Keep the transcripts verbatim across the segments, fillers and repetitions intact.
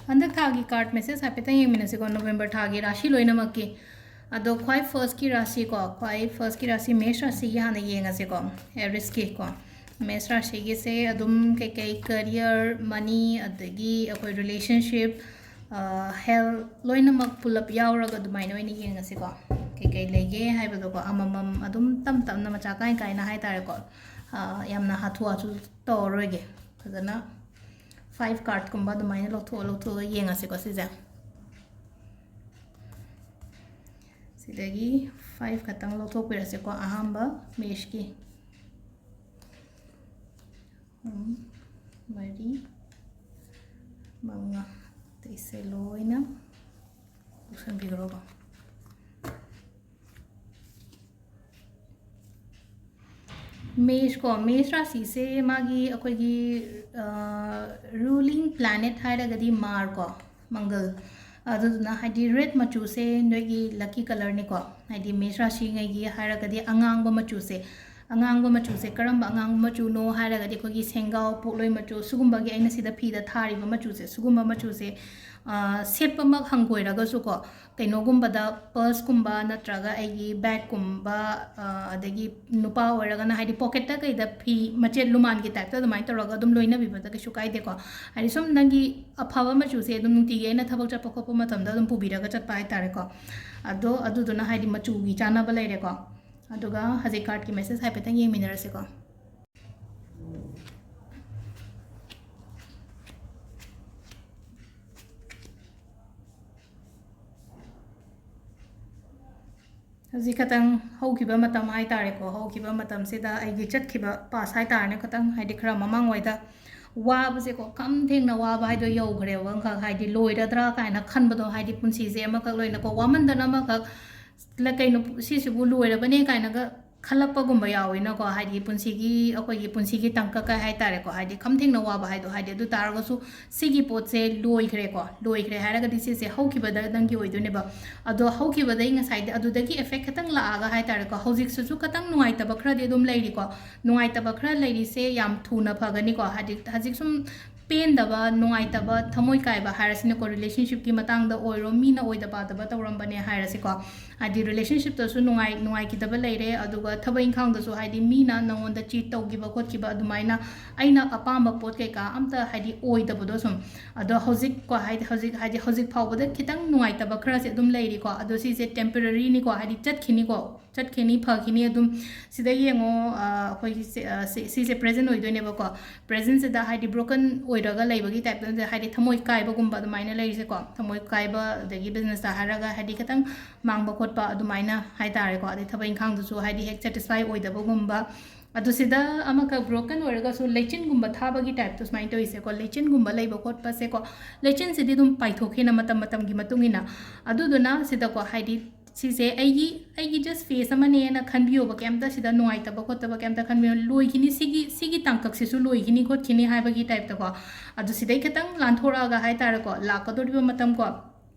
ꯍꯟꯗꯛ ꯊꯥꯒꯤ card message ꯍꯥꯏꯐꯦꯠꯇꯪ ꯌꯦꯡꯃꯤꯟꯅꯁꯤꯀꯣ, ꯅꯣꯕꯦꯝꯕꯔ ꯊꯥꯒꯤ ꯔꯥꯁꯤ ꯂꯣꯏꯅꯃꯛꯀꯤ꯫ ꯑꯗꯣ ꯈ꯭ꯋꯥꯏ firstꯀꯤ ꯔꯥꯁꯤꯀꯣ, ꯈ꯭ꯋꯥꯏ firstꯀꯤ ꯔꯥꯁꯤ ꯃꯦꯁ ꯔꯥꯁꯤꯒꯤ ꯍꯥꯟꯅ ꯌꯦꯡꯉꯁꯤꯀꯣ, ꯑꯦꯔꯤꯁꯀꯤꯀꯣ꯫ ꯃꯦꯁ ꯔꯥꯁꯤꯒꯤꯁꯦ ꯑꯗꯨꯝ ꯀꯩꯀꯩ career, money, ꯑꯗꯒꯤ ꯑꯩꯈꯣꯏ relationship, health ꯂꯣꯏꯅꯃꯛ ꯄꯨꯂꯞ ꯌꯥꯎꯔꯒ ꯑꯗꯨꯃꯥꯏꯅ ꯑꯣꯏꯅ ꯌꯦꯡꯉꯁꯤꯀꯣ꯫ ꯀꯩꯀꯩ ꯂꯩꯒꯦ ꯍꯥꯏꯕꯗꯣꯀꯣ, ꯑꯃꯃꯝ ꯑꯗꯨꯝ ꯇꯞ ꯇꯞꯅ ꯃꯆꯥ ꯀꯥꯏ ꯀꯥꯏꯅ ꯍꯥꯏꯇꯥꯔꯦꯀꯣ꯫ ꯑ, ꯌꯥꯝꯅ ꯍꯥꯊꯨ ꯍꯥꯊꯨ ꯇꯧꯔꯔꯣꯏꯒꯦ꯫ ꯐꯖꯅ five cardꯀꯨꯝꯕ ꯑꯗꯨꯃꯥꯏꯅ ꯂꯧꯊꯣꯛꯑ ꯂꯧꯊꯣꯛꯑꯒ ꯌꯦꯡꯉꯁꯤꯀꯣ ꯁꯤꯁꯦ꯫ ꯁꯤꯗꯒꯤ five ꯈꯛꯇꯪ ꯂꯧꯊꯣꯛꯄꯤꯔꯁꯤꯀꯣ, ꯑꯍꯥꯟꯕ ꯃꯦꯁꯀꯤ꯫ ꯑꯍꯨꯝ, ꯃꯔꯤ, ꯃꯉꯥ꯫ ꯑꯇꯩꯁꯦ ꯂꯣꯏꯅ ꯂꯧꯁꯟꯕꯤꯈ꯭ꯔꯣꯀꯣ꯫ ꯃꯦꯁꯀꯣ, ꯃꯦꯁ ꯔꯥꯁꯤꯁꯦ ꯃꯥꯒꯤ ꯑꯩꯈꯣꯏꯒꯤ, ꯑ, ruling planet ꯍꯥꯏꯔꯒꯗꯤ ꯃꯥꯔꯀꯣ, ꯃꯪꯒꯜ꯫ ꯑꯗꯨꯗꯨꯅ ꯍꯥꯏꯗꯤ red ꯃꯆꯨꯁꯦ ꯅꯣꯏꯒꯤ lucky colourꯅꯤꯀꯣ꯫ ꯍꯥꯏꯗꯤ ꯃꯦꯁ ꯔꯥꯁꯤꯉꯩꯒꯤ ꯍꯥꯏꯔꯒꯗꯤ ꯑꯉꯥꯡꯕ ꯃꯆꯨꯁꯦ, ꯑꯉꯥꯡꯕ ꯃꯆꯨꯁꯦ ꯀꯔꯝꯕ ꯑꯉꯥꯡꯕ ꯃꯆꯨꯅꯣ ꯍꯥꯏꯔꯒꯗꯤ ꯑꯩꯈꯣꯏꯒꯤ ꯁꯦꯡꯒꯥꯎ, ꯄꯣꯠꯂꯣꯏ ꯃꯆꯨ, ꯁꯤꯒꯨꯝꯕꯒꯤ ꯑꯩꯅ ꯁꯤꯗ ꯐꯤꯗ ꯊꯥꯔꯤꯕ ꯃꯆꯨꯁꯦ, ꯁꯤꯒꯨꯝꯕ ꯃꯆꯨꯁꯦ, ꯑ, ꯁꯦꯠꯄꯃꯛ ꯍꯪꯒꯣꯏꯔꯒꯁꯨꯀꯣ, ꯀꯩꯅꯣꯒꯨꯝꯕꯗ, purseꯀꯨꯝꯕ ꯅꯠꯇ꯭ꯔꯒ ꯑꯩꯒꯤ bagꯀꯨꯝꯕ, ꯑ, ꯑꯗꯒꯤ ꯅꯨꯄꯥ ꯑꯣꯏꯔꯒꯅ ꯍꯥꯏꯗꯤ pocketꯇ ꯀꯩꯗ ꯐꯤ ꯃꯆꯦꯠ ꯂꯨꯃꯥꯟꯒꯤ typeꯇ ꯑꯗꯨꯃꯥꯏꯅ ꯇꯧꯔꯒ ꯑꯗꯨꯝ ꯂꯣꯏꯅꯕꯤꯕꯗ ꯀꯩꯁꯨ ꯀꯥꯏꯗꯦꯀꯣ꯫ ꯍꯥꯏꯗꯤ ꯁꯨꯝ ꯅꯪꯒꯤ ꯑꯐꯕ ꯃꯆꯨꯁꯦ ꯑꯗꯨꯝ ꯅꯨꯡꯇꯤꯒꯤ ꯑꯩꯅ ꯊꯕꯛ ꯆꯠꯄ ꯈꯣꯠꯄ ꯃꯇꯝꯗ ꯑꯗꯨꯝ ꯄꯨꯕꯤꯔꯒ ꯆꯠꯄ ꯍꯥꯏꯇꯥꯔꯦꯀꯣ꯫ ꯑꯗꯣ ꯑꯗꯨꯗꯨꯅ ꯍꯥꯏꯗꯤ ꯃꯆꯨꯒꯤ ꯆꯥꯟꯅꯕ ꯂꯩꯔꯦꯀꯣ꯫ ꯑꯗꯨꯒ ꯍꯧꯖꯤꯛ cardꯀꯤ message ꯍꯥꯏꯐꯦꯠꯇꯪ ꯌꯦꯡꯃꯤꯟꯅꯔꯁꯤꯀꯣ꯫ ꯍꯧꯖꯤꯛ ꯈꯇꯪ ꯍꯧꯈꯤꯕ ꯃꯇꯝ ꯍꯥꯏꯇꯥꯔꯦꯀꯣ, ꯍꯧꯈꯤꯕ ꯃꯇꯝꯁꯤꯗ ꯑꯩꯒꯤ ꯆꯠꯈꯤꯕ past ꯍꯥꯏꯇꯥꯔꯦꯅꯦ, ꯈꯇꯪ ꯍꯥꯏꯗꯤ ꯈꯔ ꯃꯃꯥꯡꯋꯥꯏꯗ ꯋꯥꯕꯁꯦꯀꯣ, ꯈꯝ ꯊꯦꯡꯅ ꯋꯥꯕ ꯍꯥꯏꯗꯣ ꯌꯧꯈ꯭ꯔꯦꯕ꯫ ꯑꯃꯈꯛ ꯍꯥꯏꯗꯤ ꯂꯣꯏꯔꯗ꯭ꯔꯥ ꯀꯥꯏꯅ ꯈꯟꯕꯗꯣ, ꯍꯥꯏꯗꯤ ꯄꯨꯟꯁꯤꯁꯦ ꯑꯃꯈꯛ ꯂꯣꯏꯅꯀꯣ, ꯋꯥꯃꯟꯗꯅ ꯑꯃꯈꯛ ꯂ-, ꯀꯩꯅꯣ, ꯁꯤꯁꯤꯕꯨ ꯂꯣꯏꯔꯕꯅꯦ ꯀꯥꯏꯅꯒ ꯈꯜꯂꯛꯄꯒꯨꯝꯕ ꯌꯥꯎꯋꯤꯅꯀꯣ, ꯍꯥꯏꯗꯤ ꯄꯨꯟꯁꯤꯒꯤ, ꯑꯩꯈꯣꯏꯒꯤ ꯄꯨꯟꯁꯤꯒꯤ ꯇꯥꯡꯀꯛ ꯀꯥꯏ ꯍꯥꯏꯇꯥꯔꯦꯀꯣ, ꯍꯥꯏꯗꯤ ꯈꯝ ꯊꯦꯡꯅ ꯋꯥꯕ ꯍꯥꯏꯗꯣ, ꯍꯥꯏꯗꯤ ꯑꯗꯨ ꯇꯥꯔꯒꯁꯨ ꯁꯤꯒꯤ ꯄꯣꯠꯁꯦ ꯂꯣꯏꯈ꯭ꯔꯦꯀꯣ, ꯂꯣꯏꯈ꯭ꯔꯦ ꯍꯥꯏꯔꯒꯗꯤ ꯁꯤꯁꯦ ꯍꯧꯈꯤꯕꯗ ꯅꯪꯒꯤ ꯑꯣꯏꯗꯣꯏꯅꯦꯕ꯫ ꯑꯗꯣ ꯍꯧꯈꯤꯕꯗꯩ ꯉꯁꯥꯏꯗꯤ ꯑꯗꯨꯗꯒꯤ effect ꯈꯤꯇꯪ ꯂꯥꯛꯑꯒ ꯍꯥꯏꯇꯥꯔꯦꯀꯣ, ꯍꯧꯖꯤꯛꯁꯤꯁꯨ ꯈꯤꯇꯪ ꯅꯨꯡꯉꯥꯏꯇꯕ ꯈꯔꯗꯤ ꯑꯗꯨꯝ ꯂꯩꯔꯤꯀꯣ꯫ ꯅꯨꯡꯉꯥꯏꯇꯕ ꯈꯔ ꯂꯩꯔꯤꯁꯦ ꯌꯥꯝ ꯊꯨꯅ ꯐꯒꯅꯤꯀꯣ, ꯍꯥꯏꯗꯤ ꯍꯧꯖꯤꯛ ꯁꯨꯝ ꯄꯦꯟꯗꯕ, ꯅꯨꯡꯉꯥꯏꯇꯕ, ꯊꯃꯣꯏ ꯀꯥꯏꯕ ꯍꯥꯏꯔꯁꯤꯅꯦꯀꯣ, ꯔꯤꯂꯦꯁꯟꯁꯤꯞꯀꯤ ꯃꯇꯥꯡꯗ ꯑꯣꯏꯔꯣ, ꯃꯤꯅ ꯑꯣꯏꯗ ꯄꯥꯗꯕ ꯇꯧꯔꯝꯕꯅꯦ ꯍꯥꯏꯔꯁꯤꯀꯣ, ꯍꯥꯏꯗꯤ ꯔꯤꯂꯦꯁꯟꯁꯤꯞꯇꯁꯨ ꯅꯨꯡꯉꯥꯏ ꯅꯨꯡꯉꯥꯏꯈꯤꯗꯕ ꯂꯩꯔꯦ, ꯑꯗꯨꯒ ꯊꯕꯛ ꯏꯪꯈꯥꯡꯗꯁꯨ ꯍꯥꯏꯗꯤ ꯃꯤꯅ ꯅꯉꯣꯟꯗ ꯆꯤꯠ ꯇꯧꯈꯤꯕ ꯈꯣꯠꯈꯤꯕ ꯑꯗꯨꯃꯥꯏꯅ ꯑꯩꯅ ꯑꯄꯥꯝꯕ ꯄꯣꯠ ꯀꯩꯀꯥ ꯑꯝꯇ ꯍꯥꯏꯗꯤ ꯑꯣꯏꯗꯕꯗꯣ ꯁꯨꯝ꯫ ꯑꯗꯣ ꯍꯧꯖꯤꯛꯀꯣ ꯍꯥꯏꯗꯤ ꯍꯧꯖꯤꯛ ꯍꯥꯏꯗꯤ ꯍꯧꯖꯤꯛ ꯐꯥꯎꯕꯗ ꯈꯤꯇꯪ ꯅꯨꯡꯉꯥꯏꯇꯕ ꯈꯔꯁꯦ ꯑꯗꯨꯝ ꯂꯩꯔꯤꯀꯣ, ꯑꯗꯣ ꯁꯤꯁꯦ ꯇꯦꯝꯄꯔꯔꯤꯅꯤꯀꯣ, ꯍꯥꯏꯗꯤ ꯆꯠꯈꯤꯅꯤꯀꯣ, ꯆꯠꯈꯤꯅꯤ, ꯐꯈꯤꯅꯤ ꯑꯗꯨꯝ꯫ ꯁꯤꯗ ꯌꯦꯡꯉꯣ, ꯑ, ꯑꯩꯈꯣꯏꯒꯤ ꯁꯤ-, ꯑ, ꯁꯤ-, ꯁꯤꯁꯦ ꯄ꯭ꯔꯦꯖꯦꯟ ꯑꯣꯏꯗꯣꯏꯅꯦꯕꯀꯣ꯫ ꯄ꯭ꯔꯦꯖꯦꯟꯁꯤꯗ ꯍꯥꯏꯗꯤ ꯕ꯭ꯔꯣꯀꯟ ꯑꯣꯏꯔꯒ ꯂꯩꯕꯒꯤ ꯇꯥꯏꯞꯇ, ꯍꯥꯏꯗꯤ ꯊꯃꯣꯏ ꯀꯥꯏꯕꯒꯨꯝꯕ ꯑꯗꯨꯃꯥꯏꯅ ꯂꯩꯔꯤꯁꯦꯀꯣ꯫ ꯊꯃꯣꯏ ꯀꯥꯏꯕ, ꯑꯗꯒꯤ ꯕꯤꯖꯤꯅꯦꯁꯇ ꯍꯥꯏꯔꯒ ꯍꯥꯏꯗꯤ ꯈꯤꯇꯪ ꯃꯥꯡꯕ ꯈꯣꯠꯄ ꯑꯗꯨꯃꯥꯏꯅ ꯍꯥꯏꯇꯥꯔꯦꯀꯣ꯫ ꯑꯗꯩ ꯊꯕꯛ ꯏꯪꯈꯥꯡꯗꯁꯨ ꯍꯥꯏꯗꯤ ꯍꯦꯛ ꯁꯦꯇꯤꯁꯐꯥꯏ ꯑꯣꯏꯗꯕꯒꯨꯝꯕ꯫ ꯑꯗꯨ ꯁꯤꯗ ꯑꯃꯈꯛ ꯕ꯭ꯔꯣꯀꯟ ꯑꯣꯏꯔꯒꯁꯨ ꯂꯩꯆꯤꯟꯒꯨꯝꯕ ꯊꯥꯕꯒꯤ ꯇꯥꯏꯞꯇ ꯁꯨꯃꯥꯏꯅ ꯇꯧꯔꯤꯁꯦꯀꯣ꯫ ꯂꯩꯆꯤꯟꯒꯨꯝꯕ ꯂꯩꯕ ꯈꯣꯠꯄꯁꯦꯀꯣ, ꯂꯩꯆꯤꯟꯁꯤꯗꯤ ꯑꯗꯨꯝ ꯄꯥꯏꯊꯣꯛꯈꯤꯅ ꯃꯇꯝ ꯃꯇꯝꯒꯤ ꯃꯇꯨꯡ ꯏꯟꯅ꯫ ꯑꯗꯨꯗꯨꯅ ꯁꯤꯗꯀꯣ ꯍꯥꯏꯗꯤ ꯁꯤꯁꯦ ꯑꯩꯒꯤ, ꯑꯩꯒꯤ ꯖꯁ ꯐꯦꯁ ꯑꯃꯅꯦꯅ ꯈꯟꯕꯤꯌꯣꯕ, ꯀꯩꯝꯇ ꯁꯤꯗ ꯅꯨꯡꯉꯥꯏꯇꯕ ꯈꯣꯠꯇꯕ ꯀꯩꯝꯇ ꯈꯟꯕꯤꯌꯣ꯫ ꯂꯣꯏꯈꯤꯅꯤ, ꯁꯤꯒꯤ, ꯁꯤꯒꯤ ꯇꯥꯡꯀꯛꯁꯤꯁꯨ ꯂꯣꯏꯈꯤꯅꯤ ꯈꯣꯠꯈꯤꯅꯤ ꯍꯥꯏꯕꯒꯤ ꯇꯥꯏꯞꯇꯀꯣ꯫ ꯑꯗꯨ ꯁꯤꯗꯩ ꯈꯤꯇꯪ ꯂꯥꯟꯊꯣꯔꯛꯑꯒ ꯍꯥꯏꯇꯥꯔꯦꯀꯣ, ꯂꯥꯛꯀꯗꯧꯔꯤꯕ ꯃꯇꯝꯀꯣ,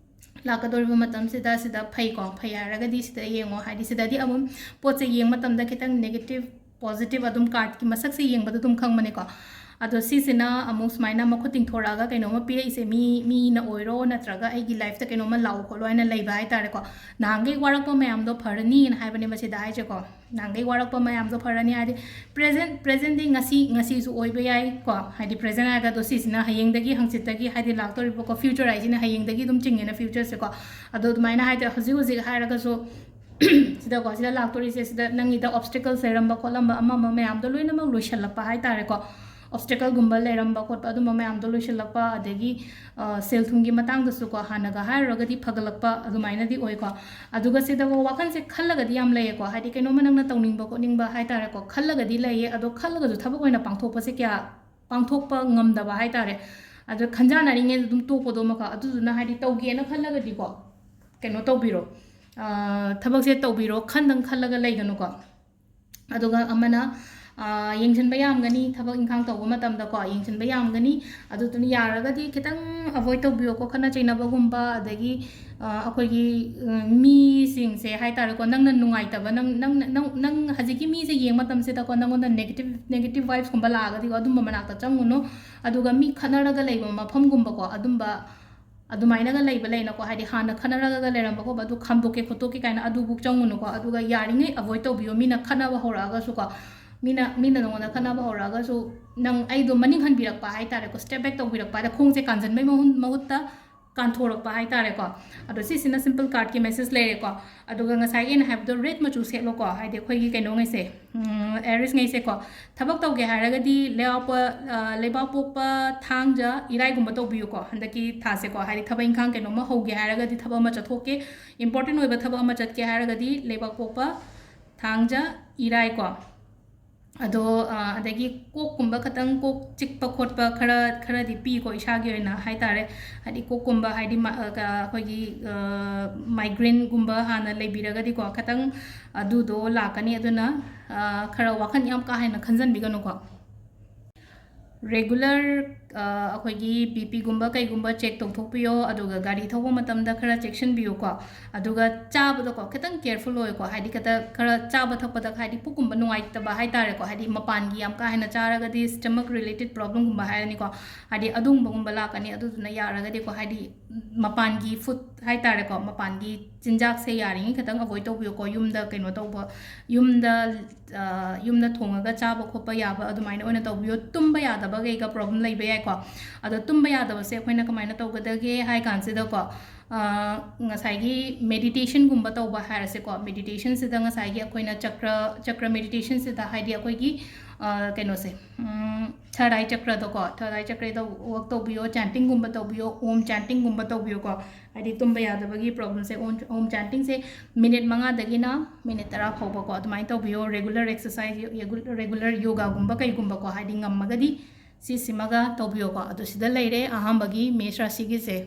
ꯂꯥꯛꯀꯗꯧꯔꯤꯕ ꯃꯇꯝꯁꯤꯗ ꯁꯤꯗ ꯐꯩꯀꯣ, ꯐꯩ ꯍꯥꯏꯔꯒꯗꯤ ꯁꯤꯗ ꯌꯦꯡꯉꯣ, ꯍꯥꯏꯗꯤ ꯁꯤꯗꯗꯤ ꯑꯃꯨꯛ ꯄꯣꯠꯁꯦ ꯌꯦꯡꯕ ꯃꯇꯝꯗ ꯈꯤꯇꯪ ꯅꯦꯒꯦꯇꯤꯞ, ꯄꯣꯖꯤꯇꯤꯞ ꯑꯗꯨꯝ ꯀꯥꯔꯠꯀꯤ ꯃꯁꯛꯁꯦ ꯌꯦꯡꯕꯗ ꯑꯗꯨꯝ ꯈꯪꯕꯅꯦꯀꯣ꯫ ꯑꯗꯣ ꯁꯤꯁꯤꯅ ꯑꯃꯨꯛ ꯁꯨꯃꯥꯏꯅ ꯃꯈꯨꯠ ꯇꯤꯡꯊꯣꯔꯛꯑꯒ ꯀꯩꯅꯣꯝꯃ ꯄꯤꯔꯛꯏꯁꯦ, ꯃꯤ, ꯃꯤꯅ ꯑꯣꯏꯔꯣ ꯅꯠꯇ꯭ꯔꯒ ꯑꯩꯒꯤ ꯂꯥꯏꯐꯇ ꯀꯩꯅꯣꯝꯃ ꯂꯥꯛꯑꯣ ꯈꯣꯠꯂꯣ ꯍꯥꯏꯅ ꯂꯩꯕ ꯍꯥꯏꯇꯥꯔꯦꯀꯣ꯫ ꯅꯍꯥꯟꯈꯩ ꯋꯥꯔꯛꯄ ꯃꯌꯥꯝꯗꯣ ꯐꯔꯅꯤꯅ ꯍꯥꯏꯕꯅꯦ ꯃꯁꯤꯗ ꯍꯥꯏꯁꯦꯀꯣ꯫ ꯅꯍꯥꯟꯈꯩ ꯋꯥꯔꯛꯄ ꯃꯌꯥꯝꯗꯣ ꯐꯔꯅꯤ ꯍꯥꯏꯗꯤ ꯄ꯭ꯔꯦꯖꯦꯟ, ꯄ꯭ꯔꯦꯖꯦꯟꯗꯤ ꯉꯁꯤ, ꯉꯁꯤꯁꯨ ꯑꯣꯏꯕ ꯌꯥꯏ ꯀꯣ, ꯍꯥꯏꯗꯤ ꯄ꯭ꯔꯦꯖꯦꯟ ꯍꯥꯏꯔꯒꯗꯣ ꯁꯤꯁꯤꯅ ꯍꯌꯦꯡꯗꯒꯤ ꯍꯪꯆꯤꯠꯇꯒꯤ ꯍꯥꯏꯗꯤ ꯂꯥꯛꯇꯧꯔꯤꯕꯀꯣ, ꯐ꯭ꯌꯨꯆꯔ ꯍꯥꯏꯁꯤꯅ ꯍꯌꯦꯡꯗꯒꯤ ꯑꯗꯨꯝ ꯆꯤꯡꯉꯦꯅ ꯐ꯭ꯌꯨꯆꯔꯁꯦꯀꯣ꯫ ꯑꯗꯣ ꯑꯗꯨꯃꯥꯏꯅ ꯍꯥꯏꯗꯤ ꯍꯧꯖꯤꯛ ꯍꯧꯖꯤꯛ ꯍꯥꯏꯔꯒꯁꯨ ꯁꯤꯗꯀꯣ, ꯁꯤꯗ ꯂꯥꯛꯇꯣꯔꯤꯁꯦ, ꯁꯤꯗ ꯅꯪꯒꯤꯗ ꯑꯣꯕꯁꯇꯤꯀꯜꯁ ꯂꯩꯔꯝꯕ ꯈꯣꯠꯂꯝꯕ ꯑꯃ ꯑꯃ ꯃꯌꯥꯝꯗꯣ ꯂꯣꯏꯅꯃꯛ ꯂꯣꯏꯁꯤꯜꯂꯛꯄ ꯍꯥꯏꯇꯥꯔꯦꯀꯣ꯫ ꯑꯣꯕꯁꯇꯤꯀꯜꯒꯨꯝꯕ ꯂꯩꯔꯝꯕ ꯈꯣꯠꯄ ꯑꯗꯨꯝꯕ ꯃꯌꯥꯝꯗꯣ ꯂꯣꯏꯁꯤꯜꯂꯛꯄ, ꯑꯗꯒꯤ, ꯑ, ꯁꯦꯜ ꯊꯨꯝꯒꯤ ꯃꯇꯥꯡꯗꯁꯨꯀꯣ, ꯍꯥꯟꯅꯒ ꯍꯥꯏꯔꯨꯔꯒꯗꯤ ꯐꯒꯠꯂꯛꯄ ꯑꯗꯨꯃꯥꯏꯅꯗꯤ ꯑꯣꯏꯀꯣ꯫ ꯑꯗꯨꯒ ꯁꯤꯗꯀꯣ ꯋꯥꯈꯜꯁꯦ ꯈꯜꯂꯒꯗꯤ ꯌꯥꯝ ꯂꯩꯌꯦꯀꯣ, ꯍꯥꯏꯗꯤ ꯀꯩꯅꯣꯝꯃ ꯅꯪꯅ ꯇꯧꯅꯤꯡꯕ ꯈꯣꯠꯅꯤꯡꯕ ꯍꯥꯏꯇꯥꯔꯦꯀꯣ, ꯈꯜꯂꯒꯗꯤ ꯂꯩꯌꯦ, ꯑꯗꯣ ꯈꯜꯂꯒꯁꯨ ꯊꯕꯛ ꯑꯣꯏꯅ ꯄꯥꯡꯊꯣꯛꯄꯁꯦ ꯀꯌꯥ ꯄꯥꯡꯊꯣꯛꯄ ꯉꯝꯗꯕ ꯍꯥꯏꯇꯥꯔꯦ꯫ ꯑꯗꯣ ꯈꯟꯖꯥꯟꯅꯔꯤꯉꯩꯗ ꯑꯗꯨꯝ ꯇꯣꯛꯄꯗꯣ ꯑꯃꯈꯛ, ꯑꯗꯨꯗꯨꯅ ꯍꯥꯏꯗꯤ ꯇꯧꯒꯦꯅ ꯈꯜꯂꯒꯗꯤꯀꯣ, ꯀꯩꯅꯣ ꯇꯧꯕꯤꯔꯣ, ꯑ, ꯊꯕꯛꯁꯦ ꯇꯧꯕꯤꯔꯣ, ꯈꯟꯗꯪ ꯈꯜꯂꯒ ꯂꯩꯒꯅꯨꯀꯣ꯫ ꯑꯗꯨꯒ ꯑꯃꯅ, ꯑꯥ, ꯌꯦꯡꯁꯤꯟꯕ ꯌꯥꯝꯒꯅꯤ, ꯊꯕꯛ ꯏꯪꯈꯥꯡ ꯇꯧꯕ ꯃꯇꯝꯗꯀꯣ, ꯌꯦꯡꯁꯤꯟꯕ ꯌꯥꯝꯒꯅꯤ꯫ ꯑꯗꯨꯗꯨꯅ ꯌꯥꯔꯒꯗꯤ ꯈꯤꯇꯪ avoid ꯇꯧꯕꯤꯌꯣꯀꯣ, ꯈꯠꯅ ꯆꯩꯅꯕꯒꯨꯝꯕ, ꯑꯗꯒꯤ, ꯑꯥ, ꯑꯩꯈꯣꯏꯒꯤ, ꯎꯝ, ꯃꯤꯁꯤꯡꯁꯦ ꯍꯥꯏ ꯇꯥꯔꯦꯀꯣ, ꯅꯪꯅ ꯅꯨꯡꯉꯥꯏꯇꯕ, ꯅꯪ, ꯅꯪ, ꯅꯪ, ꯅꯪ ꯍꯧꯖꯤꯛꯀꯤ ꯃꯤꯁꯦ ꯌꯦꯡꯕ ꯃꯇꯝꯁꯤꯗꯀꯣ, ꯅꯪꯉꯣꯟꯗ negative, negative vibesꯀꯨꯝꯕ ꯂꯥꯛꯑꯒꯗꯤꯀꯣ, ꯑꯗꯨꯝꯕ ꯃꯅꯥꯛꯇ ꯆꯪꯉꯨꯅꯨ꯫ ꯑꯗꯨꯒ ꯃꯤ ꯈꯠꯅꯔꯒ ꯂꯩꯕ ꯃꯐꯝꯒꯨꯝꯕꯀꯣ, ꯑꯗꯨꯝꯕ, ꯑꯗꯨꯃꯥꯏꯅꯒ ꯂꯩꯕ ꯂꯩꯅꯀꯣ, ꯍꯥꯏꯗꯤ ꯍꯥꯟꯅ ꯈꯠꯅꯔꯒ ꯂꯩꯔꯝꯕ ꯈꯣꯠꯄ, ꯑꯗꯨ ꯈꯥꯝꯗꯣꯛꯀꯦ ꯈꯣꯠꯇꯣꯛꯀꯦ ꯀꯥꯏꯅ ꯑꯗꯨꯕꯨꯛ ꯆꯪꯉꯨꯅꯨꯀꯣ꯫ ꯑꯗꯨꯒ ꯌꯥꯔꯤꯉꯩ avoid ꯇꯧꯕꯤꯌꯣ, ꯃꯤꯅ ꯈꯠꯅꯕ ꯍꯧꯔꯛꯑꯒꯁꯨꯀꯣ, ꯃꯤꯅ, ꯃꯤꯅ ꯅꯉꯣꯟꯗ ꯈꯠꯅꯕ ꯍꯧꯔꯛꯑꯒꯁꯨ, ꯅꯪ ꯑꯩꯗꯣ ꯃꯅꯤꯡ ꯍꯟꯕꯤꯔꯛꯄ ꯍꯥꯏ ꯇꯥꯔꯦꯀꯣ, step back ꯇꯧꯕꯤꯔꯛꯄ ꯍꯥꯏꯗ, ꯈꯣꯡꯁꯦ ꯀꯥꯟꯁꯤꯟꯕꯩ ꯃꯍꯨꯠ-, ꯃꯍꯨꯠꯇ ꯀꯥꯟꯊꯣꯔꯛꯄ ꯍꯥꯏ ꯇꯥꯔꯦꯀꯣ꯫ ꯑꯗꯣ ꯁꯤꯁꯤꯅ simple cardꯀꯤ message ꯂꯩꯔꯦꯀꯣ꯫ ꯑꯗꯨꯒ ꯉꯁꯥꯏꯒꯤ ꯑꯩꯅ ꯍꯥꯏꯕꯗꯣ red ꯃꯆꯨ ꯁꯦꯠꯂꯣꯀꯣ, ꯍꯥꯏꯗꯤ ꯑꯩꯈꯣꯏꯒꯤ ꯀꯩꯅꯣꯉꯩꯁꯦ, ꯎꯝ, Aries ꯉꯩꯁꯦꯀꯣ꯫ ꯊꯕꯛ ꯇꯧꯒꯦ ꯍꯥꯏꯔꯒꯗꯤ ꯂꯩꯕꯥꯛꯄꯣ-, ꯑ, ꯂꯩꯕꯥꯛꯄꯣꯛꯄ, ꯊꯥꯡꯖ, ꯏꯔꯥꯏꯒꯨꯝꯕ ꯇꯧꯕꯤꯌꯨꯀꯣ ꯍꯟꯗꯛꯀꯤ ꯊꯥꯁꯦꯀꯣ꯫ ꯍꯥꯏꯗꯤ ꯊꯕꯛ ꯏꯪꯈꯥꯡ ꯀꯩꯅꯣꯝꯃ ꯍꯧꯒꯦ ꯍꯥꯏꯔꯒꯗꯤ, ꯊꯕꯛ ꯑꯃ ꯆꯠꯊꯣꯛꯀꯦ, important ꯑꯣꯏꯕ ꯊꯕꯛ ꯑꯃ ꯆꯠꯀꯦ ꯍꯥꯏꯔꯒꯗꯤ ꯂꯩꯕꯥꯛꯄꯣꯛꯄ, ꯊꯥꯡꯖ, ꯏꯔꯥꯏꯀꯣ꯫ ꯑꯗꯣ, ꯑ, ꯑꯗꯒꯤ ꯀꯣꯛꯀꯨꯝꯕ ꯈꯇꯪ, ꯀꯣꯛ ꯆꯤꯛꯄ ꯈꯣꯠꯄ ꯈꯔ, ꯈꯔꯗꯤ ꯄꯤꯀꯣ ꯏꯁꯥꯒꯤ ꯑꯣꯏꯅ ꯍꯥꯏ ꯇꯥꯔꯦ꯫ ꯍꯥꯏꯗꯤ ꯀꯣꯛꯀꯨꯝꯕ, ꯍꯥꯏꯗꯤ ꯃ-, ꯑ, ꯀ-, ꯑꯩꯈꯣꯏꯒꯤ, ꯑ, migraineꯒꯨꯝꯕ ꯍꯥꯟꯅ ꯂꯩꯕꯤꯔꯒꯗꯤꯀꯣ, ꯈꯇꯪ ꯑꯗꯨꯗꯣ ꯂꯥꯛꯀꯅꯤ꯫ ꯑꯗꯨꯅ, ꯑ, ꯈꯔ ꯋꯥꯈꯜ ꯌꯥꯝ ꯀꯥ ꯍꯦꯟꯅ ꯈꯟꯖꯟꯕꯤꯒꯅꯨꯀꯣ꯫ Regular, ꯑ, ꯑꯩꯈꯣꯏꯒꯤ BP ꯒꯨꯝꯕ ꯀꯩꯒꯨꯝꯕ check ꯇꯧꯊꯣꯛꯄꯤꯌꯣ, ꯑꯗꯨꯒ ꯒꯥꯔꯤ ꯊꯧꯕ ꯃꯇꯝꯗ ꯈꯔ ꯆꯦꯛꯁꯤꯟꯕꯤꯌꯨꯀꯣ꯫ ꯑꯗꯨꯒ ꯆꯥꯕꯗꯀꯣ ꯈꯤꯇꯪ careful ꯑꯣꯏꯌꯨꯀꯣ, ꯍꯥꯏꯗꯤ ꯈꯤꯇ-, ꯈꯔ ꯆꯥꯕ ꯊꯛꯄꯗ ꯍꯥꯏꯗꯤ ꯄꯨꯛꯀꯨꯝꯕ ꯅꯨꯡꯉꯥꯏꯇꯕ ꯍꯥꯏꯇꯥꯔꯦꯀꯣ, ꯍꯥꯏꯗꯤ ꯃꯄꯥꯟꯒꯤ ꯌꯥꯝ ꯀꯥ ꯍꯦꯟꯅ ꯆꯥꯔꯒꯗꯤ stomach related problemꯒꯨꯝꯕ ꯍꯥꯏꯔꯅꯤꯀꯣ, ꯍꯥꯏꯗꯤ ꯑꯗꯨꯒꯨꯝꯕꯒꯨꯝꯕ ꯂꯥꯛꯀꯅꯤ꯫ ꯑꯗꯨꯗꯨꯅ ꯌꯥꯔꯒꯗꯤꯀꯣ, ꯍꯥꯏꯗꯤ ꯃꯄꯥꯟꯒꯤ food ꯍꯥꯏꯇꯥꯔꯦꯀꯣ, ꯃꯄꯥꯟꯒꯤ ꯆꯤꯟꯖꯥꯛꯁꯦ ꯌꯥꯔꯤꯉꯩ ꯈꯤꯇꯪ avoid ꯇꯧꯕꯤꯌꯨꯀꯣ꯫ ꯌꯨꯝꯗ ꯀꯩꯅꯣ ꯇꯧꯕ, ꯌꯨꯝꯗ, ꯑ, ꯌꯨꯝꯗ ꯊꯣꯡꯉꯒ ꯆꯥꯕ ꯈꯣꯠꯄ ꯌꯥꯕ ꯑꯗꯨꯃꯥꯏꯅ ꯑꯣꯏꯅ ꯇꯧꯕꯤꯌꯣ꯫ ꯇꯨꯝꯕ ꯌꯥꯗꯕ ꯀꯩꯀꯥ problem ꯂꯩꯕ ꯌꯥꯏꯀꯣ꯫ ꯑꯗꯣ ꯇꯨꯝꯕ ꯌꯥꯗꯕꯁꯦ ꯑꯩꯈꯣꯏꯅ ꯀꯃꯥꯏꯅ ꯇꯧꯒꯗꯒꯦ ꯍꯥꯏ ꯀꯥꯟꯁꯤꯗꯀꯣ, ꯑ, ꯉꯁꯥꯏꯒꯤ meditationꯒꯨꯝꯕ ꯇꯧꯕ ꯍꯥꯏꯔꯁꯦꯀꯣ, meditationꯁꯤꯗ ꯉꯁꯥꯏꯒꯤ ꯑꯩꯈꯣꯏꯅ ꯆꯀ꯭ꯔ, ꯆꯀ꯭ꯔ meditationꯁꯤꯗ ꯍꯥꯏꯗꯤ ꯑꯩꯈꯣꯏꯒꯤ, ꯑ, ꯀꯩꯅꯣꯁꯦ, ꯎꯝ, third eye ꯆꯀ꯭ꯔꯗꯀꯣ, third eye ꯆꯀ꯭ꯔꯗ work ꯇꯧꯕꯤꯌꯣ, chantingꯒꯨꯝꯕ ꯇꯧꯕꯤꯌꯣ, Om chantingꯒꯨꯝꯕ ꯇꯧꯕꯤꯌꯣꯀꯣ꯫ ꯍꯥꯏꯗꯤ ꯇꯨꯝꯕ ꯌꯥꯗꯕꯒꯤ problemꯁꯦ, Om, Om chantingꯁꯦ minute ꯃꯉꯥꯗꯒꯤꯅ minute ꯇꯔꯥ ꯐꯥꯎꯕꯀꯣ, ꯑꯗꯨꯃꯥꯏꯅ ꯇꯧꯕꯤꯌꯣ꯫ Regular exercise, regu-, regular yogaꯒꯨꯝꯕ ꯀꯩꯒꯨꯝꯕꯀꯣ, ꯍꯥꯏꯗꯤ ꯉꯝꯃꯒꯗꯤ ꯁꯤꯁꯤꯃꯒ ꯇꯧꯕꯤꯌꯣꯀꯣ꯫ ꯑꯗꯣ ꯁꯤꯗ ꯂꯩꯔꯦ ꯑꯍꯥꯟꯕꯒꯤ ꯃꯦꯁ ꯔꯥꯁꯤꯒꯤꯁꯦ꯫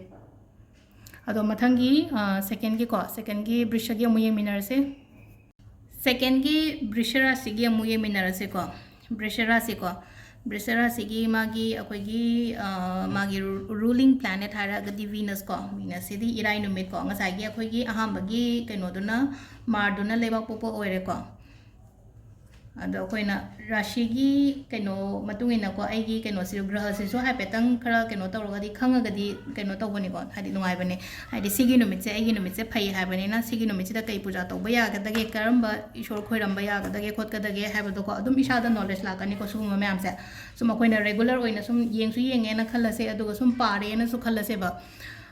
ꯑꯗꯣ ꯃꯊꯪꯒꯤ, ꯑ, secondꯒꯤꯀꯣ, secondꯒꯤ ꯕ꯭ꯔꯤꯁꯒꯤ ꯑꯃꯨꯛ ꯌꯦꯡꯃꯤꯟꯅꯔꯁꯦ꯫ ꯁꯦꯀꯦꯟꯒꯤ ꯕ꯭ꯔꯤꯁ ꯔꯥꯁꯤꯒꯤ ꯑꯃꯨꯛ ꯌꯦꯡꯃꯤꯟꯅꯔꯁꯤꯀꯣ꯫ ꯕ꯭ꯔꯤꯁ ꯔꯥꯁꯤꯀꯣ, ꯕ꯭ꯔꯤꯁ ꯔꯥꯁꯤꯒꯤ ꯃꯥꯒꯤ ꯑꯩꯈꯣꯏꯒꯤ, ꯑ, ꯃꯥꯒꯤ ꯔꯨ-, ꯔꯨꯂꯤꯡ ꯄ꯭ꯂꯥꯅꯦꯠ ꯍꯥꯏꯔꯒꯗꯤ ꯚꯤꯅꯁ ꯀꯣ꯫ ꯚꯤꯅꯁꯁꯤꯗꯤ ꯏꯔꯥꯏ ꯅꯨꯃꯤꯠ ꯀꯣ, ꯉꯁꯥꯏꯒꯤ ꯑꯩꯈꯣꯏꯒꯤ ꯑꯍꯥꯟꯕꯒꯤ ꯀꯩꯅꯣꯗꯨꯅ, ꯃꯥꯔꯗꯨꯅ ꯂꯩꯕꯥꯛ ꯄꯣꯛꯄ ꯑꯣꯏꯔꯦꯀꯣ꯫ ꯑꯗꯣ ꯑꯩꯈꯣꯏꯅ ꯔꯥꯁꯤꯒꯤ ꯀꯩꯅꯣ ꯃꯇꯨꯡ ꯏꯟꯅꯀꯣ, ꯑꯩꯒꯤ ꯀꯩꯅꯣꯁꯤ, ꯒ꯭ꯔꯍꯁꯤꯁꯨ ꯍꯥꯏꯐꯦꯠꯇꯪ ꯈꯔ ꯀꯩꯅꯣ ꯇꯧꯔꯒꯗꯤ ꯈꯪꯉꯒꯗꯤ ꯀꯩꯅꯣ ꯇꯧꯕꯅꯤꯀꯣ, ꯍꯥꯏꯗꯤ ꯅꯨꯡꯉꯥꯏꯕꯅꯦ꯫ ꯍꯥꯏꯗꯤ ꯁꯤꯒꯤ ꯅꯨꯃꯤꯠꯁꯦ ꯑꯩꯒꯤ ꯅꯨꯃꯤꯠꯁꯦ ꯐꯩ ꯍꯥꯏꯕꯅꯤꯅ, ꯁꯤꯒꯤ ꯅꯨꯃꯤꯠꯁꯤꯗ ꯀꯩ ꯄꯨꯖꯥ ꯇꯧꯕ ꯌꯥꯒꯗꯒꯦ, ꯀꯔꯝꯕ ꯏꯁꯣꯔ ꯈꯣꯏꯔꯝꯕ ꯌꯥꯒꯗꯒꯦ ꯈꯣꯠꯀꯗꯒꯦ ꯍꯥꯏꯕꯗꯣꯀꯣ, ꯑꯗꯨꯝ ꯏꯁꯥꯗ ꯅꯣꯂꯦꯖ ꯂꯥꯛꯀꯅꯤꯀꯣ ꯁꯤꯒꯨꯝꯕ ꯃꯌꯥꯝꯁꯦ꯫ ꯁꯨꯝ ꯑꯩꯈꯣꯏꯅ ꯔꯦꯒꯨꯂꯔ ꯑꯣꯏꯅ ꯁꯨꯝ ꯌꯦꯡꯁꯨ ꯌꯦꯡꯉꯦꯅ ꯈꯜꯂꯁꯦ, ꯑꯗꯨꯒ ꯁꯨꯝ ꯄꯥꯔꯦꯅꯁꯨ ꯈꯜꯂꯁꯦꯕ꯫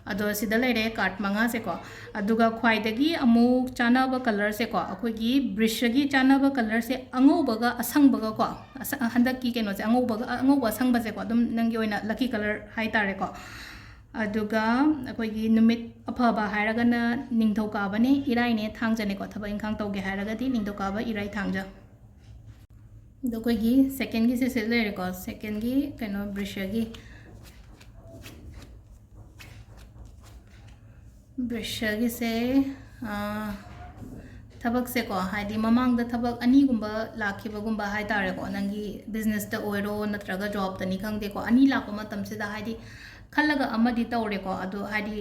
ꯑꯗꯣ ꯁꯤꯗ ꯂꯩꯔꯦ ꯀꯥꯔꯠ ꯃꯉꯥꯁꯦꯀꯣ꯫ ꯑꯗꯨꯒ ꯈ꯭ꯋꯥꯏꯗꯒꯤ ꯑꯃꯨꯛ ꯆꯥꯟꯅꯕ ꯀꯂꯔꯁꯦꯀꯣ, ꯑꯩꯈꯣꯏꯒꯤ ꯕ꯭ꯔꯤꯁꯒꯤ ꯆꯥꯟꯅꯕ ꯀꯂꯔꯁꯦ ꯑꯉꯧꯕꯒ ꯑꯁꯪꯕꯒꯀꯣ, ꯑꯁ-, ꯍꯟꯗꯛꯀꯤ ꯀꯩꯅꯣꯁꯦ ꯑꯉꯧꯕꯒ, ꯑꯉꯧꯕ ꯑꯁꯪꯕꯁꯦꯀꯣ, ꯑꯗꯨꯝ ꯅꯪꯒꯤ ꯑꯣꯏꯅ ꯂꯛꯀꯤ ꯀꯂꯔ ꯍꯥꯏꯇꯥꯔꯦꯀꯣ꯫ ꯑꯗꯨꯒ ꯑꯩꯈꯣꯏꯒꯤ ꯅꯨꯃꯤꯠ ꯑꯐꯕ ꯍꯥꯏꯔꯒꯅ ꯅꯤꯡꯊꯧꯀꯥꯕꯅꯦ, ꯏꯔꯥꯏꯅꯦ, ꯊꯥꯡꯖꯅꯦꯀꯣ꯫ ꯊꯕꯛ ꯏꯪꯈꯥꯡ ꯇꯧꯒꯦ ꯍꯥꯏꯔꯒꯗꯤ ꯅꯤꯡꯊꯧꯀꯥꯕ, ꯏꯔꯥꯏ, ꯊꯥꯡꯖ꯫ ꯑꯗꯣ ꯑꯩꯈꯣꯏꯒꯤ ꯁꯦꯀꯦꯟꯒꯤꯁꯦ ꯁꯤꯗ ꯂꯩꯔꯦꯀꯣ, ꯁꯦꯀꯦꯟꯒꯤ ꯀꯩꯅꯣ ꯕ꯭ꯔꯤꯁꯒꯤ꯫ ꯕ꯭ꯔꯤꯁꯒꯤꯁꯦ, ꯑꯥ, ꯊꯕꯛꯁꯦꯀꯣ, ꯍꯥꯏꯗꯤ ꯃꯃꯥꯡꯗ ꯊꯕꯛ ꯑꯅꯤꯒꯨꯝꯕ ꯂꯥꯛꯈꯤꯕꯒꯨꯝꯕ ꯍꯥꯏ ꯇꯥꯔꯦꯀꯣ, ꯅꯪꯒꯤ ꯕꯤꯖꯤꯅꯦꯁꯇ ꯑꯣꯏꯔꯣ ꯅꯠꯇ꯭ꯔꯒ ꯖꯣꯕꯇꯅꯤ ꯈꯪꯗꯦꯀꯣ, ꯑꯅꯤ ꯂꯥꯛꯄ ꯃꯇꯝꯁꯤꯗ ꯍꯥꯏꯗꯤ ꯈꯜꯂꯒ ꯑꯃꯗꯤ ꯇꯧꯔꯦꯀꯣ, ꯑꯗꯣ ꯍꯥꯏꯗꯤ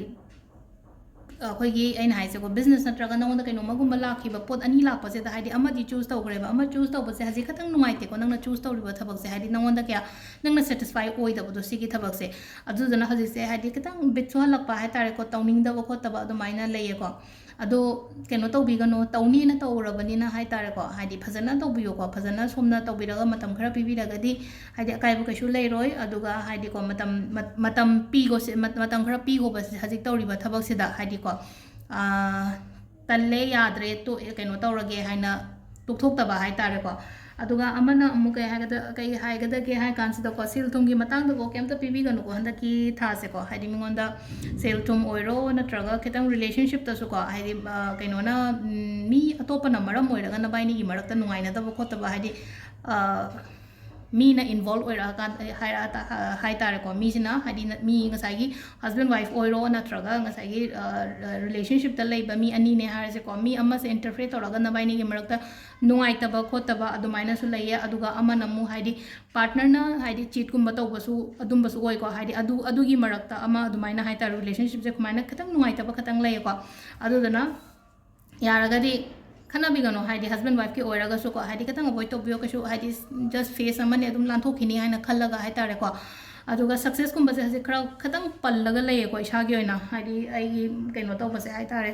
ꯑꯩꯈꯣꯏꯒꯤ, ꯑꯩꯅ ꯍꯥꯏꯁꯦꯀꯣ, ꯕꯤꯖꯤꯅꯦꯁ ꯅꯠꯇ꯭ꯔꯒ ꯅꯉꯣꯟꯗ ꯀꯩꯅꯣꯝꯃꯒꯨꯝꯕ ꯂꯥꯛꯈꯤꯕ ꯄꯣꯠ ꯑꯅꯤ ꯂꯥꯛꯄꯁꯤꯗ, ꯍꯥꯏꯗꯤ ꯑꯃꯗꯤ ꯆꯨꯁ ꯇꯧꯈ꯭ꯔꯦꯕ, ꯑꯃ ꯆꯨꯁ ꯇꯧꯕꯁꯦ ꯍꯧꯖꯤꯛ ꯈꯤꯇꯪ ꯅꯨꯡꯉꯥꯏꯇꯦꯀꯣ, ꯅꯪꯅ ꯆꯨꯁ ꯇꯧꯔꯤꯕ ꯊꯕꯛꯁꯦ, ꯍꯥꯏꯗꯤ ꯅꯉꯣꯟꯗ ꯀꯌꯥ, ꯅꯪꯅ ꯁꯦꯇꯤꯁꯐꯥꯏ ꯑꯣꯏꯗꯕꯗꯣ ꯁꯤꯒꯤ ꯊꯕꯛꯁꯦ꯫ ꯑꯗꯨꯗꯨꯅ ꯍꯧꯖꯤꯛꯁꯦ ꯍꯥꯏꯗꯤ ꯈꯤꯇꯪ ꯕꯤꯠꯁꯨ ꯍꯜꯂꯛꯄ ꯍꯥꯏꯇꯥꯔꯦꯀꯣ, ꯇꯧꯅꯤꯡꯗꯕ ꯈꯣꯠꯇꯕ ꯑꯗꯨꯃꯥꯏꯅ ꯂꯩꯌꯦꯀꯣ꯫ ꯑꯗꯣ ꯀꯩꯅꯣ ꯇꯧꯕꯤꯒꯅꯣ, ꯇꯧꯅꯤꯅ ꯇꯧꯔꯕꯅꯤꯅ ꯍꯥꯏꯇꯥꯔꯦꯀꯣ, ꯍꯥꯏꯗꯤ ꯐꯖꯅ ꯇꯧꯕꯤꯌꯣꯀꯣ, ꯐꯖꯅ ꯁꯣꯝꯅ ꯇꯧꯕꯤꯔꯒ ꯃꯇꯝ ꯈꯔ ꯄꯤꯕꯤꯔꯒꯗꯤ ꯍꯥꯏꯗꯤ ꯑꯀꯥꯏꯕ ꯀꯩꯁꯨ ꯂꯩꯔꯣꯏ꯫ ꯑꯗꯨꯒ ꯍꯥꯏꯗꯤꯀꯣ, ꯃꯇꯝ, ꯃꯠ-, ꯃꯇꯝ ꯄꯤꯒꯣ ꯁꯤ, ꯃꯠ-, ꯃꯇꯝ ꯈꯔ ꯄꯤꯒꯣꯕ ꯁꯤ ꯍꯧꯖꯤꯛ ꯇꯧꯔꯤꯕ ꯊꯕꯛꯁꯤꯗ ꯍꯥꯏꯗꯤꯀꯣ, ꯑꯥ, ꯇꯜꯂꯦ, ꯌꯥꯗ꯭ꯔꯦ, ꯇꯣꯛꯑꯦ, ꯀꯩꯅꯣ ꯇꯧꯔꯒꯦ ꯍꯥꯏꯅ ꯇꯣꯛꯊꯣꯛꯇꯕ ꯍꯥꯏꯇꯥꯔꯦꯀꯣ꯫ ꯑꯗꯨꯒ ꯑꯃꯅ ꯑꯃꯨꯛ ꯀꯩ ꯍꯥꯏꯒꯗ-, ꯀꯩ ꯍꯥꯏꯒꯗꯒꯦ ꯍꯥꯏ ꯀꯥꯟꯁꯤꯗꯀꯣ, ꯁꯦꯜ ꯊꯨꯝꯒꯤ ꯃꯇꯥꯡꯗꯀꯣ ꯀꯩꯝꯇ ꯄꯤꯕꯤꯒꯅꯨꯀꯣ ꯍꯟꯗꯛꯀꯤ ꯊꯥꯁꯦꯀꯣ꯫ ꯍꯥꯏꯗꯤ ꯃꯤꯉꯣꯟꯗ ꯁꯦꯜ ꯊꯨꯝ ꯑꯣꯏꯔꯣ ꯅꯠꯇ꯭ꯔꯒ ꯈꯤꯇꯪ ꯔꯤꯂꯦꯁꯟꯁꯤꯞꯇꯁꯨꯀꯣ, ꯍꯥꯏꯗꯤ, ꯑ, ꯀꯩꯅꯣꯅ, ꯎꯝ, ꯃꯤ ꯑꯇꯣꯞꯄꯅ ꯃꯔꯝ ꯑꯣꯏꯔꯒ ꯅꯕꯥꯏꯅꯤꯒꯤ ꯃꯔꯛꯇ ꯅꯨꯡꯉꯥꯏꯅꯗꯕ ꯈꯣꯠꯇꯕ, ꯍꯥꯏꯗꯤ, ꯑ, ꯃꯤꯅ ꯏꯟꯚꯣꯜꯕ ꯑꯣꯏꯔꯛꯑꯀꯥꯟꯗ ꯍꯥꯏꯔꯛꯑ ꯍꯥꯏ ꯇꯥꯔꯦꯀꯣ, ꯃꯤꯁꯤꯅ ꯍꯥꯏꯗꯤ ꯃꯤ ꯉꯁꯥꯏꯒꯤ ꯍꯁꯕꯦꯟ ꯋꯥꯏꯐ ꯑꯣꯏꯔꯣ, ꯅꯠꯇ꯭ꯔꯒ ꯉꯁꯥꯏꯒꯤ ꯔꯤꯂꯦꯁꯟꯁꯤꯞꯇ ꯂꯩꯕ ꯃꯤ ꯑꯅꯤꯅꯦ ꯍꯥꯏꯔꯁꯦꯀꯣ, ꯃꯤ ꯑꯃꯁꯦ ꯏꯟꯇꯔꯐꯤꯌꯔ ꯇꯧꯔꯒ ꯅꯕꯥꯏꯅꯤꯒꯤ ꯃꯔꯛꯇ ꯅꯨꯡꯉꯥꯏꯇꯕ ꯈꯣꯠꯇꯕ ꯑꯗꯨꯃꯥꯏꯅꯁꯨ ꯂꯩꯌꯦ꯫ ꯑꯗꯨꯒ ꯑꯃꯅ ꯑꯃꯨꯛ ꯍꯥꯏꯗꯤ ꯄꯥꯔꯠꯅꯔꯅ ꯍꯥꯏꯗꯤ ꯆꯤꯠꯀꯨꯝꯕ ꯇꯧꯕꯁꯨ ꯑꯗꯨꯝꯕꯁꯨ ꯑꯣꯏꯀꯣ꯫ ꯍꯥꯏꯗꯤ ꯑꯗꯨ ꯑꯗꯨꯒꯤ ꯃꯔꯛꯇ ꯑꯃ ꯑꯗꯨꯃꯥꯏꯅ ꯍꯥꯏ ꯇꯥꯔꯦ, ꯔꯤꯂꯦꯁꯟꯁꯤꯞꯁꯦ ꯈꯨꯃꯥꯏꯅ ꯈꯤꯇꯪ ꯅꯨꯡꯉꯥꯏꯇꯕ ꯈꯤꯇꯪ ꯂꯩꯌꯦꯀꯣ꯫ ꯑꯗꯨꯗꯨꯅ ꯌꯥꯔꯒꯗꯤ ꯈꯠꯅꯕꯤꯒꯅꯣ, ꯍꯥꯏꯗꯤ ꯍꯁꯕꯦꯟ ꯋꯥꯏꯐꯀꯤ ꯑꯣꯏꯔꯒꯁꯨꯀꯣ, ꯍꯥꯏꯗꯤ ꯈꯤꯇꯪ ꯑꯦꯚꯣꯏꯗ ꯇꯧꯕꯤꯌꯣ꯫ ꯀꯩꯁꯨ ꯍꯥꯏꯗꯤ ꯖꯁ ꯐꯦꯁ ꯑꯃꯅꯤ, ꯑꯗꯨꯝ ꯂꯥꯟꯊꯣꯛꯈꯤꯅꯤ ꯍꯥꯏꯅ ꯈꯜꯂꯒ ꯍꯥꯏ ꯇꯥꯔꯦꯀꯣ꯫ ꯑꯗꯨꯒ ꯁꯛꯁꯦꯁꯀꯨꯝꯕꯁꯦ ꯍꯧꯖꯤꯛ ꯈꯔ ꯈꯤꯇꯪ ꯄꯜꯂꯒ ꯂꯩꯌꯦꯀꯣ, ꯏꯁꯥꯒꯤ ꯑꯣꯏꯅ ꯍꯥꯏꯗꯤ ꯑꯩꯒꯤ ꯀꯩꯅꯣ ꯇꯧꯕꯁꯦ ꯍꯥꯏ ꯇꯥꯔꯦ,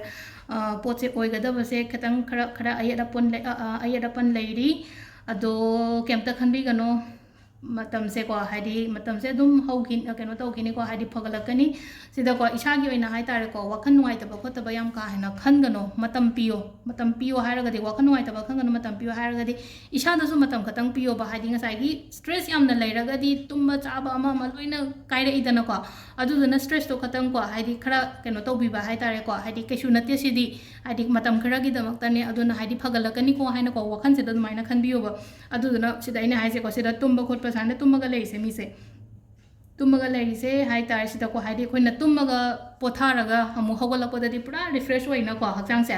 ꯄꯣꯠꯁꯦ ꯑꯣꯏꯒꯗꯕꯁꯦ ꯈꯤꯇꯪ ꯈꯔ ꯈꯔ ꯑꯌꯦꯠ ꯑꯄꯟ ꯑꯌꯦꯠ ꯑꯄꯟ ꯂꯩꯔꯤ꯫ ꯑꯗꯣ ꯀꯩꯝꯇ ꯈꯟꯕꯤꯒꯅꯣ꯫ ꯃꯇꯝꯁꯦꯀꯣ, ꯍꯥꯏꯗꯤ ꯃꯇꯝꯁꯦ ꯑꯗꯨꯝ ꯍꯧꯈꯤ, ꯀꯩꯅꯣ ꯇꯧꯈꯤꯅꯤꯀꯣ, ꯍꯥꯏꯗꯤ ꯐꯒꯠꯂꯛꯀꯅꯤ꯫ ꯁꯤꯗꯀꯣ ꯏꯁꯥꯒꯤ ꯑꯣꯏꯅ ꯍꯥꯏ ꯇꯥꯔꯦꯀꯣ, ꯋꯥꯈꯜ ꯅꯨꯡꯉꯥꯏꯇꯕ ꯈꯣꯠꯇꯕ ꯌꯥꯝ ꯀꯥ ꯍꯦꯟꯅ ꯈꯟꯒꯅꯣ꯫ ꯃꯇꯝ ꯄꯤꯌꯣ, ꯃꯇꯝ ꯄꯤꯌꯣ ꯍꯥꯏꯔꯒꯗꯤ, ꯋꯥꯈꯜ ꯅꯨꯡꯉꯥꯏꯇꯕ ꯈꯟꯒꯅꯣ, ꯃꯇꯝ ꯄꯤꯌꯣ ꯍꯥꯏꯔꯒꯗꯤ ꯏꯁꯥꯗꯁꯨ ꯃꯇꯝ ꯈꯛꯇꯪ ꯄꯤꯌꯣꯕ꯫ ꯍꯥꯏꯗꯤ ꯉꯁꯥꯏꯒꯤ ꯁ꯭ꯇ꯭ꯔꯦꯁ ꯌꯥꯝꯅ ꯂꯩꯔꯒꯗꯤ ꯇꯨꯝꯕ ꯆꯥꯕ ꯑꯃ ꯑꯃ ꯂꯣꯏꯅ ꯀꯥꯏꯔꯛꯏꯗꯅꯀꯣ꯫ ꯑꯗꯨꯗꯨꯅ ꯁ꯭ꯇ꯭ꯔꯦꯁꯇꯣ ꯈꯛꯇꯪꯀꯣ, ꯍꯥꯏꯗꯤ ꯈꯔ ꯀꯩꯅꯣ ꯇꯧꯕꯤꯕ ꯍꯥꯏ ꯇꯥꯔꯦꯀꯣ꯫ ꯍꯥꯏꯗꯤ ꯀꯩꯁꯨ ꯅꯠꯇꯦ ꯁꯤꯗꯤ, ꯍꯥꯏꯗꯤ ꯃꯇꯝ ꯈꯔꯒꯤꯗꯃꯛꯇꯅꯦ, ꯑꯗꯨꯅ ꯍꯥꯏꯗꯤ ꯐꯒꯠꯂꯛꯀꯅꯤꯀꯣ ꯍꯥꯏꯅꯀꯣ ꯋꯥꯈꯜꯁꯤꯗ ꯑꯗꯨꯃꯥꯏꯅ ꯈꯟꯕꯤꯌꯣꯕ꯫ ꯑꯗꯨꯗꯨꯅ ꯁꯤꯗ ꯑꯩꯅ ꯍꯥꯏꯁꯦꯀꯣ, ꯁꯤꯗ ꯇꯨꯝꯕ ꯈꯣꯠꯄ ꯁꯨꯃꯥꯏꯅ ꯇꯨꯝꯃꯒ ꯂꯩꯔꯤꯁꯦ ꯃꯤꯁꯦ, ꯇꯨꯝꯃꯒ ꯂꯩꯔꯤꯁꯦ ꯍꯥꯏ ꯇꯥꯔꯦ ꯁꯤꯗꯀꯣ, ꯍꯥꯏꯗꯤ ꯑꯩꯈꯣꯏꯅ ꯇꯨꯝꯃꯒ ꯄꯣꯊꯥꯔꯒ ꯑꯃꯨꯛ ꯍꯧꯒꯠꯂꯛꯄꯗꯗꯤ ꯄꯨꯔꯥ ꯔꯤꯐ꯭ꯔꯦꯁ ꯑꯣꯏꯅꯀꯣ ꯍꯛꯆꯥꯡꯁꯦ꯫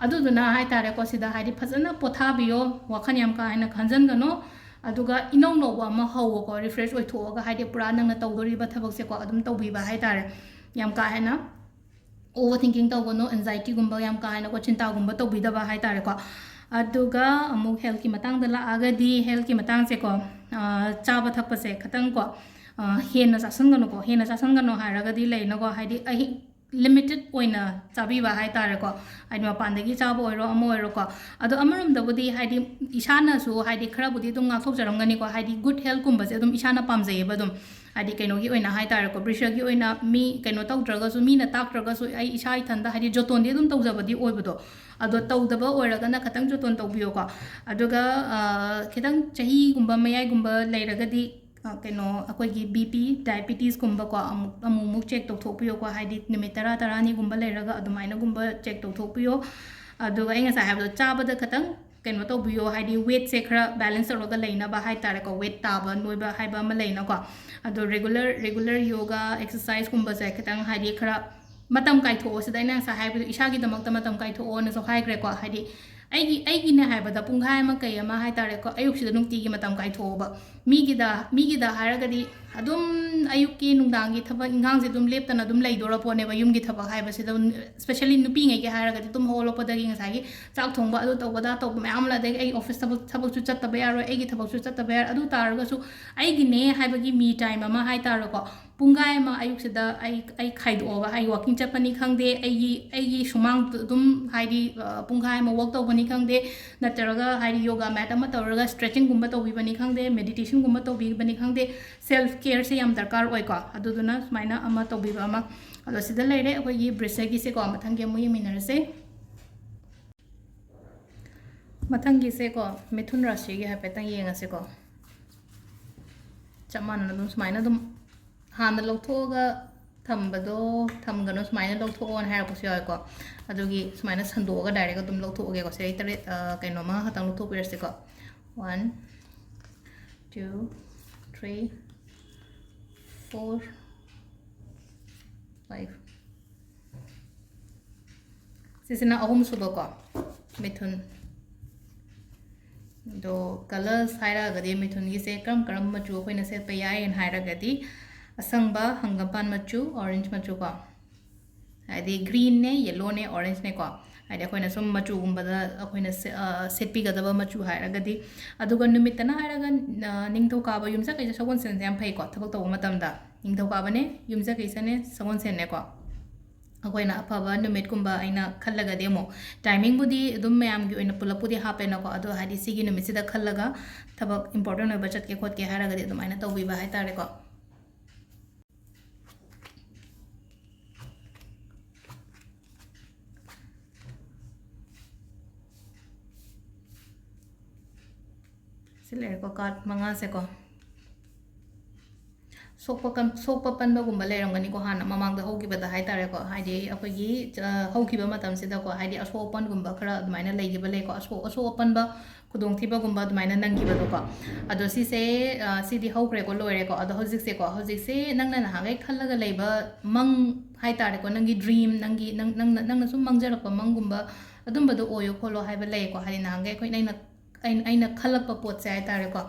ꯑꯗꯨꯗꯨꯅ ꯍꯥꯏ ꯇꯥꯔꯦꯀꯣ, ꯁꯤꯗ ꯍꯥꯏꯗꯤ ꯐꯖꯅ ꯄꯣꯊꯥꯕꯤꯌꯣ, ꯋꯥꯈꯜ ꯌꯥꯝ ꯀꯥ ꯍꯦꯟꯅ ꯈꯟꯖꯟꯒꯅꯣ꯫ ꯑꯗꯨꯒ ꯏꯅꯧ ꯅꯧꯕ ꯑꯃ ꯍꯧꯋꯣꯀꯣ, ꯔꯤꯐ꯭ꯔꯦꯁ ꯑꯣꯏꯊꯣꯛꯑꯒ, ꯍꯥꯏꯗꯤ ꯄꯨꯔꯥ ꯅꯪꯅ ꯇꯧꯗꯣꯔꯤꯕ ꯊꯕꯛꯁꯦꯀꯣ ꯑꯗꯨꯝ ꯇꯧꯕꯤꯕ ꯍꯥꯏ ꯇꯥꯔꯦ꯫ ꯌꯥꯝ ꯀꯥ ꯍꯦꯟꯅ ꯑꯣꯚꯔ ꯊꯤꯡꯀꯤꯡ ꯇꯧꯒꯅꯣ, ꯑꯦꯟꯖꯥꯏꯇꯤꯒꯨꯝꯕ ꯌꯥꯝ ꯀꯥ ꯍꯦꯟꯅꯀꯣ ꯆꯤꯟꯇꯥꯒꯨꯝꯕ ꯇꯧꯕꯤꯗꯕ ꯍꯥꯏ ꯇꯥꯔꯦꯀꯣ꯫ ꯑꯗꯨꯒ ꯑꯃꯨꯛ ꯍꯦꯜꯠꯀꯤ ꯃꯇꯥꯡꯗ ꯂꯥꯛꯑꯒꯗꯤ, ꯍꯦꯜꯠꯀꯤ ꯃꯇꯥꯡꯁꯦꯀꯣ, ꯑ, ꯆꯥꯕ ꯊꯛꯄꯁꯦ ꯈꯤꯇꯪꯀꯣ, ꯑ, ꯍꯦꯟꯅ ꯆꯥꯁꯟꯒꯅꯨꯀꯣ꯫ ꯍꯦꯟꯅ ꯆꯥꯁꯟꯒꯅꯣ ꯍꯥꯏꯔꯒꯗꯤ ꯂꯩꯅꯀꯣ, ꯍꯥꯏꯗꯤ ꯑꯍꯤꯡ ꯂꯤꯃꯤꯇꯦꯠ ꯑꯣꯏꯅ ꯆꯥꯕꯤꯕ ꯍꯥꯏ ꯇꯥꯔꯦꯀꯣ꯫ ꯍꯥꯏꯗꯤ ꯃꯄꯥꯟꯗꯒꯤ ꯆꯥꯕ ꯑꯣꯏꯔꯣ, ꯑꯃ ꯑꯣꯏꯔꯣꯀꯣ꯫ ꯑꯗꯣ ꯑꯃꯔꯣꯝꯗꯕꯨꯗꯤ ꯍꯥꯏꯗꯤ ꯏꯁꯥꯅꯁꯨ ꯍꯥꯏꯗꯤ ꯈꯔꯕꯨꯗꯤ ꯑꯗꯨꯝ ꯉꯥꯛꯊꯣꯛꯆꯔꯝꯒꯅꯤꯀꯣ, ꯍꯥꯏꯗꯤ ꯒꯨꯗ ꯍꯦꯜꯠꯀꯨꯝꯕꯁꯦ ꯑꯗꯨꯝ ꯏꯁꯥꯅ ꯄꯥꯝꯖꯩꯌꯦꯕ ꯑꯗꯨꯝ꯫ ꯍꯥꯏꯗꯤ ꯀꯩꯅꯣꯒꯤ ꯑꯣꯏꯅ ꯍꯥꯏ ꯇꯥꯔꯦꯀꯣ, ꯕ꯭ꯔꯤꯁꯒꯤ ꯑꯣꯏꯅ ꯃꯤ ꯀꯩꯅꯣ ꯇꯧꯗ꯭ꯔꯒꯁꯨ, ꯃꯤꯅ ꯇꯥꯛꯇ꯭ꯔꯒꯁꯨ ꯑꯩ ꯏꯁꯥ ꯏꯊꯟꯇ ꯍꯥꯏꯗꯤ ꯖꯣꯇꯣꯟꯗꯤ ꯑꯗꯨꯝ ꯇꯧꯖꯕꯗꯤ ꯑꯣꯏꯕꯗꯣ꯫ ꯑꯗꯣ ꯇꯧꯗꯕ ꯑꯣꯏꯔꯒꯅ ꯈꯤꯇꯪ ꯖꯣꯇꯣꯟ ꯇꯧꯕꯤꯌꯣꯀꯣ꯫ ꯑꯗꯨꯒ, ꯑ, ꯈꯤꯇꯪ ꯆꯍꯤꯒꯨꯝꯕ ꯃꯌꯥꯏꯒꯨꯝꯕ ꯂꯩꯔꯒꯗꯤ, ꯑ, ꯀꯩꯅꯣ, ꯑꯩꯈꯣꯏꯒꯤ ꯕꯤ ꯄꯤ, ꯗꯥꯏꯕꯤꯇꯤꯁꯀꯨꯝꯕꯀꯣ, ꯑꯃꯨꯛ, ꯑꯃꯨꯛ ꯑꯃꯨꯛ ꯆꯦꯛ ꯇꯧꯊꯣꯛꯄꯤꯌꯣꯀꯣ꯫ ꯍꯥꯏꯗꯤ ꯅꯨꯃꯤꯠ ꯇꯔꯥ, ꯇꯔꯥꯅꯤꯒꯨꯝꯕ ꯂꯩꯔꯒ ꯑꯗꯨꯃꯥꯏꯅꯒꯨꯝꯕ ꯆꯦꯛ ꯇꯧꯊꯣꯛꯄꯤꯌꯣ꯫ ꯑꯗꯨꯒ ꯑꯩ ꯉꯁꯥꯏ ꯍꯥꯏꯕꯗꯣ, ꯆꯥꯕꯗ ꯈꯤꯇꯪ ꯀꯩꯅꯣ ꯇꯧꯕꯤꯌꯣ, ꯍꯥꯏꯗꯤ ꯋꯦꯠꯁꯦ ꯈꯔ ꯕꯦꯂꯦꯟꯁ ꯇꯧꯔꯒ ꯂꯩꯅꯕ ꯍꯥꯏꯇꯥꯔꯦꯀꯣ, ꯋꯦꯠ ꯇꯥꯕ ꯅꯣꯏꯕ ꯍꯥꯏꯕ ꯑꯃ ꯂꯩꯅꯀꯣ꯫ ꯑꯗꯣ ꯔꯦꯒꯨꯂꯔ ꯔꯦꯒꯨꯂꯔ ꯌꯣꯒꯥ ꯑꯦꯛꯁꯔꯁꯥꯏꯁꯀꯨꯝꯕꯁꯦ ꯈꯤꯇꯪ ꯍꯥꯏꯗꯤ ꯈꯔ ꯃꯇꯝ ꯀꯥꯏꯊꯣꯛꯑꯣ, ꯁꯤꯗ ꯑꯩꯅ ꯉꯁꯥꯏ ꯍꯥꯏꯕꯗꯣ ꯏꯁꯥꯒꯤꯗꯃꯛꯇ ꯃꯇꯝ ꯀꯥꯏꯊꯣꯛꯑꯣꯅꯁꯨ ꯍꯥꯏꯈ꯭ꯔꯦꯀꯣ꯫ ꯍꯥꯏꯗꯤ ꯑꯩꯒꯤ ꯑꯩꯒꯤꯅꯦ ꯍꯥꯏꯕꯗ ꯄꯨꯡꯈꯥꯏ ꯑꯃ ꯀꯩ ꯑꯃ ꯍꯥꯏꯇꯥꯔꯦꯀꯣ, ꯑꯌꯨꯛꯁꯤꯗ ꯅꯨꯡꯇꯤꯒꯤ ꯃꯇꯝ ꯀꯥꯏꯊꯣꯛꯑꯣꯕ꯫ ꯃꯤꯒꯤꯗ ꯃꯤꯒꯤꯗ ꯍꯥꯏꯔꯒꯗꯤ ꯑꯗꯨꯝ ꯑꯌꯨꯛꯀꯤ ꯅꯨꯡꯗꯥꯡꯒꯤ ꯊꯕꯛ ꯏꯟꯈꯥꯡꯁꯦ ꯑꯗꯨꯝ ꯂꯦꯞꯇꯅ ꯑꯗꯨꯝ ꯂꯩꯗꯣꯔ ꯄꯣꯠꯅꯦꯕ ꯌꯨꯝꯒꯤ ꯊꯕꯛ ꯍꯥꯏꯕꯁꯤꯗ꯫ ꯏꯁꯄꯦꯁꯦꯜꯂꯤ ꯅꯨꯄꯤꯉꯩꯒꯤ ꯍꯥꯏꯔꯒꯗꯤ ꯇꯨꯝ ꯍꯧꯒꯠꯂꯛꯄꯗꯒꯤ ꯉꯁꯥꯏꯒꯤ ꯆꯥꯛ ꯊꯣꯡꯕ, ꯑꯗꯨ ꯇꯧꯕ, ꯑꯗꯥ ꯇꯧꯕ ꯃꯌꯥꯝ ꯑꯃ, ꯑꯗꯒꯤ ꯑꯩ ꯑꯣꯐꯤꯁ ꯊꯕꯛ ꯊꯕꯛꯁꯨ ꯆꯠꯇꯕ ꯌꯥꯔꯣꯏ, ꯑꯩꯒꯤ ꯊꯕꯛꯁꯨ ꯆꯠꯇꯕ ꯌꯥꯔꯣꯏ꯫ ꯑꯗꯨ ꯇꯥꯔꯒꯁꯨ ꯑꯩꯒꯤꯅꯦ ꯍꯥꯏꯕꯒꯤ ꯃꯤ ꯇꯥꯏꯝ ꯑꯃ ꯍꯥꯏꯇꯥꯔꯦꯀꯣ, ꯄꯨꯡꯈꯥꯏ ꯑꯃ ꯑꯌꯨꯛꯁꯤꯗ ꯑꯩ ꯑꯩ ꯈꯥꯏꯗꯣꯛꯑꯒ, ꯑꯩ ꯋꯥꯀꯤꯡ ꯆꯠꯄꯅꯤ ꯈꯪꯗꯦ, ꯑꯩꯒꯤ ꯑꯩꯒꯤ ꯁꯨꯃꯥꯡ ꯑꯗꯨꯝ ꯍꯥꯏꯗꯤ ꯄꯨꯡꯈꯥꯏ ꯑꯃ ꯋꯥꯛ ꯇꯧꯕꯅꯤ ꯈꯪꯗꯦ, ꯅꯠꯇ꯭ꯔꯒ ꯍꯥꯏꯗꯤ ꯌꯣꯒꯥ ꯃꯦꯠ ꯑꯃ ꯇꯧꯔꯒ ꯁ꯭ꯇ꯭ꯔꯦꯆꯤꯡꯒꯨꯝꯕ ꯇꯧꯕꯤꯕꯅꯤ ꯈꯪꯗꯦ, ꯃꯦꯗꯤꯇꯦꯁꯟꯒꯨꯝꯕ ꯇꯧꯕꯤꯕꯅꯤ ꯈꯪꯗꯦ, ꯁꯦꯜꯐ ꯀꯦꯌꯔꯁꯦ ꯌꯥꯝ ꯗꯔꯀꯥꯔ ꯑꯣꯏꯀꯣ꯫ ꯑꯗꯨꯗꯨꯅ ꯁꯨꯃꯥꯏꯅ ꯑꯃ ꯇꯧꯕꯤꯕ ꯑꯃ꯫ ꯑꯗꯣ ꯁꯤꯗ ꯂꯩꯔꯦ ꯑꯩꯈꯣꯏꯒꯤ ꯕ꯭ꯔꯤꯁꯦꯒꯤꯁꯦꯀꯣ꯫ ꯃꯊꯪꯒꯤ ꯑꯃꯨꯛ ꯌꯦꯡꯃꯤꯟꯅꯔꯁꯦ꯫ ꯃꯊꯪꯒꯤꯁꯦꯀꯣ, ꯃꯤꯊꯨꯟ ꯔꯥꯁꯤꯒꯤ ꯍꯥꯏꯐꯦꯠꯇꯪ ꯌꯦꯡꯉꯁꯤꯀꯣ꯫ ꯆꯞ ꯃꯥꯟꯅꯅ ꯑꯗꯨꯝ ꯁꯨꯃꯥꯏꯅ ꯑꯗꯨꯝ ꯍꯥꯟꯅ ꯂꯧꯊꯣꯛꯑꯒ ꯊꯝꯕꯗꯣ ꯊꯝꯒꯅꯨ, ꯁꯨꯃꯥꯏꯅ ꯂꯧꯊꯣꯛꯑꯣꯅ ꯍꯥꯏꯔꯛꯄꯁꯨ ꯌꯥꯎꯋꯦꯀꯣ꯫ ꯑꯗꯨꯒꯤ ꯁꯨꯃꯥꯏꯅ ꯁꯟꯗꯣꯛꯑꯒ ꯗꯥꯏꯔꯦꯛ ꯑꯗꯨꯝ ꯂꯧꯊꯣꯛꯑꯒꯦꯀꯣ꯫ ꯁꯤꯗꯩ ꯇꯔꯦꯠ, ꯑ, ꯀꯩꯅꯣꯃ ꯈꯛꯇꯪ ꯂꯧꯊꯣꯛꯄꯤꯔꯁꯤꯀꯣ꯫ One, two, three, four, five. ꯁꯤꯁꯤꯅ ꯑꯍꯨꯝ ꯁꯨꯕꯀꯣ, ꯃꯤꯊꯨꯟ꯫ ꯑꯗꯣ ꯀꯂꯔꯁ ꯍꯥꯏꯔꯛꯑꯒꯗꯤ ꯃꯤꯊꯨꯟꯒꯤꯁꯦ ꯀꯔꯝ ꯀꯔꯝꯕ ꯃꯆꯨ ꯑꯩꯈꯣꯏꯅ ꯁꯦꯠꯄ ꯌꯥꯏꯅ ꯍꯥꯏꯔꯒꯗꯤ, ꯑꯁꯪꯕ, ꯍꯪꯒꯝꯄꯥꯟ ꯃꯆꯨ, ꯑꯣꯔꯦꯟꯖ ꯃꯆꯨ ꯀꯣ꯫ ꯍꯥꯏꯗꯤ ꯒ꯭ꯔꯤꯟꯅꯦ, ꯌꯦꯜꯂꯣꯅꯦ, ꯑꯣꯔꯦꯟꯖꯅꯦꯀꯣ꯫ ꯍꯥꯏꯗꯤ ꯑꯩꯈꯣꯏꯅ ꯁꯨꯝ ꯃꯆꯨꯒꯨꯝꯕꯗ ꯑꯩꯈꯣꯏꯅ ꯁꯦ-, ꯑ, ꯁꯦꯠꯄꯤꯒꯗꯕ ꯃꯆꯨ ꯍꯥꯏꯔꯒꯗꯤ꯫ ꯑꯗꯨꯒ ꯅꯨꯃꯤꯠꯇꯅ ꯍꯥꯏꯔꯒ, ꯑ, ꯅꯤꯡꯊꯧꯀꯥꯕ ꯌꯨꯝꯁꯀꯩꯁ ꯁꯒꯣꯜꯁꯦꯟꯁꯦ ꯌꯥꯝ ꯐꯩꯀꯣ, ꯊꯕꯛ ꯇꯧꯕ ꯃꯇꯝꯗ꯫ ꯅꯤꯡꯊꯧꯀꯥꯕꯅꯦ, ꯌꯨꯝꯁꯀꯩꯁꯅꯦ, ꯁꯒꯣꯜꯁꯦꯟꯅꯦꯀꯣ꯫ ꯑꯩꯈꯣꯏꯅ ꯑꯐꯕ ꯅꯨꯃꯤꯠꯀꯨꯝꯕ ꯑꯩꯅ ꯈꯜꯂꯒꯗꯤ ꯑꯃꯨꯛ, ꯇꯥꯏꯃꯤꯡꯕꯨꯗꯤ ꯑꯗꯨꯝ ꯃꯌꯥꯝꯒꯤ ꯑꯣꯏꯅ ꯄꯨꯂꯞꯄꯨꯗꯤ ꯍꯥꯞꯄꯦꯅꯀꯣ, ꯑꯗꯣ ꯍꯥꯏꯗꯤ ꯁꯤꯒꯤ ꯅꯨꯃꯤꯠꯁꯤꯗ ꯈꯜꯂꯒ ꯊꯕꯛ ꯏꯝꯄꯣꯔꯇꯦꯟ ꯑꯣꯏꯕ ꯆꯠꯀꯦ ꯈꯣꯠꯀꯦ ꯍꯥꯏꯔꯒꯗꯤ ꯑꯗꯨꯃꯥꯏꯅ ꯇꯧꯕꯤꯕ ꯍꯥꯏꯇꯥꯔꯦꯀꯣ꯫ ꯁꯤ ꯂꯩꯔꯦꯀꯣ, ꯀꯥꯔꯠ ꯃꯉꯥꯁꯦꯀꯣ꯫ ꯁꯣꯛꯄ ꯀꯟ- ꯁꯣꯛꯄ ꯄꯟꯕꯒꯨꯝꯕ ꯂꯩꯔꯝꯒꯅꯤꯀꯣ, ꯍꯥꯟꯅ ꯃꯃꯥꯡꯗ ꯍꯧꯈꯤꯕꯗ ꯍꯥꯏꯇꯥꯔꯦꯀꯣ, ꯍꯥꯏꯗꯤ ꯑꯩꯈꯣꯏꯒꯤ, ꯑ, ꯍꯧꯈꯤꯕ ꯃꯇꯝꯁꯤꯗꯀꯣ, ꯍꯥꯏꯗꯤ ꯑꯁꯣꯛ ꯑꯄꯟꯒꯨꯝꯕ ꯈꯔ ꯑꯗꯨꯃꯥꯏꯅ ꯂꯩꯈꯤꯕ ꯂꯩꯀꯣ, ꯑꯁꯣꯛ ꯑꯁꯣꯛ ꯑꯄꯟꯕ ꯈꯨꯗꯣꯡꯊꯤꯕꯒꯨꯝꯕ ꯑꯗꯨꯃꯥꯏꯅ ꯅꯪꯈꯤꯕꯗꯣꯀꯣ꯫ ꯑꯗꯣ ꯁꯤꯁꯦ, ꯑ, ꯁꯤꯗꯤ ꯍꯧꯈ꯭ꯔꯦꯀꯣ, ꯂꯣꯏꯔꯦꯀꯣ꯫ ꯑꯗꯣ ꯍꯧꯖꯤꯛꯁꯦꯀꯣ, ꯍꯧꯖꯤꯛꯁꯦ ꯅꯪꯅ ꯅꯍꯥꯟꯈꯩ ꯈꯜꯂꯒ ꯂꯩꯕ ꯃꯪ ꯍꯥꯏꯇꯥꯔꯦꯀꯣ, ꯅꯪꯒꯤ dream, ꯅꯪꯒꯤ, ꯅꯪ, ꯅꯪꯅ, ꯅꯪꯅ ꯁꯨꯝ ꯃꯪꯖꯔꯛꯄ ꯃꯪꯒꯨꯝꯕ ꯑꯗꯨꯝꯕꯗꯣ ꯑꯣꯏꯌꯣ ꯈꯣꯠꯂꯣ ꯍꯥꯏꯕ ꯂꯩꯌꯦꯀꯣ꯫ ꯍꯥꯏꯗꯤ ꯅꯍꯥꯟꯈꯩ ꯑꯩꯈꯣꯏꯅ ꯑꯩꯅ, ꯑꯩꯅ, ꯑꯩꯅ ꯈꯜꯂꯛꯄ ꯄꯣꯠꯁꯦ ꯍꯥꯏꯇꯥꯔꯦꯀꯣ꯫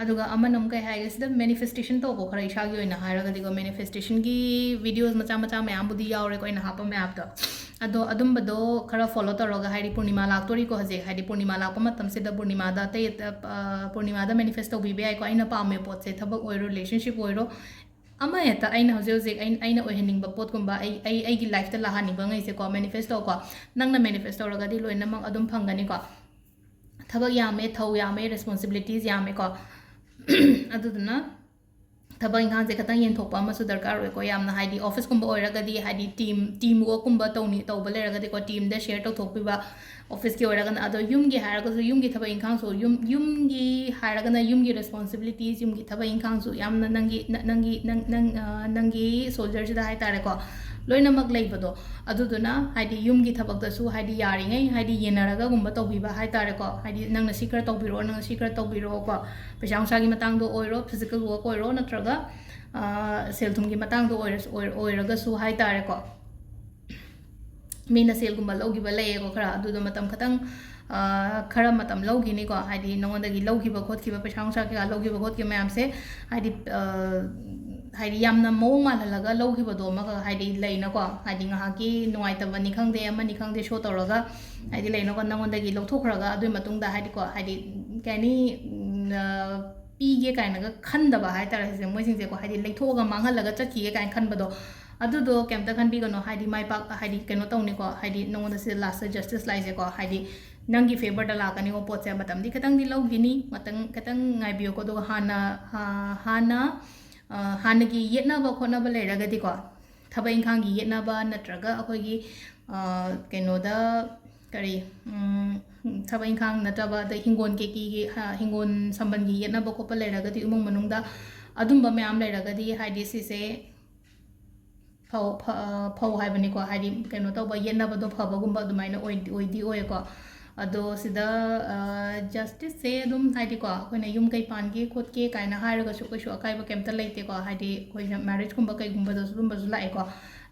ꯑꯗꯨꯒ ꯑꯃꯅ ꯑꯃꯨꯛ ꯀꯩ ꯍꯥꯏꯒꯦ ꯁꯤꯗ, manifestation ꯇꯧꯕ ꯈꯔ ꯏꯁꯥꯒꯤ ꯑꯣꯏꯅ ꯍꯥꯏꯔꯒꯗꯤꯀꯣ, manifestationꯒꯤ videos ꯃꯆꯥ ꯃꯆꯥ ꯃꯌꯥꯝꯕꯨꯗꯤ ꯌꯥꯎꯔꯦꯀꯣ ꯑꯩꯅ ꯍꯥꯞꯄ ꯃꯌꯥꯝꯗꯣ꯫ ꯑꯗꯣ ꯑꯗꯨꯝꯕꯗꯣ ꯈꯔ follow ꯇꯧꯔꯒ, ꯍꯥꯏꯗꯤ ꯄꯨꯔꯅꯤꯃꯥ ꯂꯥꯛꯇꯣꯔꯤꯀꯣ ꯍꯧꯖꯤꯛ, ꯍꯥꯏꯗꯤ ꯄꯨꯔꯅꯤꯃꯥ ꯂꯥꯛꯄ ꯃꯇꯝꯁꯤꯗ ꯄꯨꯔꯅꯤꯃꯥꯗ ꯑꯇꯩ ꯑꯇ-, ꯑ, ꯄꯨꯔꯅꯤꯃꯥꯗ manifest ꯇꯧꯕꯤꯕ ꯌꯥꯏꯀꯣ꯫ ꯑꯩꯅ ꯄꯥꯝꯃꯦ ꯄꯣꯠꯁꯦ, ꯊꯕꯛ ꯑꯣꯏꯔꯣ, relationship ꯑꯣꯏꯔꯣ, ꯑꯃ ꯍꯦꯛꯇ ꯑꯩꯅ ꯍꯧꯖꯤꯛ ꯍꯧꯖꯤꯛ ꯑꯩ-, ꯑꯩꯅ ꯑꯣꯏꯍꯟꯅꯤꯡꯕ ꯄꯣꯠꯀꯨꯝꯕ, ꯑꯩ, ꯑꯩ, ꯑꯩꯒꯤ lifeꯇ ꯂꯥꯛꯍꯟꯅꯤꯡꯕ ꯉꯩꯁꯦꯀꯣ, manifest ꯇꯧꯀꯣ꯫ ꯅꯪꯅ manifest ꯇꯧꯔꯒꯗꯤ ꯂꯣꯏꯅꯃꯛ ꯑꯗꯨꯝ ꯐꯪꯒꯅꯤꯀꯣ꯫ ꯊꯕꯛ ꯌꯥꯝꯃꯦ, ꯊꯧ ꯌꯥꯝꯃꯦ, responsibilities ꯌꯥꯝꯃꯦꯀꯣ꯫ ꯑꯗꯨꯗꯨꯅ ꯊꯕꯛ ꯏꯪꯈꯥꯡꯁꯦ ꯈꯇꯪ ꯌꯦꯡꯊꯣꯛꯄ ꯑꯃꯁꯨ ꯗꯔꯀꯥꯔ ꯑꯣꯏꯀꯣ꯫ ꯌꯥꯝꯅ ꯍꯥꯏꯗꯤ officeꯀꯨꯝꯕ ꯑꯣꯏꯔꯒꯗꯤ, ꯍꯥꯏꯗꯤ team, team workꯀꯨꯝꯕ ꯇꯧꯅꯤ, ꯇꯧꯕ ꯂꯩꯔꯒꯗꯤꯀꯣ, teamꯗ share ꯇꯧꯊꯣꯛꯄꯤꯕ꯫ Officeꯀꯤ ꯑꯣꯏꯔꯒꯅ, ꯑꯗꯣ ꯌꯨꯝꯒꯤ ꯍꯥꯏꯔꯒꯁꯨ ꯌꯨꯝꯒꯤ ꯊꯕꯛ ꯏꯪꯈꯥꯡꯁꯨ, ꯌꯨꯝ, ꯌꯨꯝꯒꯤ ꯍꯥꯏꯔꯒꯅ ꯌꯨꯝꯒꯤ responsibilities, ꯌꯨꯝꯒꯤ ꯊꯕꯛ ꯏꯪꯈꯥꯡꯁꯨ ꯌꯥꯝꯅ ꯅꯪꯒꯤ, ꯅ-, ꯅꯪꯒꯤ, ꯅꯪ, ꯅꯪ, ꯑ, ꯅꯪꯒꯤ soldierꯁꯤꯗ ꯍꯥꯏꯇꯥꯔꯦꯀꯣ, ꯂꯣꯏꯅꯃꯛ ꯂꯩꯕꯗꯣ꯫ ꯑꯗꯨꯗꯨꯅ ꯍꯥꯏꯗꯤ ꯌꯨꯝꯒꯤ ꯊꯕꯛꯇꯁꯨ ꯍꯥꯏꯗꯤ ꯌꯥꯔꯤꯉꯩ ꯍꯥꯏꯗꯤ ꯌꯦꯟꯅꯔꯒꯒꯨꯝꯕ ꯇꯧꯕꯤꯕ ꯍꯥꯏꯇꯥꯔꯦꯀꯣ꯫ ꯍꯥꯏꯗꯤ ꯅꯪꯅ ꯁꯤ ꯈꯔ ꯇꯧꯕꯤꯔꯛꯑꯣ, ꯅꯪꯅ ꯁꯤ ꯈꯔ ꯇꯧꯕꯤꯔꯛꯑꯣꯀꯣ꯫ ꯄꯩꯁꯥ ꯅꯨꯡꯁꯥꯒꯤ ꯃꯇꯥꯡꯗ ꯑꯣꯏꯔꯣ, physical work ꯑꯣꯏꯔꯣ, ꯅꯠꯇ꯭ꯔꯒ, ꯑ, ꯁꯦꯜ ꯊꯨꯝꯒꯤ ꯃꯇꯥꯡꯗ ꯑꯣꯏꯔꯁꯨ, ꯑꯣꯏꯔ-, ꯑꯣꯏꯔꯒꯁꯨ ꯍꯥꯏꯇꯥꯔꯦꯀꯣ꯫ ꯃꯤꯅ ꯁꯦꯜꯒꯨꯝꯕ ꯂꯧꯈꯤꯕ ꯂꯩꯌꯦꯀꯣ ꯈꯔ, ꯑꯗꯨꯗꯣ ꯃꯇꯝ ꯈꯇꯪ, ꯑ, ꯈꯔ ꯃꯇꯝ ꯂꯧꯈꯤꯅꯤꯀꯣ꯫ ꯍꯥꯏꯗꯤ ꯅꯉꯣꯟꯗꯒꯤ ꯂꯧꯈꯤꯕ ꯈꯣꯠꯈꯤꯕ, ꯄꯩꯁꯥ ꯅꯨꯡꯁꯥ ꯀꯩꯀꯥ ꯂꯧꯈꯤꯕ ꯈꯣꯠꯈꯤꯕ ꯃꯌꯥꯝꯁꯦ, ꯍꯥꯏꯗꯤ, ꯑ, ꯍꯥꯏꯗꯤ ꯌꯥꯝꯅ ꯃꯑꯣꯡ ꯃꯥꯜꯍꯜꯂꯒ ꯂꯧꯈꯤꯕꯗꯣ ꯑꯃꯒ, ꯍꯥꯏꯗꯤ ꯂꯩꯅꯀꯣ, ꯍꯥꯏꯗꯤ ꯉꯥꯏꯍꯥꯛꯀꯤ ꯅꯨꯡꯉꯥꯏꯇꯕꯅꯤ ꯈꯪꯗꯦ, ꯑꯃꯅꯤ ꯈꯪꯗꯦ, show ꯇꯧꯔꯒ, ꯍꯥꯏꯗꯤ ꯂꯩꯅꯀꯣ, ꯅꯉꯣꯟꯗꯒꯤ ꯂꯧꯊꯣꯛꯈ꯭ꯔꯒ ꯑꯗꯨꯒꯤ ꯃꯇꯨꯡꯗ, ꯍꯥꯏꯗꯤꯀꯣ, ꯍꯥꯏꯗꯤ ꯀꯩ ꯍꯥꯏꯅꯤ, ꯎꯝ, ꯑ, ꯄꯤꯒꯦ ꯀꯥꯏꯅꯒ ꯈꯟꯗꯕ ꯍꯥꯏꯇꯥꯔꯦ ꯁꯤꯁꯦ ꯃꯣꯏꯁꯤꯡꯁꯦꯀꯣ꯫ ꯍꯥꯏꯗꯤ ꯂꯩꯊꯣꯛꯑꯒ ꯃꯥꯡꯍꯜꯂꯒ ꯆꯠꯈꯤꯒꯦ ꯀꯥꯏꯅ ꯈꯟꯕꯗꯣ, ꯑꯗꯨꯗꯣ ꯀꯩꯝꯇ ꯈꯟꯕꯤꯒꯅꯣ꯫ ꯍꯥꯏꯗꯤ ꯃꯥꯏ ꯄꯥꯛ-, ꯍꯥꯏꯗꯤ ꯀꯩꯅꯣ ꯇꯧꯅꯤꯀꯣ, ꯍꯥꯏꯗꯤ ꯅꯉꯣꯟꯗ ꯁꯤꯗ lastꯇ justice ꯂꯥꯛꯏꯁꯦꯀꯣ, ꯍꯥꯏꯗꯤ ꯅꯪꯒꯤ favourꯗ ꯂꯥꯛꯀꯅꯤꯀꯣ ꯄꯣꯠꯁꯦ꯫ ꯃꯇꯝꯗꯤ ꯈꯤꯇꯪꯗꯤ ꯂꯧꯈꯤꯅꯤ, ꯃꯇꯝ ꯈꯤꯇꯪ ꯉꯥꯏꯕꯤꯌꯨꯀꯣ꯫ ꯑꯗꯨꯒ ꯍꯥꯟꯅ, ꯑ, ꯍꯥꯟꯅ, ꯑ, ꯍꯥꯟꯅꯒꯤ ꯌꯦꯠꯅꯕ ꯈꯣꯠꯅꯕ ꯂꯩꯔꯒꯗꯤꯀꯣ, ꯊꯕꯛ ꯏꯪꯈꯥꯡꯒꯤ ꯌꯦꯠꯅꯕ ꯅꯠꯇ꯭ꯔꯒ ꯑꯩꯈꯣꯏꯒꯤ, ꯑ, ꯀꯩꯅꯣꯗ, ꯀꯔꯤ, ꯎꯝ, ꯊꯕꯛ ꯏꯪꯈꯥꯡ ꯅꯠꯇꯕ, ꯑꯗꯩ ꯍꯤꯡꯒꯣꯜ ꯀꯩꯀꯩꯒꯤ, ꯍꯥ, ꯍꯤꯡꯒꯣꯜ ꯁꯝꯕꯜꯒꯤ ꯌꯦꯠꯅꯕ ꯈꯣꯠꯄ ꯂꯩꯔꯒꯗꯤ ꯏꯃꯨꯡ ꯃꯅꯨꯡꯗ, ꯑꯗꯨꯝꯕ ꯃꯌꯥꯝ ꯂꯩꯔꯒꯗꯤ ꯍꯥꯏꯗꯤ ꯁꯤꯁꯦ ꯐꯧ ꯐ- ꯐꯧ ꯍꯥꯏꯕꯅꯤꯀꯣ, ꯍꯥꯏꯗꯤ ꯀꯩꯅꯣ ꯇꯧꯕ, ꯌꯦꯠꯅꯕꯗꯣ ꯐꯕꯒꯨꯝꯕ ꯑꯗꯨꯃꯥꯏꯅ ꯑꯣꯏ- ꯑꯣꯏꯗꯤ ꯑꯣꯏꯌꯦꯀꯣ꯫ ꯑꯗꯣ ꯁꯤꯗ ꯖꯁꯇꯤꯁꯁꯦ ꯑꯗꯨꯝ ꯍꯥꯏꯗꯤꯀꯣ, ꯑꯩꯈꯣꯏꯅ ꯌꯨꯝ ꯀꯩ ꯄꯥꯟꯒꯦ ꯈꯣꯠꯀꯦ ꯀꯥꯏꯅ ꯍꯥꯏꯔꯒꯁꯨ ꯀꯩꯁꯨ ꯑꯀꯥꯏꯕ ꯀꯩꯝꯇ ꯂꯩꯇꯦꯀꯣ, ꯍꯥꯏꯗꯤ ꯑꯩꯈꯣꯏꯅ ꯃꯦꯔꯤꯖꯀꯨꯝꯕ ꯀꯩꯒꯨꯝꯕꯗꯁꯨ ꯑꯗꯨꯝꯕꯁꯨ ꯂꯥꯛꯑꯦꯀꯣ,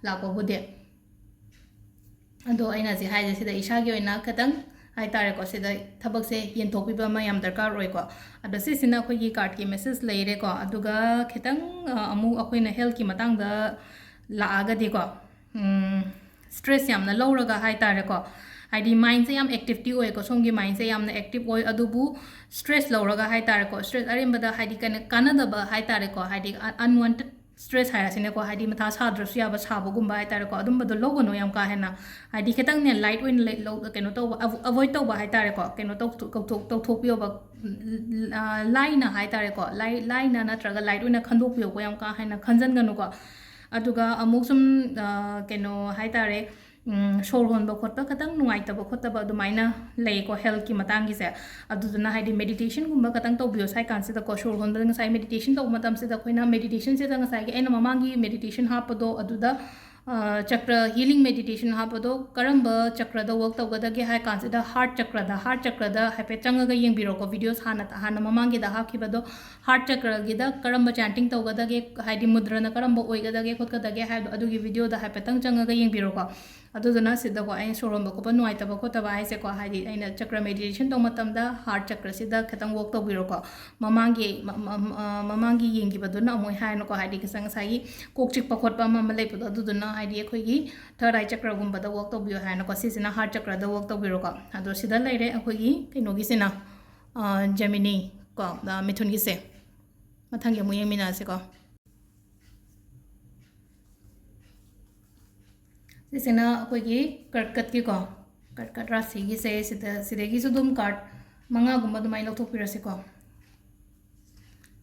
ꯂꯥꯛꯄꯕꯨꯗꯤ꯫ ꯑꯗꯣ ꯑꯩꯅ ꯍꯧꯖꯤꯛ ꯍꯥꯏꯁꯦ ꯁꯤꯗ ꯏꯁꯥꯒꯤ ꯑꯣꯏꯅ ꯈꯤꯇꯪ ꯍꯥꯏꯇꯥꯔꯦꯀꯣ, ꯁꯤꯗ ꯊꯕꯛꯁꯦ ꯌꯦꯟꯊꯣꯛꯄꯤꯕ ꯑꯃ ꯌꯥꯝ ꯗꯔꯀꯥꯔ ꯑꯣꯏꯀꯣ꯫ ꯑꯗꯣ ꯁꯤꯁꯤꯅ ꯑꯩꯈꯣꯏꯒꯤ ꯀꯥꯔꯠꯀꯤ ꯃꯦꯁꯦꯖ ꯂꯩꯔꯦꯀꯣ꯫ ꯑꯗꯨꯒ ꯈꯤꯇꯪ ꯑ, ꯑꯃꯨꯛ ꯑꯩꯈꯣꯏꯅ ꯍꯦꯜꯠꯀꯤ ꯃꯇꯥꯡꯗ ꯂꯥꯛꯑꯒꯗꯤꯀꯣ, ꯁ꯭ꯇ꯭ꯔꯦꯁ ꯌꯥꯝꯅ ꯂꯧꯔꯒ ꯍꯥꯏꯇꯥꯔꯦꯀꯣ, ꯍꯥꯏꯗꯤ ꯃꯥꯏꯟꯁꯦ ꯌꯥꯝ ꯑꯦꯛꯇꯤꯚꯇꯤ ꯑꯣꯏꯀꯣ, ꯁꯣꯝꯒꯤ ꯃꯥꯏꯟꯁꯦ ꯌꯥꯝꯅ ꯑꯦꯛꯇꯤꯚ ꯑꯣꯏ꯫ ꯑꯗꯨꯕꯨ ꯁ꯭ꯇ꯭ꯔꯦꯁ ꯂꯧꯔꯒ ꯍꯥꯏꯇꯥꯔꯦꯀꯣ, ꯁ꯭ꯇ꯭ꯔꯦꯁ ꯑꯔꯦꯝꯕꯗ ꯍꯥꯏꯗꯤ ꯀꯩꯅꯣ ꯀꯥꯟꯅꯗꯕ ꯍꯥꯏꯇꯥꯔꯦꯀꯣ, ꯍꯥꯏꯗꯤ ꯑꯟꯋꯥꯟꯇꯦꯠ ꯁ꯭ꯇ꯭ꯔꯦꯁ ꯍꯥꯏꯔꯁꯤꯅꯦꯀꯣ, ꯍꯥꯏꯗꯤ ꯃꯊꯥ ꯁꯥꯗ꯭ꯔꯁꯨ ꯌꯥꯕ ꯁꯥꯕꯒꯨꯝꯕ ꯍꯥꯏꯇꯥꯔꯦꯀꯣ, ꯑꯗꯨꯝꯕꯗꯣ ꯂꯧꯒꯅꯨ ꯌꯥꯝ ꯀꯥ ꯍꯦꯟꯅ꯫ ꯍꯥꯏꯗꯤ ꯈꯤꯇꯪꯅꯦ ꯂꯥꯏꯠ ꯑꯣꯏꯅ ꯂꯩ- ꯂꯧ- ꯀꯩꯅꯣ ꯇꯧꯕ, ꯑꯦꯚꯣꯏꯗ ꯇꯧꯕ ꯍꯥꯏꯇꯥꯔꯦꯀꯣ, ꯀꯩꯅꯣ ꯇꯧ- ꯇꯧꯊꯣꯛ- ꯇꯧꯊꯣꯛꯄꯤꯌꯣꯕ꯫ ꯎꯝ, ꯑ, ꯂꯥꯏꯅ ꯍꯥꯏꯇꯥꯔꯦꯀꯣ, ꯂꯥꯏ- ꯂꯥꯏꯅ ꯅꯠꯇ꯭ꯔꯒ ꯂꯥꯏꯠ ꯑꯣꯏꯅ ꯈꯟꯗꯣꯛꯄꯤꯌꯣꯀꯣ, ꯌꯥꯝ ꯀꯥ ꯍꯦꯟꯅ ꯈꯟꯖꯟꯒꯅꯨꯀꯣ꯫ ꯑꯗꯨꯒ ꯑꯃꯨꯛ ꯁꯨꯝ ꯑ, ꯀꯩꯅꯣ ꯍꯥꯏꯇꯥꯔꯦ, ꯎꯝ, ꯁꯣꯔ ꯍꯣꯟꯕ ꯈꯣꯠꯄ ꯈꯤꯇꯪ ꯅꯨꯡꯉꯥꯏꯇꯕ ꯈꯣꯠꯇꯕ ꯑꯗꯨꯃꯥꯏꯅ ꯂꯩꯀꯣ ꯍꯦꯜꯠꯀꯤ ꯃꯇꯥꯡꯒꯤꯁꯦ꯫ ꯑꯗꯨꯗꯨꯅ ꯍꯥꯏꯗꯤ ꯃꯦꯗꯤꯇꯦꯁꯟꯒꯨꯝꯕ ꯈꯤꯇꯪ ꯇꯧꯕꯤꯌꯣ ꯁ꯭ꯋꯥꯏ ꯀꯥꯟꯁꯤꯗꯀꯣ꯫ ꯁꯣꯔ ꯍꯣꯟꯕꯗ ꯉꯁꯥꯏ ꯃꯦꯗꯤꯇꯦꯁꯟ ꯇꯧꯕ ꯃꯇꯝꯁꯤꯗ ꯑꯩꯈꯣꯏꯅ ꯃꯦꯗꯤꯇꯦꯁꯟꯁꯤꯗ ꯉꯁꯥꯏꯒꯤ ꯑꯩꯅ ꯃꯃꯥꯡꯒꯤ ꯃꯦꯗꯤꯇꯦꯁꯟ ꯍꯥꯞꯄꯗꯣ ꯑꯗꯨꯗ ꯑ, ꯆꯀ꯭ꯔ ꯍꯤꯂꯤꯡ ꯃꯦꯗꯤꯇꯦꯁꯟ ꯍꯥꯞꯄꯗꯣ ꯀꯔꯝꯕ ꯆꯀ꯭ꯔꯗ ꯋꯔꯛ ꯇꯧꯒꯗꯒꯦ ꯍꯥꯏ ꯀꯥꯟꯁꯤꯗ ꯍꯥꯔꯠ ꯆꯀ꯭ꯔꯗ, ꯍꯥꯔꯠ ꯆꯀ꯭ꯔꯗ ꯍꯥꯏꯐꯦꯠ ꯆꯪꯉꯒ ꯌꯦꯡꯕꯤꯔꯣꯀꯣ꯫ ꯚꯤꯗꯤꯑꯣ ꯍꯥꯟꯅ ꯍꯥꯟꯅ ꯃꯃꯥꯡꯒꯤꯗ ꯍꯥꯞꯈꯤꯕꯗꯣ ꯍꯥꯔꯠ ꯆꯀ꯭ꯔꯒꯤꯗ ꯀꯔꯝꯕ ꯆꯥꯟꯇꯤꯡ ꯇꯧꯒꯗꯒꯦ, ꯍꯥꯏꯗꯤ ꯃꯨꯗ꯭ꯔꯅ ꯀꯔꯝꯕ ꯑꯣꯏꯒꯗꯒꯦ ꯈꯣꯠꯀꯗꯒꯦ ꯍꯥꯏꯕꯗꯣ ꯑꯗꯨꯒꯤ ꯚꯤꯗꯤꯑꯣꯗ ꯍꯥꯏꯐꯦꯠꯇꯪ ꯆꯪꯉꯒ ꯌꯦꯡꯕꯤꯔꯣꯀꯣ꯫ ꯑꯗꯨꯗꯨꯅ ꯁꯤꯗꯀꯣ ꯑꯩꯅ ꯁꯣꯔ ꯍꯣꯟꯕ ꯈꯣꯠꯄ ꯅꯨꯡꯉꯥꯏꯇꯕ ꯈꯣꯠꯇꯕ ꯍꯥꯏꯁꯦꯀꯣ, ꯍꯥꯏꯗꯤ ꯑꯩꯅ ꯆꯀ꯭ꯔ ꯃꯦꯗꯤꯇꯦꯁꯟ ꯇꯧꯕ ꯃꯇꯝꯗ ꯍꯥꯔꯠ ꯆꯀ꯭ꯔꯁꯤꯗ ꯈꯤꯇꯪ ꯋꯔꯛ ꯇꯧꯕꯤꯔꯣꯀꯣ꯫ ꯃꯃꯥꯡꯒꯤ ꯃ- ꯃ- ꯑ, ꯃꯃꯥꯡꯒꯤ ꯌꯦꯡꯈꯤꯕꯗꯨꯅ ꯑꯃꯨꯛ ꯍꯥꯏꯔꯅꯨꯀꯣ, ꯍꯥꯏꯗꯤ ꯉꯁꯥꯏ ꯉꯁꯥꯏꯒꯤ ꯀꯣꯛ ꯆꯤꯛꯄ ꯈꯣꯠꯄ ꯑꯃ ꯑꯃ ꯂꯩꯕꯗꯣ, ꯑꯗꯨꯗꯨꯅ ꯍꯥꯏꯗꯤ ꯑꯩꯈꯣꯏꯒꯤ ꯊꯔꯗ ꯑꯥꯏ ꯆꯀ꯭ꯔꯒꯨꯝꯕꯗ ꯋꯔꯛ ꯇꯧꯕꯤꯌꯣ ꯍꯥꯏꯔꯅꯨꯀꯣ꯫ ꯁꯤꯁꯤꯅ ꯍꯥꯔꯠ ꯆꯀ꯭ꯔꯗ ꯋꯔꯛ ꯇꯧꯕꯤꯔꯣꯀꯣ꯫ ꯑꯗꯣ ꯁꯤꯗ ꯂꯩꯔꯦ ꯑꯩꯈꯣꯏꯒꯤ ꯀꯩꯅꯣꯒꯤꯁꯤꯅ, ꯑ, ꯖꯦꯃꯤꯅꯤ ꯀꯣ, ꯑ, ꯃꯤꯊꯨꯟꯒꯤꯁꯦ꯫ ꯃꯊꯪꯒꯤ ꯑꯃꯨꯛ ꯌꯦꯡꯃꯤꯟꯅꯔꯁꯤꯀꯣ꯫ ꯁꯤꯁꯤꯅ ꯑꯩꯈꯣꯏꯒꯤ ꯀꯔꯀꯠꯀꯤꯀꯣ, ꯀꯔꯀꯠ ꯔꯥꯁꯤꯒꯤꯁꯦ ꯁꯤꯗ, ꯁꯤꯗꯒꯤꯁꯨ ꯑꯗꯨꯝ ꯀꯥꯔꯠ ꯃꯉꯥꯒꯨꯝꯕ ꯑꯗꯨꯃꯥꯏꯅ ꯂꯧꯊꯣꯛꯄꯤꯔꯁꯤꯀꯣ꯫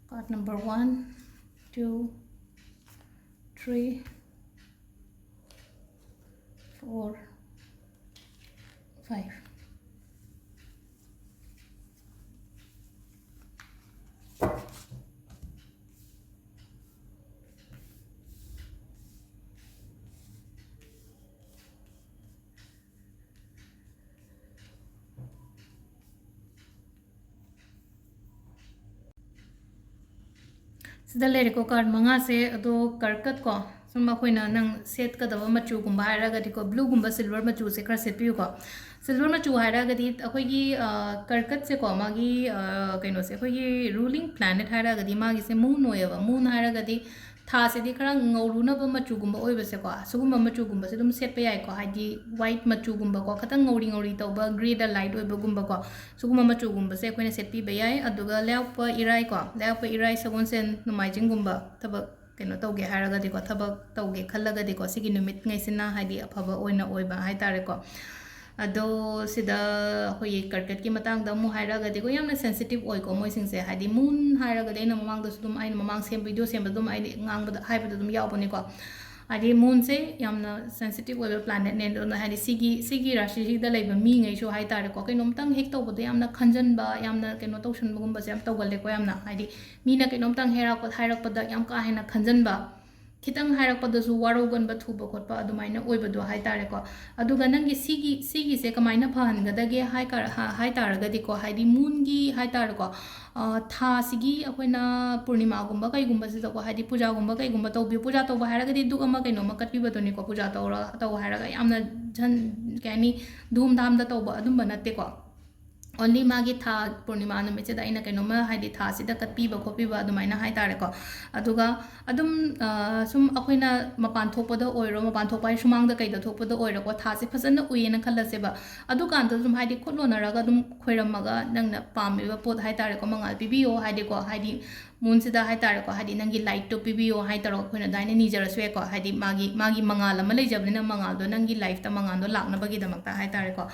Card number one, two, three, four, five. ꯁꯤꯗ ꯂꯩꯔꯦꯀꯣ ꯀꯥꯔꯠ ꯃꯉꯥꯁꯦ꯫ ꯑꯗꯣ ꯀꯔꯀꯠ ꯀꯣ, ꯁꯨꯝ ꯑꯩꯈꯣꯏꯅ ꯅꯪ ꯁꯦꯠꯀꯗꯕ ꯃꯆꯨꯒꯨꯝꯕ ꯍꯥꯏꯔꯒꯗꯤꯀꯣ, ꯕ꯭ꯂꯨꯒꯨꯝꯕ, ꯁꯤꯜꯚꯔ ꯃꯆꯨꯁꯦ ꯈꯔ ꯁꯦꯠꯄꯤꯌꯨꯀꯣ꯫ ꯁꯤꯜꯚꯔ ꯃꯆꯨ ꯍꯥꯏꯔꯒꯗꯤ ꯑꯩꯈꯣꯏꯒꯤ, ꯑ, ꯀꯔꯀꯠꯁꯦꯀꯣ, ꯃꯥꯒꯤ, ꯑ, ꯀꯩꯅꯣꯁꯦ, ꯑꯩꯈꯣꯏꯒꯤ ꯔꯨꯂꯤꯡ ꯄ꯭ꯂꯥꯅꯦꯠ ꯍꯥꯏꯔꯒꯗꯤ ꯃꯥꯒꯤꯁꯦ ꯃꯨꯟ ꯑꯣꯏꯌꯦꯕ꯫ ꯃꯨꯟ ꯍꯥꯏꯔꯒꯗꯤ ꯊꯥꯁꯤꯗꯤ ꯈꯔ ꯉꯧꯔꯨꯅꯕ ꯃꯆꯨꯒꯨꯝꯕ ꯑꯣꯏꯕꯁꯦꯀꯣ, ꯁꯤꯒꯨꯝꯕ ꯃꯆꯨꯒꯨꯝꯕꯁꯦ ꯑꯗꯨꯝ ꯁꯦꯠꯄ ꯌꯥꯏꯀꯣ, ꯍꯥꯏꯗꯤ ꯋꯥꯏꯠ ꯃꯆꯨꯒꯨꯝꯕꯀꯣ, ꯈꯤꯇꯪ ꯉꯧꯔꯤ ꯉꯧꯔꯤ ꯇꯧꯕ, ꯒ꯭ꯔꯦꯗ ꯂꯥꯏꯠ ꯑꯣꯏꯕꯒꯨꯝꯕꯀꯣ, ꯁꯤꯒꯨꯝꯕ ꯃꯆꯨꯒꯨꯝꯕꯁꯦ ꯑꯩꯈꯣꯏꯅ ꯁꯦꯠꯄꯤꯕ ꯌꯥꯏ꯫ ꯑꯗꯨꯒ ꯂꯩꯕꯥꯛꯄꯣꯛꯄ ꯏꯔꯥꯏꯀꯣ, ꯂꯩꯕꯥꯛꯄꯣꯛꯄ ꯏꯔꯥꯏ, ꯁꯒꯣꯜꯁꯦꯟ, ꯅꯣꯡꯃꯥꯏꯖꯤꯡꯒꯨꯝꯕ ꯊꯕꯛ ꯀꯩꯅꯣ ꯇꯧꯒꯦ ꯍꯥꯏꯔꯒꯗꯤꯀꯣ, ꯊꯕꯛ ꯇꯧꯒꯦ ꯈꯜꯂꯒꯗꯤꯀꯣ, ꯁꯤꯒꯤ ꯅꯨꯃꯤꯠꯉꯩꯁꯤꯅ ꯍꯥꯏꯗꯤ ꯑꯐꯕ ꯑꯣꯏꯅ ꯑꯣꯏꯕ ꯍꯥꯏꯇꯥꯔꯦꯀꯣ꯫ ꯑꯗꯣ ꯁꯤꯗ ꯑꯩꯈꯣꯏꯒꯤ ꯀꯔꯀꯠꯀꯤ ꯃꯇꯥꯡꯗ ꯑꯃꯨꯛ ꯍꯥꯏꯔꯒꯗꯤꯀꯣ, ꯌꯥꯝꯅ ꯁꯦꯟꯁꯤꯇꯤꯞ ꯑꯣꯏꯀꯣ ꯃꯣꯏꯁꯤꯡꯁꯦ꯫ ꯍꯥꯏꯗꯤ ꯃꯨꯟ ꯍꯥꯏꯔꯒꯗꯤ ꯑꯩꯅ ꯃꯃꯥꯡꯗꯁꯨ ꯑꯗꯨꯝ, ꯑꯩꯅ ꯃꯃꯥꯡ ꯁꯦꯝ, ꯚꯤꯗꯤꯑꯣ ꯁꯦꯝꯕꯗ ꯑꯗꯨꯝ ꯑꯩꯅ ꯉꯥꯡꯕꯗ, ꯍꯥꯏꯕꯗ ꯑꯗꯨꯝ ꯌꯥꯎꯕꯅꯤꯀꯣ꯫ ꯍꯥꯏꯗꯤ ꯃꯨꯟꯁꯦ ꯌꯥꯝꯅ ꯁꯦꯟꯁꯤꯇꯤꯞ ꯑꯣꯏꯕ ꯄ꯭ꯂꯥꯅꯦꯠꯅꯦ꯫ ꯑꯗꯨꯅ ꯍꯥꯏꯗꯤ ꯁꯤꯒꯤ, ꯁꯤꯒꯤ ꯔꯥꯁꯤꯁꯤꯗ ꯂꯩꯕ ꯃꯤꯉꯩꯁꯨ ꯍꯥꯏꯇꯥꯔꯦꯀꯣ, ꯀꯩꯅꯣꯝꯇꯪ ꯍꯦꯛ ꯇꯧꯕꯗ ꯌꯥꯝꯅ ꯈꯟꯖꯟꯕ, ꯌꯥꯝꯅ ꯀꯩꯅꯣ ꯇꯧꯁꯟꯕꯒꯨꯝꯕꯁꯦ ꯌꯥꯝ ꯇꯧꯒꯜꯂꯦꯀꯣ꯫ ꯌꯥꯝꯅ ꯍꯥꯏꯗꯤ ꯃꯤꯅ ꯀꯩꯅꯣꯝꯇꯪ ꯍꯥꯏꯔꯛꯄ, ꯍꯥꯏꯔꯛꯄꯗ ꯌꯥꯝ ꯀꯥ ꯍꯦꯟꯅ ꯈꯟꯖꯟꯕ, ꯈꯤꯇꯪ ꯍꯥꯏꯔꯛꯄꯗꯁꯨ ꯋꯥꯔꯧꯒꯟꯕ ꯊꯨꯕ ꯈꯣꯠꯄ ꯑꯗꯨꯃꯥꯏꯅ ꯑꯣꯏꯕꯗꯣ ꯍꯥꯏꯇꯥꯔꯦꯀꯣ꯫ ꯑꯗꯨꯒ ꯅꯪꯒꯤ ꯁꯤꯒꯤ, ꯁꯤꯒꯤꯁꯦ ꯀꯃꯥꯏꯅ ꯐꯍꯟꯒꯗꯒꯦ ꯍꯥꯏ ꯀꯥ-, ꯍꯥ-, ꯍꯥꯏ ꯇꯥꯔꯒꯗꯤꯀꯣ, ꯍꯥꯏꯗꯤ ꯃꯨꯟꯒꯤ ꯍꯥꯏ ꯇꯥꯔꯦꯀꯣ, ꯑ, ꯊꯥꯁꯤꯒꯤ ꯑꯩꯈꯣꯏꯅ ꯄꯨꯔꯅꯤꯃꯥꯒꯨꯝꯕ ꯀꯩꯒꯨꯝꯕꯁꯤꯗꯀꯣ, ꯍꯥꯏꯗꯤ ꯄꯨꯖꯥꯒꯨꯝꯕ ꯀꯩꯒꯨꯝꯕ ꯇꯧꯕꯤꯌꯨ꯫ ꯄꯨꯖꯥ ꯇꯧꯕ ꯍꯥꯏꯔꯒꯗꯤ ꯙꯨꯛ ꯑꯃ ꯀꯩꯅꯣꯝꯃ ꯀꯠꯄꯤꯕꯗꯨꯅꯤꯀꯣ ꯄꯨꯖꯥ ꯇꯧꯔ, ꯇꯧ ꯍꯥꯏꯔꯒ ꯌꯥꯝꯅ ꯖꯟ-, ꯀꯩ ꯍꯥꯏꯅꯤ, ꯙꯨꯝ ꯙꯥꯝꯗ ꯇꯧꯕ ꯑꯗꯨꯝꯕ ꯅꯠꯇꯦꯀꯣ꯫ ꯑꯣꯟꯂꯤ ꯃꯥꯒꯤ ꯊꯥ ꯄꯨꯔꯅꯤꯃꯥ ꯅꯨꯃꯤꯠꯁꯤꯗ ꯑꯩꯅ ꯀꯩꯅꯣꯝꯃ, ꯍꯥꯏꯗꯤ ꯊꯥꯁꯤꯗ ꯀꯠꯄꯤꯕ ꯈꯣꯠꯄꯤꯕ ꯑꯗꯨꯃꯥꯏꯅ ꯍꯥꯏꯇꯥꯔꯦꯀꯣ꯫ ꯑꯗꯨꯒ ꯑꯗꯨꯝ, ꯑ, ꯁꯨꯝ ꯑꯩꯈꯣꯏꯅ ꯃꯄꯥꯟ ꯊꯣꯛꯄꯗ ꯑꯣꯏꯔꯣ, ꯃꯄꯥꯟ ꯊꯣꯛꯄ ꯍꯥꯏꯗꯤ ꯁꯨꯃꯥꯡꯗ ꯀꯩꯗ ꯊꯣꯛꯄꯗ ꯑꯣꯏꯔꯣꯀꯣ, ꯊꯥꯁꯦ ꯐꯖꯅ ꯎꯏꯌꯦꯅ ꯈꯜꯂꯁꯦꯕ꯫ ꯑꯗꯨꯀꯥꯟꯗ ꯁꯨꯝ ꯍꯥꯏꯗꯤ ꯈꯨꯠ ꯂꯣꯟꯅꯔꯒ ꯑꯗꯨꯝ ꯈꯣꯏꯔꯝꯃꯒ ꯅꯪꯅ ꯄꯥꯝꯃꯤꯕ ꯄꯣꯠ ꯍꯥꯏꯇꯥꯔꯦꯀꯣ, ꯃꯉꯥꯜ ꯄꯤꯕꯤꯌꯣ ꯍꯥꯏꯗꯤꯀꯣ, ꯍꯥꯏꯗꯤ ꯃꯨꯟꯁꯤꯗ ꯍꯥꯏꯇꯥꯔꯦꯀꯣ, ꯍꯥꯏꯗꯤ ꯅꯪꯒꯤ ꯂꯥꯏꯠꯇꯣ ꯄꯤꯕꯤꯌꯣ ꯍꯥꯏ ꯇꯧꯔꯒ ꯑꯩꯈꯣꯏꯅ ꯑꯗꯨꯃꯥꯏꯅ ꯅꯤꯖꯔꯁꯨ ꯌꯥꯏꯀꯣ꯫ ꯍꯥꯏꯗꯤ ꯃꯥꯒꯤ, ꯃꯥꯒꯤ ꯃꯉꯥꯜ ꯑꯃ ꯂꯩꯖꯕꯅꯤꯅ ꯃꯉꯥꯜꯗꯣ ꯅꯪꯒꯤ ꯂꯥꯏꯐꯇ ꯃꯉꯥꯜꯗꯣ ꯂꯥꯛꯅꯕꯒꯤꯗꯃꯛꯇ ꯍꯥꯏꯇꯥꯔꯦꯀꯣ꯫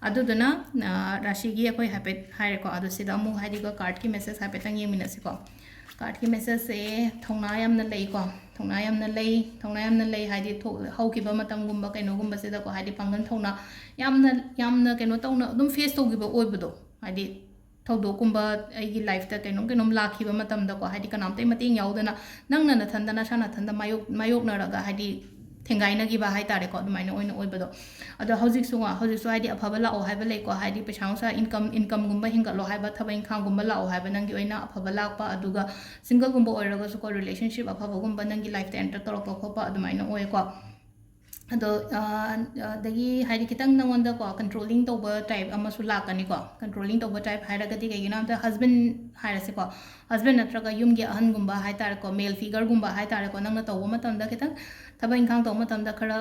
ꯑꯗꯨꯗꯨꯅ, ꯑ, ꯔꯥꯁꯤꯒꯤ ꯑꯩꯈꯣꯏ ꯍꯥꯏꯐꯦꯠ ꯍꯥꯏꯔꯦꯀꯣ꯫ ꯑꯗꯣ ꯁꯤꯗ ꯑꯃꯨꯛ ꯍꯥꯏꯗꯤꯀꯣ ꯀꯥꯔꯠꯀꯤ ꯃꯦꯁꯦꯖ ꯍꯥꯏꯐꯦꯠꯇꯪ ꯌꯦꯡꯃꯤꯟꯅꯁꯤꯀꯣ꯫ ꯀꯥꯔꯠꯀꯤ ꯃꯦꯁꯦꯖꯁꯦ ꯊꯧꯅꯥ ꯌꯥꯝꯅ ꯂꯩꯀꯣ꯫ ꯊꯧꯅꯥ ꯌꯥꯝꯅ ꯂꯩ, ꯊꯧꯅꯥ ꯌꯥꯝꯅ ꯂꯩ ꯍꯥꯏꯗꯤ ꯊꯣꯛ-, ꯍꯧꯈꯤꯕ ꯃꯇꯝꯒꯨꯝꯕ ꯀꯩꯅꯣꯒꯨꯝꯕꯁꯤꯗꯀꯣ, ꯍꯥꯏꯗꯤ ꯄꯥꯡꯒꯜ ꯊꯧꯅꯥ ꯌꯥꯝꯅ, ꯌꯥꯝꯅ ꯀꯩꯅꯣ ꯇꯧꯅ ꯑꯗꯨꯝ ꯐꯦꯁ ꯇꯧꯈꯤꯕ ꯑꯣꯏꯕꯗꯣ, ꯍꯥꯏꯗꯤ ꯊꯧꯗꯣꯛꯀꯨꯝꯕ ꯑꯩꯒꯤ ꯂꯥꯏꯐꯇ ꯀꯩꯅꯣꯝ ꯀꯩꯅꯣꯝ ꯂꯥꯛꯈꯤꯕ ꯃꯇꯝꯗꯀꯣ, ꯍꯥꯏꯗꯤ ꯀꯅꯥꯝꯇꯒꯤ ꯃꯇꯦꯡ ꯌꯥꯎꯗꯅ ꯅꯪꯅ ꯅꯊꯟꯗ ꯅꯁꯥ ꯅꯊꯟꯗ ꯃꯥꯌꯣꯛ-, ꯃꯥꯌꯣꯛꯅꯔꯒ ꯍꯥꯏꯗꯤ ꯊꯦꯡꯒꯥꯏꯅꯈꯤꯕ ꯍꯥꯏꯇꯥꯔꯦꯀꯣ, ꯑꯗꯨꯃꯥꯏꯅ ꯑꯣꯏꯅ ꯑꯣꯏꯕꯗꯣ꯫ ꯑꯗꯣ ꯍꯧꯖꯤꯛꯁꯨ ꯍꯧꯖꯤꯛꯁꯨ ꯍꯥꯏꯗꯤ ꯑꯐꯕ ꯂꯥꯛꯑꯣ ꯍꯥꯏꯕ ꯂꯩꯀꯣ, ꯍꯥꯏꯗꯤ ꯄꯩꯁꯥ ꯅꯨꯡꯁꯥ ꯏꯟꯀꯝ ꯏꯟꯀꯝꯒꯨꯝꯕ ꯍꯦꯟꯒꯠꯂꯣ ꯍꯥꯏꯕ, ꯊꯕꯛ ꯏꯪꯈꯥꯡꯒꯨꯝꯕ ꯂꯥꯛꯑꯣ ꯍꯥꯏꯕ, ꯅꯪꯒꯤ ꯑꯣꯏꯅ ꯑꯐꯕ ꯂꯥꯛꯄ꯫ ꯑꯗꯨꯒ ꯁꯤꯡꯒꯜꯒꯨꯝꯕ ꯑꯣꯏꯔꯒꯁꯨꯀꯣ, ꯔꯤꯂꯦꯁꯟꯁꯤꯞ ꯑꯐꯕꯒꯨꯝꯕ ꯅꯪꯒꯤ ꯂꯥꯏꯐꯇ ꯑꯦꯟꯇꯔ ꯇꯧꯔꯛꯄ ꯈꯣꯠꯄ ꯑꯗꯨꯃꯥꯏꯅ ꯑꯣꯏꯀꯣ꯫ ꯑꯗꯣ ꯑꯗꯒꯤ ꯍꯥꯏꯗꯤ ꯈꯤꯇꯪ ꯅꯉꯣꯟꯗꯀꯣ ꯀꯟꯇ꯭ꯔꯣꯂꯤꯡ ꯇꯧꯕ ꯇꯥꯏꯞ ꯑꯃꯁꯨ ꯂꯥꯛꯀꯅꯤꯀꯣ꯫ ꯀꯟꯇ꯭ꯔꯣꯂꯤꯡ ꯇꯧꯕ ꯇꯥꯏꯞ ꯍꯥꯏꯔꯒꯗꯤ ꯀꯩꯒꯤꯅꯣ ꯍꯥꯏꯕꯗ ꯍꯁꯕꯦꯟ ꯍꯥꯏꯔꯁꯤꯀꯣ, ꯍꯁꯕꯦꯟ ꯅꯠꯇ꯭ꯔꯒ ꯌꯨꯝꯒꯤ ꯑꯍꯟꯒꯨꯝꯕ ꯍꯥꯏꯇꯥꯔꯦꯀꯣ, ꯃꯦꯜ ꯐꯤꯒꯔꯒꯨꯝꯕ ꯍꯥꯏꯇꯥꯔꯦꯀꯣ, ꯅꯪꯅ ꯇꯧꯕ ꯃꯇꯝꯗ ꯈꯤꯇꯪ ꯊꯕꯛ ꯏꯪꯈꯥꯡ ꯇꯧꯕ ꯃꯇꯝꯗ ꯈꯔ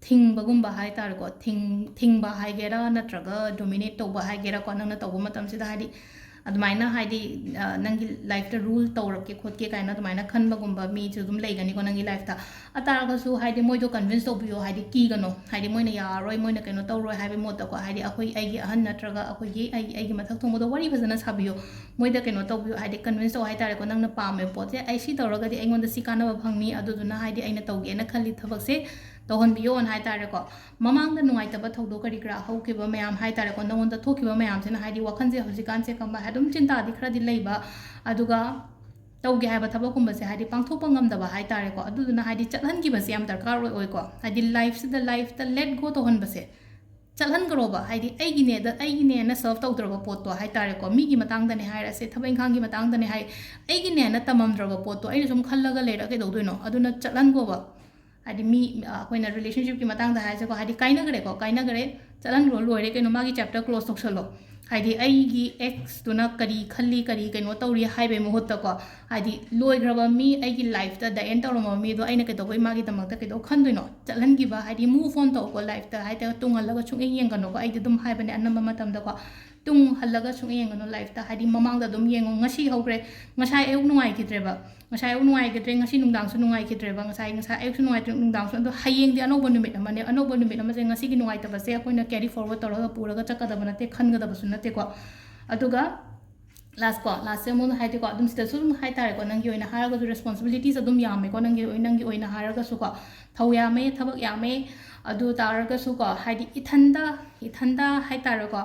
ꯊꯤꯡꯕꯒꯨꯝꯕ ꯍꯥꯏꯇꯥꯔꯦꯀꯣ, ꯊꯤꯡ ꯊꯤꯡꯕ ꯍꯥꯏꯒꯦꯔꯥ ꯅꯠꯇ꯭ꯔꯒ ꯗꯣꯃꯤꯅꯦꯠ ꯇꯧꯕ ꯍꯥꯏꯒꯦꯔꯥꯀꯣ, ꯅꯪꯅ ꯇꯧꯕ ꯃꯇꯝꯁꯤꯗ ꯍꯥꯏꯗꯤ ꯑꯗꯨꯃꯥꯏꯅ ꯍꯥꯏꯗꯤ ꯅꯪꯒꯤ ꯂꯥꯏꯐꯇ ꯔꯨꯜ ꯇꯧꯔꯛꯀꯦ ꯈꯣꯠꯀꯦ ꯀꯥꯏꯅ ꯑꯗꯨꯃꯥꯏꯅ ꯈꯟꯕꯒꯨꯝꯕ ꯃꯤꯁꯨ ꯑꯗꯨꯝ ꯂꯩꯒꯅꯤꯀꯣ ꯅꯪꯒꯤ ꯂꯥꯏꯐꯇ꯫ ꯑꯗꯨ ꯇꯥꯔꯒꯁꯨ ꯍꯥꯏꯗꯤ ꯃꯣꯏꯗꯣ ꯀꯟꯚꯤꯟꯁ ꯇꯧꯕꯤꯌꯣ, ꯍꯥꯏꯗꯤ ꯀꯤꯒꯅꯣ, ꯍꯥꯏꯗꯤ ꯃꯣꯏꯅ ꯌꯥꯔꯔꯣꯏ, ꯃꯣꯏꯅ ꯀꯩꯅꯣ ꯇꯧꯔꯣꯏ ꯍꯥꯏꯕꯒꯤ ꯃꯣꯠꯇꯀꯣ, ꯍꯥꯏꯗꯤ ꯑꯩꯈꯣꯏ ꯑꯩꯒꯤ ꯑꯍꯟ ꯅꯠꯇ꯭ꯔꯒ ꯑꯩꯈꯣꯏꯒꯤ ꯑꯩꯒꯤ ꯑꯩꯒꯤ ꯃꯊꯛ ꯊꯣꯡꯕꯗꯣ ꯋꯥꯔꯤ ꯐꯖꯅ ꯁꯥꯕꯤꯌꯣ꯫ ꯃꯣꯏꯗ ꯀꯩꯅꯣ ꯇꯧꯕꯤꯌꯣ, ꯍꯥꯏꯗꯤ ꯀꯟꯚꯤꯟꯁ ꯇꯧ ꯍꯥꯏꯇꯥꯔꯦꯀꯣ, ꯅꯪꯅ ꯄꯥꯝꯃꯦ ꯄꯣꯠꯁꯦ ꯑꯩ ꯁꯤ ꯇꯧꯔꯒꯗꯤ ꯑꯩꯉꯣꯟꯗ ꯁꯤ ꯀꯥꯟꯅꯕ ꯐꯪꯅꯤ, ꯑꯗꯨꯗꯨꯅ ꯍꯥꯏꯗꯤ ꯑꯩꯅ ꯇꯧꯒꯦꯅ ꯈꯜꯂꯤ ꯊꯕꯛꯁꯦ ꯇꯧꯍꯟꯕꯤꯌꯣꯅ ꯍꯥꯏꯇꯥꯔꯦꯀꯣ꯫ ꯃꯃꯥꯡꯗ ꯅꯨꯡꯉꯥꯏꯇꯕ ꯊꯧꯗꯣꯛ ꯀꯔꯤ ꯀꯔꯥ ꯍꯧꯈꯤꯕ ꯃꯌꯥꯝ ꯍꯥꯏꯇꯥꯔꯦꯀꯣ, ꯅꯉꯣꯟꯗ ꯊꯣꯛꯈꯤꯕ ꯃꯌꯥꯝꯁꯤꯅ ꯍꯥꯏꯗꯤ ꯋꯥꯈꯜꯁꯦ ꯍꯧꯖꯤꯛꯀꯥꯟꯁꯦ ꯀꯃꯥꯏ ꯑꯗꯨꯝ ꯆꯤꯟꯇꯥꯗꯤ ꯈꯔꯗꯤ ꯂꯩꯕ, ꯑꯗꯨꯒ ꯇꯧꯒꯦ ꯍꯥꯏꯕ ꯊꯕꯛꯀꯨꯝꯕꯁꯦ ꯍꯥꯏꯗꯤ ꯄꯥꯡꯊꯣꯛꯄ ꯉꯝꯗꯕ ꯍꯥꯏꯇꯥꯔꯦꯀꯣ꯫ ꯑꯗꯨꯗꯨꯅ ꯍꯥꯏꯗꯤ ꯆꯠꯍꯟꯈꯤꯕꯁꯦ ꯌꯥꯝ ꯗꯔꯀꯥꯔ ꯑꯣꯏ ꯑꯣꯏꯀꯣ꯫ ꯍꯥꯏꯗꯤ ꯂꯥꯏꯐꯁꯤꯗ ꯂꯥꯏꯐꯇ ꯂꯦꯠ ꯒꯣ ꯇꯧꯍꯟꯕꯁꯦ ꯆꯠꯍꯟꯈ꯭ꯔꯣꯕ꯫ ꯍꯥꯏꯗꯤ ꯑꯩꯒꯤꯅꯦꯗ ꯑꯩꯒꯤꯅꯦꯅ ꯁꯔꯐ ꯇꯧꯗ꯭ꯔꯕ ꯄꯣꯠꯇꯣ ꯍꯥꯏꯇꯥꯔꯦꯀꯣ, ꯃꯤꯒꯤ ꯃꯇꯥꯡꯗꯅꯦ ꯍꯥꯏꯔꯁꯦ, ꯊꯕꯛ ꯏꯪꯈꯥꯡꯒꯤ ꯃꯇꯥꯡꯗꯅꯦ ꯍꯥꯏ, ꯑꯩꯒꯤꯅꯦꯅ ꯇꯝꯃꯝꯗ꯭ꯔꯕ ꯄꯣꯠꯇꯣ ꯑꯩꯅ ꯁꯨꯝ ꯈꯜꯂꯒ ꯂꯩꯔ ꯀꯩꯗꯧꯗꯣꯏꯅꯣ? ꯑꯗꯨꯅ ꯆꯠꯍꯟꯈꯣꯕ꯫ ꯍꯥꯏꯗꯤ ꯃꯤ ꯑꯩꯈꯣꯏꯅ ꯔꯤꯂꯦꯁꯟꯁꯤꯞꯀꯤ ꯃꯇꯥꯡꯗ ꯍꯥꯏꯔꯁꯦꯀꯣ, ꯍꯥꯏꯗꯤ ꯀꯥꯏꯅꯈ꯭ꯔꯦꯀꯣ, ꯀꯥꯏꯅꯈ꯭ꯔꯦ, ꯆꯠꯍꯟꯈ꯭ꯔꯣ, ꯂꯣꯏꯔꯦ ꯀꯩꯅꯣ, ꯃꯥꯒꯤ ꯆꯦꯞꯇꯔ ꯀ꯭ꯂꯣꯁ ꯇꯧꯁꯜꯂꯣ꯫ ꯍꯥꯏꯗꯤ ꯑꯩꯒꯤ ꯑꯦꯛꯁꯇꯨꯅ ꯀꯔꯤ ꯈꯜꯂꯤ, ꯀꯔꯤ ꯀꯩꯅꯣ ꯇꯧꯔꯤ ꯍꯥꯏꯕꯩ ꯃꯍꯨꯠꯇꯀꯣ, ꯍꯥꯏꯗꯤ ꯂꯣꯏꯈ꯭ꯔꯕ ꯃꯤ, ꯑꯩꯒꯤ ꯂꯥꯏꯐꯇ ꯗ ꯑꯦꯟ ꯇꯧꯔꯝꯃꯕ ꯃꯤꯗꯣ ꯑꯩꯅ ꯀꯩꯗꯧꯕꯩ ꯃꯥꯒꯤꯗꯃꯛꯇ ꯀꯩꯗꯧ ꯈꯟꯗꯣꯏꯅꯣ? ꯆꯠꯍꯟꯈꯤꯕ, ꯍꯥꯏꯗꯤ ꯃꯨꯚ ꯑꯣꯟ ꯇꯧꯀꯣ ꯂꯥꯏꯐꯇ, ꯍꯥꯏꯇꯥꯔꯦ, ꯇꯨꯡꯍꯜꯂꯒ ꯁꯨꯡꯌꯦꯡ ꯌꯦꯡꯒꯅꯨꯀꯣ꯫ ꯑꯩꯗꯤ ꯑꯗꯨꯝ ꯍꯥꯏꯕꯅꯦ ꯑꯅꯝꯕ ꯃꯇꯝꯗꯀꯣ, ꯇꯨꯡ ꯍꯜꯂꯒ ꯁꯨꯡꯌꯦꯡ ꯌꯦꯡꯒꯅꯨ ꯂꯥꯏꯐꯇ, ꯍꯥꯏꯗꯤ ꯃꯃꯥꯡꯗ ꯑꯗꯨꯝ ꯌꯦꯡꯉꯣ꯫ ꯉꯁꯤ ꯍꯧꯈ꯭ꯔꯦ, ꯉꯁꯥꯏ ꯑꯌꯨꯛ ꯅꯨꯡꯉꯥꯏꯈꯤꯗ꯭ꯔꯦꯕ, ꯉꯁꯥꯏ ꯑꯌꯨꯛ ꯅꯨꯡꯉꯥꯏꯈꯤꯗ꯭ꯔꯦ, ꯉꯁꯤ ꯅꯨꯡꯗꯥꯡꯁꯨ ꯅꯨꯡꯉꯥꯏꯈꯤꯗ꯭ꯔꯦꯕ, ꯉꯁꯥꯏ ꯉꯁꯥꯏ ꯑꯌꯨꯛꯁꯨ ꯅꯨꯡꯉꯥꯏꯇ꯭ꯔꯦ, ꯅꯨꯡꯗꯥꯡꯁꯨ, ꯑꯗꯣ ꯍꯌꯦꯡꯗꯤ ꯑꯅꯧꯕ ꯅꯨꯃꯤꯠ ꯑꯃꯅꯦ, ꯑꯅꯧꯕ ꯅꯨꯃꯤꯠ ꯑꯃꯁꯦ ꯉꯁꯤꯒꯤ ꯅꯨꯡꯉꯥꯏꯇꯕꯁꯦ ꯑꯩꯈꯣꯏꯅ ꯀꯦꯔꯤ ꯐꯣꯔꯋꯥꯔꯗ ꯇꯧꯔꯒ ꯄꯨꯔꯒ ꯆꯠꯀꯗꯕ ꯅꯠꯇꯦ, ꯈꯟꯒꯗꯕꯁꯨ ꯅꯠꯇꯦꯀꯣ꯫ ꯑꯗꯨꯒ ꯂꯥꯁ ꯀꯣ, ꯂꯥꯁꯁꯦ ꯑꯃꯨꯛ ꯍꯥꯏꯗꯤꯀꯣ, ꯑꯗꯨꯝ ꯁꯤꯗꯁꯨ ꯑꯗꯨꯝ ꯍꯥꯏꯇꯥꯔꯦꯀꯣ, ꯅꯪꯒꯤ ꯑꯣꯏꯅ ꯍꯥꯏꯔꯒꯁꯨ ꯔꯦꯁꯄꯣꯟꯁꯤꯕꯤꯂꯤꯇꯤꯁ ꯑꯗꯨꯝ ꯌꯥꯝꯃꯦꯀꯣ, ꯅꯪꯒꯤ ꯑꯣꯏ-, ꯅꯪꯒꯤ ꯑꯣꯏꯅ ꯍꯥꯏꯔꯒꯁꯨꯀꯣ, ꯊꯧ ꯌꯥꯝꯃꯦ, ꯊꯕꯛ ꯌꯥꯝꯃꯦ꯫ ꯑꯗꯨ ꯇꯥꯔꯒꯁꯨꯀꯣ, ꯍꯥꯏꯗꯤ ꯏꯊꯟꯗ, ꯏꯊꯟꯗ ꯍꯥꯏꯇꯥꯔꯦꯀꯣ,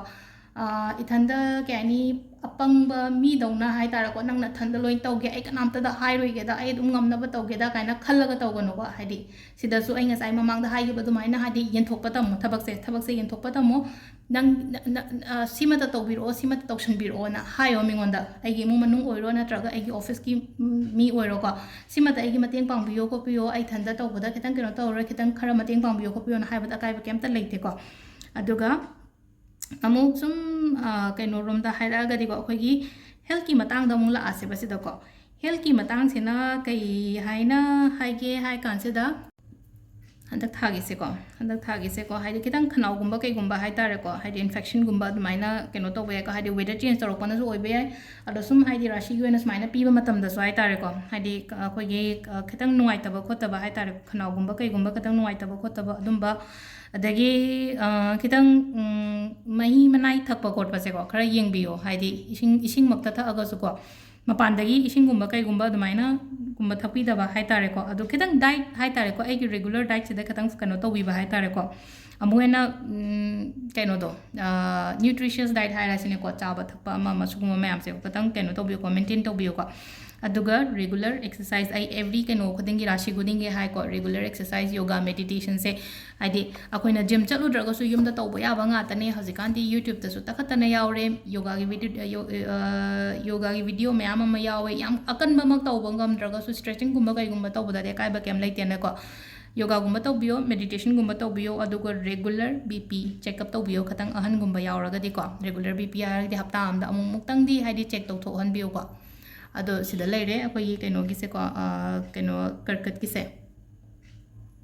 ꯑꯥ, ꯏꯊꯟꯗ ꯀꯩ ꯍꯥꯏꯅꯤ, ꯑꯄꯪꯕ ꯃꯤꯗꯧꯅ ꯍꯥꯏ ꯇꯥꯔꯦꯀꯣ, "ꯅꯪ ꯅꯊꯟꯗ ꯂꯣꯏ ꯇꯧꯒꯦ, ꯑꯩ ꯀꯅꯥꯝꯇꯗ ꯍꯥꯏꯔꯣꯏꯒꯦꯗ, ꯑꯩ ꯑꯗꯨꯝ ꯉꯝꯅꯕ ꯇꯧꯒꯦꯗ" ꯀꯥꯏꯅ ꯈꯜꯂꯒ ꯇꯧꯒꯅꯨꯀꯣ꯫ ꯍꯥꯏꯗꯤ, ꯁꯤꯗꯁꯨ ꯑꯩ ꯉꯁꯥꯏ ꯃꯃꯥꯡꯗ ꯍꯥꯏꯈꯤꯕ ꯑꯗꯨꯃꯥꯏꯅ, ꯍꯥꯏꯗꯤ, ꯌꯦꯟꯊꯣꯛꯄ ꯇꯝꯃꯣ ꯊꯕꯛꯁꯦ, ꯊꯕꯛꯁꯦ ꯌꯦꯟꯊꯣꯛꯄ ꯇꯝꯃꯣ꯫ "ꯅꯪ, ꯅ-, ꯅ-, ꯑ, ꯁꯤꯃꯇ ꯇꯧꯕꯤꯔꯛꯑꯣ, ꯁꯤꯃꯇ ꯇꯧꯁꯟꯕꯤꯔꯛꯑꯣꯅ" ꯍꯥꯏꯌꯣ ꯃꯤꯉꯣꯟꯗ꯫ ꯑꯩꯒꯤ ꯏꯃꯨꯡ ꯃꯅꯨꯡ ꯑꯣꯏꯔꯣ, ꯅꯠꯇ꯭ꯔꯒ ꯑꯩꯒꯤ office ꯀꯤ, ꯎꯝ, ꯃꯤ ꯑꯣꯏꯔꯣꯀꯣ, "ꯁꯤꯃꯇ ꯑꯩꯒꯤ ꯃꯇꯦꯡ ꯄꯥꯡꯕꯤꯌꯣ ꯈꯣꯠꯄꯤꯌꯣ, ꯑꯩ ꯏꯊꯟꯇ ꯇꯧꯕꯗ ꯈꯤꯇꯪ ꯀꯩꯅꯣ ꯇꯧꯔꯦ, ꯈꯤꯇꯪ ꯈꯔ ꯃꯇꯦꯡ ꯄꯥꯡꯕꯤꯌꯣ ꯈꯣꯠꯄꯤꯌꯣꯅ" ꯍꯥꯏꯕꯗ ꯑꯀꯥꯏꯕ ꯀꯩꯝꯇ ꯂꯩꯇꯦꯀꯣ꯫ ꯑꯗꯨꯒ ꯑꯃꯨꯛ ꯁꯨꯝ, ꯑ, ꯀꯩꯅꯣꯔꯣꯝꯗ ꯍꯥꯏꯔꯛꯑꯒꯗꯤꯀꯣ, ꯑꯩꯈꯣꯏꯒꯤ health ꯀꯤ ꯃꯇꯥꯡꯗ ꯑꯃꯨꯛ ꯂꯥꯛꯑꯁꯦꯕ ꯁꯤꯗꯀꯣ꯫ Health ꯀꯤ ꯃꯇꯥꯡꯁꯤꯅ ꯀꯩ ꯍꯥꯏꯅ ꯍꯥꯏꯒꯦ ꯍꯥꯏ ꯀꯥꯟꯁꯤꯗ, ꯍꯟꯗꯛ ꯊꯥꯒꯤꯁꯦꯀꯣ, ꯍꯟꯗꯛ ꯊꯥꯒꯤꯁꯦꯀꯣ, ꯍꯥꯏꯗꯤ, ꯈꯤꯇꯪ ꯈꯅꯥꯎꯒꯨꯝꯕ ꯀꯩꯒꯨꯝꯕ ꯍꯥꯏ ꯇꯥꯔꯦꯀꯣ, ꯍꯥꯏꯗꯤ, infection ꯒꯨꯝꯕ ꯑꯗꯨꯃꯥꯏꯅ ꯀꯩꯅꯣ ꯇꯧꯕ ꯌꯥꯏꯀꯣ, ꯍꯥꯏꯗꯤ, weather change ꯇꯧꯔꯛꯄꯅꯁꯨ ꯑꯣꯏꯕ ꯌꯥꯏ꯫ ꯑꯗꯣ ꯁꯨꯝ, ꯍꯥꯏꯗꯤ, ꯔꯥꯁꯤꯒꯤ ꯑꯣꯏꯅ ꯁꯨꯃꯥꯏꯅ ꯄꯤꯕ ꯃꯇꯝꯗꯁꯨ ꯍꯥꯏ ꯇꯥꯔꯦꯀꯣ, ꯍꯥꯏꯗꯤ, ꯑꯩꯈꯣꯏꯒꯤ, ꯑ, ꯈꯤꯇꯪ ꯅꯨꯡꯉꯥꯏꯇꯕ ꯈꯣꯠꯇꯕ ꯍꯥꯏ ꯇꯥꯔꯦ, ꯈꯅꯥꯎꯒꯨꯝꯕ ꯀꯩꯒꯨꯝꯕ ꯈꯤꯇꯪ ꯅꯨꯡꯉꯥꯏꯇꯕ ꯈꯣꯠꯇꯕ ꯑꯗꯨꯝꯕ, ꯑꯗꯒꯤ, ꯑ, ꯈꯤꯇꯪ, ꯎꯝ, ꯃꯍꯤ ꯃꯅꯥꯏ ꯊꯛꯄ ꯈꯣꯠꯄꯁꯦꯀꯣ, ꯈꯔ ꯌꯦꯡꯕꯤꯌꯣ꯫ ꯍꯥꯏꯗꯤ, ꯏꯁꯤꯡ, ꯏꯁꯤꯡꯃꯛꯇ ꯊꯛꯑꯒꯁꯨꯀꯣ, ꯃꯄꯥꯟꯗꯒꯤ ꯏꯁꯤꯡꯒꯨꯝꯕ ꯀꯩꯒꯨꯝꯕ ꯑꯗꯨꯃꯥꯏꯅ ꯒꯨꯝꯕ ꯊꯛꯄꯤꯗꯕ ꯍꯥꯏ ꯇꯥꯔꯦꯀꯣ꯫ ꯑꯗꯣ ꯈꯤꯇꯪ diet ꯍꯥꯏ ꯇꯥꯔꯦꯀꯣ, ꯑꯩꯒꯤ regular diet ꯁꯤꯗ ꯈꯤꯇꯪ ꯀꯩꯅꯣ ꯇꯧꯕꯤꯕ ꯍꯥꯏ ꯇꯥꯔꯦꯀꯣ꯫ ꯑꯃꯨꯛ ꯍꯦꯟꯅ, ꯎꯝ, ꯀꯩꯅꯣꯗꯣ, ꯑ, nutritious diet ꯍꯥꯏꯔꯁꯤꯅꯦꯀꯣ, ꯆꯥꯕ ꯊꯛꯄ ꯑꯃ ꯑꯃ ꯁꯤꯒꯨꯝꯕ ꯃꯌꯥꯝꯁꯦ ꯈꯤꯇꯪ ꯀꯩꯅꯣ ꯇꯧꯕꯤꯌꯨꯀꯣ, maintain ꯇꯧꯕꯤꯌꯨꯀꯣ꯫ ꯑꯗꯨꯒ regular exercise, ꯑꯩ every ꯀꯩꯅꯣ ꯈꯨꯗꯤꯡꯒꯤ, ꯔꯥꯁꯤ ꯈꯨꯗꯤꯡꯒꯤ ꯍꯥꯏꯀꯣ, regular exercise, yoga, meditation ꯁꯦ, ꯍꯥꯏꯗꯤ, ꯑꯩꯈꯣꯏꯅ gym ꯆꯠꯂꯨꯗ꯭ꯔꯒꯁꯨ ꯌꯨꯝꯗ ꯇꯧꯕ ꯌꯥꯕ ꯉꯥꯛꯇꯅꯦ꯫ ꯍꯧꯖꯤꯛꯀꯥꯟꯗꯤ YouTube ꯇꯁꯨ ꯇꯈꯠꯇꯅ ꯌꯥꯎꯔꯦ, ꯌꯣꯒꯥꯒꯤ video, ꯌꯣ-, ꯑ, ꯌꯣꯒꯥꯒꯤ video ꯃꯌꯥꯝ ꯑꯃ ꯌꯥꯎꯋꯦ꯫ ꯌꯥꯝ ꯑꯀꯟꯕꯃꯛ ꯇꯧꯕ ꯉꯝꯗ꯭ꯔꯒꯁꯨ, stretching ꯒꯨꯝꯕ ꯀꯩꯒꯨꯝꯕ ꯇꯧꯕꯗꯗꯤ ꯑꯀꯥꯏꯕ ꯀꯩꯝ ꯂꯩꯇꯦꯅꯀꯣ꯫ ꯌꯣꯒꯥꯒꯨꯝꯕ ꯇꯧꯕꯤꯌꯣ, meditation ꯒꯨꯝꯕ ꯇꯧꯕꯤꯌꯣ, ꯑꯗꯨꯒ regular BP check up ꯇꯧꯕꯤꯌꯣ, ꯈꯤꯇꯪ ꯑꯍꯟꯒꯨꯝꯕ ꯌꯥꯎꯔꯒꯗꯤꯀꯣ꯫ Regular BP ꯍꯥꯏꯔꯒꯗꯤ ꯍꯞꯇꯥ ꯑꯃꯗ ꯑꯃꯨꯛ ꯃꯨꯛꯇꯪꯗꯤ, ꯍꯥꯏꯗꯤ, check ꯇꯧꯊꯣꯛꯍꯟꯕꯤꯌꯨꯀꯣ꯫ ꯑꯗꯣ ꯁꯤꯗ ꯂꯩꯔꯦ ꯑꯩꯈꯣꯏꯒꯤ ꯀꯩꯅꯣꯒꯤꯁꯦꯀꯣ, ꯑ, ꯀꯩꯅꯣ, ꯀꯔꯀꯠꯀꯤꯁꯦ꯫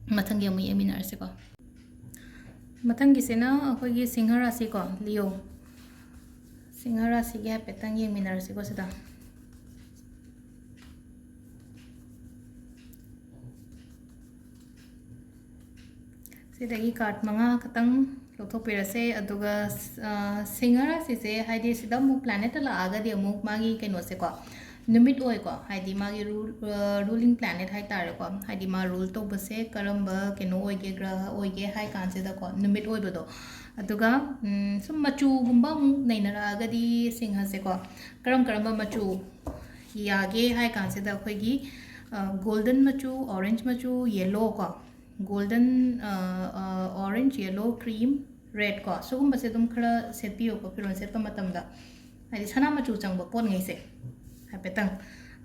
ꯃꯊꯪꯒꯤ ꯑꯃꯨꯛ ꯌꯦꯡꯃꯤꯟꯅꯔꯁꯤꯀꯣ꯫ ꯃꯊꯪꯒꯤꯁꯤꯅ ꯑꯩꯈꯣꯏꯒꯤ ꯁꯤꯡꯍ ꯔꯥꯁꯤꯀꯣ, Leo꯫ ꯁꯤꯡꯍ ꯔꯥꯁꯤꯒꯤ ꯍꯥꯏꯐꯦꯠꯇꯪ ꯌꯦꯡꯃꯤꯟꯅꯔꯁꯤꯀꯣ ꯁꯤꯗ꯫ ꯁꯤꯗꯒꯤ card ꯃꯉꯥ ꯈꯛꯇꯪ ꯂꯧꯊꯣꯛꯄꯤꯔꯁꯦ꯫ ꯑꯗꯨꯒ, ꯑ, ꯁꯤꯡꯍ ꯔꯥꯁꯤꯁꯦ, ꯍꯥꯏꯗꯤ, ꯁꯤꯗ ꯑꯃꯨꯛ planet ꯂꯥꯛꯑꯒꯗꯤ ꯑꯃꯨꯛ ꯃꯥꯒꯤ ꯀꯩꯅꯣꯁꯦꯀꯣ, ꯅꯨꯃꯤꯠ ꯑꯣꯏꯀꯣ, ꯍꯥꯏꯗꯤ ꯃꯥꯒꯤ rule, ruling planet ꯍꯥꯏꯇꯥꯔꯦꯀꯣ, ꯍꯥꯏꯗꯤ ꯃꯥ rule ꯇꯧꯕꯁꯦ ꯀꯔꯝꯕ ꯀꯩꯅꯣ ꯑꯣꯏꯒꯦ, ꯒ꯭ꯔꯍ ꯑꯣꯏꯒꯦ ꯍꯥꯏ ꯀꯥꯟꯁꯤꯗꯀꯣ, ꯅꯨꯃꯤꯠ ꯑꯣꯏꯕꯗꯣ꯫ ꯑꯗꯨꯒ ꯎꯝ, ꯁꯨꯝ ꯃꯆꯨꯒꯨꯝꯕ ꯑꯃꯨꯛ ꯅꯩꯅꯔꯛꯑꯒꯗꯤ, ꯁꯤꯡꯍꯁꯦꯀꯣ, ꯀꯔꯝ ꯀꯔꯝꯕ ꯃꯆꯨ ꯌꯥꯒꯦ ꯍꯥꯏ ꯀꯥꯟꯁꯤꯗ, ꯑꯩꯈꯣꯏꯒꯤ ꯒꯣꯜꯗꯟ ꯃꯆꯨ, ꯑꯣꯔꯦꯟꯖ ꯃꯆꯨ, ꯌꯦꯜꯂꯣ ꯀꯣ, golden, orange, yellow, cream, red ꯀꯣ, ꯁꯤꯒꯨꯝꯕꯁꯦ ꯑꯗꯨꯝ ꯈꯔ ꯁꯦꯠꯄꯤꯌꯨꯀꯣ ꯐꯤꯔꯣꯜ ꯁꯦꯠꯄ ꯃꯇꯝꯗ, ꯍꯥꯏꯗꯤ ꯁꯅꯥ ꯃꯆꯨ ꯆꯪꯕ ꯄꯣꯠꯉꯩꯁꯦ ꯍꯥꯏꯐꯦꯠꯇꯪ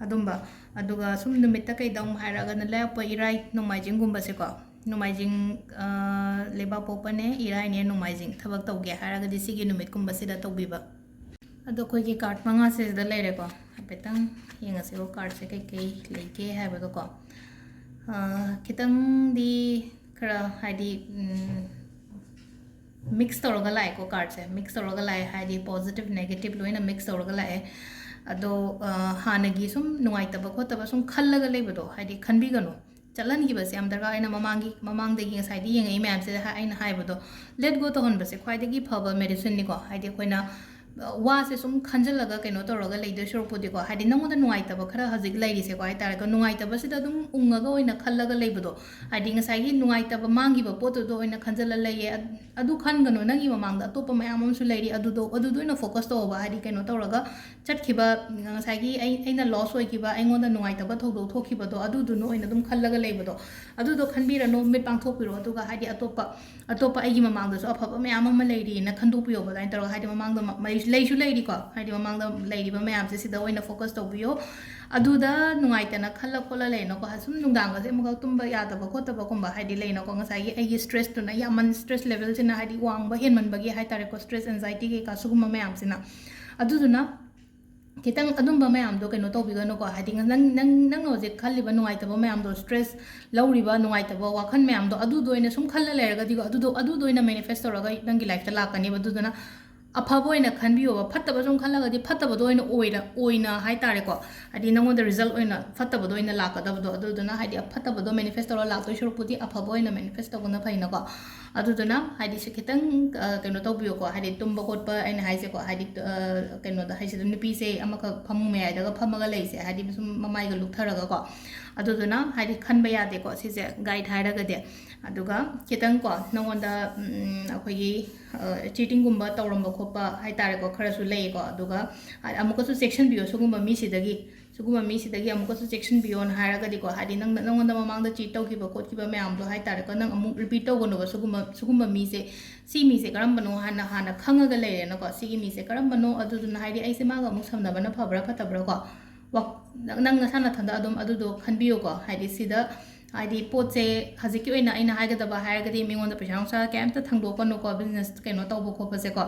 ꯑꯗꯨꯝꯕ꯫ ꯑꯗꯨꯒ ꯁꯨꯝ ꯅꯨꯃꯤꯠꯇ ꯀꯩꯗ ꯑꯃꯨꯛ ꯍꯥꯏꯔꯒꯅ, ꯂꯩꯔꯛꯄ ꯏꯔꯥꯏ, ꯅꯣꯡꯃꯥꯏꯖꯤꯡꯒꯨꯝꯕꯁꯦꯀꯣ, ꯅꯣꯡꯃꯥꯏꯖꯤꯡ, ꯑ, ꯂꯩꯕꯥꯛ ꯄꯣꯛꯄꯅꯦ, ꯏꯔꯥꯏꯅꯦ, ꯅꯣꯡꯃꯥꯏꯖꯤꯡ ꯊꯕꯛ ꯇꯧꯒꯦ ꯍꯥꯏꯔꯒꯗꯤ ꯁꯤꯒꯤ ꯅꯨꯃꯤꯠꯀꯨꯝꯕꯁꯤꯗ ꯇꯧꯕꯤꯕ꯫ ꯑꯗꯣ ꯑꯩꯈꯣꯏꯒꯤ ꯀꯥꯔꯠ ꯃꯉꯥꯁꯦ ꯁꯤꯗ ꯂꯩꯔꯦꯀꯣ, ꯍꯥꯏꯐꯦꯠꯇꯪ ꯌꯦꯡꯉꯁꯤꯀꯣ ꯀꯥꯔꯠꯁꯦ ꯀꯩꯀꯩ ꯂꯩꯒꯦ ꯍꯥꯏꯕꯗꯣꯀꯣ꯫ ꯑ, ꯈꯤꯇꯪꯗꯤ ꯈꯔ ꯍꯥꯏꯗꯤ, ꯎꯝ, ꯃꯤꯛꯁ ꯇꯧꯔꯒ ꯂꯥꯛꯑꯦꯀꯣ ꯀꯥꯔꯠꯁꯦ, ꯃꯤꯛꯁ ꯇꯧꯔꯒ ꯂꯥꯛꯑꯦ ꯍꯥꯏꯗꯤ ꯄꯣꯖꯤꯇꯤꯚ ꯅꯦꯒꯦꯇꯤꯚ ꯂꯣꯏꯅ ꯃꯤꯛꯁ ꯇꯧꯔꯒ ꯂꯥꯛꯑꯦ꯫ ꯑꯗꯣ ꯑ, ꯍꯥꯟꯅꯒꯤ ꯁꯨꯝ ꯅꯨꯡꯉꯥꯏꯇꯕ ꯈꯣꯠꯇꯕ ꯁꯨꯝ ꯈꯜꯂꯒ ꯂꯩꯕꯗꯣ ꯍꯥꯏꯗꯤ ꯈꯟꯕꯤꯒꯅꯨ, ꯆꯠꯍꯟꯈꯤꯕꯁꯦ ꯌꯥꯝ ꯗꯔꯀꯥꯔ꯫ ꯑꯩꯅ ꯃꯃꯥꯡꯒꯤ, ꯃꯃꯥꯡꯗꯒꯤ ꯉꯁꯥꯏꯗꯤ ꯌꯦꯡꯉꯛꯏ ꯃꯌꯥꯝꯁꯤꯗ ꯍꯥ-, ꯑꯩꯅ ꯍꯥꯏꯕꯗꯣ, let go ꯇꯧꯍꯟꯕꯁꯦ ꯈ꯭ꯋꯥꯏꯗꯒꯤ ꯐꯕ ꯃꯦꯗꯤꯁꯤꯟꯅꯤꯀꯣ꯫ ꯍꯥꯏꯗꯤ ꯑꯩꯈꯣꯏꯅ, ꯑ, ꯋꯥꯁꯦ ꯁꯨꯝ ꯈꯟꯖꯤꯜꯂꯒ ꯀꯩꯅꯣ ꯇꯧꯔꯒ ꯂꯩꯗꯣꯏ ꯁꯔꯨꯛꯄꯨꯗꯤꯀꯣ, ꯍꯥꯏꯗꯤ ꯅꯪꯉꯣꯟꯗ ꯅꯨꯡꯉꯥꯏꯇꯕ ꯈꯔ ꯍꯧꯖꯤꯛ ꯂꯩꯔꯤꯁꯦꯀꯣ ꯍꯥꯏꯇꯥꯔꯦꯀꯣ, ꯅꯨꯡꯉꯥꯏꯇꯕꯁꯤꯗ ꯑꯗꯨꯝ ꯎꯪꯉꯒ ꯑꯣꯏꯅ ꯈꯜꯂꯒ ꯂꯩꯕꯗꯣ, ꯍꯥꯏꯗꯤ ꯉꯁꯥꯏꯒꯤ ꯅꯨꯡꯉꯥꯏꯇꯕ ꯃꯥꯡꯈꯤꯕ ꯄꯣꯠꯇꯨꯗ ꯑꯣꯏꯅ ꯈꯟꯖꯤꯜꯂ ꯂꯩꯌꯦ꯫ ꯑꯗ-, ꯑꯗꯨ ꯈꯟꯒꯅꯨ, ꯅꯪꯒꯤ ꯃꯃꯥꯡꯗ ꯑꯇꯣꯞꯄ ꯃꯌꯥꯝ ꯑꯃꯁꯨ ꯂꯩꯔꯤ, ꯑꯗꯨꯗꯣ, ꯑꯗꯨꯗ ꯑꯣꯏꯅ ꯐꯣꯀꯁ ꯇꯧꯑꯣꯕ꯫ ꯍꯥꯏꯗꯤ ꯀꯩꯅꯣ ꯇꯧꯔꯒ ꯆꯠꯈꯤꯕ, ꯉꯁꯥꯏꯒꯤ ꯑꯩ, ꯑꯩꯅ ꯂꯣꯁ ꯑꯣꯏꯈꯤꯕ, ꯑꯩꯉꯣꯟꯗ ꯅꯨꯡꯉꯥꯏꯇꯕ ꯊꯧꯗꯣꯛ ꯊꯣꯛꯈꯤꯕꯗꯣ, ꯑꯗꯨꯗꯨꯅ ꯑꯣꯏꯅ ꯑꯗꯨꯝ ꯈꯜꯂꯒ ꯂꯩꯕꯗꯣ, ꯑꯗꯨꯗꯣ ꯈꯟꯕꯤꯔꯅꯨ, ꯃꯤꯠ ꯄꯥꯡꯊꯣꯛꯄꯤꯔꯣ꯫ ꯑꯗꯨꯒ ꯍꯥꯏꯗꯤ ꯑꯇꯣꯞꯄ, ꯑꯇꯣꯞꯄ ꯑꯩꯒꯤ ꯃꯃꯥꯡꯗꯁꯨ ꯑꯐꯕ ꯃꯌꯥꯝ ꯑꯃ ꯂꯩꯔꯤꯅ ꯈꯟꯗꯣꯛꯄꯤꯌꯣꯕ꯫ ꯑꯗꯨꯃꯥꯏꯅ ꯇꯧꯔꯒ ꯍꯥꯏꯗꯤ ꯃꯃꯥꯡꯗ ꯃ-, ꯂꯩ-, ꯂꯩꯁꯨ ꯂꯩꯔꯤꯀꯣ, ꯍꯥꯏꯗꯤ ꯃꯃꯥꯡꯗ ꯂꯩꯔꯤꯕ ꯃꯌꯥꯝꯁꯦ ꯁꯤꯗ ꯑꯣꯏꯅ ꯐꯣꯀꯁ ꯇꯧꯕꯤꯌꯣ꯫ ꯑꯗꯨꯗ ꯅꯨꯡꯉꯥꯏꯇꯅ ꯈꯜꯂ ꯈꯣꯠꯂ ꯂꯩꯅꯀꯣ, ꯁꯨꯝ ꯅꯨꯡꯗꯥꯡꯒꯁꯦ ꯑꯃꯨꯛꯀ ꯇꯨꯝꯕ ꯌꯥꯗꯕ ꯈꯣꯠꯇꯕꯒꯨꯝꯕ ꯍꯥꯏꯗꯤ ꯂꯩꯅꯀꯣ, ꯉꯁꯥꯏꯒꯤ ꯑꯩꯒꯤ ꯁ꯭ꯇ꯭ꯔꯦꯁꯇꯨꯅ ꯌꯥꯝꯃꯟ-, ꯁ꯭ꯇ꯭ꯔꯦꯁ ꯂꯦꯚꯦꯜꯁꯤꯅ ꯍꯥꯏꯗꯤ ꯋꯥꯡꯕ ꯍꯦꯟꯃꯟꯕꯒꯤ ꯍꯥꯏꯇꯥꯔꯦꯀꯣ, ꯁ꯭ꯇ꯭ꯔꯦꯁ, ꯑꯦꯟꯖꯥꯏꯇꯤ ꯀꯩꯀꯥ ꯁꯤꯒꯨꯝꯕ ꯃꯌꯥꯝꯁꯤꯅ꯫ ꯑꯗꯨꯗꯨꯅ ꯈꯤꯇꯪ ꯑꯗꯨꯝꯕ ꯃꯌꯥꯝꯗꯣ ꯀꯩꯅꯣ ꯇꯧꯕꯤꯒꯅꯨꯀꯣ, ꯍꯥꯏꯗꯤ ꯅꯪ, ꯅꯪ, ꯅꯪꯅ ꯍꯧꯖꯤꯛ ꯈꯜꯂꯤꯕ ꯅꯨꯡꯉꯥꯏꯇꯕ ꯃꯌꯥꯝꯗꯣ, ꯁ꯭ꯇ꯭ꯔꯦꯁ ꯂꯧꯔꯤꯕ ꯅꯨꯡꯉꯥꯏꯇꯕ ꯋꯥꯈꯜ ꯃꯌꯥꯝꯗꯣ, ꯑꯗꯨꯗꯣ ꯑꯣꯏꯅ ꯁꯨꯝ ꯈꯜꯂ ꯂꯩꯔꯒꯗꯤꯀꯣ, ꯑꯗꯨꯗꯣ, ꯑꯗꯨꯗꯣ ꯑꯣꯏꯅ ꯃꯦꯅꯤꯐꯦꯁ ꯇꯧꯔꯒ ꯅꯪꯒꯤ ꯂꯥꯏꯐꯇ ꯂꯥꯛꯀꯅꯦꯕ꯫ ꯑꯗꯨꯗꯨꯅ ꯑꯐꯕ ꯑꯣꯏꯅ ꯈꯟꯕꯤꯌꯣꯕ, ꯐꯠꯇꯕ ꯁꯨꯝ ꯈꯜꯂꯒꯗꯤ ꯐꯠꯇꯕꯗꯣ ꯑꯣꯏꯅ, ꯑꯣꯏꯅ, ꯑꯣꯏꯅ ꯍꯥꯏꯇꯥꯔꯦꯀꯣ, ꯍꯥꯏꯗꯤ ꯅꯪꯉꯣꯟꯗ ꯔꯤꯖꯜꯠ ꯑꯣꯏꯅ ꯐꯠꯇꯕꯗꯣ ꯑꯣꯏꯅ ꯂꯥꯛꯀꯗꯕꯗꯣ꯫ ꯑꯗꯨꯗꯨꯅ ꯍꯥꯏꯗꯤ ꯑꯐꯠꯇꯕꯗꯣ ꯃꯦꯅꯤꯐꯦꯁ ꯇꯧꯔ ꯂꯥꯛꯇꯣꯏ ꯁꯔꯨꯛꯄꯨꯗꯤ ꯑꯐꯕ ꯑꯣꯏꯅ ꯃꯦꯅꯤꯐꯦꯁ ꯇꯧꯕꯅ ꯐꯩꯅꯀꯣ꯫ ꯑꯗꯨꯗꯨꯅ ꯍꯥꯏꯗꯤ ꯁꯤ ꯈꯤꯇꯪ ꯑ, ꯀꯩꯅꯣ ꯇꯧꯕꯤꯌꯨꯀꯣ, ꯍꯥꯏꯗꯤ ꯇꯨꯝꯕ ꯈꯣꯠꯄ ꯑꯩꯅ ꯍꯥꯏꯁꯦꯀꯣ, ꯍꯥꯏꯗꯤ ꯑ, ꯀꯩꯅꯣꯗ ꯍꯥꯏꯁꯤꯗ ꯅꯨꯄꯤꯁꯦ ꯑꯃꯈꯛ ꯐꯃꯨꯡ ꯃꯌꯥꯏꯗꯒ ꯐꯝꯃꯒ ꯂꯩꯁꯦ, ꯍꯥꯏꯗꯤ ꯁꯨꯝ ꯃꯃꯥꯏꯒ ꯂꯨꯞꯊꯔꯒꯀꯣ꯫ ꯑꯗꯨꯗꯨꯅ ꯍꯥꯏꯗꯤ ꯈꯟꯕ ꯌꯥꯗꯦꯀꯣ ꯁꯤꯁꯦ, ꯒꯥꯏꯗ ꯍꯥꯏꯔꯒꯗꯤ꯫ ꯑꯗꯨꯒ ꯈꯤꯇꯪꯀꯣ ꯅꯉꯣꯟꯗ ꯎꯝ, ꯑꯩꯈꯣꯏꯒꯤ ꯆꯤꯇꯤꯡꯒꯨꯝꯕ ꯇꯧꯔꯝꯕ ꯈꯣꯠꯄ ꯍꯥꯏꯇꯥꯔꯦꯀꯣ, ꯈꯔꯁꯨ ꯂꯩꯌꯦꯀꯣ꯫ ꯑꯗꯨꯒ ꯑꯃꯨꯛꯀꯁꯨ ꯆꯦꯛꯁꯤꯟꯕꯤꯌꯣ ꯁꯤꯒꯨꯝꯕ ꯃꯤꯁꯤꯗꯒꯤ꯫ ꯁꯤꯒꯨꯝꯕ ꯃꯤꯁꯤꯗꯒꯤ ꯑꯃꯨꯛꯀꯁꯨ ꯆꯦꯛꯁꯤꯟꯕꯤꯌꯣꯅ ꯍꯥꯏꯔꯒꯗꯤꯀꯣ, ꯍꯥꯏꯗꯤ ꯅꯪꯅ, ꯅꯪꯉꯣꯟꯗ ꯃꯃꯥꯡꯗ ꯆꯤꯠ ꯇꯧꯈꯤꯕ ꯈꯣꯠꯈꯤꯕ ꯃꯌꯥꯝꯗꯣ ꯍꯥꯏꯇꯥꯔꯦꯀꯣ, ꯅꯪ ꯑꯃꯨꯛ ꯔꯤꯄꯤꯠ ꯇꯧꯒꯅꯨꯕ꯫ ꯁꯤꯒꯨꯝꯕ, ꯁꯤꯒꯨꯝꯕ ꯃꯤꯁꯦ, ꯁꯤ ꯃꯤꯁꯦ ꯀꯔꯝꯕꯅꯣ ꯍꯥꯟꯅ, ꯍꯥꯟꯅ ꯈꯪꯉꯒ ꯂꯩꯔꯦꯅꯀꯣ, ꯁꯤꯒꯤ ꯃꯤꯁꯦ ꯀꯔꯝꯕꯅꯣ, ꯑꯗꯨꯗꯨꯅ ꯍꯥꯏꯗꯤ ꯑꯩꯁꯦ ꯃꯥꯒ ꯑꯃꯨꯛ ꯁꯝꯅꯕꯅ ꯐꯕ꯭ꯔꯥ ꯐꯠꯇꯕ꯭ꯔꯥ ꯀꯣ, ꯋꯥ-, ꯅꯪ, ꯅꯪ ꯅꯁꯥ ꯅꯊꯟꯗ ꯑꯗꯨꯝ ꯑꯗꯨꯗꯣ ꯈꯟꯕꯤꯌꯨꯀꯣ꯫ ꯍꯥꯏꯗꯤ ꯁꯤꯗ, ꯍꯥꯏꯗꯤ ꯄꯣꯠꯁꯦ ꯍꯧꯖꯤꯛꯀꯤ ꯑꯣꯏꯅ ꯑꯩꯅ ꯍꯥꯏꯒꯗꯕ ꯍꯥꯏꯔꯒꯗꯤ, ꯃꯤꯉꯣꯟꯗ ꯄꯩꯁꯥ ꯅꯨꯡꯁꯥ ꯀꯩꯝꯇ ꯊꯥꯡꯗꯣꯛꯀꯅꯨꯀꯣ, ꯕꯤꯖꯤꯅꯦꯁ ꯀꯩꯅꯣ ꯇꯧꯕ ꯈꯣꯠꯄꯁꯦꯀꯣ꯫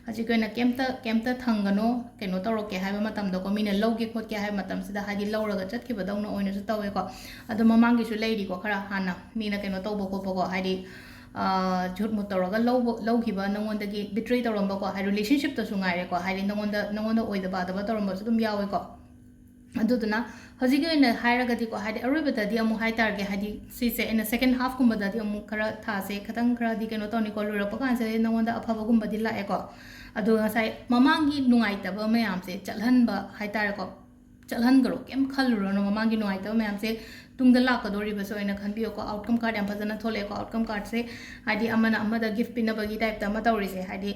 ꯍꯧꯖꯤꯛꯀꯤ ꯑꯣꯏꯅ ꯀꯩꯝꯇ, ꯀꯩꯝꯇ ꯊꯥꯡꯒꯅꯣ, ꯀꯩꯅꯣ ꯇꯧꯔꯛꯀꯦ ꯍꯥꯏꯕ ꯃꯇꯝꯗꯀꯣ, ꯃꯤꯅ ꯂꯧꯒꯦ ꯈꯣꯠꯀꯦ ꯍꯥꯏꯕ ꯃꯇꯝꯁꯤꯗ ꯍꯥꯏꯗꯤ ꯂꯧꯔꯒ ꯆꯠꯈꯤꯕꯗꯧꯅ ꯑꯣꯏꯅꯁꯨ ꯇꯧꯋꯦꯀꯣ꯫ ꯑꯗꯣ ꯃꯃꯥꯡꯒꯤꯁꯨ ꯂꯩꯔꯤꯀꯣ, ꯈꯔ ꯍꯥꯟꯅ ꯃꯤꯅ ꯀꯩꯅꯣ ꯇꯧꯕ ꯈꯣꯠꯄꯀꯣ, ꯍꯥꯏꯗꯤ ꯖꯨꯠ ꯃꯨꯠ ꯇꯧꯔꯒ ꯂꯧꯕ, ꯂꯧꯈꯤꯕ, ꯅꯉꯣꯟꯗꯒꯤ ꯕꯤꯇ꯭ꯔꯦ ꯇꯧꯔꯝꯕꯀꯣ, ꯍꯥꯏꯗꯤ ꯔꯤꯂꯦꯁꯟꯁꯤꯞꯇꯁꯨ ꯉꯥꯏꯔꯦꯀꯣ, ꯍꯥꯏꯗꯤ ꯅꯉꯣꯟꯗ, ꯅꯉꯣꯟꯗ ꯑꯣꯏꯗꯕ ꯑꯗꯕ ꯇꯧꯔꯝꯕꯁꯨ ꯑꯗꯨꯝ ꯌꯥꯎꯋꯦꯀꯣ꯫ ꯑꯗꯨꯗꯨꯅ ꯍꯧꯖꯤꯛꯀꯤ ꯑꯣꯏꯅ ꯍꯥꯏꯔꯒꯗꯤꯀꯣ, ꯍꯥꯏꯗꯤ ꯑꯔꯣꯏꯕꯗꯗꯤ ꯑꯃꯨꯛ ꯍꯥꯏꯇꯥꯔꯒꯦ, ꯍꯥꯏꯗꯤ ꯁꯤꯁꯦ ꯑꯩꯅ ꯁꯦꯀꯦꯟ ꯍꯥꯐꯀꯨꯝꯕꯗꯗꯤ ꯑꯃꯨꯛ ꯈꯔ ꯊꯥꯁꯦ ꯈꯤꯇꯪ ꯈꯔꯗꯤ ꯀꯩꯅꯣ ꯇꯧꯅꯤꯀꯣ, ꯂꯣꯏꯔꯛꯄ ꯀꯥꯟꯁꯤꯗꯗꯤ ꯅꯉꯣꯟꯗ ꯑꯐꯕꯒꯨꯝꯕꯗꯤ ꯂꯥꯛꯑꯦꯀꯣ꯫ ꯑꯗꯣ ꯉꯁꯥꯏ ꯃꯃꯥꯡꯒꯤ ꯅꯨꯡꯉꯥꯏꯇꯕ ꯃꯌꯥꯝꯁꯦ ꯆꯠꯍꯟꯕ ꯍꯥꯏꯇꯥꯔꯦꯀꯣ, ꯆꯠꯍꯟꯈ꯭ꯔꯣ, ꯀꯩꯝ ꯈꯜꯂꯨꯔꯅꯨ꯫ ꯃꯃꯥꯡꯒꯤ ꯅꯨꯡꯉꯥꯏꯇꯕ ꯃꯌꯥꯝꯁꯦ ꯇꯨꯡꯗ ꯂꯥꯛꯀꯗꯧꯔꯤꯕꯁꯨ ꯑꯣꯏꯅ ꯈꯟꯕꯤꯌꯨꯀꯣ꯫ ꯑꯥꯎꯠꯀꯝ ꯀꯥꯔꯗ ꯌꯥꯝ ꯐꯖꯅ ꯊꯣꯛꯂꯛꯑꯦꯀꯣ꯫ ꯑꯥꯎꯠꯀꯝ ꯀꯥꯔꯗꯁꯦ ꯍꯥꯏꯗꯤ ꯑꯃꯅ ꯑꯃꯗ ꯒꯤꯐ ꯄꯤꯅꯕꯒꯤ ꯇꯥꯏꯞꯇ ꯑꯃ ꯇꯧꯔꯤꯁꯦ, ꯍꯥꯏꯗꯤ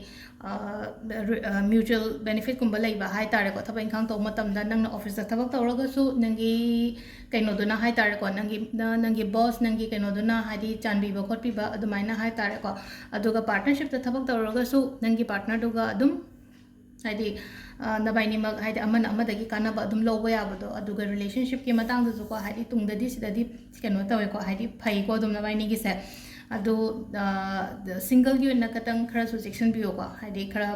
ꯃ꯭ꯌꯨꯆꯨꯋꯦꯜ ꯕꯦꯅꯤꯐꯤꯠꯀꯨꯝꯕ ꯂꯩꯕ ꯍꯥꯏꯇꯥꯔꯦꯀꯣ꯫ ꯊꯕꯛ ꯏꯪꯈꯥꯡ ꯇꯧꯕ ꯃꯇꯝꯗ ꯅꯪꯅ ꯑꯣꯐꯤꯁꯇ ꯊꯕꯛ ꯇꯧꯔꯒꯁꯨ ꯅꯪꯒꯤ ꯀꯩꯅꯣꯗꯨꯅ ꯍꯥꯏꯇꯥꯔꯦꯀꯣ, ꯅꯪꯒꯤ, ꯅ-, ꯅꯪꯒꯤ ꯕꯣꯁ, ꯅꯪꯒꯤ ꯀꯩꯅꯣꯗꯨꯅ ꯍꯥꯏꯗꯤ ꯆꯥꯟꯕꯤꯕ ꯈꯣꯠꯄꯤꯕ ꯑꯗꯨꯃꯥꯏꯅ ꯍꯥꯏꯇꯥꯔꯦꯀꯣ꯫ ꯑꯗꯨꯒ ꯄꯥꯔꯠꯅꯔꯁꯤꯞꯇ ꯊꯕꯛ ꯇꯧꯔꯒꯁꯨ ꯅꯪꯒꯤ ꯄꯥꯔꯠꯅꯔꯗꯨꯒ ꯑꯗꯨꯝ ꯍꯥꯏꯗꯤ, ꯑ, ꯅꯕꯥꯏꯅꯤꯃꯛ ꯍꯥꯏꯗꯤ ꯑꯃꯅ ꯑꯃꯗꯒꯤ ꯀꯥꯟꯅꯕ ꯑꯗꯨꯝ ꯂꯧꯕ ꯌꯥꯕꯗꯣ꯫ ꯑꯗꯨꯒ ꯔꯤꯂꯦꯁꯟꯁꯤꯞꯀꯤ ꯃꯇꯥꯡꯗꯁꯨꯀꯣ, ꯍꯥꯏꯗꯤ ꯇꯨꯡꯗꯗꯤ ꯁꯤꯗꯗꯤ ꯀꯩꯅꯣ ꯇꯧꯋꯦꯀꯣ, ꯍꯥꯏꯗꯤ ꯐꯩꯀꯣ ꯑꯗꯨꯝ ꯅꯕꯥꯏꯅꯤꯒꯤꯁꯦ꯫ ꯑꯗꯨ ꯁꯤꯡꯒꯜꯒꯤ ꯑꯣꯏꯅ ꯈꯇꯪ ꯈꯔꯁꯨ ꯆꯦꯛꯁꯤꯟꯕꯤꯌꯨꯀꯣ, ꯍꯥꯏꯗꯤ ꯈꯔ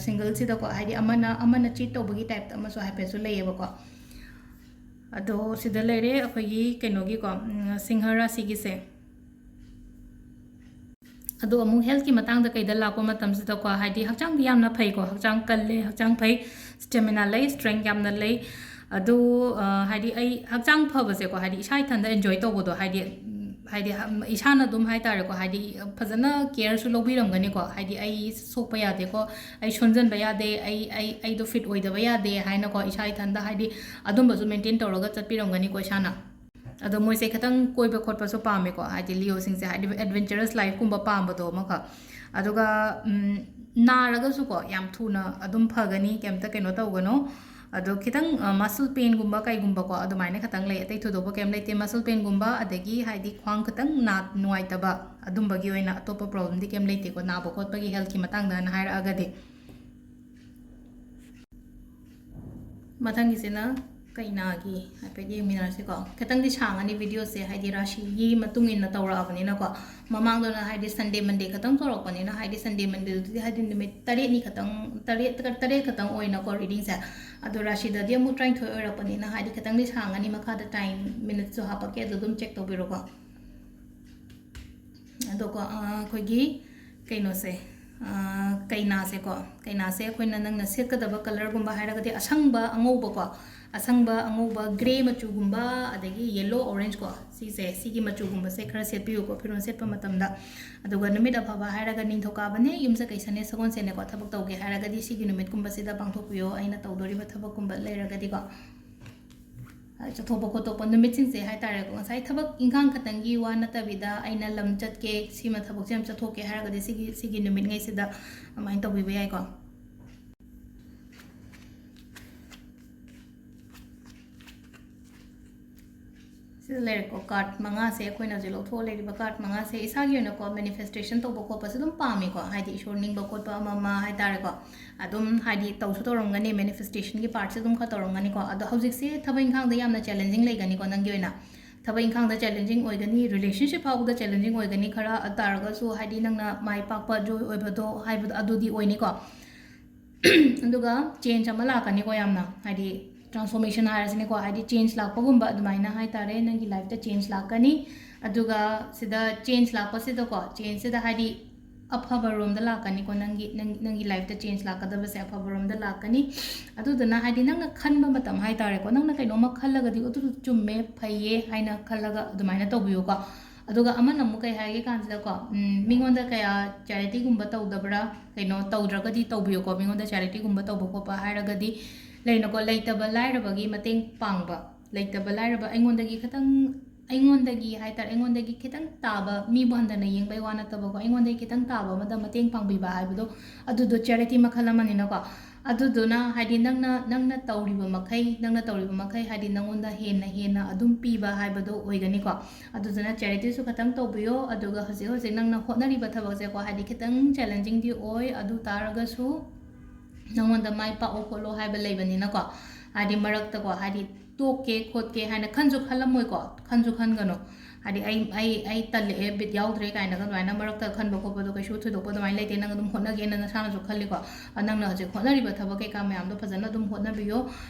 ꯁꯤꯡꯒꯜꯁꯤꯗꯀꯣ, ꯍꯥꯏꯗꯤ ꯑꯃꯅ, ꯑꯃꯅ ꯆꯤꯠ ꯇꯧꯕꯒꯤ ꯇꯥꯏꯞꯇ ꯑꯃꯁꯨ ꯍꯥꯏꯐꯦꯠꯁꯨ ꯂꯩꯌꯦꯕꯀꯣ꯫ ꯑꯗꯣ ꯁꯤꯗ ꯂꯩꯔꯦ ꯑꯩꯈꯣꯏꯒꯤ ꯀꯩꯅꯣꯒꯤꯀꯣ, ꯎꯝ, ꯁꯤꯡꯍ ꯔꯥꯁꯤꯒꯤꯁꯦ꯫ ꯑꯗꯣ ꯑꯃꯨꯛ ꯍꯦꯜꯠꯀꯤ ꯃꯇꯥꯡꯗ ꯀꯩꯗ ꯂꯥꯛꯄ ꯃꯇꯝꯁꯤꯗꯀꯣ, ꯍꯥꯏꯗꯤ ꯍꯛꯆꯥꯡꯗꯤ ꯌꯥꯝꯅ ꯐꯩꯀꯣ, ꯍꯛꯆꯥꯡ ꯀꯜꯂꯦ, ꯍꯛꯆꯥꯡ ꯐꯩ, ꯁ꯭ꯇꯦꯃꯤꯅꯥ ꯂꯩ, ꯁ꯭ꯇ꯭ꯔꯦꯡ ꯌꯥꯝꯅ ꯂꯩ꯫ ꯑꯗꯣ ꯑ, ꯍꯥꯏꯗꯤ ꯑꯩ ꯍꯛꯆꯥꯡ ꯐꯕꯁꯦꯀꯣ, ꯍꯥꯏꯗꯤ ꯏꯁꯥ ꯏꯊꯟꯗ ꯑꯦꯟꯖꯣꯏ ꯇꯧꯕꯗꯣ, ꯍꯥꯏꯗꯤ ꯎꯝ, ꯍꯥꯏꯗꯤ ꯏꯁꯥꯅ ꯑꯗꯨꯝ ꯍꯥꯏ ꯇꯥꯔꯦꯀꯣ, ꯍꯥꯏꯗꯤ ꯐꯖꯅ ꯀꯦꯌꯔꯁꯨ ꯂꯧꯕꯤꯔꯝꯒꯅꯤꯀꯣ꯫ ꯍꯥꯏꯗꯤ ꯑꯩ ꯁꯣꯛꯄ ꯌꯥꯗꯦꯀꯣ, ꯑꯩ ꯁꯣꯟꯖꯟꯕ ꯌꯥꯗꯦ, ꯑꯩ ꯑꯩ ꯑꯩꯗꯣ ꯐꯤꯠ ꯑꯣꯏꯗꯕ ꯌꯥꯗꯦ ꯍꯥꯏꯅꯀꯣ, ꯏꯁꯥ ꯏꯊꯟꯗ ꯍꯥꯏꯗꯤ ꯑꯗꯨꯝꯕꯁꯨ ꯃꯦꯟꯇꯦꯟ ꯇꯧꯔꯒ ꯆꯠꯄꯤꯔꯝꯒꯅꯤꯀꯣ ꯏꯁꯥꯅ꯫ ꯑꯗꯣ ꯃꯣꯏꯁꯦ ꯈꯤꯇꯪ ꯀꯣꯏꯕ ꯈꯣꯠꯄꯁꯨ ꯄꯥꯝꯃꯦꯀꯣ, ꯍꯥꯏꯗꯤ ꯂꯤꯑꯣꯁꯤꯡꯁꯦ ꯍꯥꯏꯗꯤ ꯑꯦꯗꯚꯦꯟꯆꯔꯁ ꯂꯥꯏꯐꯀꯨꯝꯕ ꯄꯥꯝꯕꯗꯣ ꯑꯃꯈꯛ꯫ ꯑꯗꯨꯒ ꯅꯥꯔꯒꯁꯨꯀꯣ ꯌꯥꯝ ꯊꯨꯅ ꯑꯗꯨꯝ ꯐꯒꯅꯤ, ꯀꯩꯝꯇ ꯀꯩꯅꯣ ꯇꯧꯒꯅꯣ꯫ ꯑꯗꯣ ꯈꯤꯇꯪ ꯃꯁꯜ ꯄꯦꯟꯒꯨꯝꯕ ꯀꯩꯒꯨꯝꯕꯀꯣ ꯑꯗꯨꯃꯥꯏꯅ ꯈꯤꯇꯪ ꯂꯩ, ꯑꯇꯩ ꯊꯣꯏꯗꯣꯛꯄ ꯀꯩꯝ ꯂꯩꯇꯦ꯫ ꯃꯁꯜ ꯄꯦꯟꯒꯨꯝꯕ, ꯑꯗꯒꯤ ꯍꯥꯏꯗꯤ ꯈ꯭ꯋꯥꯡ ꯈꯤꯇꯪ ꯅꯨꯡꯉꯥꯏꯇꯕ, ꯑꯗꯨꯝꯕꯒꯤ ꯑꯣꯏꯅ ꯑꯇꯣꯞꯄ ꯄ꯭ꯔꯣꯕ꯭ꯂꯦꯝꯗꯤ ꯀꯩꯝ ꯂꯩꯇꯦꯀꯣ, ꯅꯥꯕ ꯈꯣꯠꯄꯒꯤ ꯍꯦꯜꯠꯀꯤ ꯃꯇꯥꯡꯗꯅ ꯍꯥꯏꯔꯛꯑꯒꯗꯤ꯫ ꯃꯊꯪꯒꯤꯁꯤꯅ ꯀꯩꯅꯥꯒꯤ ꯍꯥꯏꯐꯦꯠ ꯌꯦꯡꯃꯤꯟꯅꯔꯁꯤꯀꯣ꯫ ꯈꯤꯇꯪꯗꯤ ꯁꯥꯡꯉꯅꯤ ꯚꯤꯗꯤꯑꯣꯁꯦ, ꯍꯥꯏꯗꯤ ꯔꯥꯁꯤꯒꯤ ꯃꯇꯨꯡ ꯏꯟꯅ ꯇꯧꯔꯛꯑꯕꯅꯤꯅꯀꯣ꯫ ꯃꯃꯥꯡꯗꯅ ꯍꯥꯏꯗꯤ ꯁꯟꯗꯦ ꯃꯟꯗꯦ ꯈꯛꯇꯪ ꯇꯧꯔꯛꯄꯅꯤꯅ, ꯍꯥꯏꯗꯤ ꯁꯟꯗꯦ ꯃꯟꯗꯦꯗꯨꯗꯤ ꯍꯥꯏꯗꯤ ꯅꯨꯃꯤꯠ ꯇꯔꯦꯠꯅꯤ ꯈꯛꯇꯪ, ꯇꯔꯦꯠ ꯇꯔꯦꯠ ꯈꯛꯇꯪ ꯑꯣꯏꯅꯀꯣ ꯔꯤꯗꯤꯡꯁꯦ꯫ ꯑꯗꯣ ꯔꯥꯁꯤꯗꯗꯤ ꯑꯃꯨꯛ ꯇꯔꯥꯅꯤꯊꯣꯏ ꯑꯣꯏꯔꯛꯄꯅꯤꯅ ꯍꯥꯏꯗꯤ ꯈꯤꯇꯪꯗꯤ ꯁꯥꯡꯉꯅꯤ꯫ ꯃꯈꯥꯗ ꯇꯥꯏꯝ ꯃꯤꯅꯤꯠꯁꯨ ꯍꯥꯞꯄꯛꯀꯦ, ꯑꯗꯨ ꯑꯗꯨꯝ ꯆꯦꯛ ꯇꯧꯕꯤꯔꯣꯀꯣ꯫ ꯑꯗꯣꯀꯣ ꯑꯩꯈꯣꯏꯒꯤ ꯀꯩꯅꯣꯁꯦ, ꯀꯩꯅꯥꯁꯦꯀꯣ, ꯀꯩꯅꯥꯁꯦ ꯑꯩꯈꯣꯏꯅ ꯅꯪꯅ ꯁꯦꯠꯀꯗꯕ ꯀꯂꯔꯒꯨꯝꯕ ꯍꯥꯏꯔꯒꯗꯤ ꯑꯁꯪꯕ ꯑꯉꯧꯕꯀꯣ, ꯑꯁꯪꯕ ꯑꯉꯧꯕ, ꯒ꯭ꯔꯦ ꯃꯆꯨꯒꯨꯝꯕ, ꯑꯗꯒꯤ ꯌꯦꯜꯂꯣ ꯑꯣꯔꯦꯟꯖꯀꯣ, ꯁꯤꯁꯦ, ꯁꯤꯒꯤ ꯃꯆꯨꯒꯨꯝꯕꯁꯦ ꯈꯔ ꯁꯦꯠꯄꯤꯌꯨꯀꯣ ꯐꯤꯔꯣꯜ ꯁꯦꯠꯄ ꯃꯇꯝꯗ꯫ ꯑꯗꯨꯒ ꯅꯨꯃꯤꯠ ꯑꯐꯕ ꯍꯥꯏꯔꯒ ꯅꯤꯡꯊꯧꯀꯥꯕꯅꯦ, ꯌꯨꯝꯁꯀꯩꯁꯅꯦ, ꯁꯒꯣꯜꯁꯦꯟꯅꯦꯀꯣ꯫ ꯊꯕꯛ ꯇꯧꯒꯦ ꯍꯥꯏꯔꯒꯗꯤ ꯁꯤꯒꯤ ꯅꯨꯃꯤꯠꯀꯨꯝꯕꯁꯤꯗ ꯄꯥꯡꯊꯣꯛꯄꯤꯌꯣ, ꯑꯩꯅ ꯇꯧꯗꯣꯔꯤꯕ ꯊꯕꯛꯀꯨꯝꯕ ꯂꯩꯔꯒꯗꯤꯀꯣ꯫ ꯆꯠꯊꯣꯛꯄ ꯈꯣꯠꯇꯣꯛꯄ ꯅꯨꯃꯤꯠꯁꯤꯡꯁꯦ ꯍꯥꯏꯇꯥꯔꯦꯀꯣ, ꯉꯁꯥꯏ ꯊꯕꯛ ꯏꯪꯈꯥꯡ ꯈꯛꯇꯪꯒꯤ ꯋꯥ ꯅꯠꯇꯕꯤꯗ, ꯑꯩꯅ ꯂꯝ ꯆꯠꯀꯦ, ꯁꯤꯃ ꯊꯕꯛꯁꯦ ꯌꯥꯝ ꯆꯠꯊꯣꯛꯀꯦ ꯍꯥꯏꯔꯒꯗꯤ ꯁꯤꯒꯤ, ꯁꯤꯒꯤ ꯅꯨꯃꯤꯠꯉꯩꯁꯤꯗ ꯑꯗꯨꯃꯥꯏꯅ ꯇꯧꯕꯤꯕ ꯌꯥꯏꯀꯣ꯫ ꯁꯤꯗ ꯂꯩꯔꯦꯀꯣ, ꯀꯥꯔꯠ ꯃꯉꯥꯁꯦ ꯑꯩꯈꯣꯏꯅ ꯍꯧꯖꯤꯛ ꯂꯧꯊꯣꯛꯑ ꯂꯩꯔꯤꯕ ꯀꯥꯔꯠ ꯃꯉꯥꯁꯦ꯫ ꯏꯁꯥꯒꯤ ꯑꯣꯏꯅꯀꯣ ꯃꯦꯅꯤꯐꯦꯁꯇꯦꯁꯟ ꯇꯧꯕ ꯈꯣꯠꯄꯁꯨ ꯑꯗꯨꯝ ꯄꯥꯝꯃꯤꯀꯣ, ꯍꯥꯏꯗꯤ ꯏꯁꯣꯔ ꯅꯤꯡꯕ ꯈꯣꯠꯄ ꯑꯃ ꯑꯃ ꯍꯥꯏꯇꯥꯔꯦꯀꯣ꯫ ꯑꯗꯨꯝ ꯍꯥꯏꯗꯤ ꯇꯧꯁꯨ ꯇꯧꯔꯝꯒꯅꯤ, ꯃꯦꯅꯤꯐꯦꯁꯇꯦꯁꯟꯒꯤ ꯄꯥꯔꯠꯁꯦ ꯑꯗꯨꯝ ꯈꯔ ꯇꯧꯔꯝꯒꯅꯤꯀꯣ꯫ ꯑꯗꯣ ꯍꯧꯖꯤꯛꯁꯦ ꯊꯕꯛ ꯏꯪꯈꯥꯡꯗ ꯌꯥꯝꯅ ꯆꯦꯂꯦꯟꯖꯤꯡ ꯂꯩꯒꯅꯤꯀꯣ ꯅꯪꯒꯤ ꯑꯣꯏꯅ꯫ ꯊꯕꯛ ꯏꯪꯈꯥꯡꯗ ꯆꯦꯂꯦꯟꯖꯤꯡ ꯑꯣꯏꯒꯅꯤ, ꯔꯤꯂꯦꯁꯟꯁꯤꯞ ꯐꯥꯎꯕꯗ ꯆꯦꯂꯦꯟꯖꯤꯡ ꯑꯣꯏꯒꯅꯤ ꯈꯔ, ꯑꯗꯨ ꯇꯥꯔꯒꯁꯨ ꯍꯥꯏꯗꯤ ꯅꯪꯅ ꯃꯥꯏ ꯄꯥꯛꯄ, ꯖꯣꯏ ꯑꯣꯏꯕꯗꯣ ꯍꯥꯏꯕꯗꯣ ꯑꯗꯨꯗꯤ ꯑꯣꯏꯅꯤꯀꯣ꯫ ꯑꯗꯨꯒ ꯆꯦꯟꯖ ꯑꯃ ꯂꯥꯛꯀꯅꯤꯀꯣ, ꯌꯥꯝꯅ ꯍꯥꯏꯗꯤ ꯇ꯭ꯔꯥꯟꯁꯐꯣꯔꯃꯦꯁꯟ ꯍꯥꯏꯔꯁꯤꯅꯦꯀꯣ, ꯍꯥꯏꯗꯤ ꯆꯦꯟꯖ ꯂꯥꯛꯄꯒꯨꯝꯕ ꯑꯗꯨꯃꯥꯏꯅ ꯍꯥꯏꯇꯥꯔꯦ, ꯅꯪꯒꯤ ꯂꯥꯏꯐꯇ ꯆꯦꯟꯖ ꯂꯥꯛꯀꯅꯤ꯫ ꯑꯗꯨꯒ ꯁꯤꯗ ꯆꯦꯟꯖ ꯂꯥꯛꯄꯁꯤꯗꯀꯣ, ꯆꯦꯟꯖꯁꯤꯗ ꯍꯥꯏꯗꯤ ꯑꯐꯕ ꯔꯣꯝꯗ ꯂꯥꯛꯀꯅꯤꯀꯣ, ꯅꯪꯒꯤ, ꯅꯪ, ꯅꯪꯒꯤ ꯂꯥꯏꯐꯇ ꯆꯦꯟꯖ ꯂꯥꯛꯀꯗꯕꯁꯦ ꯑꯐꯕ ꯔꯣꯝꯗ ꯂꯥꯛꯀꯅꯤ꯫ ꯑꯗꯨꯗꯨꯅ ꯍꯥꯏꯗꯤ ꯅꯪꯅ ꯈꯟꯕ ꯃꯇꯝ ꯍꯥꯏꯇꯥꯔꯦꯀꯣ, ꯅꯪꯅ ꯀꯩꯅꯣꯝꯃ ꯈꯜꯂꯒꯗꯤ ꯑꯗꯨꯗꯣ ꯆꯨꯝꯃꯦ, ꯐꯩꯌꯦ ꯍꯥꯏꯅ ꯈꯜꯂꯒ ꯑꯗꯨꯃꯥꯏꯅ ꯇꯧꯕꯤꯌꯨꯀꯣ꯫ ꯑꯗꯨꯒ ꯑꯃꯅ ꯑꯃꯨꯛ ꯀꯩ ꯍꯥꯏꯒꯦ ꯀꯥꯟꯁꯤꯗꯀꯣ, ꯎꯝ, ꯃꯤꯉꯣꯟꯗ ꯀꯌꯥ ꯆꯦꯔꯤꯇꯤꯒꯨꯝꯕ ꯇꯧꯗꯕ꯭ꯔꯥ? ꯀꯩꯅꯣ ꯇꯧꯗ꯭ꯔꯒꯗꯤ ꯇꯧꯕꯤꯌꯨꯀꯣ꯫ ꯃꯤꯉꯣꯟꯗ ꯆꯦꯔꯤꯇꯤꯒꯨꯝꯕ ꯇꯧꯕ ꯈꯣꯠꯄ ꯍꯥꯏꯔꯒꯗꯤ ꯂꯩꯅꯀꯣ, ꯂꯩꯇꯕ ꯂꯥꯏꯔꯕꯒꯤ ꯃꯇꯦꯡ ꯄꯥꯡꯕ, ꯂꯩꯇꯕ ꯂꯥꯏꯔꯕ ꯑꯩꯉꯣꯟꯗꯒꯤ ꯈꯤꯇꯪ, ꯑꯩꯉꯣꯟꯗꯒꯤ ꯍꯥꯏꯇꯥꯔꯦ, ꯑꯩꯉꯣꯟꯗꯒꯤ ꯈꯤꯇꯪ ꯇꯥꯕ, ꯃꯤꯕꯨ ꯍꯟꯊꯅ ꯌꯦꯡꯕꯩ ꯋꯥ ꯅꯠꯇꯕꯀꯣ, ꯑꯩꯉꯣꯟꯗꯒꯤ ꯈꯤꯇꯪ ꯇꯥꯕ ꯑꯃꯗ ꯃꯇꯦꯡ ꯄꯥꯡꯕꯤꯕ ꯍꯥꯏꯕꯗꯣ, ꯑꯗꯨꯗꯣ ꯆꯦꯔꯤꯇꯤ ꯃꯈꯜ ꯑꯃꯅꯤꯅꯀꯣ꯫ ꯑꯗꯨꯗꯨꯅ ꯍꯥꯏꯗꯤ ꯅꯪꯅ, ꯅꯪꯅ ꯇꯧꯔꯤꯕ ꯃꯈꯩ, ꯅꯪꯅ ꯇꯧꯔꯤꯕ ꯃꯈꯩ ꯍꯥꯏꯗꯤ ꯅꯪꯉꯣꯟꯗ ꯍꯦꯟꯅ ꯍꯦꯟꯅ ꯑꯗꯨꯝ ꯄꯤꯕ ꯍꯥꯏꯕꯗꯣ ꯑꯣꯏꯒꯅꯤꯀꯣ꯫ ꯑꯗꯨꯗꯨꯅ ꯆꯦꯔꯤꯇꯤꯁꯨ ꯈꯇꯪ ꯇꯧꯕꯤꯌꯣ꯫ ꯑꯗꯨꯒ ꯍꯧꯖꯤꯛ ꯍꯧꯖꯤꯛ ꯅꯪꯅ ꯍꯣꯠꯅꯔꯤꯕ ꯊꯕꯛꯁꯦꯀꯣ, ꯍꯥꯏꯗꯤ ꯈꯤꯇꯪ ꯆꯦꯂꯦꯟꯖꯤꯡꯗꯤ ꯑꯣꯏ, ꯑꯗꯨ ꯇꯥꯔꯒꯁꯨ ꯅꯉꯣꯟꯗ ꯃꯥꯏ ꯄꯥꯛꯑꯣ ꯈꯣꯠꯂꯣ ꯍꯥꯏꯕ ꯂꯩꯕꯅꯤꯅꯀꯣ꯫ ꯍꯥꯏꯗꯤ ꯃꯔꯛꯇꯀꯣ, ꯍꯥꯏꯗꯤ ꯇꯣꯛꯀꯦ ꯈꯣꯠꯀꯦ ꯍꯥꯏꯅ ꯈꯟꯁꯨ ꯈꯜꯂꯝꯃꯣꯏꯀꯣ, ꯈꯟꯁꯨ ꯈꯟꯒꯅꯨ꯫ ꯍꯥꯏꯗꯤ ꯑꯩ, ꯑꯩ, ꯑꯩ ꯇꯜꯂꯛꯑꯦ, ꯕꯤꯠ ꯌꯥꯎꯗ꯭ꯔꯦ ꯀꯥꯏꯅꯒ ꯑꯗꯨꯃꯥꯏꯅ ꯃꯔꯛꯇ ꯈꯟꯕ ꯈꯣꯠꯄꯗꯣ ꯀꯩꯁꯨ ꯊꯣꯏꯗꯣꯛꯄ ꯑꯗꯨꯃꯥꯏꯅ ꯂꯩꯇꯦ꯫ ꯅꯪ ꯑꯗꯨꯝ ꯍꯣꯠꯅꯒꯦꯅ ꯅꯁꯥꯅꯁꯨ ꯈꯜꯂꯤꯀꯣ꯫ ꯑ, ꯅꯪꯅ ꯍꯧꯖꯤꯛ ꯍꯣꯠꯅꯔꯤꯕ ꯊꯕꯛ ꯀꯩꯀꯥ ꯃꯌꯥꯝꯗꯣ ꯐꯖꯅ ꯑꯗꯨꯝ ꯍꯣꯠꯅꯕꯤꯌꯣ꯫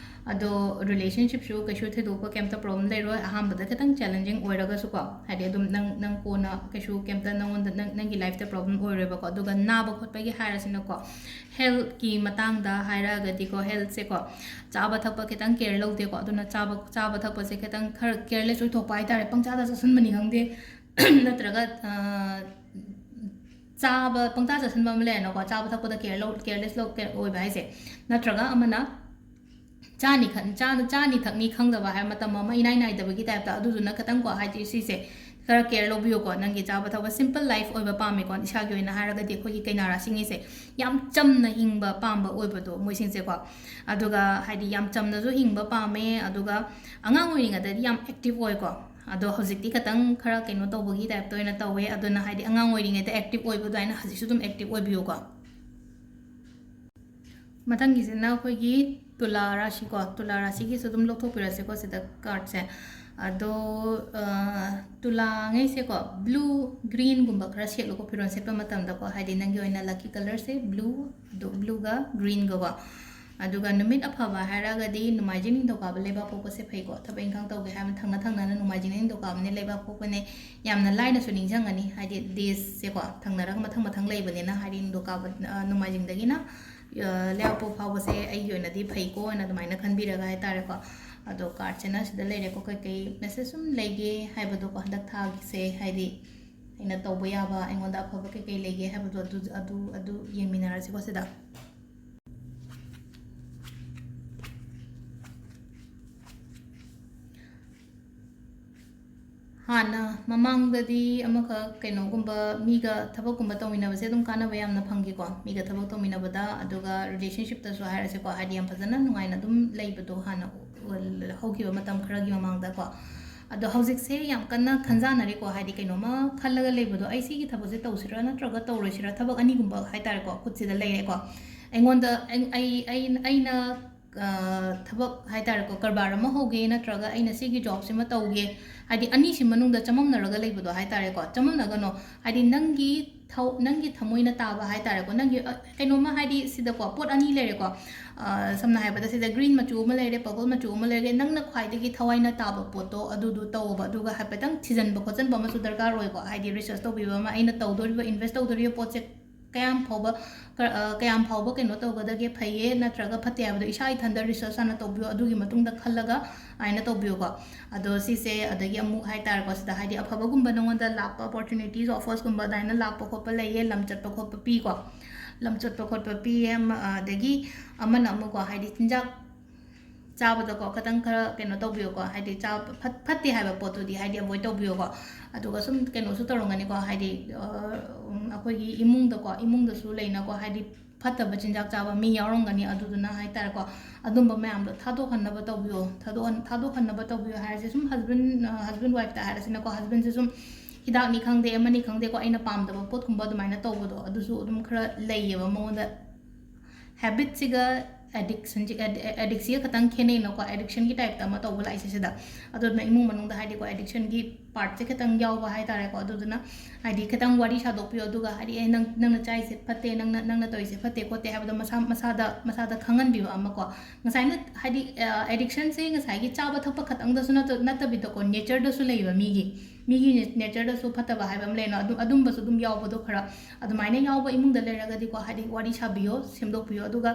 ꯑꯗꯣ ꯔꯤꯂꯦꯁꯟꯁꯤꯞꯁꯨ ꯀꯩꯁꯨ ꯊꯣꯏꯗꯣꯛꯄ ꯀꯩꯝꯇ ꯄ꯭ꯔꯣꯕ꯭ꯂꯦꯝ ꯂꯩꯔꯣꯏ꯫ ꯑꯍꯥꯟꯕꯗ ꯈꯤꯇꯪ ꯆꯦꯂꯦꯟꯖꯤꯡ ꯑꯣꯏꯔꯒꯁꯨꯀꯣ, ꯍꯥꯏꯗꯤ ꯑꯗꯨꯝ ꯅꯪ, ꯅꯪ ꯀꯣꯟꯅ ꯀꯩꯁꯨ ꯀꯩꯝꯇ ꯅꯪꯉꯣꯟꯗ, ꯅꯪ, ꯅꯪꯒꯤ ꯂꯥꯏꯐꯇ ꯄ꯭ꯔꯣꯕ꯭ꯂꯦꯝ ꯑꯣꯏꯔꯣꯏꯕꯀꯣ꯫ ꯑꯗꯨꯒ ꯅꯥꯕ ꯈꯣꯠꯄꯒꯤ ꯍꯥꯏꯔꯁꯤꯅꯀꯣ, ꯍꯦꯜꯠꯀꯤ ꯃꯇꯥꯡꯗ ꯍꯥꯏꯔꯒꯗꯤꯀꯣ, ꯍꯦꯜꯠꯁꯦꯀꯣ, ꯆꯥꯕ ꯊꯛꯄ ꯈꯤꯇꯪ ꯀꯦꯌꯔ ꯂꯧꯗꯦꯀꯣ꯫ ꯑꯗꯨꯅ ꯆꯥꯕ, ꯆꯥꯕ ꯊꯛꯄꯁꯦ ꯈꯤꯇꯪ ꯈꯔ ꯀꯦꯌꯔꯂꯦꯁ ꯑꯣꯏꯊꯣꯛꯄ ꯍꯥꯏꯇꯥꯔꯦ꯫ ꯄꯪꯆꯥꯗ ꯆꯥꯁꯤꯟꯕꯅꯤ ꯈꯪꯗꯦ, ꯅꯠꯇ꯭ꯔꯒ, ꯑ, ꯆꯥꯕ, ꯄꯪꯆꯥ ꯆꯥꯁꯤꯟꯕ ꯑꯃ ꯂꯩꯔꯦꯅꯀꯣ, ꯆꯥꯕ ꯊꯛꯄꯗ ꯀꯦꯌꯔ ꯂꯧ-, ꯀꯦꯌꯔꯂꯦꯁ ꯂꯧ-, ꯀꯦꯌꯔ ꯑꯣꯏꯕ ꯍꯥꯏꯁꯦ꯫ ꯅꯠꯇ꯭ꯔꯒ ꯑꯃꯅ ꯆꯥꯅꯤ ꯈꯟ-, ꯆꯥ-, ꯆꯥꯅꯤ ꯊꯛꯅꯤ ꯈꯪꯗꯕ ꯍꯥꯏꯕ ꯃꯇꯝ ꯑꯃ ꯏꯅꯥꯏ ꯅꯥꯏꯗꯕꯒꯤ ꯇꯥꯏꯞꯇ, ꯑꯗꯨꯗꯨꯅ ꯈꯤꯇꯪꯀꯣ, ꯍꯥꯏꯗꯤ ꯁꯤꯁꯦ ꯈꯔ ꯀꯦꯌꯔ ꯂꯧꯕꯤꯌꯨꯀꯣ꯫ ꯅꯪꯒꯤ ꯆꯥꯕ ꯊꯛꯄ ꯁꯤꯝꯄꯜ ꯂꯥꯏꯐ ꯑꯣꯏꯕ ꯄꯥꯝꯃꯦꯀꯣ꯫ ꯏꯁꯥꯒꯤ ꯑꯣꯏꯅ ꯍꯥꯏꯔꯒꯗꯤ ꯑꯩꯈꯣꯏꯒꯤ ꯀꯩꯅꯥ ꯔꯥꯁꯤꯉꯩꯁꯦ ꯌꯥꯝ ꯆꯝꯅ ꯍꯤꯡꯕ ꯄꯥꯝꯕ ꯑꯣꯏꯕꯗꯣ ꯃꯣꯏꯁꯤꯡꯁꯦꯀꯣ꯫ ꯑꯗꯨꯒ ꯍꯥꯏꯗꯤ ꯌꯥꯝ ꯆꯝꯅꯁꯨ ꯍꯤꯡꯕ ꯄꯥꯝꯃꯦ, ꯑꯗꯨꯒ ꯑꯉꯥꯡ ꯑꯣꯏꯔꯤꯉꯩꯗꯗꯤ ꯌꯥꯝ ꯑꯦꯛꯇꯤꯚ ꯑꯣꯏꯀꯣ꯫ ꯑꯗꯣ ꯍꯧꯖꯤꯛꯇꯤ ꯈꯤꯇꯪ ꯈꯔ ꯀꯩꯅꯣ ꯇꯧꯕꯒꯤ ꯇꯥꯏꯞꯇ ꯑꯣꯏꯅ ꯇꯧꯋꯦ꯫ ꯑꯗꯨꯅ ꯍꯥꯏꯗꯤ ꯑꯉꯥꯡ ꯑꯣꯏꯔꯤꯉꯩꯗ ꯑꯦꯛꯇꯤꯚ ꯑꯣꯏꯕ ꯑꯗꯨꯃꯥꯏꯅ ꯍꯧꯖꯤꯛꯁꯨ ꯑꯗꯨꯝ ꯑꯦꯛꯇꯤꯚ ꯑꯣꯏꯕꯤꯌꯨꯀꯣ꯫ ꯃꯊꯪꯒꯤꯁꯤꯅ ꯑꯩꯈꯣꯏꯒꯤ ꯇꯨꯂꯥ ꯔꯥꯁꯤꯀꯣ꯫ ꯇꯨꯂꯥ ꯔꯥꯁꯤꯒꯤꯁꯨ ꯑꯗꯨꯝ ꯂꯧꯊꯣꯛꯄꯤꯔꯁꯤꯀꯣ ꯁꯤꯗ ꯀꯥꯔꯠꯁꯦ꯫ ꯑꯗꯣ, ꯑ, ꯇꯨꯂꯥꯉꯩꯁꯦꯀꯣ, ꯕ꯭ꯂꯨ, ꯒ꯭ꯔꯤꯟꯒꯨꯝꯕ ꯈꯔ ꯁꯦꯠꯂꯨꯀꯣ ꯐꯤꯔꯣꯜ ꯁꯦꯠꯄ ꯃꯇꯝꯗꯀꯣ꯫ ꯍꯥꯏꯗꯤ ꯅꯪꯒꯤ ꯑꯣꯏꯅ ꯂꯛꯀꯤ ꯀꯂꯔꯁꯦ ꯕ꯭ꯂꯨ, ꯑꯗꯨ ꯕ꯭ꯂꯨꯒ ꯒ꯭ꯔꯤꯟꯒꯀꯣ꯫ ꯑꯗꯨꯒ ꯅꯨꯃꯤꯠ ꯑꯐꯕ ꯍꯥꯏꯔꯒꯗꯤ ꯅꯣꯡꯃꯥꯏꯖꯤꯡ, ꯅꯤꯡꯊꯧꯀꯥꯕ, ꯂꯩꯕꯥꯛ ꯄꯣꯛꯄꯁꯦ ꯐꯩꯀꯣ꯫ ꯊꯕꯛ ꯏꯪꯈꯥꯡ ꯇꯧꯒꯦ ꯍꯥꯏꯕ ꯊꯪꯅ ꯊꯪꯅꯅ ꯅꯣꯡꯃꯥꯏꯖꯤꯡ, ꯅꯤꯡꯊꯧꯀꯥꯕꯅꯦ, ꯂꯩꯕꯥꯛ ꯄꯣꯛꯄꯅꯦ, ꯌꯥꯝꯅ ꯂꯥꯏꯅꯁꯨ ꯅꯤꯡꯁꯤꯡꯒꯅꯤ꯫ ꯍꯥꯏꯗꯤ ꯗꯦꯁꯁꯦꯀꯣ ꯊꯪꯅꯔꯒ ꯃꯊꯪ ꯃꯊꯪ ꯂꯩꯕꯅꯤꯅ, ꯍꯥꯏꯗꯤ ꯅꯤꯡꯊꯧꯀꯥꯕ, ꯑ, ꯅꯣꯡꯃꯥꯏꯖꯤꯡꯗꯒꯤꯅ, ꯑ, ꯂꯩꯕꯥꯛꯄꯣꯛꯄ ꯐꯥꯎꯕꯁꯦ ꯑꯩꯒꯤ ꯑꯣꯏꯅꯗꯤ ꯐꯩꯀꯣ ꯍꯥꯏꯅ ꯑꯗꯨꯃꯥꯏꯅ ꯈꯟꯕꯤꯔꯒ ꯍꯥꯏꯇꯥꯔꯦꯀꯣ꯫ ꯑꯗꯣ ꯀꯥꯔꯠꯁꯤꯅ ꯁꯤꯗ ꯂꯩꯔꯦꯀꯣ, ꯀꯩꯀꯩ ꯃꯦꯁꯦꯖ ꯁꯨꯝ ꯂꯩꯒꯦ ꯍꯥꯏꯕꯗꯣꯀꯣ, ꯍꯟꯗꯛ ꯊꯥꯒꯤꯁꯦ ꯍꯥꯏꯗꯤ ꯑꯩꯅ ꯇꯧꯕ ꯌꯥꯕ ꯑꯩꯉꯣꯟꯗ ꯑꯐꯕ ꯀꯩꯀꯩ ꯂꯩꯒꯦ ꯍꯥꯏꯕꯗꯣ ꯑꯗꯨ ꯑꯗꯨ ꯑꯗꯨ ꯌꯦꯡꯃꯤꯟꯅꯔꯁꯤꯀꯣ ꯁꯤꯗ꯫ ꯍꯥꯟꯅ ꯃꯃꯥꯡꯗꯗꯤ ꯑꯃꯈꯛ ꯀꯩꯅꯣꯒꯨꯝꯕ ꯃꯤꯒ ꯊꯕꯛꯀꯨꯝꯕ ꯇꯧꯃꯤꯟꯅꯕꯁꯦ ꯑꯗꯨꯝ ꯀꯥꯟꯅꯕ ꯌꯥꯝꯅ ꯐꯪꯈꯤꯀꯣ, ꯃꯤꯒ ꯊꯕꯛ ꯇꯧꯃꯤꯟꯅꯕꯗ, ꯑꯗꯨꯒ ꯔꯤꯂꯦꯁꯟꯁꯤꯞꯇꯁꯨ ꯍꯥꯏꯔꯁꯦꯀꯣ, ꯍꯥꯏꯗꯤ ꯌꯥꯝ ꯐꯖꯅ ꯅꯨꯡꯉꯥꯏꯅ ꯑꯗꯨꯝ ꯂꯩꯕꯗꯣ ꯍꯥꯟꯅ ꯍꯧꯈꯤꯕ ꯃꯇꯝ ꯈꯔꯒꯤ ꯃꯃꯥꯡꯗꯀꯣ꯫ ꯑꯗꯣ ꯍꯧꯖꯤꯛꯁꯦ ꯌꯥꯝ ꯀꯟꯅ ꯈꯟꯖꯥꯟꯅꯔꯤꯀꯣ, ꯍꯥꯏꯗꯤ ꯀꯩꯅꯣꯝꯃ ꯈꯜꯂꯒ ꯂꯩꯕꯗꯣ, ꯑꯩ ꯁꯤꯒꯤ ꯊꯕꯛꯁꯦ ꯇꯧꯁꯤꯔꯥ ꯅꯠꯇ꯭ꯔꯒ ꯇꯧꯔꯣꯏꯁꯤꯔꯥ, ꯊꯕꯛ ꯑꯅꯤꯒꯨꯝꯕ ꯍꯥꯏꯇꯥꯔꯦꯀꯣ, ꯈꯨꯠꯁꯤꯗ ꯂꯩꯔꯦꯀꯣ꯫ ꯑꯩꯉꯣꯟꯗ ꯑꯩ- ꯑꯩ- ꯑꯩ- ꯑꯩꯅ ꯑ, ꯊꯕꯛ ꯍꯥꯏꯇꯥꯔꯦꯀꯣ, ꯀꯔꯕꯥꯔ ꯑꯃ ꯍꯧꯒꯦ ꯅꯠꯇ꯭ꯔꯒ ꯑꯩꯅ ꯁꯤꯒꯤ ꯖꯣꯕꯁꯤꯃ ꯇꯧꯒꯦ, ꯍꯥꯏꯗꯤ ꯑꯅꯤꯁꯤ ꯃꯅꯨꯡꯗ ꯆꯃꯝꯅꯔꯒ ꯂꯩꯕꯗꯣ ꯍꯥꯏꯇꯥꯔꯦꯀꯣ, ꯆꯃꯝꯅꯒꯅꯣ꯫ ꯍꯥꯏꯗꯤ ꯅꯪꯒꯤ ꯊꯧ- ꯅꯪꯒꯤ ꯊꯃꯣꯏꯅ ꯇꯥꯕ ꯍꯥꯏꯇꯥꯔꯦꯀꯣ, ꯅꯪꯒꯤ ꯑ, ꯀꯩꯅꯣꯝꯃ, ꯍꯥꯏꯗꯤ ꯁꯤꯗꯀꯣ ꯄꯣꯠ ꯑꯅꯤ ꯂꯩꯔꯦꯀꯣ꯫ ꯑ, ꯁꯝꯅ ꯍꯥꯏꯔꯕꯗ ꯁꯤꯗ ꯒ꯭ꯔꯤꯟ ꯃꯆꯨ ꯑꯃ ꯂꯩꯔꯦ, ꯄꯔꯄꯜ ꯃꯆꯨ ꯑꯃ ꯂꯩꯔꯦ, ꯅꯪꯅ ꯈ꯭ꯋꯥꯏꯗꯒꯤ ꯊꯋꯥꯏꯅ ꯇꯥꯕ ꯄꯣꯠꯇꯣ ꯑꯗꯨꯗꯣ ꯇꯧꯑꯣꯕ꯫ ꯑꯗꯨꯒ ꯍꯥꯏꯐꯦꯠꯇꯪ ꯊꯤꯖꯤꯟꯕ ꯈꯣꯠꯆꯤꯟꯕ ꯑꯃꯁꯨ ꯗꯔꯀꯥꯔ ꯑꯣꯏꯀꯣ, ꯍꯥꯏꯗꯤ ꯔꯤꯁꯔꯁ ꯇꯧꯕꯤꯕ ꯑꯃ, ꯑꯩꯅ ꯇꯧꯗꯣꯔꯤꯕ, ꯏꯟꯚꯦꯁ ꯇꯧꯗꯣꯔꯤꯕ ꯄꯣꯠꯁꯦ ꯀꯌꯥꯝ ꯐꯥꯎꯕ ꯀ- ꯑ, ꯀꯌꯥꯝ ꯐꯥꯎꯕ ꯀꯩꯅꯣ ꯇꯧꯒꯗꯒꯦ, ꯐꯩꯌꯦ ꯅꯠꯇ꯭ꯔꯒ ꯐꯠꯇꯦ ꯍꯥꯏꯕꯗꯣ ꯏꯁꯥ ꯏꯊꯟꯗ ꯔꯤꯁꯔꯁ ꯍꯥꯟꯅ ꯇꯧꯕꯤꯌꯣ, ꯑꯗꯨꯒꯤ ꯃꯇꯨꯡꯗ ꯈꯜꯂꯒ ꯑꯗꯨꯃꯥꯏꯅ ꯇꯧꯕꯤꯌꯨꯀꯣ꯫ ꯑꯗꯣ ꯁꯤꯁꯦ ꯑꯗꯒꯤ ꯑꯃꯨꯛ ꯍꯥꯏꯇꯥꯔꯦꯀꯣ, ꯁꯤꯗ ꯍꯥꯏꯗꯤ ꯑꯐꯕꯒꯨꯝꯕ ꯅꯉꯣꯟꯗ ꯂꯥꯛꯄ ꯑꯣꯄꯣꯔꯆꯨꯅꯤꯇꯤꯁ, ꯑꯣꯐꯔꯁꯀꯨꯝꯕ ꯑꯗꯨꯃꯥꯏꯅ ꯂꯥꯛꯄ ꯈꯣꯠꯄ ꯂꯩꯌꯦ, ꯂꯝ ꯆꯠꯄ ꯈꯣꯠꯄ ꯄꯤꯀꯣ꯫ ꯂꯝ ꯆꯠꯄ ꯈꯣꯠꯄ ꯄꯤꯌꯦ꯫ ꯑꯃ- ꯑꯗꯒꯤ ꯑꯃꯅ ꯑꯃꯨꯛꯀꯣ, ꯍꯥꯏꯗꯤ ꯆꯤꯟꯖꯥꯛ ꯆꯥꯕꯗꯀꯣ ꯈꯤꯇꯪ ꯈꯔ ꯀꯩꯅꯣ ꯇꯧꯕꯤꯌꯨꯀꯣ, ꯍꯥꯏꯗꯤ ꯆꯥꯕ ꯐꯠ- ꯐꯠꯇꯦ ꯍꯥꯏꯕ ꯄꯣꯠꯇꯨꯗꯤ ꯍꯥꯏꯗꯤ ꯑꯦꯚꯣꯏꯗ ꯇꯧꯕꯤꯌꯨꯀꯣ꯫ ꯑꯗꯨꯒ ꯁꯨꯝ ꯀꯩꯅꯣꯁꯨ ꯇꯧꯔꯝꯒꯅꯤꯀꯣ, ꯍꯥꯏꯗꯤ ꯑ, ꯎꯝ, ꯑꯩꯈꯣꯏꯒꯤ ꯏꯃꯨꯡꯗꯀꯣ, ꯏꯃꯨꯡꯗꯁꯨ ꯂꯩꯅꯀꯣ, ꯍꯥꯏꯗꯤ ꯐꯠꯇꯕ ꯆꯤꯟꯖꯥꯛ ꯆꯥꯕ ꯃꯤ ꯌꯥꯎꯔꯝꯒꯅꯤ, ꯑꯗꯨꯗꯨꯅ ꯍꯥꯏꯇꯥꯔꯦꯀꯣ, ꯑꯗꯨꯝꯕ ꯃꯌꯥꯝꯗꯣ ꯊꯥꯗꯣꯛꯍꯟꯅꯕ ꯇꯧꯕꯤꯌꯣ꯫ ꯊꯥꯗꯣꯛꯍꯟ- ꯊꯥꯗꯣꯛꯍꯟꯅꯕ ꯇꯧꯕꯤꯌꯣ ꯍꯥꯏꯔꯤꯁꯦ ꯁꯨꯝ ꯍꯁꯕꯦꯟ ꯍꯁꯕꯦꯟ ꯋꯥꯏꯐꯇ ꯍꯥꯏꯔꯁꯤꯅꯀꯣ, ꯍꯁꯕꯦꯟꯁꯦ ꯁꯨꯝ ꯍꯤꯗꯥꯛꯅꯤ ꯈꯪꯗꯦ, ꯑꯃꯅꯤ ꯈꯪꯗꯦꯀꯣ, ꯑꯩꯅ ꯄꯥꯝꯗꯕ ꯄꯣꯠꯀꯨꯝꯕ ꯑꯗꯨꯃꯥꯏꯅ ꯇꯧꯕꯗꯣ ꯑꯗꯨꯁꯨ ꯑꯗꯨꯝ ꯈꯔ ꯂꯩꯌꯦꯕ ꯃꯉꯣꯟꯗ꯫ ꯍꯦꯕꯤꯠꯁꯤꯒ ꯑꯦꯗꯤꯛꯁꯟꯁꯤ ꯑꯦꯗꯤꯛꯁꯤꯒ ꯈꯤꯇꯪ ꯈꯦꯠꯅꯩꯅꯀꯣ, ꯑꯦꯗꯤꯛꯁꯟꯒꯤ ꯇꯥꯏꯞꯇ ꯑꯃ ꯇꯧꯕ ꯂꯥꯛꯏꯁꯦ ꯁꯤꯗ꯫ ꯑꯗꯨꯅ ꯏꯃꯨꯡ ꯃꯅꯨꯡꯗ ꯍꯥꯏꯗꯤꯀꯣ, ꯑꯦꯗꯤꯛꯁꯟꯒꯤ ꯄꯥꯔꯠꯁꯦ ꯈꯤꯇꯪ ꯌꯥꯎꯕ ꯍꯥꯏꯇꯥꯔꯦꯀꯣ꯫ ꯑꯗꯨꯗꯨꯅ ꯍꯥꯏꯗꯤ ꯈꯤꯇꯪ ꯋꯥꯔꯤ ꯁꯥꯗꯣꯛꯄꯤꯌꯣ, ꯑꯗꯨꯒ ꯍꯥꯏꯗꯤ ꯑꯦ, ꯅꯪ ꯅꯪꯅ ꯆꯥꯏꯁꯦ ꯐꯠꯇꯦ, ꯅꯪꯅ ꯅꯪꯅ ꯇꯧꯔꯤꯁꯦ ꯐꯠꯇꯦ ꯈꯣꯠꯇꯦ ꯍꯥꯏꯕꯗꯣ ꯃꯁꯥ ꯃꯁꯥꯗ ꯃꯁꯥꯗ ꯈꯪꯍꯟꯕꯤꯕ ꯑꯃꯀꯣ꯫ ꯉꯁꯥꯏꯅ ꯍꯥꯏꯗꯤ ꯑꯦꯗꯤꯛꯁꯟꯁꯦ ꯉꯁꯥꯏꯒꯤ ꯆꯥꯕ ꯊꯛꯄ ꯈꯛꯇꯪꯗꯁꯨ ꯅꯠꯇ- ꯅꯠꯇꯕꯤꯗꯀꯣ, ꯅꯦꯆꯔꯗꯁꯨ ꯂꯩꯕ ꯃꯤꯒꯤ ꯃꯤꯒꯤ ꯅꯦꯆꯔꯗꯁꯨ ꯐꯠꯇꯕ ꯍꯥꯏꯕ ꯑꯃ ꯂꯩꯅ, ꯑꯗꯨꯝ ꯑꯗꯨꯝꯕꯁꯨ ꯑꯗꯨꯝ ꯌꯥꯎꯕꯗꯣ ꯈꯔ ꯑꯗꯨꯃꯥꯏꯅ ꯌꯥꯎꯕ ꯏꯃꯨꯡꯗ ꯂꯩꯔꯒꯗꯤꯀꯣ, ꯍꯥꯏꯗꯤ ꯋꯥꯔꯤ ꯁꯥꯕꯤꯌꯣ, ꯁꯦꯝꯗꯣꯛꯄꯤꯌꯣ꯫ ꯑꯗꯨꯒ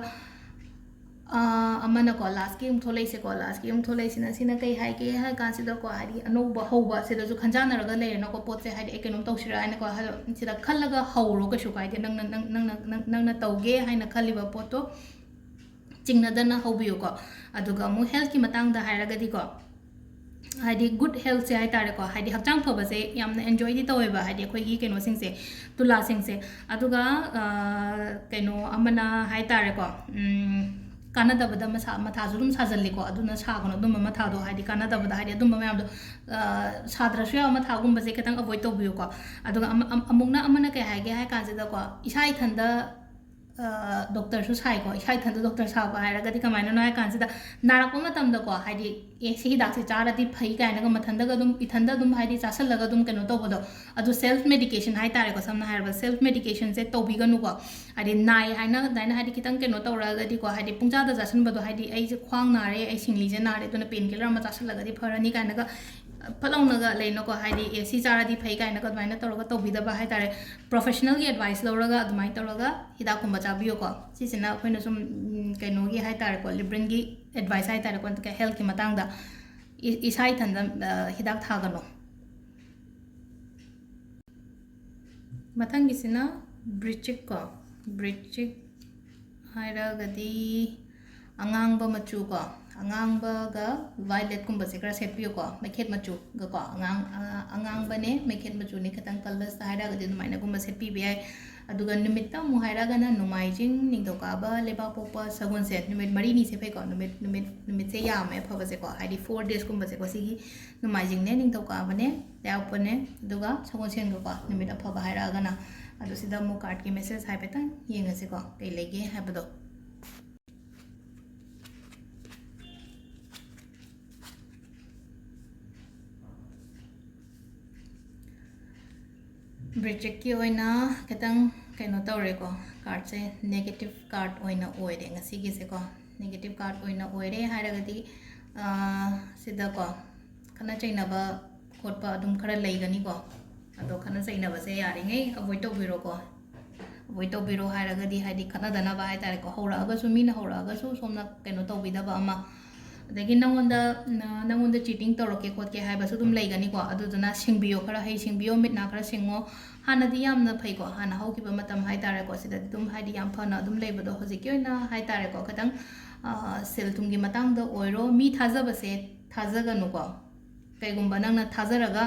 ꯑꯥ, ꯑꯃꯅꯀꯣ, ꯂꯥꯁꯀꯤ ꯑꯃꯨꯛ ꯊꯣꯛꯂꯛꯏꯁꯦꯀꯣ, ꯂꯥꯁꯀꯤ ꯑꯃꯨꯛ ꯊꯣꯛꯂꯛꯏꯁꯤꯅ, ꯁꯤꯅ ꯀꯩ ꯍꯥꯏꯒꯦ ꯍꯥꯏ ꯀꯥꯟꯁꯤꯗꯀꯣ, ꯍꯥꯏꯗꯤ ꯑꯅꯧꯕ ꯍꯧꯕ, ꯁꯤꯗꯁꯨ ꯈꯟꯖꯥꯟꯅꯔꯒ ꯂꯩꯔꯦꯅꯀꯣ, ꯄꯣꯠꯁꯦ, ꯍꯥꯏꯗꯤ ꯑꯩ ꯀꯩꯅꯣꯝ ꯇꯧꯁꯤꯔꯥ ꯍꯥꯏꯅꯀꯣ, ꯍꯥꯏꯗꯣ ꯁꯤꯗ ꯈꯜꯂꯒ ꯍꯧꯔꯣ, ꯀꯩꯁꯨ ꯀꯥꯏꯗꯦ꯫ ꯅꯪꯅ, ꯅꯪ-, ꯅꯪꯅ, ꯅꯪ-, ꯅꯪꯅ ꯇꯧꯒꯦ ꯍꯥꯏꯅ ꯈꯜꯂꯤꯕ ꯄꯣꯠꯇꯣ ꯆꯤꯡꯅꯗꯅ ꯍꯧꯕꯤꯌꯨꯀꯣ꯫ ꯑꯗꯨꯒ ꯑꯃꯨꯛ healthꯀꯤ ꯃꯇꯥꯡꯗ ꯍꯥꯏꯔꯒꯗꯤꯀꯣ, ꯍꯥꯏꯗꯤ good healthꯁꯦ ꯍꯥꯏ ꯇꯥꯔꯦꯀꯣ, ꯍꯥꯏꯗꯤ ꯍꯛꯆꯥꯡ ꯐꯕꯁꯦ ꯌꯥꯝꯅ enjoyꯗꯤ ꯇꯧꯋꯦꯕ, ꯍꯥꯏꯗꯤ ꯑꯩꯈꯣꯏꯒꯤ ꯀꯩꯅꯣꯁꯤꯡꯁꯦ, ꯇꯨꯂꯥꯁꯤꯡꯁꯦ꯫ ꯑꯗꯨꯒ, ꯑ, ꯀꯩꯅꯣ ꯑꯃꯅ ꯍꯥꯏ ꯇꯥꯔꯦꯀꯣ, ꯎꯝ, ꯀꯥꯟꯅꯗꯕꯗ ꯃꯁꯥ, ꯃꯊꯥꯁꯨ ꯑꯗꯨꯝ ꯁꯥꯖꯜꯂꯤꯀꯣ, ꯑꯗꯨꯅ ꯁꯥꯒꯅꯨ ꯑꯗꯨꯝꯕ ꯃꯊꯥꯗꯣ, ꯍꯥꯏꯗꯤ ꯀꯥꯟꯅꯗꯕꯗ, ꯍꯥꯏꯗꯤ ꯑꯗꯨꯝꯕ ꯃꯌꯥꯝꯗꯣ, ꯑ, ꯁꯥꯗ꯭ꯔꯁꯨ ꯌꯥꯕ ꯃꯊꯥꯒꯨꯝꯕꯁꯦ ꯈꯤꯇꯪ avoid ꯇꯧꯕꯤꯌꯨꯀꯣ꯫ ꯑꯗꯨꯒ ꯑꯃ-, ꯑꯝ-, ꯑꯃꯨꯛꯅ ꯑꯃꯅ ꯀꯩ ꯍꯥꯏꯒꯦ ꯍꯥꯏ ꯀꯥꯟꯁꯤꯗꯀꯣ, ꯏꯁꯥ ꯏꯊꯟꯗ ꯑ, doctorꯁꯨ ꯁꯥꯏꯀꯣ꯫ ꯏꯁꯥ ꯏꯊꯟꯗ doctor ꯁꯥꯕ ꯍꯥꯏꯔꯒꯗꯤ ꯀꯃꯥꯏꯅꯅꯣ ꯍꯥꯏ ꯀꯥꯟꯁꯤꯗ, ꯅꯥꯔꯛꯄ ꯃꯇꯝꯗꯀꯣ, ꯍꯥꯏꯗꯤ, "ꯑꯦ, ꯁꯤ ꯍꯤꯗꯥꯛꯁꯦ ꯆꯥꯔꯗꯤ ꯐꯩ" ꯀꯥꯏꯅꯒ ꯃꯊꯟꯗꯒ ꯑꯗꯨꯝ, ꯏꯊꯟꯗ ꯑꯗꯨꯝ, ꯍꯥꯏꯗꯤ, ꯆꯥꯁꯜꯂꯒ ꯑꯗꯨꯝ ꯀꯩꯅꯣ ꯇꯧꯕꯗꯣ, ꯑꯗꯨ self medication ꯍꯥꯏ ꯇꯥꯔꯦꯀꯣ, ꯁꯝꯅ ꯍꯥꯏꯔꯕꯗ self medicationsꯦ ꯇꯧꯕꯤꯒꯅꯨꯀꯣ꯫ ꯍꯥꯏꯗꯤ, ꯅꯥꯏ ꯍꯥꯏꯅ ꯑꯗꯨꯃꯥꯏꯅ, ꯍꯥꯏꯗꯤ, ꯈꯤꯇꯪ ꯀꯩꯅꯣ ꯇꯧꯔꯒꯗꯤꯀꯣ, ꯍꯥꯏꯗꯤ, ꯄꯨꯡꯆꯥꯗ ꯆꯥꯁꯟꯕꯗꯣ, ꯍꯥꯏꯗꯤ, "ꯑꯩꯁꯦ ꯈ꯭ꯋꯥꯡ ꯅꯥꯔꯦ, ꯑꯩ ꯁꯤꯡꯂꯤꯁꯦ ꯅꯥꯔꯦ, ꯑꯗꯨꯅ pain killer ꯑꯃ ꯆꯥꯁꯜꯂꯒꯗꯤ ꯐꯔꯅꯤ" ꯀꯥꯏꯅꯒ ꯐꯠ ꯂꯥꯎꯅꯒ ꯂꯩꯅꯀꯣ, ꯍꯥꯏꯗꯤ, "ꯑꯦ, ꯁꯤ ꯆꯥꯔꯗꯤ ꯐꯩ" ꯀꯥꯏꯅꯒ ꯑꯗꯨꯃꯥꯏꯅ ꯇꯧꯔꯒ ꯇꯧꯕꯤꯗꯕ ꯍꯥꯏ ꯇꯥꯔꯦ꯫ Professionalꯒꯤ advice ꯂꯧꯔꯒ ꯑꯗꯨꯃꯥꯏꯅ ꯇꯧꯔꯒ ꯍꯤꯗꯥꯛꯀꯨꯝꯕ ꯆꯥꯕꯤꯌꯨꯀꯣ꯫ ꯁꯤꯁꯤꯅ ꯑꯩꯈꯣꯏꯅ ꯁꯨꯝ, ꯎꯝ, ꯀꯩꯅꯣꯒꯤ ꯍꯥꯏ ꯇꯥꯔꯦꯀꯣ, Libranꯒꯤ advice ꯍꯥꯏ ꯇꯥꯔꯦꯀꯣ, healthꯀꯤ ꯃꯇꯥꯡꯗ꯫ ꯏ-, ꯏꯁꯥ ꯏꯊꯟꯗ, ꯑ, ꯍꯤꯗꯥꯛ ꯊꯥꯒꯅꯣ꯫ ꯃꯊꯪꯒꯤꯁꯤꯅ ꯕ꯭ꯔꯤꯆꯤꯛ ꯀꯣ, ꯕ꯭ꯔꯤꯆꯤꯛ ꯍꯥꯏꯔꯒꯗꯤ ꯑꯉꯥꯡꯕ ꯃꯆꯨ ꯀꯣ, ꯑꯉꯥꯡꯕꯒ violetꯀꯨꯝꯕꯁꯦ ꯈꯔ ꯁꯦꯠꯄꯤꯌꯨꯀꯣ, ꯃꯩꯈꯦꯠ ꯃꯆꯨꯒꯀꯣ, ꯑꯉꯥꯡ-, ꯑ-, ꯑꯉꯥꯡꯕꯅꯦ, ꯃꯩꯈꯦꯠ ꯃꯆꯨꯅꯦ, ꯈꯤꯇꯪ colours ꯍꯥꯏꯔꯒꯗꯤ ꯑꯗꯨꯃꯥꯏꯅꯒꯨꯝꯕ ꯁꯦꯠꯄꯤꯕ ꯌꯥꯏ꯫ ꯑꯗꯨꯒ ꯅꯨꯃꯤꯠꯇ ꯑꯃꯨꯛ ꯍꯥꯏꯔꯒꯅ ꯅꯣꯡꯃꯥꯏꯖꯤꯡ, ꯅꯤꯡꯊꯧꯀꯥꯕ, ꯂꯩꯕꯥꯛꯄꯣꯛꯄ, ꯁꯒꯣꯜꯁꯦꯟ, ꯅꯨꯃꯤꯠ ꯃꯔꯤꯅꯤꯁꯦ ꯐꯩꯀꯣ, ꯅꯨꯃꯤꯠ, ꯅꯨꯃꯤꯠ, ꯅꯨꯃꯤꯠꯁꯦ ꯌꯥꯝꯃꯦ ꯐꯕꯁꯦꯀꯣ, ꯍꯥꯏꯗꯤ four daysꯀꯨꯝꯕꯁꯦꯀꯣ, ꯁꯤꯒꯤ ꯅꯣꯡꯃꯥꯏꯖꯤꯡꯅꯦ, ꯅꯤꯡꯊꯧꯀꯥꯕꯅꯦ, ꯂꯩꯕꯥꯛꯄꯣꯛꯄꯅꯦ, ꯑꯗꯨꯒ ꯁꯒꯣꯜꯁꯦꯟꯒꯀꯣ, ꯅꯨꯃꯤꯠ ꯑꯐꯕ ꯍꯥꯏꯔꯛꯑꯒꯅ꯫ ꯑꯗꯣ ꯁꯤꯗ ꯑꯃꯨꯛ cardꯀꯤ message ꯍꯥꯏꯐꯦꯠꯇꯪ ꯌꯦꯡꯉꯁꯤꯀꯣ, ꯀꯩ ꯂꯩꯒꯦ ꯍꯥꯏꯕꯗꯣ꯫ ꯕ꯭ꯔꯤꯆꯤꯛꯀꯤ ꯑꯣꯏꯅ ꯈꯤꯇꯪ ꯀꯩꯅꯣ ꯇꯧꯔꯦꯀꯣ, cardꯁꯦ negative card ꯑꯣꯏꯅ ꯑꯣꯏꯔꯦ ꯉꯁꯤꯒꯤꯁꯦꯀꯣ꯫ Negative card ꯑꯣꯏꯅ ꯑꯣꯏꯔꯦ ꯍꯥꯏꯔꯒꯗꯤ, ꯑꯥ, ꯁꯤꯗꯀꯣ, ꯈꯠꯅ ꯆꯩꯅꯕ ꯈꯣꯠꯄ ꯑꯗꯨꯝ ꯈꯔ ꯂꯩꯒꯅꯤꯀꯣ꯫ ꯑꯗꯣ ꯈꯠꯅ ꯆꯩꯅꯕꯁꯦ ꯌꯥꯔꯤꯉꯩ avoid ꯇꯧꯕꯤꯔꯣꯀꯣ꯫ ꯑꯦꯕꯣꯏꯗ ꯇꯧꯕꯤꯔꯣ ꯍꯥꯏꯔꯒꯗꯤ, ꯍꯥꯏꯗꯤ ꯈꯠꯅꯗꯅꯕ ꯍꯥꯏꯇꯥꯔꯦꯀꯣ, ꯍꯧꯔꯛꯑꯒꯁꯨ, ꯃꯤꯅ ꯍꯧꯔꯛꯑꯒꯁꯨ ꯁꯣꯝꯅ ꯀꯩꯅꯣ ꯇꯧꯕꯤꯗꯕ ꯑꯃ, ꯑꯗꯒꯤ ꯅꯉꯣꯟꯗ ꯅ- ꯅꯉꯣꯟꯗ ꯆꯤꯇꯤꯡ ꯇꯧꯔꯛꯀꯦ ꯈꯣꯠꯀꯦ ꯍꯥꯏꯕꯁꯨ ꯑꯗꯨꯝ ꯂꯩꯒꯅꯤꯀꯣ꯫ ꯑꯗꯨꯗꯨꯅ ꯁꯤꯡꯕꯤꯌꯣ, ꯈꯔ ꯍꯩ ꯁꯤꯡꯕꯤꯌꯣ, ꯃꯤꯠ ꯅꯥ ꯈꯔ ꯁꯤꯡꯉꯣ꯫ ꯍꯥꯟꯅꯗꯤ ꯌꯥꯝꯅ ꯐꯩꯀꯣ, ꯍꯥꯟꯅ ꯍꯧꯈꯤꯕ ꯃꯇꯝ ꯍꯥꯏꯇꯥꯔꯦꯀꯣ, ꯁꯤꯗꯗꯤ ꯑꯗꯨꯝ ꯍꯥꯏꯗꯤ ꯌꯥꯝ ꯐꯅ ꯑꯗꯨꯝ ꯂꯩꯕꯗꯣ, ꯍꯧꯖꯤꯛꯀꯤ ꯑꯣꯏꯅ ꯍꯥꯏꯇꯥꯔꯦꯀꯣ, ꯈꯤꯇꯪ ꯁꯦꯜ ꯊꯨꯝꯒꯤ ꯃꯇꯥꯡꯗ ꯑꯣꯏꯔꯣ, ꯃꯤ ꯊꯥꯖꯕꯁꯦ ꯊꯥꯖꯒꯅꯨꯀꯣ꯫ ꯀꯩꯒꯨꯝꯕ ꯅꯪꯅ ꯊꯥꯖꯔꯒ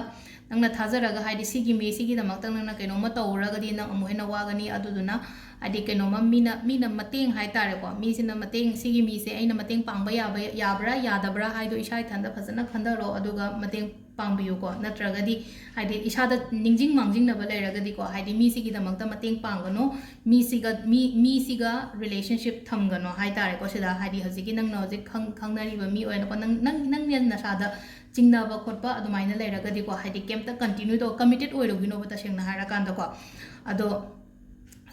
ꯅꯪꯅ ꯊꯥꯖꯔꯒ ꯍꯥꯏꯗꯤ ꯁꯤꯒꯤ ꯃꯤꯁꯤꯒꯤꯗꯃꯛꯇ ꯅꯪꯅ ꯀꯩꯅꯣꯝꯃ ꯇꯧꯔꯒꯗꯤ ꯅꯪ ꯑꯃꯨꯛ ꯍꯦꯟꯅ ꯋꯥꯒꯅꯤ꯫ ꯑꯗꯨꯗꯨꯅ ꯍꯥꯏꯗꯤ ꯀꯩꯅꯣꯝꯃ ꯃꯤꯅ ꯃꯤꯅ ꯃꯇꯦꯡ ꯍꯥꯏꯇꯥꯔꯦꯀꯣ, ꯃꯤꯁꯤꯅ ꯃꯇꯦꯡ, ꯁꯤꯒꯤ ꯃꯤꯁꯦ ꯑꯩꯅ ꯃꯇꯦꯡ ꯄꯥꯡꯕ ꯌꯥꯕ, ꯌꯥꯕ꯭ꯔꯥ ꯌꯥꯗꯕ꯭ꯔꯥ ꯍꯥꯏꯗꯣ ꯏꯁꯥ ꯏꯊꯟꯇ ꯐꯖꯅ ꯈꯟꯊꯔꯣ, ꯑꯗꯨꯒ ꯃꯇꯦꯡ ꯄꯥꯡꯕꯤꯌꯨꯀꯣ꯫ ꯅꯠꯇ꯭ꯔꯒꯗꯤ ꯍꯥꯏꯗꯤ ꯏꯁꯥꯗ ꯅꯤꯡꯁꯤꯡ ꯃꯥꯡꯖꯤꯡꯅꯕ ꯂꯩꯔꯒꯗꯤꯀꯣ, ꯍꯥꯏꯗꯤ ꯃꯤꯁꯤꯒꯤꯗꯃꯛꯇ ꯃꯇꯦꯡ ꯄꯥꯡꯒꯅꯨ, ꯃꯤꯁꯤꯒ ꯃꯤ ꯃꯤꯁꯤꯒ ꯔꯤꯂꯦꯁꯟꯁꯤꯞ ꯊꯝꯒꯅꯣ ꯍꯥꯏꯇꯥꯔꯦꯀꯣ꯫ ꯁꯤꯗ ꯍꯥꯏꯗꯤ ꯍꯧꯖꯤꯛꯀꯤ ꯅꯪꯅ ꯍꯧꯖꯤꯛ ꯈꯪ ꯈꯪꯅꯔꯤꯕ ꯃꯤ ꯑꯣꯏꯅꯀꯣ, ꯅꯪ ꯅꯪ ꯅꯪꯅ ꯅꯁꯥꯗ ꯆꯤꯡꯅꯕ ꯈꯣꯠꯄ ꯑꯗꯨꯃꯥꯏꯅ ꯂꯩꯔꯒꯗꯤꯀꯣ, ꯍꯥꯏꯗꯤ ꯀꯩꯝꯇ ꯀꯟꯇꯤꯅ꯭ꯌꯨ ꯇꯧ ꯀꯃꯤꯇꯦꯠ ꯑꯣꯏꯔꯨꯒꯤꯅꯣꯕ ꯇꯁꯦꯡꯅ ꯍꯥꯏꯔꯀꯥꯟꯗꯀꯣ꯫ ꯑꯗꯣ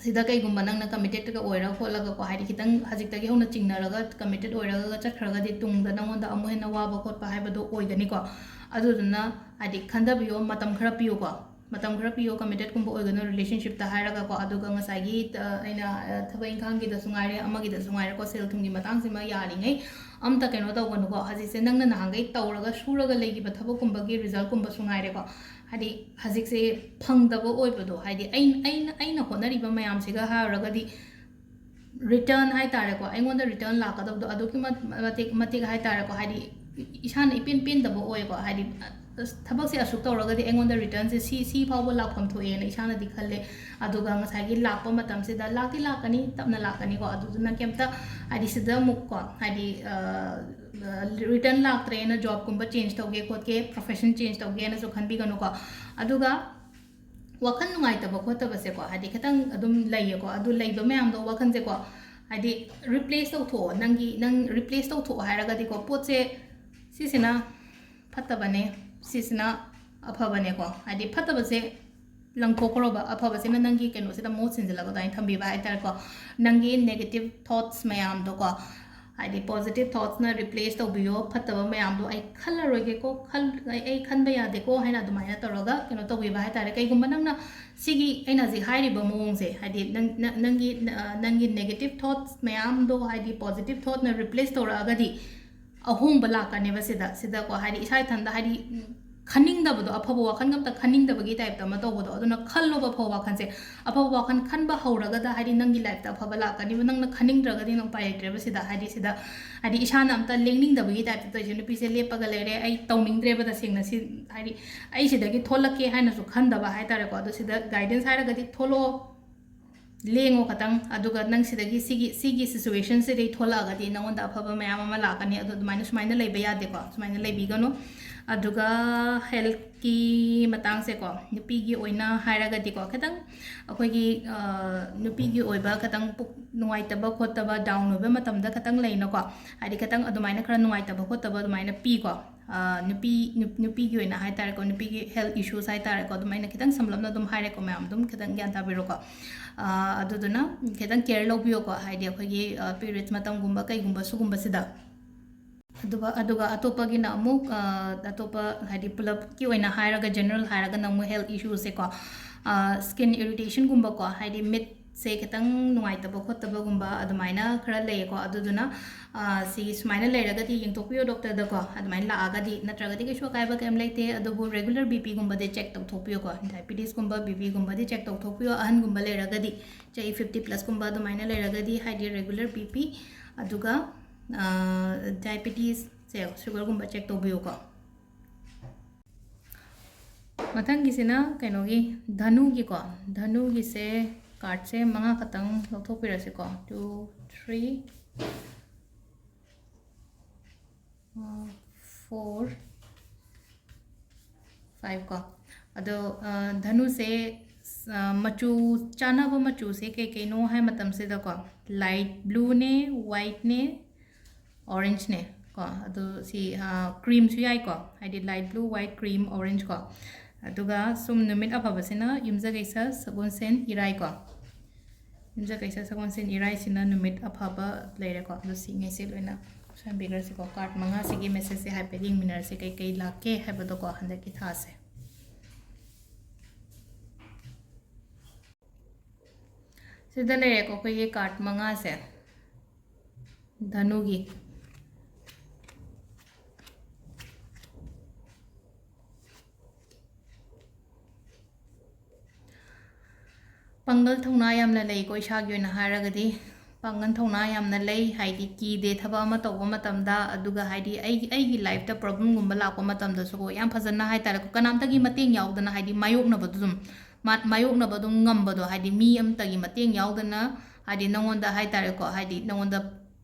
ꯁꯤꯗ ꯀꯩꯒꯨꯝꯕ ꯅꯪꯅ ꯀꯃꯤꯇꯦꯠꯀ ꯑꯣꯏꯔ ꯈꯣꯠꯂꯒꯀꯣ, ꯍꯥꯏꯗꯤ ꯈꯤꯇꯪ ꯍꯧꯖꯤꯛꯇꯒꯤ ꯍꯧꯅ ꯆꯤꯡꯅꯔꯒ ꯀꯃꯤꯇꯦꯠ ꯑꯣꯏꯔꯒ ꯆꯠꯈ꯭ꯔꯒꯗꯤ ꯇꯨꯡꯗ ꯅꯪꯉꯣꯟꯗ ꯑꯃꯨꯛ ꯍꯦꯟꯅ ꯋꯥꯕ ꯈꯣꯠꯄ ꯍꯥꯏꯕꯗꯣ ꯑꯣꯏꯒꯅꯤꯀꯣ꯫ ꯑꯗꯨꯗꯨꯅ ꯍꯥꯏꯗꯤ ꯈꯟꯊꯕꯤꯌꯣ, ꯃꯇꯝ ꯈꯔ ꯄꯤꯌꯨꯀꯣ꯫ ꯃꯇꯝ ꯈꯔ ꯄꯤꯌꯣ, ꯀꯃꯤꯇꯦꯠꯀꯨꯝꯕ ꯑꯣꯏꯒꯅꯣ ꯔꯤꯂꯦꯁꯟꯁꯤꯞꯇ ꯍꯥꯏꯔꯒꯀꯣ꯫ ꯑꯗꯨꯒ ꯉꯁꯥꯏꯒꯤ ꯑ, ꯑꯩꯅ ꯑ, ꯊꯕꯛ ꯏꯪꯈꯥꯡꯒꯤꯗꯁꯨ ꯉꯥꯏꯔꯦ, ꯑꯃꯒꯤꯗꯁꯨ ꯉꯥꯏꯔꯦꯀꯣ, ꯁꯦꯜ ꯊꯨꯝꯒꯤ ꯃꯇꯥꯡꯁꯤꯃ ꯌꯥꯔꯤꯉꯩ ꯑꯝꯇ ꯀꯩꯅꯣ ꯇꯧꯒꯅꯨꯀꯣ꯫ ꯍꯧꯖꯤꯛꯁꯦ ꯅꯪꯅ ꯅꯍꯥꯟꯈꯩ ꯇꯧꯔꯒ ꯁꯨꯔꯒ ꯂꯩꯈꯤꯕ ꯊꯕꯛꯀꯨꯝꯕꯒꯤ ꯔꯤꯖꯜꯀꯨꯝꯕꯁꯨ ꯉꯥꯏꯔꯦꯀꯣ, ꯍꯥꯏꯗꯤ ꯍꯧꯖꯤꯛꯁꯦ ꯐꯪꯗꯕ ꯑꯣꯏꯕꯗꯣ, ꯍꯥꯏꯗꯤ ꯑꯩ ꯑꯩꯅ ꯑꯩꯅ ꯍꯣꯠꯅꯔꯤꯕ ꯃꯌꯥꯝꯁꯤꯒ ꯍꯥꯏꯔꯨꯔꯒꯗꯤ ꯔꯤꯇꯔꯟ ꯍꯥꯏꯇꯥꯔꯦꯀꯣ, ꯑꯩꯉꯣꯟꯗ ꯔꯤꯇꯔꯟ ꯂꯥꯛꯀꯗꯕꯗꯣ ꯑꯗꯨꯛꯀꯤ ꯃ- ꯃꯇꯤꯛ ꯃꯇꯤꯛ ꯍꯥꯏꯇꯥꯔꯦꯀꯣ, ꯍꯥꯏꯗꯤ ꯏꯁꯥꯅ ꯏꯄꯦꯟ ꯄꯦꯟꯗꯕ ꯑꯣꯏꯌꯦꯀꯣ꯫ ꯍꯥꯏꯗꯤ ꯑꯁ, ꯊꯕꯛꯁꯦ ꯑꯁꯨꯛ ꯇꯧꯔꯒꯗꯤ ꯑꯩꯉꯣꯟꯗ ꯔꯤꯇꯔꯟꯁꯦ ꯁꯤ ꯁꯤ ꯐꯥꯎꯕ ꯂꯥꯛꯐꯝ ꯊꯣꯛꯑꯦꯅ ꯏꯁꯥꯅꯗꯤ ꯈꯜꯂꯦ꯫ ꯑꯗꯨꯒ ꯉꯁꯥꯏꯒꯤ ꯂꯥꯛꯄ ꯃꯇꯝꯁꯤꯗ ꯂꯥꯛꯇꯤ ꯂꯥꯛꯀꯅꯤ, ꯇꯞꯅ ꯂꯥꯛꯀꯅꯤꯀꯣ꯫ ꯑꯗꯨꯗꯨꯅ ꯀꯩꯝꯇ ꯍꯥꯏꯗꯤ ꯁꯤꯗ ꯑꯃꯨꯛꯀꯣ, ꯍꯥꯏꯗꯤ ꯔꯤꯇꯔꯟ ꯂꯥꯛꯇ꯭ꯔꯦꯅ ꯖꯣꯕꯀꯨꯝꯕ ꯆꯦꯟꯖ ꯇꯧꯒꯦ ꯈꯣꯠꯀꯦ, ꯄ꯭ꯔꯣꯐꯦꯁꯟ ꯆꯦꯟꯖ ꯇꯧꯒꯦꯅꯁꯨ ꯈꯟꯕꯤꯒꯅꯨꯀꯣ꯫ ꯑꯗꯨꯒ ꯋꯥꯈꯜ ꯅꯨꯡꯉꯥꯏꯇꯕ ꯈꯣꯠꯇꯕꯁꯦꯀꯣ, ꯍꯥꯏꯗꯤ ꯈꯤꯇꯪ ꯑꯗꯨꯝ ꯂꯩꯌꯦꯀꯣ꯫ ꯑꯗꯨ ꯂꯩꯕ ꯃꯌꯥꯝꯗꯣ ꯋꯥꯈꯜꯁꯦꯀꯣ, ꯍꯥꯏꯗꯤ ꯔꯤꯄ꯭ꯂꯦꯁ ꯇꯧꯊꯣꯛꯑꯣ꯫ ꯅꯪꯒꯤ ꯅꯪ ꯔꯤꯄ꯭ꯂꯦꯁ ꯇꯧꯊꯣꯛꯑꯣ ꯍꯥꯏꯔꯒꯗꯤꯀꯣ, ꯄꯣꯠꯁꯦ ꯁꯤꯁꯤꯅ ꯐꯠꯇꯕꯅꯦ, ꯁꯤꯁꯤꯅ ꯑꯐꯕꯅꯦꯀꯣ꯫ ꯍꯥꯏꯗꯤ ꯐꯠꯇꯕꯁꯦ ꯂꯪꯊꯣꯛꯈ꯭ꯔꯣꯕ, ꯑꯐꯕꯁꯤꯅ ꯅꯪꯒꯤ ꯀꯩꯅꯣꯁꯤꯗ ꯃꯍꯨꯠ ꯁꯤꯟꯖꯤꯜꯂꯒ ꯑꯗꯨꯃꯥꯏꯅ ꯊꯝꯕꯤꯕ ꯍꯥꯏꯇꯥꯔꯦꯀꯣ꯫ ꯅꯪꯒꯤ ꯅꯦꯒꯦꯇꯤꯞ ꯊꯣꯠꯁ ꯃꯌꯥꯝꯗꯣꯀꯣ, ꯍꯥꯏꯗꯤ positive thoughtsꯅ replace ꯇꯧꯕꯤꯌꯣ, ꯐꯠꯇꯕ ꯃꯌꯥꯝꯗꯣ ꯑꯩ ꯈꯜꯂꯔꯣꯏꯒꯦꯀꯣ, ꯈꯜ-, ꯑꯩ, ꯑꯩ ꯈꯟꯕ ꯌꯥꯗꯦꯀꯣ ꯍꯥꯏꯅ ꯑꯗꯨꯃꯥꯏꯅ ꯇꯧꯔꯒ ꯀꯩꯅꯣ ꯇꯧꯕꯤꯕ ꯍꯥꯏ ꯇꯥꯔꯦ꯫ ꯀꯩꯒꯨꯝꯕ ꯅꯪꯅ ꯁꯤꯒꯤ ꯑꯩꯅ ꯍꯧꯖꯤꯛ ꯍꯥꯏꯔꯤꯕ ꯃꯑꯣꯡꯁꯦ, ꯍꯥꯏꯗꯤ ꯅꯪ, ꯅ-, ꯅꯪꯒꯤ, ꯅ-, ꯅꯪꯒꯤ negative thoughts ꯃꯌꯥꯝꯗꯣ ꯍꯥꯏꯗꯤ positive thoughtꯅ replace ꯇꯧꯔꯛꯑꯒꯗꯤ ꯑꯍꯣꯡꯕ ꯂꯥꯛꯀꯅꯦꯕ ꯁꯤꯗ꯫ ꯁꯤꯗꯀꯣ ꯍꯥꯏꯗꯤ ꯏꯁꯥ ꯏꯊꯟꯗ ꯍꯥꯏꯗꯤ, ꯎꯝ, ꯈꯟꯅꯤꯡꯗꯕꯗꯣ, ꯑꯐꯕ ꯋꯥꯈꯜꯒ ꯑꯝꯇ ꯈꯟꯅꯤꯡꯗꯕꯒꯤ typeꯇ ꯑꯃ ꯇꯧꯕꯗꯣ, ꯑꯗꯨꯅ ꯈꯜꯂꯣꯕ ꯑꯐꯕ ꯋꯥꯈꯜꯁꯦ꯫ ꯑꯐꯕ ꯋꯥꯈꯜ ꯈꯟꯕ ꯍꯧꯔꯒꯗ ꯍꯥꯏꯗꯤ ꯅꯪꯒꯤ lifeꯇ ꯑꯐꯕ ꯂꯥꯛꯀꯅꯤꯕ꯫ ꯅꯪꯅ ꯈꯟꯅꯤꯡꯗ꯭ꯔꯒꯗꯤ ꯅꯪ ꯎꯄꯥꯏ ꯂꯩꯇ꯭ꯔꯦꯕ ꯁꯤꯗ꯫ ꯍꯥꯏꯗꯤ ꯁꯤꯗ, ꯍꯥꯏꯗꯤ ꯏꯁꯥꯅ ꯑꯝꯇ ꯂꯦꯡꯅꯤꯡꯗꯕꯒꯤ typeꯇ ꯇꯧꯔꯤꯁꯦ꯫ ꯅꯨꯄꯤꯁꯦ ꯂꯦꯞꯄꯒ ꯂꯩꯔꯦ, ꯑꯩ ꯇꯧꯅꯤꯡꯗ꯭ꯔꯦꯕ ꯇꯁꯦꯡꯅ꯫ ꯁꯤ, ꯍꯥꯏꯗꯤ ꯑꯩ ꯁꯤꯗꯒꯤ ꯊꯣꯛꯂꯛꯀꯦ ꯍꯥꯏꯅꯁꯨ ꯈꯟꯗꯕ ꯍꯥꯏ ꯇꯥꯔꯦꯀꯣ꯫ ꯑꯗꯣ ꯁꯤꯗ guidance ꯍꯥꯏꯔꯒꯗꯤ ꯊꯣꯛꯂꯛꯑꯣ, ꯂꯦꯡꯉꯣ ꯈꯇꯪ, ꯑꯗꯨꯒ ꯅꯪ ꯁꯤꯗꯒꯤ ꯁꯤꯒꯤ, ꯁꯤꯒꯤ situationꯁꯤꯗꯒꯤ ꯊꯣꯛꯂꯛꯑꯒꯗꯤ ꯅꯉꯣꯟꯗ ꯑꯐꯕ ꯃꯌꯥꯝ ꯑꯃ ꯂꯥꯛꯀꯅꯤ꯫ ꯑꯗꯣ ꯑꯗꯨꯃꯥꯏꯅ, ꯁꯨꯃꯥꯏꯅ ꯂꯩꯕ ꯌꯥꯗꯦꯀꯣ, ꯁꯨꯃꯥꯏꯅ ꯂꯩꯕꯤꯒꯅꯨ꯫ ꯑꯗꯨꯒ healthꯀꯤ ꯃꯇꯥꯡꯁꯦꯀꯣ, ꯅꯨꯄꯤꯒꯤ ꯑꯣꯏꯅ ꯍꯥꯏꯔꯒꯗꯤꯀꯣ, ꯈꯤꯇꯪ ꯑꯩꯈꯣꯏꯒꯤ, ꯑ, ꯅꯨꯄꯤꯒꯤ ꯑꯣꯏꯕ ꯈꯤꯇꯪ ꯄꯨꯛ ꯅꯨꯡꯉꯥꯏꯇꯕ ꯈꯣꯠꯇꯕ, down ꯑꯣꯏꯕ ꯃꯇꯝꯗ ꯈꯤꯇꯪ ꯂꯩꯅꯀꯣ, ꯍꯥꯏꯗꯤ ꯈꯤꯇꯪ ꯑꯗꯨꯃꯥꯏꯅ ꯈꯔ ꯅꯨꯡꯉꯥꯏꯇꯕ ꯈꯣꯠꯇꯕ ꯑꯗꯨꯃꯥꯏꯅ ꯄꯤꯀꯣ꯫ ꯑ, ꯅꯨꯄꯤ, ꯅꯨꯞ-, ꯅꯨꯄꯤꯒꯤ ꯑꯣꯏꯅ ꯍꯥꯏ ꯇꯥꯔꯦꯀꯣ, ꯅꯨꯄꯤꯒꯤ health issues ꯍꯥꯏ ꯇꯥꯔꯦꯀꯣ, ꯑꯗꯨꯝ ꯑꯩꯅ ꯈꯤꯇꯪ ꯁꯝꯂꯞꯅ ꯑꯗꯨꯝ ꯍꯥꯏꯔꯦꯀꯣ, ꯃꯌꯥꯝ ꯑꯗꯨꯝ ꯈꯤꯇꯪ ꯒ꯭ꯌꯥꯟ ꯇꯥꯕꯤꯔꯣꯀꯣ꯫ ꯑ, ꯑꯗꯨꯗꯨꯅ ꯈꯤꯇꯪ care ꯂꯧꯕꯤꯌꯣꯀꯣ, ꯍꯥꯏꯗꯤ ꯑꯩꯈꯣꯏꯒꯤ, ꯑ, periods ꯃꯇꯝꯒꯨꯝꯕ ꯀꯩꯒꯨꯝꯕ ꯁꯤꯒꯨꯝꯕꯁꯤꯗ꯫ ꯑꯗꯨꯒ, ꯑꯗꯨꯒ ꯑꯇꯣꯞꯄꯒꯤꯅ ꯑꯃꯨꯛ, ꯑ, ꯑꯇꯣꯞꯄ ꯍꯥꯏꯗꯤ ꯄꯨꯂꯞꯀꯤ ꯑꯣꯏꯅ ꯍꯥꯏꯔꯒ, general ꯍꯥꯏꯔꯒꯅ ꯑꯃꯨꯛ health issueꯁꯦꯀꯣ, ꯑ, skin irritationꯒꯨꯝꯕꯀꯣ, ꯍꯥꯏꯗꯤ ꯃꯤꯠꯁꯦ ꯈꯤꯇꯪ ꯅꯨꯡꯉꯥꯏꯇꯕ ꯈꯣꯠꯇꯕꯒꯨꯝꯕ ꯑꯗꯨꯃꯥꯏꯅ ꯈꯔ ꯂꯩꯌꯦꯀꯣ꯫ ꯑꯗꯨꯗꯨꯅ, ꯑ, ꯁꯤ ꯁꯨꯃꯥꯏꯅ ꯂꯩꯔꯒꯗꯤ ꯌꯦꯡꯊꯣꯛꯄꯤꯌꯣ doctorꯗꯀꯣ, ꯑꯗꯨꯃꯥꯏꯅ ꯂꯥꯛꯑꯒꯗꯤ, ꯅꯠꯇ꯭ꯔꯒꯗꯤ ꯀꯩꯁꯨ ꯑꯀꯥꯏꯕ ꯀꯩꯝ ꯂꯩꯇꯦ꯫ ꯑꯗꯨꯕꯨ regular BPꯒꯨꯝꯕꯗꯤ check ꯇꯧꯊꯣꯛꯄꯤꯌꯣꯀꯣ, diabetesꯀꯨꯝꯕ, BPꯒꯨꯝꯕꯗꯤ check ꯇꯧꯊꯣꯛꯄꯤꯌꯣ꯫ ꯑꯍꯟꯒꯨꯝꯕ ꯂꯩꯔꯒꯗꯤ, ꯆꯍꯤ fifty plusꯀꯨꯝꯕ ꯑꯗꯨꯃꯥꯏꯅ ꯂꯩꯔꯒꯗꯤ, ꯍꯥꯏꯗꯤ regular BP, ꯑꯗꯨꯒ, ꯑ, diabetesꯁꯦ, sugarꯒꯨꯝꯕ check ꯇꯧꯕꯤꯌꯨꯀꯣ꯫ ꯃꯊꯪꯒꯤꯁꯤꯅ ꯀꯩꯅꯣꯒꯤ, ꯙꯅꯨꯒꯤꯀꯣ, ꯙꯅꯨꯒꯤꯁꯦ cardꯁꯦ ꯃꯉꯥ ꯈꯛꯇꯪ ꯂꯧꯊꯣꯛꯄꯤꯔꯁꯤꯀꯣ, two, three, four, five ꯀꯣ꯫ ꯑꯗꯣ, ꯑ, ꯙꯅꯨꯁꯦ, ꯑ, ꯃꯆꯨ, ꯆꯥꯅꯕ ꯃꯆꯨꯁꯦ ꯀꯩ ꯀꯩꯅꯣ ꯍꯥꯏ ꯃꯇꯝꯁꯤꯗꯀꯣ, light blueꯅꯦ, whiteꯅꯦ, orangeꯅꯦ ꯀꯣ꯫ ꯑꯗꯣ ꯁꯤ, ꯑ, creamꯁꯨ ꯌꯥꯏꯀꯣ, ꯍꯥꯏꯗꯤ light blue, white, cream, orange ꯀꯣ꯫ ꯑꯗꯨꯒ ꯁꯨꯝ ꯅꯨꯃꯤꯠ ꯑꯐꯕꯁꯤꯅ ꯌꯨꯝꯖꯀꯩꯁ, ꯁꯒꯣꯜꯁꯦꯟ, ꯏꯔꯥꯏ ꯀꯣ꯫ ꯌꯨꯝꯖꯀꯩꯁ ꯁꯒꯣꯜꯁꯦꯟ ꯏꯔꯥꯏꯁꯤꯅ ꯅꯨꯃꯤꯠ ꯑꯐꯕ ꯂꯩꯔꯦꯀꯣ꯫ ꯑꯗꯣ ꯁꯤꯉꯩꯁꯦ ꯂꯣꯏꯅ ꯄꯨꯁꯟꯕꯤꯈ꯭ꯔꯁꯤꯀꯣ꯫ ꯀꯥꯔꯠ ꯃꯉꯥꯁꯤꯒꯤ ꯃꯦꯁꯦꯖꯁꯦ ꯍꯥꯏꯐꯦꯠ ꯌꯦꯡꯃꯤꯟꯅꯔꯁꯤ, ꯀꯩꯀꯩ ꯂꯥꯛꯀꯦ ꯍꯥꯏꯕꯗꯣꯀꯣ, ꯍꯟꯗꯛꯀꯤ ꯊꯥꯁꯦ꯫ ꯁꯤꯗ ꯂꯩꯔꯦꯀꯣ ꯑꯩꯈꯣꯏꯒꯤ ꯀꯥꯔꯠ ꯃꯉꯥꯁꯦ꯫ ꯙꯅꯨꯒꯤ꯫ ꯄꯥꯡꯒꯜ ꯊꯧꯅꯥ ꯌꯥꯝꯅ ꯂꯩꯀꯣ, ꯏꯁꯥꯒꯤ ꯑꯣꯏꯅ ꯍꯥꯏꯔꯒꯗꯤ ꯄꯥꯡꯒꯜ ꯊꯧꯅꯥ ꯌꯥꯝꯅ ꯂꯩ, ꯍꯥꯏꯗꯤ ꯀꯤꯗꯦ ꯊꯕꯛ ꯑꯃ ꯇꯧꯕ ꯃꯇꯝꯗ꯫ ꯑꯗꯨꯒ ꯍꯥꯏꯗꯤ ꯑꯩꯒꯤ, ꯑꯩꯒꯤ ꯂꯥꯏꯐꯇ ꯄ꯭ꯔꯣꯕ꯭ꯂꯦꯝꯒꯨꯝꯕ ꯂꯥꯛꯄ ꯃꯇꯝꯗꯁꯨꯀꯣ, ꯌꯥꯝ ꯐꯖꯅ ꯍꯥꯏꯇꯥꯔꯦꯀꯣ, ꯀꯅꯥꯝꯇꯒꯤ ꯃꯇꯦꯡ ꯌꯥꯎꯗꯅ ꯍꯥꯏꯗꯤ ꯃꯥꯌꯣꯛꯅꯕꯗꯣ ꯑꯗꯨꯝ, ꯃꯥ-, ꯃꯥꯌꯣꯛꯅꯕ ꯑꯗꯨꯝ ꯉꯝꯕꯗꯣ, ꯍꯥꯏꯗꯤ ꯃꯤ ꯑꯃꯇꯒꯤ ꯃꯇꯦꯡ ꯌꯥꯎꯗꯅ ꯍꯥꯏꯗꯤ ꯅꯉꯣꯟꯗ ꯍꯥꯏꯇꯥꯔꯦꯀꯣ, ꯍꯥꯏꯗꯤ ꯅꯉꯣꯟꯗ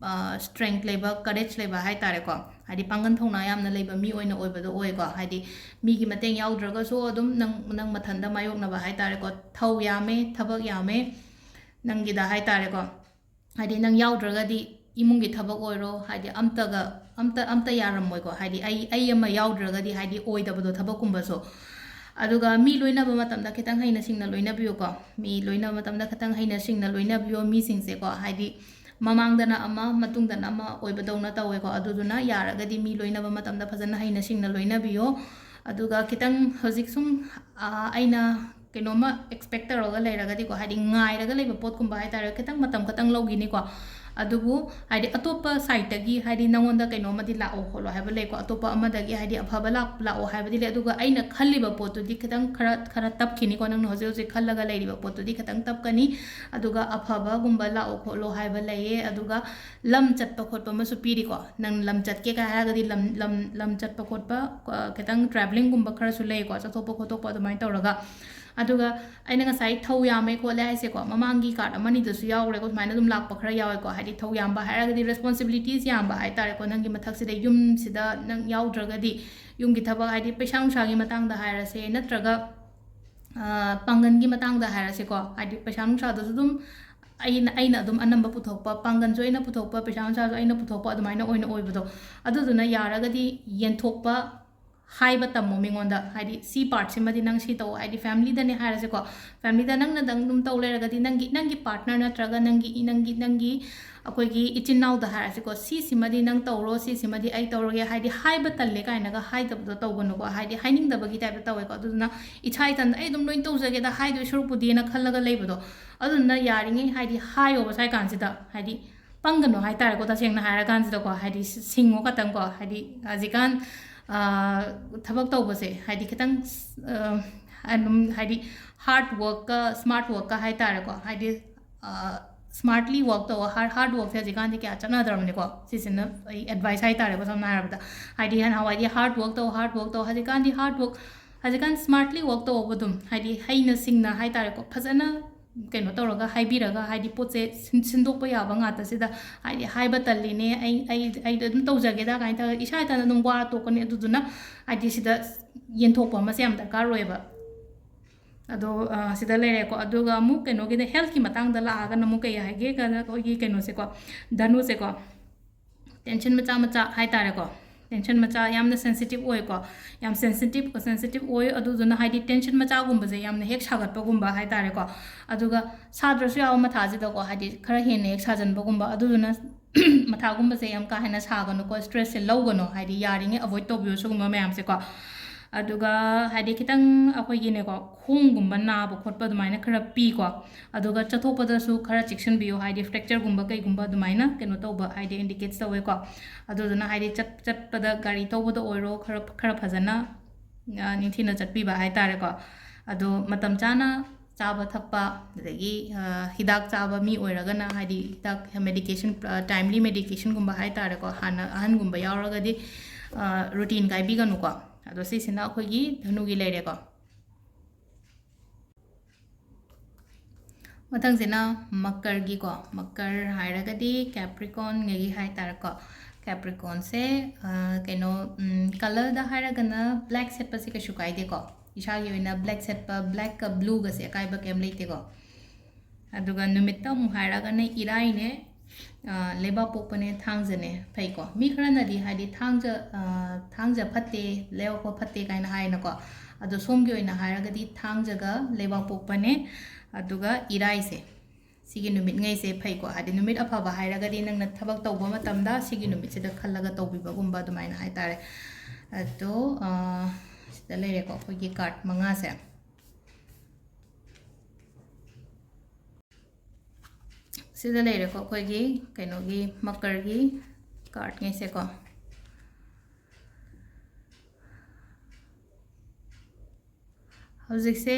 ꯁ꯭ꯇꯔꯦꯡꯊ ꯂꯩꯕ, ꯀꯔꯦꯖ ꯂꯩꯕ ꯍꯥꯏꯇꯥꯔꯦꯀꯣ, ꯍꯥꯏꯗꯤ ꯄꯥꯡꯒꯜ ꯊꯧꯅꯥ ꯌꯥꯝꯅ ꯂꯩꯕ ꯃꯤ ꯑꯣꯏꯅ ꯑꯣꯏꯕꯗꯣ ꯑꯣꯏꯀꯣ꯫ ꯍꯥꯏꯗꯤ ꯃꯤꯒꯤ ꯃꯇꯦꯡ ꯌꯥꯎꯗ꯭ꯔꯒꯁꯨ ꯑꯗꯨꯝ ꯅꯪ, ꯅꯪ ꯃꯊꯟꯇ ꯃꯥꯌꯣꯛꯅꯕ ꯍꯥꯏꯇꯥꯔꯦꯀꯣ꯫ ꯊꯧ ꯌꯥꯝꯃꯦ, ꯊꯕꯛ ꯌꯥꯝꯃꯦ ꯅꯪꯒꯤꯗ ꯍꯥꯏꯇꯥꯔꯦꯀꯣ꯫ ꯍꯥꯏꯗꯤ ꯅꯪ ꯌꯥꯎꯗ꯭ꯔꯒꯗꯤ ꯏꯃꯨꯡꯒꯤ ꯊꯕꯛ ꯑꯣꯏꯔꯣ, ꯍꯥꯏꯗꯤ ꯑꯝꯇꯒ, ꯑꯝꯇ, ꯑꯝꯇ ꯌꯥꯔꯝꯃꯣꯏꯀꯣ꯫ ꯍꯥꯏꯗꯤ ꯑꯩ, ꯑꯩ ꯑꯃ ꯌꯥꯎꯗ꯭ꯔꯒꯗꯤ ꯍꯥꯏꯗꯤ ꯑꯣꯏꯗꯕꯗꯣ ꯊꯕꯛꯀꯨꯝꯕꯁꯨ꯫ ꯑꯗꯨꯒ ꯃꯤ ꯂꯣꯏꯅꯕ ꯃꯇꯝꯗ ꯈꯤꯇꯪ ꯍꯩꯅ ꯁꯤꯡꯅ ꯂꯣꯏꯅꯕꯤꯌꯨꯀꯣ꯫ ꯃꯤ ꯂꯣꯏꯅꯕ ꯃꯇꯝꯗ ꯈꯤꯇꯪ ꯍꯩꯅ ꯁꯤꯡꯅ ꯂꯣꯏꯅꯕꯤꯌꯣ ꯃꯤꯁꯤꯡꯁꯦꯀꯣ꯫ ꯍꯥꯏꯗꯤ ꯃꯃꯥꯡꯗꯅ ꯑꯃ, ꯃꯇꯨꯡꯗꯅ ꯑꯃ ꯑꯣꯏꯕꯗꯧꯅ ꯇꯧꯋꯦꯀꯣ꯫ ꯑꯗꯨꯗꯨꯅ ꯌꯥꯔꯒꯗꯤ ꯃꯤ ꯂꯣꯏꯅꯕ ꯃꯇꯝꯗ ꯐꯖꯅ ꯍꯩꯅ ꯁꯤꯡꯅ ꯂꯣꯏꯅꯕꯤꯌꯣ꯫ ꯑꯗꯨꯒ ꯈꯤꯇꯪ ꯍꯧꯖꯤꯛ ꯁꯨꯝ, ꯑ, ꯑꯩꯅ ꯀꯩꯅꯣꯝꯃ ꯑꯦꯛꯁꯄꯦꯛ ꯇꯧꯔꯒ ꯂꯩꯔꯒꯗꯤꯀꯣ, ꯍꯥꯏꯗꯤ ꯉꯥꯏꯔꯒ ꯂꯩꯕ ꯄꯣꯠꯀꯨꯝꯕ ꯍꯥꯏꯇꯥꯔꯦ, ꯈꯤꯇꯪ ꯃꯇꯝ ꯈꯛꯇꯪ ꯂꯧꯈꯤꯅꯤꯀꯣ꯫ ꯑꯗꯨꯕꯨ ꯍꯥꯏꯗꯤ ꯑꯇꯣꯞꯄ ꯁꯥꯏꯠꯇꯒꯤ ꯍꯥꯏꯗꯤ ꯅꯉꯣꯟꯗ ꯀꯩꯅꯣꯝꯃꯗꯤ ꯂꯥꯛꯑꯣ ꯈꯣꯠꯂꯣ ꯍꯥꯏꯕ ꯂꯩꯀꯣ, ꯑꯇꯣꯞꯄ ꯑꯃꯗꯒꯤ ꯍꯥꯏꯗꯤ ꯑꯐꯕ ꯂꯥꯛ-, ꯂꯥꯛꯑꯣ ꯍꯥꯏꯕꯗꯤ ꯂꯩ꯫ ꯑꯗꯨꯒ ꯑꯩꯅ ꯈꯜꯂꯤꯕ ꯄꯣꯠꯇꯨꯗꯤ ꯈꯤꯇꯪ ꯈꯔ, ꯈꯔ ꯇꯞꯈꯤꯅꯤꯀꯣ, ꯅꯪꯅ ꯍꯧꯖꯤꯛ ꯍꯧꯖꯤꯛ ꯈꯜꯂꯒ ꯂꯩꯔꯤꯕ ꯄꯣꯠꯇꯨꯗꯤ ꯈꯤꯇꯪ ꯇꯞꯀꯅꯤ꯫ ꯑꯗꯨꯒ ꯑꯐꯕꯒꯨꯝꯕ ꯂꯥꯛꯑꯣ ꯈꯣꯠꯂꯣ ꯍꯥꯏꯕ ꯂꯩꯌꯦ꯫ ꯑꯗꯨꯒ ꯂꯝ ꯆꯠꯄ ꯈꯣꯠꯄ ꯑꯃꯁꯨ ꯄꯤꯔꯤꯀꯣ꯫ ꯅꯪ ꯂꯝ ꯆꯠꯀꯦ ꯀꯥꯏ ꯍꯥꯏꯔꯒꯗꯤ ꯂꯝ, ꯂꯝ, ꯂꯝ ꯆꯠꯄ ꯈꯣꯠꯄ, ꯑ, ꯈꯤꯇꯪ ꯇ꯭ꯔꯥꯚꯦꯂꯤꯡꯒꯨꯝꯕ ꯈꯔꯁꯨ ꯂꯩꯀꯣ, ꯆꯠꯊꯣꯛꯄ ꯈꯣꯠꯇꯣꯛꯄ ꯑꯗꯨꯃꯥꯏꯅ ꯇꯧꯔꯒ꯫ ꯑꯗꯨꯒ ꯑꯩꯅ ꯉꯁꯥꯏ ꯊꯧ ꯌꯥꯝꯃꯦ ꯈꯣꯠꯂꯦ ꯍꯥꯏꯁꯦꯀꯣ, ꯃꯃꯥꯡꯒꯤ ꯀꯥꯔꯠ ꯑꯃꯅꯤꯗꯁꯨ ꯌꯥꯎꯈ꯭ꯔꯦꯀꯣ, ꯁꯨꯃꯥꯏꯅ ꯑꯗꯨꯝ ꯂꯥꯛꯄ ꯈꯔ ꯌꯥꯎꯋꯦꯀꯣ꯫ ꯍꯥꯏꯗꯤ ꯊꯧ ꯌꯥꯝꯕ ꯍꯥꯏꯔꯒꯗꯤ ꯔꯦꯁꯄꯣꯟꯁꯤꯕꯤꯂꯤꯇꯤꯁ ꯌꯥꯝꯕ ꯍꯥꯏꯇꯥꯔꯦꯀꯣ꯫ ꯅꯪꯒꯤ ꯃꯊꯛꯁꯤꯗ ꯌꯨꯝꯁꯤꯗ ꯅꯪ ꯌꯥꯎꯗ꯭ꯔꯒꯗꯤ ꯌꯨꯝꯒꯤ ꯊꯕꯛ, ꯍꯥꯏꯗꯤ ꯄꯩꯁꯥ ꯅꯨꯡꯁꯥꯒꯤ ꯃꯇꯥꯡꯗ ꯍꯥꯏꯔꯁꯦ, ꯅꯠꯇ꯭ꯔꯒ, ꯑ, ꯄꯥꯡꯒꯜꯒꯤ ꯃꯇꯥꯡꯗ ꯍꯥꯏꯔꯁꯦꯀꯣ, ꯍꯥꯏꯗꯤ ꯄꯩꯁꯥ ꯅꯨꯡꯁꯥꯗꯁꯨ ꯑꯗꯨꯝ ꯑꯩꯅ, ꯑꯩꯅ ꯑꯗꯨꯝ ꯑꯅꯝꯕ ꯄꯨꯊꯣꯛꯄ, ꯄꯥꯡꯒꯜꯁꯨ ꯑꯩꯅ ꯄꯨꯊꯣꯛꯄ, ꯄꯩꯁꯥ ꯅꯨꯡꯁꯥꯁꯨ ꯑꯩꯅ ꯄꯨꯊꯣꯛꯄ, ꯑꯗꯨꯃꯥꯏꯅ ꯑꯣꯏꯅ ꯑꯣꯏꯕꯗꯣ꯫ ꯑꯗꯨꯗꯨꯅ ꯌꯥꯔꯒꯗꯤ ꯌꯦꯟꯊꯣꯛꯄ, ꯍꯥꯏꯕ ꯇꯝꯃꯣ ꯃꯤꯉꯣꯟꯗ꯫ ꯍꯥꯏꯗꯤ ꯁꯤ ꯄꯥꯔꯠꯁꯤꯃꯗꯤ ꯅꯪ ꯁꯤ ꯇꯧ, ꯍꯥꯏꯗꯤ ꯐꯦꯃꯤꯂꯤꯗꯅꯦ ꯍꯥꯏꯔꯁꯤꯀꯣ, ꯐꯦꯃꯤꯂꯤꯗ ꯅꯪꯅꯗꯪ ꯑꯗꯨꯝ ꯇꯧ ꯂꯩꯔꯒꯗꯤ ꯅꯪꯒꯤ, ꯅꯪꯒꯤ ꯄꯥꯔꯠꯅꯔ ꯅꯠꯇ꯭ꯔꯒ ꯅꯪꯒꯤ, ꯅꯪꯒꯤ, ꯅꯪꯒꯤ ꯑꯩꯈꯣꯏꯒꯤ ꯏꯆꯤꯟ ꯏꯅꯥꯎꯗ ꯍꯥꯏꯔꯁꯤꯀꯣ, "ꯁꯤꯁꯤꯃꯗꯤ ꯅꯪ ꯇꯧꯔꯣ, ꯁꯤꯁꯤꯃꯗꯤ ꯑꯩ ꯇꯧꯔꯒꯦ", ꯍꯥꯏꯗꯤ ꯍꯥꯏꯕ ꯇꯜꯂꯦ ꯀꯥꯏꯅꯒ ꯍꯥꯏꯗꯕꯗꯣ ꯇꯧꯒꯅꯨꯀꯣ, ꯍꯥꯏꯗꯤ ꯍꯥꯏꯅꯤꯡꯗꯕꯒꯤ ꯇꯥꯏꯞꯇ ꯇꯧꯋꯦꯀꯣ꯫ ꯑꯗꯨꯗꯨꯅ ꯏꯁꯥ ꯏꯊꯟꯗ "ꯑꯩ ꯑꯗꯨꯝ ꯂꯣꯏ ꯇꯧꯖꯒꯦꯗ" ꯍꯥꯏꯗꯣꯏ ꯁꯔꯨꯛꯄꯨꯗꯤꯅ ꯈꯜꯂꯒ ꯂꯩꯕꯗꯣ, ꯑꯗꯨꯗꯨꯅ ꯌꯥꯔꯤꯉꯩ ꯍꯥꯏꯗꯤ ꯍꯥꯏꯌꯣꯕ ꯁ꯭ꯋꯥꯏ ꯀꯥꯟꯁꯤꯗ꯫ ꯍꯥꯏꯗꯤ ꯄꯪꯒꯅꯣ ꯍꯥꯏꯇꯥꯔꯦꯀꯣ, ꯇꯁꯦꯡꯅ ꯍꯥꯏꯔꯀꯥꯟꯁꯤꯗꯀꯣ, ꯍꯥꯏꯗꯤ ꯁꯤ-, ꯁꯤꯡꯉꯣ ꯈꯇꯪꯀꯣ꯫ ꯍꯥꯏꯗꯤ ꯍꯧꯖꯤꯛꯀꯥꯟ, ꯑꯥ, ꯊꯕꯛ ꯇꯧꯕꯁꯦ ꯍꯥꯏꯗꯤ ꯈꯤꯇꯪ, ꯑꯥ, ꯑꯗꯨꯝ ꯍꯥꯏꯗꯤ ꯍꯥꯔꯗ ꯋꯥꯔꯛꯀ ꯁ꯭ꯃꯥꯔꯠ ꯋꯥꯔꯛꯀ ꯍꯥꯏꯇꯥꯔꯦꯀꯣ, ꯍꯥꯏꯗꯤ, ꯑꯥ, ꯁ꯭ꯃꯥꯔꯠꯂꯤ ꯋꯥꯔꯛ ꯇꯧꯕ, ꯍꯥꯔ-, ꯍꯥꯔꯗ ꯋꯥꯔꯛꯁꯦ ꯍꯧꯖꯤꯛꯀꯥꯟꯗꯤ ꯀꯌꯥ ꯆꯠꯅꯗ꯭ꯔꯕꯅꯤꯀꯣ꯫ ꯁꯤꯁꯤꯅ ꯑꯩ ꯑꯦꯗꯚꯥꯏꯁ ꯍꯥꯏꯇꯥꯔꯦꯀꯣ, ꯁꯝꯅ ꯍꯥꯏꯔꯕꯗ꯫ ꯍꯥꯏꯗꯤ ꯅꯍꯥꯟꯋꯥꯏꯗꯤ ꯍꯥꯔꯗ ꯋꯥꯔꯛ ꯇꯧ, ꯍꯥꯔꯗ ꯋꯥꯔꯛ ꯇꯧ, ꯍꯧꯖꯤꯛꯀꯥꯟꯗꯤ ꯍꯥꯔꯗ ꯋꯥꯔꯛ, ꯍꯧꯖꯤꯛꯀꯥꯟ ꯁ꯭ꯃꯥꯔꯠꯂꯤ ꯋꯥꯔꯛ ꯇꯧꯕ ꯑꯗꯨꯝ, ꯍꯥꯏꯗꯤ ꯍꯩꯅ ꯁꯤꯡꯅ ꯍꯥꯏꯇꯥꯔꯦꯀꯣ, ꯐꯖꯅ ꯀꯩꯅꯣ ꯇꯧꯔꯒ ꯍꯥꯏꯕꯤꯔꯒ, ꯍꯥꯏꯗꯤ ꯄꯣꯠꯁꯦ ꯁꯤꯟ-, ꯁꯤꯟꯗꯣꯛꯄ ꯌꯥꯕ ꯉꯥꯛꯇꯁꯤꯗ, ꯍꯥꯏꯗꯤ ꯍꯥꯏꯕ ꯇꯜꯂꯤꯅꯦ, ꯑꯩ, ꯑꯩ, ꯑꯩ ꯑꯗꯨꯝ ꯇꯧꯖꯒꯦꯗ ꯀꯥꯏꯅ ꯇꯧꯔꯒ ꯏꯁꯥ ꯏꯊꯟꯗ ꯑꯗꯨꯝ ꯋꯥꯔ ꯇꯣꯛꯀꯅꯤ꯫ ꯑꯗꯨꯗꯨꯅ ꯍꯥꯏꯗꯤ ꯁꯤꯗ ꯌꯦꯟꯊꯣꯛꯄ ꯑꯃꯁꯦ ꯌꯥꯝ ꯗꯔꯀꯥꯔ ꯑꯣꯏꯌꯦꯕ꯫ ꯑꯗꯣ, ꯑ, ꯁꯤꯗ ꯂꯩꯔꯦꯀꯣ꯫ ꯑꯗꯨꯒ ꯑꯃꯨꯛ ꯀꯩꯅꯣꯒꯤꯗ, ꯍꯦꯜꯊꯀꯤ ꯃꯇꯥꯡꯗ ꯂꯥꯛꯑꯒꯅ ꯑꯃꯨꯛ ꯀꯩ ꯍꯥꯏꯒꯦ ꯀꯥꯟꯗ ꯑꯩꯈꯣꯏꯒꯤ ꯀꯩꯅꯣꯁꯦꯀꯣ, ꯙꯅꯨꯁꯦꯀꯣ, ꯇꯦꯟꯁꯟ ꯃꯆꯥ ꯃꯆꯥ ꯍꯥꯏꯇꯥꯔꯦꯀꯣ, ꯇꯦꯟꯁꯟ ꯃꯆꯥ, ꯌꯥꯝꯅ ꯁꯦꯟꯁꯤꯇꯤꯞ ꯑꯣꯏꯀꯣ, ꯌꯥꯝ ꯁꯦꯟꯁꯤꯇꯤꯞ, ꯁꯦꯟꯁꯤꯇꯤꯞ ꯑꯣꯏ꯫ ꯑꯗꯨꯗꯨꯅ ꯍꯥꯏꯗꯤ ꯇꯦꯟꯁꯟ ꯃꯆꯥꯒꯨꯝꯕꯁꯦ ꯌꯥꯝꯅ ꯍꯦꯛ ꯁꯥꯒꯠꯄꯒꯨꯝꯕ ꯍꯥꯏꯇꯥꯔꯦꯀꯣ, ꯑꯗꯨꯒ ꯁꯥꯗ꯭ꯔꯁꯨ ꯌꯥꯕ ꯃꯊꯥꯁꯤꯗꯀꯣ, ꯍꯥꯏꯗꯤ ꯈꯔ ꯍꯦꯟꯅ ꯍꯦꯛ ꯁꯥꯖꯟꯕꯒꯨꯝꯕ, ꯑꯗꯨꯗꯨꯅ ꯃꯊꯥꯒꯨꯝꯕꯁꯦ ꯌꯥꯝ ꯀꯥ ꯍꯦꯟꯅ ꯁꯥꯒꯅꯨꯀꯣ, ꯁ꯭ꯇ꯭ꯔꯦꯁꯁꯦ ꯂꯧꯒꯅꯨ, ꯍꯥꯏꯗꯤ ꯌꯥꯔꯤꯉꯩ ꯑꯦꯚꯣꯏꯗ ꯇꯧꯕꯤꯌꯨ ꯁꯤꯒꯨꯝꯕ ꯃꯌꯥꯝꯁꯦꯀꯣ꯫ ꯑꯗꯨꯒ ꯍꯥꯏꯗꯤ ꯈꯤꯇꯪ ꯑꯩꯈꯣꯏꯒꯤꯅꯦꯀꯣ, ꯈꯣꯡꯒꯨꯝꯕ ꯅꯥꯕ ꯈꯣꯠꯄ ꯑꯗꯨꯃꯥꯏꯅ ꯈꯔ ꯄꯤꯀꯣ꯫ ꯑꯗꯨꯒ ꯆꯠꯊꯣꯛꯄꯗꯁꯨ ꯈꯔ ꯆꯦꯛꯁꯤꯟꯕꯤꯌꯨ, ꯍꯥꯏꯗꯤ ꯐ꯭ꯔꯦꯛꯆꯔꯒꯨꯝꯕ ꯀꯩꯒꯨꯝꯕ ꯑꯗꯨꯃꯥꯏꯅ ꯀꯩꯅꯣ ꯇꯧꯕ, ꯍꯥꯏꯗꯤ ꯏꯟꯗꯤꯀꯦꯠꯁ ꯇꯧꯋꯦꯀꯣ꯫ ꯑꯗꯨꯗꯨꯅ ꯍꯥꯏꯗꯤ ꯆꯠ-, ꯆꯠꯄꯗ ꯒꯥꯔꯤ ꯊꯧꯕꯗ ꯑꯣꯏꯔꯣ, ꯈꯔ, ꯈꯔ ꯐꯖꯅ, ꯑ, ꯅꯤꯡꯊꯤꯅ ꯆꯠꯄꯤꯕ ꯍꯥꯏꯇꯥꯔꯦꯀꯣ꯫ ꯑꯗꯣ ꯃꯇꯝ ꯆꯥꯅ ꯆꯥꯕ ꯊꯛꯄ, ꯑꯗꯒꯤ, ꯑ, ꯍꯤꯗꯥꯛ ꯆꯥꯕ ꯃꯤ ꯑꯣꯏꯔꯒꯅ, ꯍꯥꯏꯗꯤ ꯍꯤꯗꯥꯛ, ꯃꯦꯗꯤꯀꯦꯁꯟ, ꯑ, ꯇꯥꯏꯝꯂꯤ ꯃꯦꯗꯤꯀꯦꯁꯟꯒꯨꯝꯕ ꯍꯥꯏꯇꯥꯔꯦꯀꯣ, ꯍꯥꯟꯅ ꯑꯍꯟꯒꯨꯝꯕ ꯌꯥꯎꯔꯒꯗꯤ, ꯑ, ꯔꯨꯇꯤꯟ ꯀꯥꯏꯕꯤꯒꯅꯨꯀꯣ꯫ ꯑꯗꯣ ꯁꯤꯁꯤꯅ ꯑꯩꯈꯣꯏꯒꯤ ꯙꯅꯨꯒꯤ ꯂꯩꯔꯦꯀꯣ꯫ ꯃꯊꯪꯁꯤꯅ ꯃꯀꯔꯒꯤꯀꯣ, ꯃꯀꯔ ꯍꯥꯏꯔꯒꯗꯤ ꯀꯦꯄ꯭ꯔꯤꯀꯣꯟꯉꯩꯒꯤ ꯍꯥꯏꯇꯥꯔꯦꯀꯣ꯫ ꯀꯦꯄ꯭ꯔꯤꯀꯣꯟꯁꯦ, ꯑ, ꯀꯩꯅꯣ, ꯎꯝ, ꯀꯂꯔꯗ ꯍꯥꯏꯔꯒꯅ ꯕ꯭ꯂꯦꯛ ꯁꯦꯠꯄꯁꯦ ꯀꯩꯁꯨ ꯀꯥꯏꯗꯦꯀꯣ꯫ ꯏꯁꯥꯒꯤ ꯑꯣꯏꯅ ꯕ꯭ꯂꯦꯛ ꯁꯦꯠꯄ, ꯕ꯭ꯂꯦꯛꯀ ꯕ꯭ꯂꯨꯒꯁꯦ ꯑꯀꯥꯏꯕ ꯀꯩꯝ ꯂꯩꯇꯦꯀꯣ꯫ ꯑꯗꯨꯒ ꯅꯨꯃꯤꯠꯇ ꯑꯃꯨꯛ ꯍꯥꯏꯔꯒꯅ ꯏꯔꯥꯏꯅꯦ꯫ ꯑ, ꯂꯩꯕꯥꯛꯄꯣꯛꯄꯅꯦ, ꯊꯥꯡꯖꯅꯦ, ꯐꯩꯀꯣ꯫ ꯃꯤ ꯈꯔꯅꯗꯤ ꯍꯥꯏꯗꯤ ꯊꯥꯡꯖ, ꯑ, ꯊꯥꯡꯖ ꯐꯠꯇꯦ, ꯂꯩꯕꯥꯛꯄꯣꯛꯄ ꯐꯠꯇꯦ ꯀꯥꯏꯅ ꯍꯥꯏꯅꯀꯣ꯫ ꯑꯗꯣ ꯁꯣꯝꯒꯤ ꯑꯣꯏꯅ ꯍꯥꯏꯔꯒꯗꯤ ꯊꯥꯡꯖꯒ ꯂꯩꯕꯥꯛꯄꯣꯛꯄꯅꯦ, ꯑꯗꯨꯒ ꯏꯔꯥꯏꯁꯦ, ꯁꯤꯒꯤ ꯅꯨꯃꯤꯠꯉꯩꯁꯦ ꯐꯩꯀꯣ꯫ ꯍꯥꯏꯗꯤ ꯅꯨꯃꯤꯠ ꯑꯐꯕ ꯍꯥꯏꯔꯒꯗꯤ ꯅꯪꯅ ꯊꯕꯛ ꯇꯧꯕ ꯃꯇꯝꯗ ꯁꯤꯒꯤ ꯅꯨꯃꯤꯠꯁꯤꯗ ꯈꯜꯂꯒ ꯇꯧꯕꯤꯕꯒꯨꯝꯕ ꯑꯗꯨꯃꯥꯏꯅ ꯍꯥꯏꯇꯥꯔꯦ꯫ ꯑꯗꯣ, ꯑ, ꯁꯤꯗ ꯂꯩꯔꯦꯀꯣ ꯑꯩꯈꯣꯏꯒꯤ card ꯃꯉꯥꯁꯦ꯫ ꯁꯤꯗ ꯂꯩꯔꯦꯀꯣ ꯑꯩꯈꯣꯏꯒꯤ ꯀꯩꯅꯣꯒꯤ ꯃꯀꯔꯒꯤ cardꯉꯩꯁꯦꯀꯣ꯫ ꯍꯧꯖꯤꯛꯁꯦ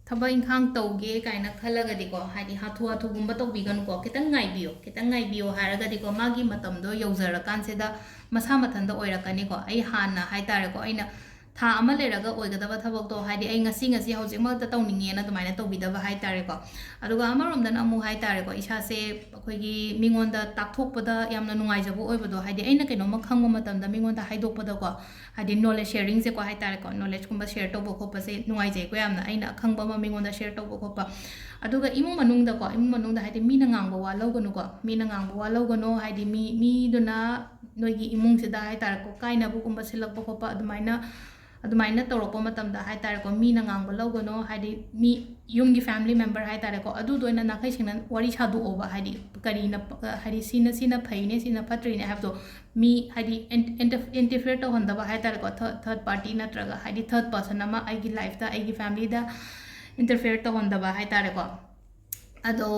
ꯊꯕꯛ ꯏꯪꯈꯥꯡ ꯇꯧꯒꯦ ꯀꯥꯏꯅ ꯈꯜꯂꯒꯗꯤꯀꯣ, ꯍꯥꯏꯗꯤ ꯍꯥꯊꯨ ꯍꯥꯊꯨꯒꯨꯝꯕ ꯇꯧꯕꯤꯒꯅꯨꯀꯣ, ꯈꯤꯇꯪ ꯉꯥꯏꯕꯤꯌꯣ꯫ ꯈꯤꯇꯪ ꯉꯥꯏꯕꯤꯌꯣ ꯍꯥꯏꯔꯒꯗꯤꯀꯣ, ꯃꯥꯒꯤ ꯃꯇꯝꯗꯣ ꯌꯧꯖꯔꯀꯥꯟꯁꯤꯗ ꯃꯁꯥ ꯃꯊꯟꯇ ꯑꯣꯏꯔꯛꯀꯅꯤꯀꯣ꯫ ꯑꯩ ꯍꯥꯟꯅ ꯍꯥꯏꯇꯥꯔꯦꯀꯣ, ꯑꯩꯅ ꯊꯥ ꯑꯃ ꯂꯩꯔꯒ ꯑꯣꯏꯒꯗꯕ ꯊꯕꯛꯇꯣ, ꯍꯥꯏꯗꯤ ꯑꯩ ꯉꯁꯤ, ꯉꯁꯤ ꯍꯧꯖꯤꯛꯃꯛꯇ ꯇꯧꯅꯤꯡꯉꯦꯅ ꯑꯗꯨꯃꯥꯏꯅ ꯇꯧꯕꯤꯗꯕ ꯍꯥꯏꯇꯥꯔꯦꯀꯣ꯫ ꯑꯗꯨꯒ ꯑꯃꯔꯣꯝꯗꯅ ꯑꯃꯨꯛ ꯍꯥꯏꯇꯥꯔꯦꯀꯣ, ꯏꯁꯥꯁꯦ ꯑꯩꯈꯣꯏꯒꯤ ꯃꯤꯉꯣꯟꯗ ꯇꯥꯛꯊꯣꯛꯄꯗ ꯌꯥꯝꯅ ꯅꯨꯡꯉꯥꯏꯖꯕ ꯑꯣꯏꯕꯗꯣ, ꯍꯥꯏꯗꯤ ꯑꯩꯅ ꯀꯩꯅꯣꯝꯃ ꯈꯪꯕ ꯃꯇꯝꯗ ꯃꯤꯉꯣꯟꯗ ꯍꯥꯏꯗꯣꯛꯄꯗꯀꯣ, ꯍꯥꯏꯗꯤ knowledge sharingꯁꯦꯀꯣ ꯍꯥꯏꯇꯥꯔꯦꯀꯣ, knowledgeꯀꯨꯝꯕ share ꯇꯧꯕ ꯈꯣꯠꯄꯁꯦ ꯅꯨꯡꯉꯥꯏꯖꯩꯀꯣ ꯌꯥꯝꯅ, ꯑꯩꯅ ꯑꯈꯪꯕ ꯑꯃ ꯃꯤꯉꯣꯟꯗ share ꯇꯧꯕ ꯈꯣꯠꯄ꯫ ꯑꯗꯨꯒ ꯏꯃꯨꯡ ꯃꯅꯨꯡꯗꯀꯣ, ꯏꯃꯨꯡ ꯃꯅꯨꯡꯗ ꯍꯥꯏꯗꯤ ꯃꯤꯅ ꯉꯥꯡꯕ ꯋꯥ ꯂꯧꯒꯅꯨꯀꯣ, ꯃꯤꯅ ꯉꯥꯡꯕ ꯋꯥ ꯂꯧꯒꯅꯨ, ꯍꯥꯏꯗꯤ ꯃꯤ, ꯃꯤꯗꯨꯅ ꯅꯣꯏꯒꯤ ꯏꯃꯨꯡꯁꯤꯗ ꯍꯥꯏꯇꯥꯔꯦꯀꯣ, ꯀꯥꯏꯅꯕꯒꯨꯝꯕ ꯁꯤꯜꯂꯛꯄ ꯈꯣꯠꯄ ꯑꯗꯨꯃꯥꯏꯅ, ꯑꯗꯨꯃꯥꯏꯅ ꯇꯧꯔꯛꯄ ꯃꯇꯝꯗ ꯍꯥꯏꯇꯥꯔꯦꯀꯣ, ꯃꯤꯅ ꯉꯥꯡꯕ ꯂꯧꯒꯅꯣ, ꯍꯥꯏꯗꯤ ꯃꯤ ꯌꯨꯝꯒꯤ family member ꯍꯥꯏꯇꯥꯔꯦꯀꯣ, ꯑꯗꯨꯗꯣ ꯑꯣꯏꯅ ꯅꯥꯈꯩ ꯁꯦꯡꯅ ꯋꯥꯔꯤ ꯁꯥꯗꯣꯛꯑꯣꯕ, ꯍꯥꯏꯗꯤ ꯀꯔꯤꯅ ꯄ-, ꯍꯥꯏꯗꯤ ꯁꯤꯅ, ꯁꯤꯅ ꯐꯩꯅꯦ, ꯁꯤꯅ ꯐꯠꯇ꯭ꯔꯤꯅꯦ ꯍꯥꯏꯕꯗꯣ ꯃꯤ ꯍꯥꯏꯗꯤ ꯏꯟ-, ꯏꯟꯇꯔ-, interfere ꯇꯧꯍꯟꯗꯕ ꯍꯥꯏꯇꯥꯔꯦꯀꯣ, third, third party ꯅꯠꯇ꯭ꯔꯒ ꯍꯥꯏꯗꯤ third person ꯑꯃ ꯑꯩꯒꯤ lifeꯇ, ꯑꯩꯒꯤ familyꯗ interfere ꯇꯧꯍꯟꯗꯕ ꯍꯥꯏꯇꯥꯔꯦꯀꯣ꯫ ꯑꯗꯣ,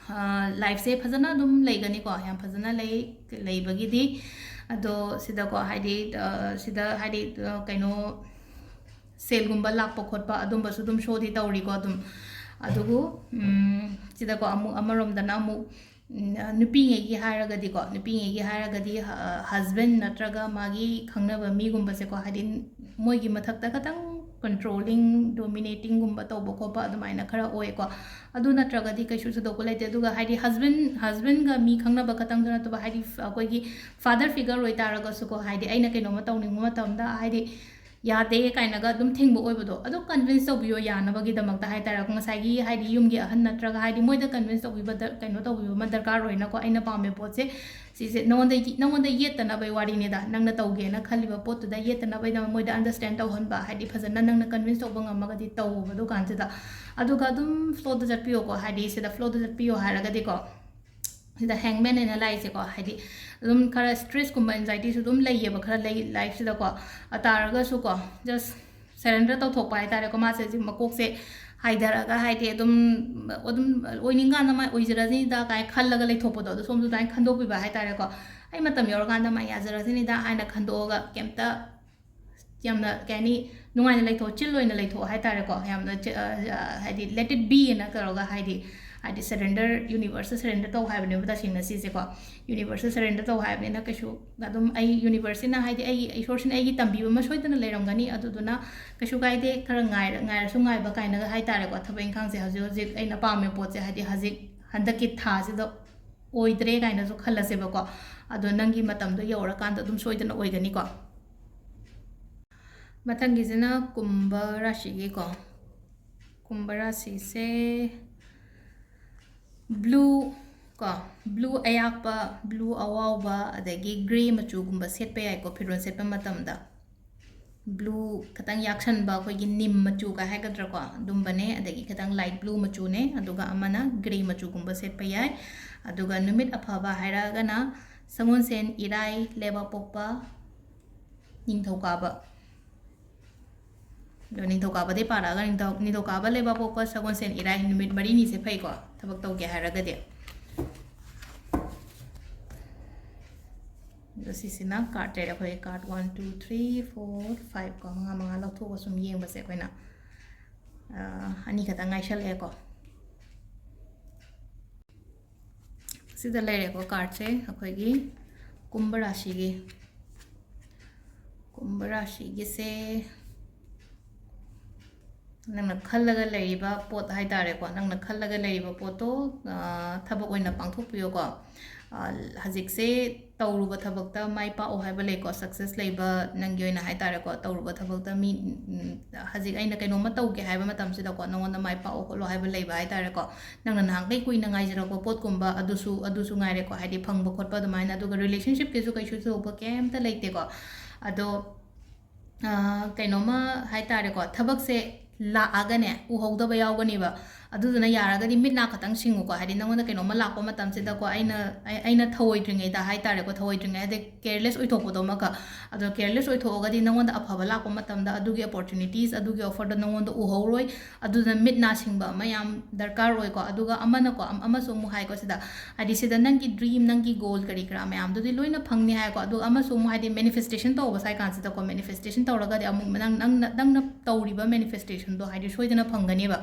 ꯑ, lifeꯁꯦ ꯐꯖꯅ ꯑꯗꯨꯝ ꯂꯩꯒꯅꯤꯀꯣ, ꯌꯥꯝ ꯐꯖꯅ ꯂꯩ, ꯂꯩꯕꯒꯤꯗꯤ꯫ ꯑꯗꯣ ꯁꯤꯗꯀꯣ ꯍꯥꯏꯗꯤ, ꯑ, ꯁꯤꯗ ꯍꯥꯏꯗꯤ, ꯑ, ꯀꯩꯅꯣ, ꯁꯦꯜꯒꯨꯝꯕ ꯂꯥꯛꯄ ꯈꯣꯠꯄ ꯑꯗꯨꯝꯕꯁꯨ ꯑꯗꯨꯝ showꯗꯤ ꯇꯧꯔꯤꯀꯣ ꯑꯗꯨꯝ꯫ ꯑꯗꯨꯕꯨ, ꯎꯝ, ꯁꯤꯗꯀꯣ ꯑꯃꯨꯛ ꯑꯃꯔꯣꯝꯗꯅ ꯑꯃꯨꯛ, ꯎꯝ, ꯅꯨꯄꯤꯉꯩꯒꯤ ꯍꯥꯏꯔꯒꯗꯤꯀꯣ, ꯅꯨꯄꯤꯉꯩꯒꯤ ꯍꯥꯏꯔꯒꯗꯤ, ꯑ, husband ꯅꯠꯇ꯭ꯔꯒ ꯃꯥꯒꯤ ꯈꯪꯅꯕ ꯃꯤꯒꯨꯝꯕꯁꯦꯀꯣ, ꯍꯥꯏꯗꯤ ꯃꯣꯏꯒꯤ ꯃꯊꯛꯇ ꯈꯇꯪ controlling, dominatingꯒꯨꯝꯕ ꯇꯧꯕ ꯈꯣꯠꯄ ꯑꯗꯨꯃꯥꯏꯅ ꯈꯔ ꯑꯣꯏꯀꯣ꯫ ꯑꯗꯨ ꯅꯠꯇ꯭ꯔꯒꯗꯤ ꯀꯩꯁꯨ ꯊꯣꯏꯗꯣꯛꯄ ꯂꯩꯇꯦ꯫ ꯑꯗꯨꯒ ꯍꯥꯏꯗꯤ husband, husbandꯒ ꯃꯤ ꯈꯪꯅꯕ ꯈꯇꯪꯗ ꯅꯠꯇꯕ, ꯍꯥꯏꯗꯤ ꯑꯩꯈꯣꯏꯒꯤ father figure ꯑꯣꯏꯇꯥꯔꯒꯁꯨꯀꯣ, ꯍꯥꯏꯗꯤ ꯑꯩꯅ ꯀꯩꯅꯣꯝꯃ ꯇꯧꯅꯤꯡꯕ ꯃꯇꯝꯗ, ꯍꯥꯏꯗꯤ ꯌꯥꯗꯦ ꯀꯥꯏꯅꯒ ꯑꯗꯨꯝ ꯊꯤꯡꯕ ꯑꯣꯏꯕꯗꯣ, ꯑꯗꯨ convince ꯇꯧꯕꯤꯌꯣ ꯌꯥꯅꯕꯒꯤꯗꯃꯛꯇ ꯍꯥꯏꯇꯥꯔꯦꯀꯣ꯫ ꯉꯁꯥꯏꯒꯤ ꯍꯥꯏꯗꯤ ꯌꯨꯝꯒꯤ ꯑꯍꯟ ꯅꯠꯇ꯭ꯔꯒ ꯍꯥꯏꯗꯤ ꯃꯣꯏꯗ convince ꯇꯧꯕꯤꯕ ꯗꯔ-, ꯀꯩꯅꯣ ꯇꯧꯕꯤꯕ ꯑꯃ ꯗꯔꯀꯥꯔ ꯑꯣꯏꯅꯀꯣ꯫ ꯑꯩꯅ ꯄꯥꯝꯃꯦ ꯄꯣꯠꯁꯦ ꯁꯤꯁꯦ ꯅꯉꯣꯟꯗ ꯌꯦ-, ꯅꯉꯣꯟꯗ ꯌꯦꯠꯇꯅꯕꯩ ꯋꯥꯔꯤꯅꯤꯗ, ꯅꯪꯅ ꯇꯧꯒꯦꯅ ꯈꯜꯂꯤꯕ ꯄꯣꯠꯇꯨꯗ ꯌꯦꯠꯇꯅꯕꯩꯗꯃꯛ ꯃꯣꯏꯗ understand ꯇꯧꯍꯟꯕ, ꯍꯥꯏꯗꯤ ꯐꯖꯅ ꯅꯪꯅ convince ꯇꯧꯕ ꯉꯝꯃꯒꯗꯤ ꯇꯧꯕ ꯗꯨꯀꯥꯟꯁꯤꯗ꯫ ꯑꯗꯨꯒ ꯑꯗꯨꯝ flowꯗ ꯆꯠꯄꯤꯌꯣꯀꯣ, ꯍꯥꯏꯗꯤ ꯁꯤꯗ flowꯗ ꯆꯠꯄꯤꯌꯣ ꯍꯥꯏꯔꯒꯗꯤꯀꯣ, ꯁꯤꯗ Hangman ꯍꯥꯏꯅ ꯂꯥꯛꯏꯁꯦꯀꯣ, ꯍꯥꯏꯗꯤ ꯑꯗꯨꯝ ꯈꯔ stressꯀꯨꯝꯕ anxietyꯁꯨ ꯑꯗꯨꯝ ꯂꯩꯌꯦꯕ, ꯈꯔ ꯂꯩ lifeꯁꯤꯗꯀꯣ꯫ ꯑ, ꯇꯥꯔꯒꯁꯨꯀꯣ, just surrender ꯇꯧꯊꯣꯛꯄ ꯍꯥꯏꯇꯥꯔꯦꯀꯣ꯫ ꯃꯥꯁꯦ ꯍꯧꯖꯤꯛ ꯃꯀꯣꯛꯁꯦ ꯍꯥꯏꯊꯔꯒ ꯍꯥꯏꯗꯤ ꯑꯗꯨꯝ, ꯑꯗꯨꯝ ꯑꯣꯏꯅꯤꯡꯀꯥꯟꯗ ꯃꯥꯏ ꯑꯣꯏꯖꯔꯁꯅꯤꯗ ꯀꯥꯏꯅ ꯈꯜꯂꯒ ꯂꯩꯊꯣꯛꯄꯗꯣ, ꯑꯗꯣ ꯁꯣꯝꯗ ꯑꯗꯨꯃꯥꯏꯅ ꯈꯟꯗꯣꯛꯄꯤꯕ ꯍꯥꯏꯇꯥꯔꯦꯀꯣ꯫ "ꯑꯩ ꯃꯇꯝ ꯌꯧꯔꯀꯥꯟꯗ ꯃꯥꯏ ꯌꯥꯖꯔꯁꯅꯤꯗ" ꯍꯥꯏꯅ ꯈꯟꯗꯣꯛꯑꯒ ꯀꯩꯝꯇ ꯌꯥꯝꯅ, ꯀꯩ ꯍꯥꯏꯅꯤ, ꯅꯨꯡꯉꯥꯏꯅ ꯂꯩꯊꯣꯛꯑꯣ, chill ꯑꯣꯏꯅ ꯂꯩꯊꯣꯛꯑꯣ ꯍꯥꯏꯇꯥꯔꯦꯀꯣ꯫ ꯌꯥꯝꯅ ꯆ-, ꯑ, ꯑ, ꯍꯥꯏꯗꯤ let it be ꯑꯅ ꯇꯧꯔꯒ, ꯍꯥꯏꯗꯤ, ꯍꯥꯏꯗꯤ surrender, universeꯇ surrender ꯇꯧ ꯍꯥꯏꯕꯅꯦꯕ ꯇꯁꯦꯡꯅ ꯁꯤꯁꯦꯀꯣ꯫ Universeꯇ surrender ꯇꯧ ꯍꯥꯏꯕꯅꯤꯅ ꯀꯩꯁꯨ ꯑꯗꯨꯝ ꯑꯩ universeꯁꯤꯅ, ꯍꯥꯏꯗꯤ ꯑꯩꯒꯤ ꯏꯁꯣꯔꯁꯤꯅ ꯑꯩꯒꯤ ꯇꯝꯕꯤꯕ ꯑꯃ ꯁꯣꯏꯗꯅ ꯂꯩꯔꯝꯒꯅꯤ, ꯑꯗꯨꯗꯨꯅ ꯀꯩꯁꯨ ꯀꯥꯏꯗꯦ, ꯈꯔ ꯉꯥꯏꯔ-, ꯉꯥꯏꯔꯁꯨ ꯉꯥꯏꯕ ꯀꯥꯏꯅꯒ ꯍꯥꯏꯇꯥꯔꯦꯀꯣ꯫ ꯊꯕꯛ ꯏꯪꯈꯥꯡꯁꯦ ꯍꯧꯖꯤꯛ ꯍꯧꯖꯤꯛ ꯑꯩꯅ ꯄꯥꯝꯃꯦ ꯄꯣꯠꯁꯦ, ꯍꯥꯏꯗꯤ ꯍꯧꯖꯤꯛ ꯍꯟꯗꯛꯀꯤ ꯊꯥꯁꯤꯗ ꯑꯣꯏꯗ꯭ꯔꯦ ꯀꯥꯏꯅꯁꯨ ꯈꯜꯂꯁꯦꯕꯀꯣ꯫ ꯑꯗꯣ ꯅꯪꯒꯤ ꯃꯇꯝꯗꯣ ꯌꯧꯔꯀꯥꯟꯗ ꯑꯗꯨꯝ ꯁꯣꯏꯗꯅ ꯑꯣꯏꯒꯅꯤꯀꯣ꯫ ꯃꯊꯪꯒꯤꯁꯤꯅ ꯀꯨꯝꯚ ꯔꯥꯁꯤꯒꯤꯀꯣ꯫ ꯀꯨꯝꯚ ꯔꯥꯁꯤꯁꯦ blue ꯀꯣ, blue ꯑꯌꯥꯛꯄ, blue ꯑꯋꯥꯎꯕ, ꯑꯗꯒꯤ grey ꯃꯆꯨꯒꯨꯝꯕ ꯁꯦꯠꯄ ꯌꯥꯏꯀꯣ, ꯐꯤꯔꯣꯜ ꯁꯦꯠꯄ ꯃꯇꯝꯗ꯫ Blue ꯈꯤꯇꯪ ꯌꯥꯛꯁꯟꯕ, ꯑꯩꯈꯣꯏꯒꯤ ꯅꯤꯝ ꯃꯆꯨꯒ ꯍꯥꯏꯒꯗ꯭ꯔꯥꯀꯣ, ꯑꯗꯨꯝꯕꯅꯦ꯫ ꯑꯗꯒꯤ ꯈꯤꯇꯪ light blue ꯃꯆꯨꯅꯦ, ꯑꯗꯨꯒ ꯑꯃꯅ grey ꯃꯆꯨꯒꯨꯝꯕ ꯁꯦꯠꯄ ꯌꯥꯏ꯫ ꯑꯗꯨꯒ ꯅꯨꯃꯤꯠ ꯑꯐꯕ ꯍꯥꯏꯔꯒꯅ ꯁꯒꯣꯜꯁꯦꯟ, ꯏꯔꯥꯏ, ꯂꯩꯕꯥꯛꯄꯣꯛꯄ, ꯅꯤꯡꯊꯧꯀꯥꯕ꯫ ꯑꯗꯣ ꯅꯤꯡꯊꯧꯀꯥꯕꯗꯩ ꯄꯥꯔꯛꯑꯒ ꯅꯤꯡꯊꯧ-, ꯅꯤꯡꯊꯧꯀꯥꯕ, ꯂꯩꯕꯥꯛꯄꯣꯛꯄ, ꯁꯒꯣꯜꯁꯦꯟ, ꯏꯔꯥꯏ ꯅꯨꯃꯤꯠ ꯃꯔꯤꯅꯤꯁꯦ ꯐꯩꯀꯣ, ꯊꯕꯛ ꯇꯧꯒꯦ ꯍꯥꯏꯔꯒꯗꯤ꯫ ꯑꯗꯣ ꯁꯤꯁꯤꯅ card ꯂꯩꯔꯦ ꯑꯩꯈꯣꯏ card one, two, three, four, five ꯀꯣ, ꯃꯉꯥ ꯃꯉꯥ ꯂꯧꯊꯣꯛꯑꯒ ꯁꯨꯝ ꯌꯦꯡꯕꯁꯦ ꯑꯩꯈꯣꯏꯅ, ꯑ, ꯑꯅꯤ ꯈꯛꯇꯪ ꯉꯥꯏꯁꯜꯂꯛꯑꯦꯀꯣ꯫ ꯁꯤꯗ ꯂꯩꯔꯦꯀꯣ cardꯁꯦ ꯑꯩꯈꯣꯏꯒꯤ ꯀꯨꯝꯚ ꯔꯥꯁꯤꯒꯤ꯫ ꯀꯨꯝꯚ ꯔꯥꯁꯤꯒꯤꯁꯦ ꯅꯪꯅ ꯈꯜꯂꯒ ꯂꯩꯔꯤꯕ ꯄꯣꯠ ꯍꯥꯏꯇꯥꯔꯦꯀꯣ, ꯅꯪꯅ ꯈꯜꯂꯒ ꯂꯩꯔꯤꯕ ꯄꯣꯠꯇꯣ, ꯑ, ꯊꯕꯛ ꯑꯣꯏꯅ ꯄꯥꯡꯊꯣꯛꯄꯤꯌꯣꯀꯣ꯫ ꯍꯧꯖꯤꯛꯁꯦ ꯇꯧꯔꯨꯕ ꯊꯕꯛꯇ ꯃꯥꯏ ꯄꯥꯛꯑꯣ ꯍꯥꯏꯕ ꯂꯩꯀꯣ, ꯁꯛꯁꯦꯁ ꯂꯩꯕ꯫ ꯅꯪꯒꯤ ꯑꯣꯏꯅ ꯍꯥꯏ ꯇꯥꯔꯦꯀꯣ, ꯇꯧꯔꯨꯕ ꯊꯕꯛꯇ ꯃꯤ, ꯎꯝ, ꯍꯧꯖꯤꯛ ꯑꯩꯅ ꯀꯩꯅꯣꯝꯃ ꯇꯧꯒꯦ ꯍꯥꯏꯕ ꯃꯇꯝꯁꯤꯗꯀꯣ, ꯅꯉꯣꯟꯗ ꯃꯥꯏ ꯄꯥꯛꯑꯣ ꯈꯣꯠꯂꯣ ꯍꯥꯏꯕ ꯂꯩꯕ ꯍꯥꯏ ꯇꯥꯔꯦꯀꯣ, ꯅꯪꯅ ꯅꯍꯥꯟꯈꯩ ꯀꯨꯏꯅ ꯉꯥꯏꯖꯔꯛꯄ ꯄꯣꯠꯀꯨꯝꯕ, ꯑꯗꯨꯁꯨ ꯑꯗꯨꯁꯨ ꯉꯥꯏꯔꯦꯀꯣ, ꯍꯥꯏꯗꯤ ꯐꯪꯕ ꯈꯣꯠꯄ ꯑꯗꯨꯃꯥꯏꯅ꯫ ꯑꯗꯨꯒ ꯔꯤꯂꯦꯁꯟꯁꯤꯞꯀꯤꯁꯨ ꯀꯩꯁꯨ ꯊꯣꯏꯗꯣꯛꯄ ꯀꯩꯝꯇ ꯂꯩꯇꯦꯀꯣ꯫ ꯑꯗꯣ ꯀꯩꯅꯣꯝꯃ ꯍꯥꯏ ꯇꯥꯔꯦꯀꯣ, ꯊꯕꯛꯁꯦ ꯂꯥꯛꯑꯒꯅꯦ ꯎꯍꯧꯗꯕ ꯌꯥꯎꯒꯅꯦꯕ꯫ ꯑꯗꯨꯗꯨꯅ ꯌꯥꯔꯒꯗꯤ ꯃꯤꯠ ꯅꯥ ꯈꯛꯇꯪ ꯁꯤꯡꯉꯨꯀꯣ꯫ ꯍꯥꯏꯗꯤ ꯅꯉꯣꯟꯗ ꯀꯩꯅꯣꯝꯃ ꯂꯥꯛꯄ ꯃꯇꯝꯁꯤꯗꯀꯣ, ꯑꯩꯅ ꯑꯩ- ꯑꯩꯅ ꯊꯧꯑꯣꯏꯗ꯭ꯔꯤꯉꯩꯗ ꯍꯥꯏ ꯇꯥꯔꯦꯀꯣ, ꯊꯧꯑꯣꯏꯗ꯭ꯔꯤꯉꯩ ꯍꯥꯏꯗꯤ ꯀꯦꯌꯔꯂꯦꯁ ꯑꯣꯏꯊꯣꯛꯄꯗꯣꯃꯛꯀ꯫ ꯑꯗꯣ ꯀꯦꯌꯔꯂꯦꯁ ꯑꯣꯏꯊꯣꯛꯑꯒꯗꯤ ꯅꯉꯣꯟꯗ ꯑꯐꯕ ꯂꯥꯛꯄ ꯃꯇꯝꯗ ꯑꯗꯨꯒꯤ ꯑꯣꯄꯣꯔꯆꯨꯅꯤꯇꯤꯁ, ꯑꯗꯨꯒꯤ ꯑꯣꯐꯔꯗꯣ ꯅꯉꯣꯟꯗ ꯎꯍꯧꯔꯣꯏ꯫ ꯑꯗꯨꯅ ꯃꯤꯠ ꯅꯥ ꯁꯤꯡꯕ ꯑꯃ ꯌꯥꯝ ꯗꯔꯀꯥꯔ ꯑꯣꯏꯀꯣ꯫ ꯑꯗꯨꯒ ꯑꯃꯅꯀꯣ, ꯑꯃꯁꯨ ꯑꯃꯨꯛ ꯍꯥꯏꯀꯣ ꯁꯤꯗ, ꯍꯥꯏꯗꯤ ꯁꯤꯗ ꯅꯪꯒꯤ ꯗ꯭ꯔꯤꯝ, ꯅꯪꯒꯤ ꯒꯣꯜ ꯀꯔꯤ ꯀꯔꯥ ꯃꯌꯥꯝꯗꯨꯗꯤ ꯂꯣꯏꯅ ꯐꯪꯅꯤ ꯍꯥꯏꯀꯣ꯫ ꯑꯗꯨꯒ ꯑꯃꯁꯨ ꯑꯃꯨꯛ ꯍꯥꯏꯗꯤ ꯃꯦꯅꯤꯐꯦꯁꯇꯦꯁꯟ ꯇꯧꯕ ꯁꯥꯏ ꯀꯥꯟꯁꯤꯗꯀꯣ, ꯃꯦꯅꯤꯐꯦꯁꯇꯦꯁꯟ ꯇꯧꯔꯒꯗꯤ ꯑꯃꯨꯛ ꯅꯪ ꯅꯪꯅ ꯅꯪꯅ ꯇꯧꯔꯤꯕ ꯃꯦꯅꯤꯐꯦꯁꯇꯦꯁꯟꯗꯣ ꯍꯥꯏꯗꯤ ꯁꯣꯏꯗꯅ ꯐꯪꯒꯅꯦꯕ꯫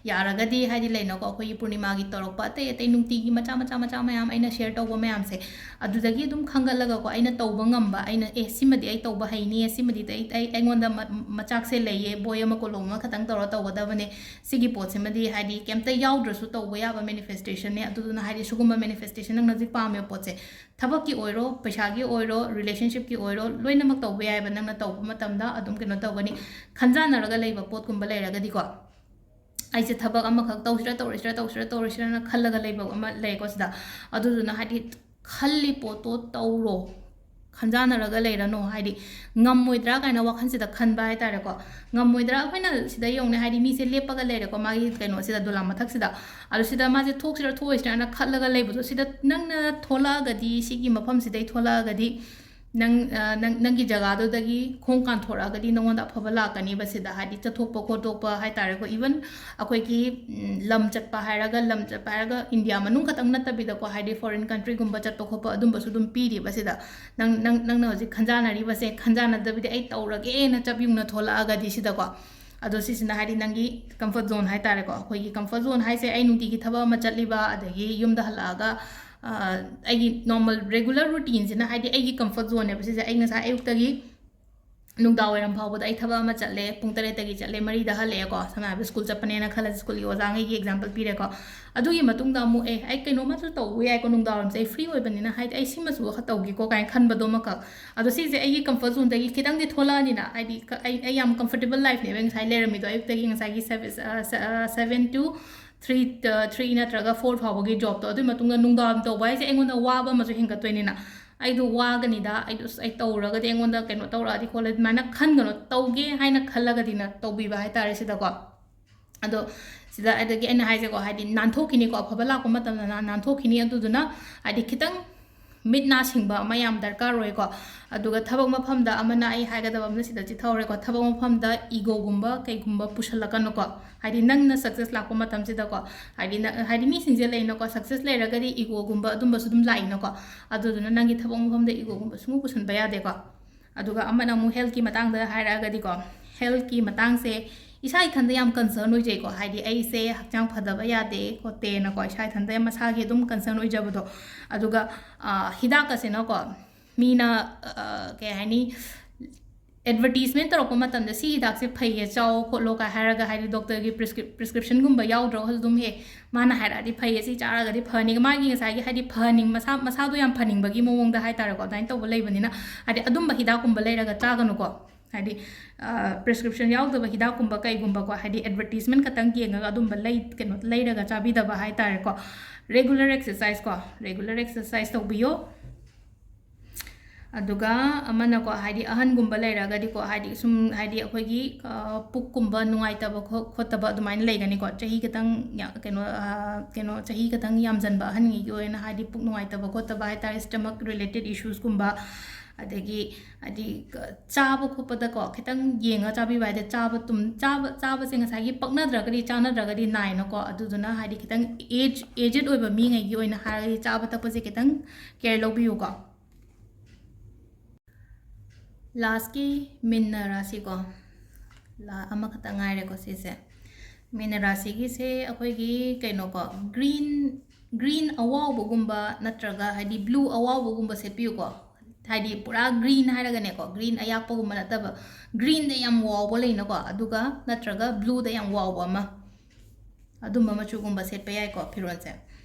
ꯌꯥꯔꯒꯗꯤ ꯍꯥꯏꯗꯤ ꯂꯩꯅꯀꯣ, ꯑꯩꯈꯣꯏꯒꯤ ꯄꯨꯔꯅꯤꯃꯥꯒꯤ ꯇꯧꯔꯛꯄ ꯑꯇꯩ ꯑꯇꯩ ꯅꯨꯡꯇꯤꯒꯤ ꯃꯆꯥ ꯃꯆꯥ ꯃꯆꯥ ꯃꯌꯥꯝ ꯑꯩꯅ ꯁꯤꯌꯔ ꯇꯧꯕ ꯃꯌꯥꯝꯁꯦ, ꯑꯗꯨꯗꯒꯤ ꯑꯗꯨꯝ ꯈꯪꯒꯠꯂꯒꯀꯣ, ꯑꯩꯅ ꯇꯧꯕ ꯉꯝꯕ, ꯑꯩꯅ ꯑꯦ ꯁꯤꯃꯗꯤ ꯑꯩ ꯇꯧꯕ ꯍꯩꯅꯤ, ꯁꯤꯃꯗꯤ ꯑꯩ ꯑꯩ- ꯑꯩꯉꯣꯟꯗ ꯃ- ꯃꯆꯥꯛꯁꯦ ꯂꯩꯌꯦ, ꯕꯣꯏ ꯑꯃ ꯀꯣꯂꯣꯝ ꯑꯃ ꯈꯛꯇꯪ ꯇꯧꯔ ꯇꯧꯒꯗꯕꯅꯦ, ꯁꯤꯒꯤ ꯄꯣꯠꯁꯤꯃꯗꯤ ꯍꯥꯏꯗꯤ ꯀꯩꯝꯇ ꯌꯥꯎꯗ꯭ꯔꯁꯨ ꯇꯧꯕ ꯌꯥꯕ ꯃꯦꯅꯤꯐꯦꯁꯇꯦꯁꯟꯅꯦ꯫ ꯑꯗꯨꯗꯨꯅ ꯍꯥꯏꯗꯤ ꯁꯤꯒꯨꯝꯕ ꯃꯦꯅꯤꯐꯦꯁꯇꯦꯁꯟ ꯅꯪꯅ ꯍꯧꯖꯤꯛ ꯄꯥꯝꯃꯤꯕ ꯄꯣꯠꯁꯦ, ꯊꯕꯛꯀꯤ ꯑꯣꯏꯔꯣ, ꯄꯩꯁꯥꯒꯤ ꯑꯣꯏꯔꯣ, ꯔꯤꯂꯦꯁꯟꯁꯤꯞꯀꯤ ꯑꯣꯏꯔꯣ, ꯂꯣꯏꯅꯃꯛ ꯇꯧꯕ ꯌꯥꯏꯑꯕ꯫ ꯅꯪꯅ ꯇꯧꯕ ꯃꯇꯝꯗ ꯑꯗꯨꯝ ꯀꯩꯅꯣ ꯇꯧꯒꯅꯤ꯫ ꯈꯟꯖꯥꯟꯅꯔꯒ ꯂꯩꯕ ꯄꯣꯠꯀꯨꯝꯕ ꯂꯩꯔꯒꯗꯤꯀꯣ, ꯑꯩꯁꯦ ꯊꯕꯛ ꯑꯃꯈꯛ ꯇꯧꯁꯤꯔꯥ ꯇꯧꯔꯣꯏꯁꯤꯔꯥ ꯇꯧꯁꯤꯔꯥ ꯇꯧꯔꯣꯏꯁꯤꯔꯥꯅ ꯈꯜꯂꯒ ꯂꯩꯕ ꯑꯃ ꯂꯩꯀꯣ ꯁꯤꯗ꯫ ꯑꯗꯨꯗꯨꯅ ꯍꯥꯏꯗꯤ ꯈꯜꯂꯤ ꯄꯣꯠꯇꯣ ꯇꯧꯔꯣ, ꯈꯟꯖꯥꯟꯅꯔꯒ ꯂꯩꯔꯅꯣ꯫ ꯍꯥꯏꯗꯤ ꯉꯝꯃꯣꯏꯗ꯭ꯔꯥ ꯀꯥꯏꯅ ꯋꯥꯈꯜꯁꯤꯗ ꯈꯟꯕ ꯍꯥꯏ ꯇꯥꯔꯦꯀꯣ꯫ ꯉꯝꯃꯣꯏꯗ꯭ꯔꯥ? ꯑꯩꯈꯣꯏꯅ ꯁꯤꯗ ꯌꯦꯡꯉꯨꯅꯦ, ꯍꯥꯏꯗꯤ ꯃꯤꯁꯦ ꯂꯦꯞꯄꯒ ꯂꯩꯔꯦꯀꯣ, ꯃꯥꯒꯤ ꯀꯩꯅꯣꯁꯤꯗ, ꯗꯣꯂꯥꯟ ꯃꯊꯛꯁꯤꯗ꯫ ꯑꯗꯨ ꯁꯤꯗ ꯃꯥꯁꯦ ꯊꯣꯛꯁꯤꯔꯥ ꯊꯣꯛꯑꯣꯏꯁꯤꯔꯥꯅ ꯈꯜꯂꯒ ꯂꯩꯕꯗꯣ, ꯁꯤꯗ ꯅꯪꯅ ꯊꯣꯛꯂꯛꯑꯒꯗꯤ, ꯁꯤꯒꯤ ꯃꯐꯝꯁꯤꯗꯩ ꯊꯣꯛꯂꯛꯑꯒꯗꯤ, ꯅꯪ, ꯑ, ꯅꯪ, ꯅꯪꯒꯤ ꯖꯒꯥꯗꯨꯗꯒꯤ ꯈꯣꯡ ꯀꯥꯟꯊꯣꯔꯛꯑꯒꯗꯤ ꯅꯉꯣꯟꯗ ꯑꯐꯕ ꯂꯥꯛꯀꯅꯤꯕ ꯁꯤꯗ, ꯍꯥꯏꯗꯤ ꯆꯠꯊꯣꯛꯄ ꯈꯣꯠꯇꯣꯛꯄ ꯍꯥꯏ ꯇꯥꯔꯦꯀꯣ꯫ Even ꯑꯩꯈꯣꯏꯒꯤ, ꯎꯝ, ꯂꯝ ꯆꯠꯄ ꯍꯥꯏꯔꯒ, ꯂꯝ ꯆꯠꯄ ꯍꯥꯏꯔꯒ ꯏꯟꯗꯤꯌꯥ ꯃꯅꯨꯡ ꯈꯛꯇꯪ ꯅꯠꯇꯕꯤꯗꯀꯣ, ꯍꯥꯏꯗꯤ ꯐꯣꯔꯤꯟ ꯀꯟꯇ꯭ꯔꯤꯒꯨꯝꯕ ꯆꯠꯄ ꯈꯣꯠꯄ ꯑꯗꯨꯝꯕꯁꯨ ꯑꯗꯨꯝ ꯄꯤꯔꯤꯕ ꯁꯤꯗ꯫ ꯅꯪ, ꯅꯪ, ꯅꯪꯅ ꯍꯧꯖꯤꯛ ꯈꯟꯖꯥꯅꯔꯤꯕꯁꯦ, ꯈꯟꯖꯥꯅꯗꯕꯤꯗ "ꯑꯩ ꯇꯧꯔꯒꯦꯅ" ꯆꯞ ꯌꯨꯡꯅ ꯊꯣꯛꯂꯛꯑꯒꯗꯤ ꯁꯤꯗꯀꯣ, ꯑꯗꯣ ꯁꯤꯁꯤꯅ ꯍꯥꯏꯗꯤ ꯅꯪꯒꯤ ꯀꯝꯐꯔꯠ ꯖꯣꯟ ꯍꯥꯏ ꯇꯥꯔꯦꯀꯣ꯫ ꯑꯩꯈꯣꯏꯒꯤ ꯀꯝꯐꯔꯠ ꯖꯣꯟ ꯍꯥꯏꯁꯦ ꯑꯩ ꯅꯨꯡꯇꯤꯒꯤ ꯊꯕꯛ ꯑꯃ ꯆꯠꯂꯤꯕ, ꯑꯗꯒꯤ ꯌꯨꯝꯗ ꯍꯜꯂꯛꯑꯒ, ꯑ, ꯑꯩꯒꯤ ꯅꯣꯔꯃꯦꯜ ꯔꯦꯒꯨꯂꯔ ꯔꯨꯇꯤꯟꯁꯤꯅ ꯍꯥꯏꯗꯤ ꯑꯩꯒꯤ ꯀꯝꯐꯔꯠ ꯖꯣꯟꯅꯦꯕ ꯁꯤꯁꯦ꯫ ꯑꯩ ꯉꯁꯥꯏ ꯑꯌꯨꯛꯇꯒꯤ ꯅꯨꯡꯗꯥꯡ ꯋꯥꯏꯔꯝ ꯐꯥꯎꯕꯗ ꯑꯩ ꯊꯕꯛ ꯑꯃ ꯆꯠꯂꯦ, ꯄꯨꯡ ꯇꯔꯦꯠꯇꯒꯤ ꯆꯠꯂꯦ, ꯃꯔꯤꯗ ꯍꯜꯂꯛꯑꯦꯀꯣ, ꯁꯝꯅ ꯍꯥꯏꯔꯕꯗ ꯁ꯭ꯀꯨꯜ ꯆꯠꯄꯅꯦꯅ ꯈꯜꯂꯁꯤ, ꯁ꯭ꯀꯨꯜꯒꯤ ꯑꯣꯖꯥꯉꯩꯒꯤ ꯑꯦꯛꯖꯥꯝꯄꯜ ꯄꯤꯔꯦꯀꯣ꯫ ꯑꯗꯨꯒꯤ ꯃꯇꯨꯡꯗ ꯑꯃꯨꯛ ꯑꯦ ꯑꯩ ꯀꯩꯅꯣꯝꯃꯁꯨ ꯇꯧꯕ ꯌꯥꯏꯀꯣ, ꯅꯨꯡꯗꯥꯡ ꯋꯥꯏꯔꯝꯁꯦ ꯑꯩ ꯐ꯭ꯔꯤ ꯑꯣꯏꯕꯅꯤꯅ, ꯍꯥꯏꯗꯤ ꯑꯩ ꯁꯤꯃꯁꯨ ꯇꯧꯒꯦꯀꯣ ꯀꯥꯏꯅ ꯈꯟꯕꯗꯣ ꯑꯃꯈꯛ꯫ ꯑꯗꯣ ꯁꯤꯁꯦ ꯑꯩꯒꯤ ꯀꯝꯐꯔꯠ ꯖꯣꯟꯗꯒꯤ ꯈꯤꯇꯪꯗꯤ ꯊꯣꯛꯂꯛꯑꯅꯤꯅ, ꯍꯥꯏꯗꯤ ꯀ- ꯑꯩ ꯑꯩ ꯌꯥꯝ ꯀꯝꯐꯔꯇꯦꯕꯜ ꯂꯥꯏꯐꯅꯦꯕ ꯉꯁꯥꯏ ꯂꯩꯔꯝꯃꯤꯗꯣ, ꯑꯌꯨꯛꯇꯒꯤ ꯉꯁꯥꯏꯒꯤ seven to three, three ꯅꯠꯇ꯭ꯔꯒ four ꯐꯥꯎꯕꯒꯤ ꯖꯣꯕꯇꯣ꯫ ꯑꯗꯨꯒꯤ ꯃꯇꯨꯡꯗ ꯅꯨꯡꯗꯥꯡ ꯇꯧꯕ ꯍꯥꯏꯁꯦ ꯑꯩꯉꯣꯟꯗ ꯋꯥꯕ ꯑꯃꯁꯨ ꯍꯦꯟꯒꯠꯇꯣꯏꯅꯤꯅ, ꯑꯩꯗꯣ ꯋꯥꯒꯅꯤꯗ, ꯑꯩꯗꯣ ꯑꯁ ꯑꯩ ꯇꯧꯔꯒꯗꯤ ꯑꯩꯉꯣꯟꯗ ꯀꯩꯅꯣ ꯇꯧꯔꯛꯑꯗꯤ ꯈꯣꯠꯂꯗꯤ ꯑꯗꯨꯃꯥꯏꯅ ꯈꯟꯒꯅꯣ, ꯇꯧꯒꯦ ꯍꯥꯏꯅ ꯈꯜꯂꯒꯗꯤꯅ ꯇꯧꯕꯤꯕ ꯍꯥꯏꯇꯥꯔꯦ ꯁꯤꯗꯀꯣ꯫ ꯑꯗꯣ ꯁꯤꯗ ꯑꯗꯒꯤ ꯑꯩꯅ ꯍꯥꯏꯁꯦꯀꯣ, ꯍꯥꯏꯗꯤ ꯅꯥꯟꯊꯣꯛꯈꯤꯅꯤꯀꯣ, ꯑꯐꯕ ꯂꯥꯛꯄ ꯃꯇꯝꯗ ꯅꯥ- ꯅꯥꯟꯊꯣꯛꯈꯤꯅꯤ꯫ ꯑꯗꯨꯗꯨꯅ ꯍꯥꯏꯗꯤ ꯈꯤꯇꯪ ꯃꯤꯠ ꯅꯥ ꯁꯤꯡꯕ ꯑꯃ ꯌꯥꯝ ꯗꯔꯀꯥꯔ ꯑꯣꯏꯀꯣ꯫ ꯑꯗꯨꯒ ꯊꯕꯛ ꯃꯐꯝꯗ ꯑꯃꯅ ꯑꯩ ꯍꯥꯏꯒꯗꯕ ꯑꯃꯅ ꯁꯤꯗ ꯆꯤꯊꯍꯧꯔꯦꯀꯣ, ꯊꯕꯛ ꯃꯐꯝꯗ ꯏꯒꯣꯒꯨꯝꯕ ꯀꯩꯒꯨꯝꯕ ꯄꯨꯁꯜꯂꯛꯀꯅꯨꯀꯣ꯫ ꯍꯥꯏꯗꯤ ꯅꯪꯅ ꯁꯛꯁꯦꯁ ꯂꯥꯛꯄ ꯃꯇꯝꯁꯤꯗꯀꯣ, ꯍꯥꯏꯗꯤ ꯅ- ꯍꯥꯏꯗꯤ ꯃꯤꯁꯤꯡꯁꯦ ꯂꯩꯅꯀꯣ, ꯁꯛꯁꯦꯁ ꯂꯩꯔꯒꯗꯤ ꯏꯒꯣꯒꯨꯝꯕ ꯑꯗꯨꯝꯕꯁꯨ ꯑꯗꯨꯝ ꯂꯥꯛꯏꯅꯀꯣ꯫ ꯑꯗꯨꯗꯨꯅ ꯅꯪꯒꯤ ꯊꯕꯛ ꯃꯐꯝꯗ ꯏꯒꯣꯒꯨꯝꯕ ꯁꯨꯡꯄꯨ ꯄꯨꯁꯟꯕ ꯌꯥꯗꯦꯀꯣ꯫ ꯑꯗꯨꯒ ꯑꯃꯅ ꯑꯃꯨꯛ ꯍꯦꯜꯠꯀꯤ ꯃꯇꯥꯡꯗ ꯍꯥꯏꯔꯛꯑꯒꯗꯤꯀꯣ, ꯍꯦꯜꯠꯀꯤ ꯃꯇꯥꯡꯁꯦ ꯏꯁꯥ ꯏꯊꯟꯗ ꯌꯥꯝ ꯀꯟꯁꯔꯟ ꯑꯣꯏꯖꯩꯀꯣ, ꯍꯥꯏꯗꯤ ꯑꯩꯁꯦ ꯍꯛꯆꯥꯡ ꯐꯗꯕ ꯌꯥꯗꯦ ꯈꯣꯠꯇꯦꯅꯀꯣ, ꯏꯁꯥ ꯏꯊꯟꯗ ꯃꯁꯥꯒꯤ ꯑꯗꯨꯝ ꯀꯟꯁꯔꯟ ꯑꯣꯏꯖꯕꯗꯣ꯫ ꯑꯗꯨꯒ ꯑ, ꯍꯤꯗꯥꯛ ꯑꯁꯤꯅꯀꯣ, ꯃꯤꯅ ꯑ, ꯀꯩ ꯍꯥꯏꯅꯤ, ꯑꯦꯗꯚꯔꯇꯤꯁꯃꯦꯟ ꯇꯧꯔꯛꯄ ꯃꯇꯝꯗ ꯁꯤ ꯍꯤꯗꯥꯛꯁꯦ ꯐꯩꯌꯦ, ꯆꯥꯎ ꯈꯣꯠꯂꯣ ꯀꯥꯏ ꯍꯥꯏꯔꯒ, ꯍꯥꯏꯗꯤ ꯗꯣꯛꯇꯔꯒꯤ ꯄ꯭ꯔꯤꯁꯀ꯭ꯔꯤꯞ- ꯄ꯭ꯔꯤꯁꯀ꯭ꯔꯤꯞꯁꯟꯒꯨꯝꯕ ꯌꯥꯎꯗ꯭ꯔꯒꯁꯨ ꯑꯗꯨꯝ, ꯍꯦ, ꯃꯥꯅ ꯍꯥꯏꯔꯛꯑꯗꯤ ꯐꯩꯌꯦ, ꯁꯤ ꯆꯥꯔꯒꯗꯤ ꯐꯅꯤ, ꯃꯥꯒꯤ ꯉꯁꯥꯏꯒꯤ ꯍꯥꯏꯗꯤ ꯐꯍꯟꯅꯤꯡ- ꯃꯁꯥ ꯃꯁꯥꯗꯣ ꯌꯥꯝ ꯐꯅꯤꯡꯕꯒꯤ ꯃꯑꯣꯡꯗ ꯍꯥꯏꯇꯥꯔꯦꯀꯣ, ꯑꯗꯨꯃꯥꯏꯅ ꯇꯧꯕ ꯂꯩꯕꯅꯤꯅ, ꯍꯥꯏꯗꯤ ꯑꯗꯨꯝꯕ ꯍꯤꯗꯥꯛꯀꯨꯝꯕ ꯂꯩꯔꯒ ꯆꯥꯒꯅꯨꯀꯣ꯫ ꯍꯥꯏꯗꯤ ꯄ꯭ꯔꯤꯁꯀ꯭ꯔꯤꯞꯁꯟ ꯌꯥꯎꯗꯕ ꯍꯤꯗꯥꯛꯀꯨꯝꯕ ꯀꯩꯒꯨꯝꯕꯀꯣ, ꯍꯥꯏꯗꯤ ꯑꯦꯗꯚꯔꯇꯤꯁꯃꯦꯟ ꯈꯛꯇꯪ ꯌꯦꯡꯉꯒ ꯑꯗꯨꯝꯕ ꯂꯩ ꯀꯩꯅꯣ ꯂꯩꯔꯒ ꯆꯥꯕꯤꯗꯕ ꯍꯥꯏꯇꯥꯔꯦꯀꯣ꯫ ꯔꯦꯒꯨꯂꯔ ꯑꯦꯛꯁꯔꯁꯥꯏꯁ ꯀꯣ, ꯔꯦꯒꯨꯂꯔ ꯑꯦꯛꯁꯔꯁꯥꯏꯁ ꯇꯧꯕꯤꯌꯣ꯫ ꯑꯗꯨꯒ ꯑꯃꯅꯀꯣ, ꯍꯥꯏꯗꯤ ꯑꯍꯟꯒꯨꯝꯕ ꯂꯩꯔꯒꯗꯤꯀꯣ, ꯍꯥꯏꯗꯤ ꯁꯨꯝ, ꯍꯥꯏꯗꯤ ꯑꯩꯈꯣꯏꯒꯤ ꯑ, ꯄꯨꯛꯀꯨꯝꯕ ꯅꯨꯡꯉꯥꯏꯇꯕ ꯈꯣ- ꯈꯣꯠꯇꯕ ꯑꯗꯨꯃꯥꯏꯅ ꯂꯩꯒꯅꯤꯀꯣ, ꯆꯍꯤ ꯈꯤꯇꯪ ꯌꯥ- ꯀꯩꯅꯣ ꯑ, ꯀꯩꯅꯣ ꯆꯍꯤ ꯈꯤꯇꯪ ꯌꯥꯝꯖꯟꯕ ꯑꯍꯟꯉꯩꯒꯤ ꯑꯣꯏꯅ, ꯍꯥꯏꯗꯤ ꯄꯨꯛ ꯅꯨꯡꯉꯥꯏꯇꯕ ꯈꯣꯠꯇꯕ ꯍꯥꯏꯇꯥꯔꯦ, ꯁ꯭ꯇꯃꯛ ꯔꯤꯂꯦꯇꯦꯠ ꯏꯁꯨꯁꯀꯨꯝꯕ, ꯑꯗꯒꯤ ꯍꯥꯏꯗꯤ ꯀ- ꯆꯥꯕ ꯈꯣꯠꯄꯗꯀꯣ ꯈꯤꯇꯪ ꯌꯦꯡꯉ ꯆꯥꯕꯤꯕ ꯍꯥꯏꯗꯤ ꯆꯥꯕ ꯇꯨꯝ ꯆꯥꯕ ꯆꯥꯕꯁꯦ ꯉꯁꯥꯏꯒꯤ ꯄꯛꯅꯗ꯭ꯔꯒꯗꯤ ꯆꯥꯟꯅꯗ꯭ꯔꯒꯗꯤ ꯅꯥꯏꯅꯀꯣ꯫ ꯑꯗꯨꯗꯨꯅ ꯍꯥꯏꯗꯤ ꯈꯤꯇꯪ ꯑꯦꯖ ꯑꯦꯖꯦꯠ ꯑꯣꯏꯕ ꯃꯤꯉꯩꯒꯤ ꯑꯣꯏꯅ ꯍꯥꯏꯔꯒꯗꯤ ꯆꯥꯕ ꯊꯛꯄꯁꯦ ꯈꯤꯇꯪ ꯀꯦꯌꯔ ꯂꯧꯕꯤꯌꯨꯀꯣ꯫ ꯂꯥꯁꯀꯤ ꯃꯤꯟꯅ ꯔꯥꯁꯤꯀꯣ, ꯂꯥ ꯑꯃꯈꯛꯇ ꯉꯥꯏꯔꯦꯀꯣ ꯁꯤꯁꯦ꯫ ꯃꯤꯟꯅ ꯔꯥꯁꯤꯒꯤꯁꯦ ꯑꯩꯈꯣꯏꯒꯤ ꯀꯩꯅꯣꯀꯣ, ꯒ꯭ꯔꯤꯟ ꯒ꯭ꯔꯤꯟ ꯑꯋꯥꯎꯕꯒꯨꯝꯕ ꯅꯠꯇ꯭ꯔꯒ ꯍꯥꯏꯗꯤ ꯕ꯭ꯂꯨ ꯑꯋꯥꯎꯕꯒꯨꯝꯕ ꯁꯦꯠꯄꯤꯌꯨꯀꯣ꯫ ꯍꯥꯏꯗꯤ ꯄꯨꯔꯥ ꯒ꯭ꯔꯤꯟ ꯍꯥꯏꯔꯒꯅꯦꯀꯣ, ꯒ꯭ꯔꯤꯟ ꯑꯌꯥꯛꯄꯒꯨꯝꯕ ꯅꯠꯇꯕ, ꯒ꯭ꯔꯤꯟꯗ ꯌꯥꯝ ꯋꯥꯎꯕ ꯂꯩꯅꯀꯣ, ꯑꯗꯨꯒ ꯅꯠꯇ꯭ꯔꯒ ꯕ꯭ꯂꯨꯗ ꯌꯥꯝ ꯋꯥꯎꯕ ꯑꯃ, ꯑꯗꯨꯝꯕ ꯃꯆꯨꯒꯨꯝꯕ ꯁꯦꯠꯄ ꯌꯥꯏꯀꯣ ꯐꯤꯔꯣꯜꯁꯦ꯫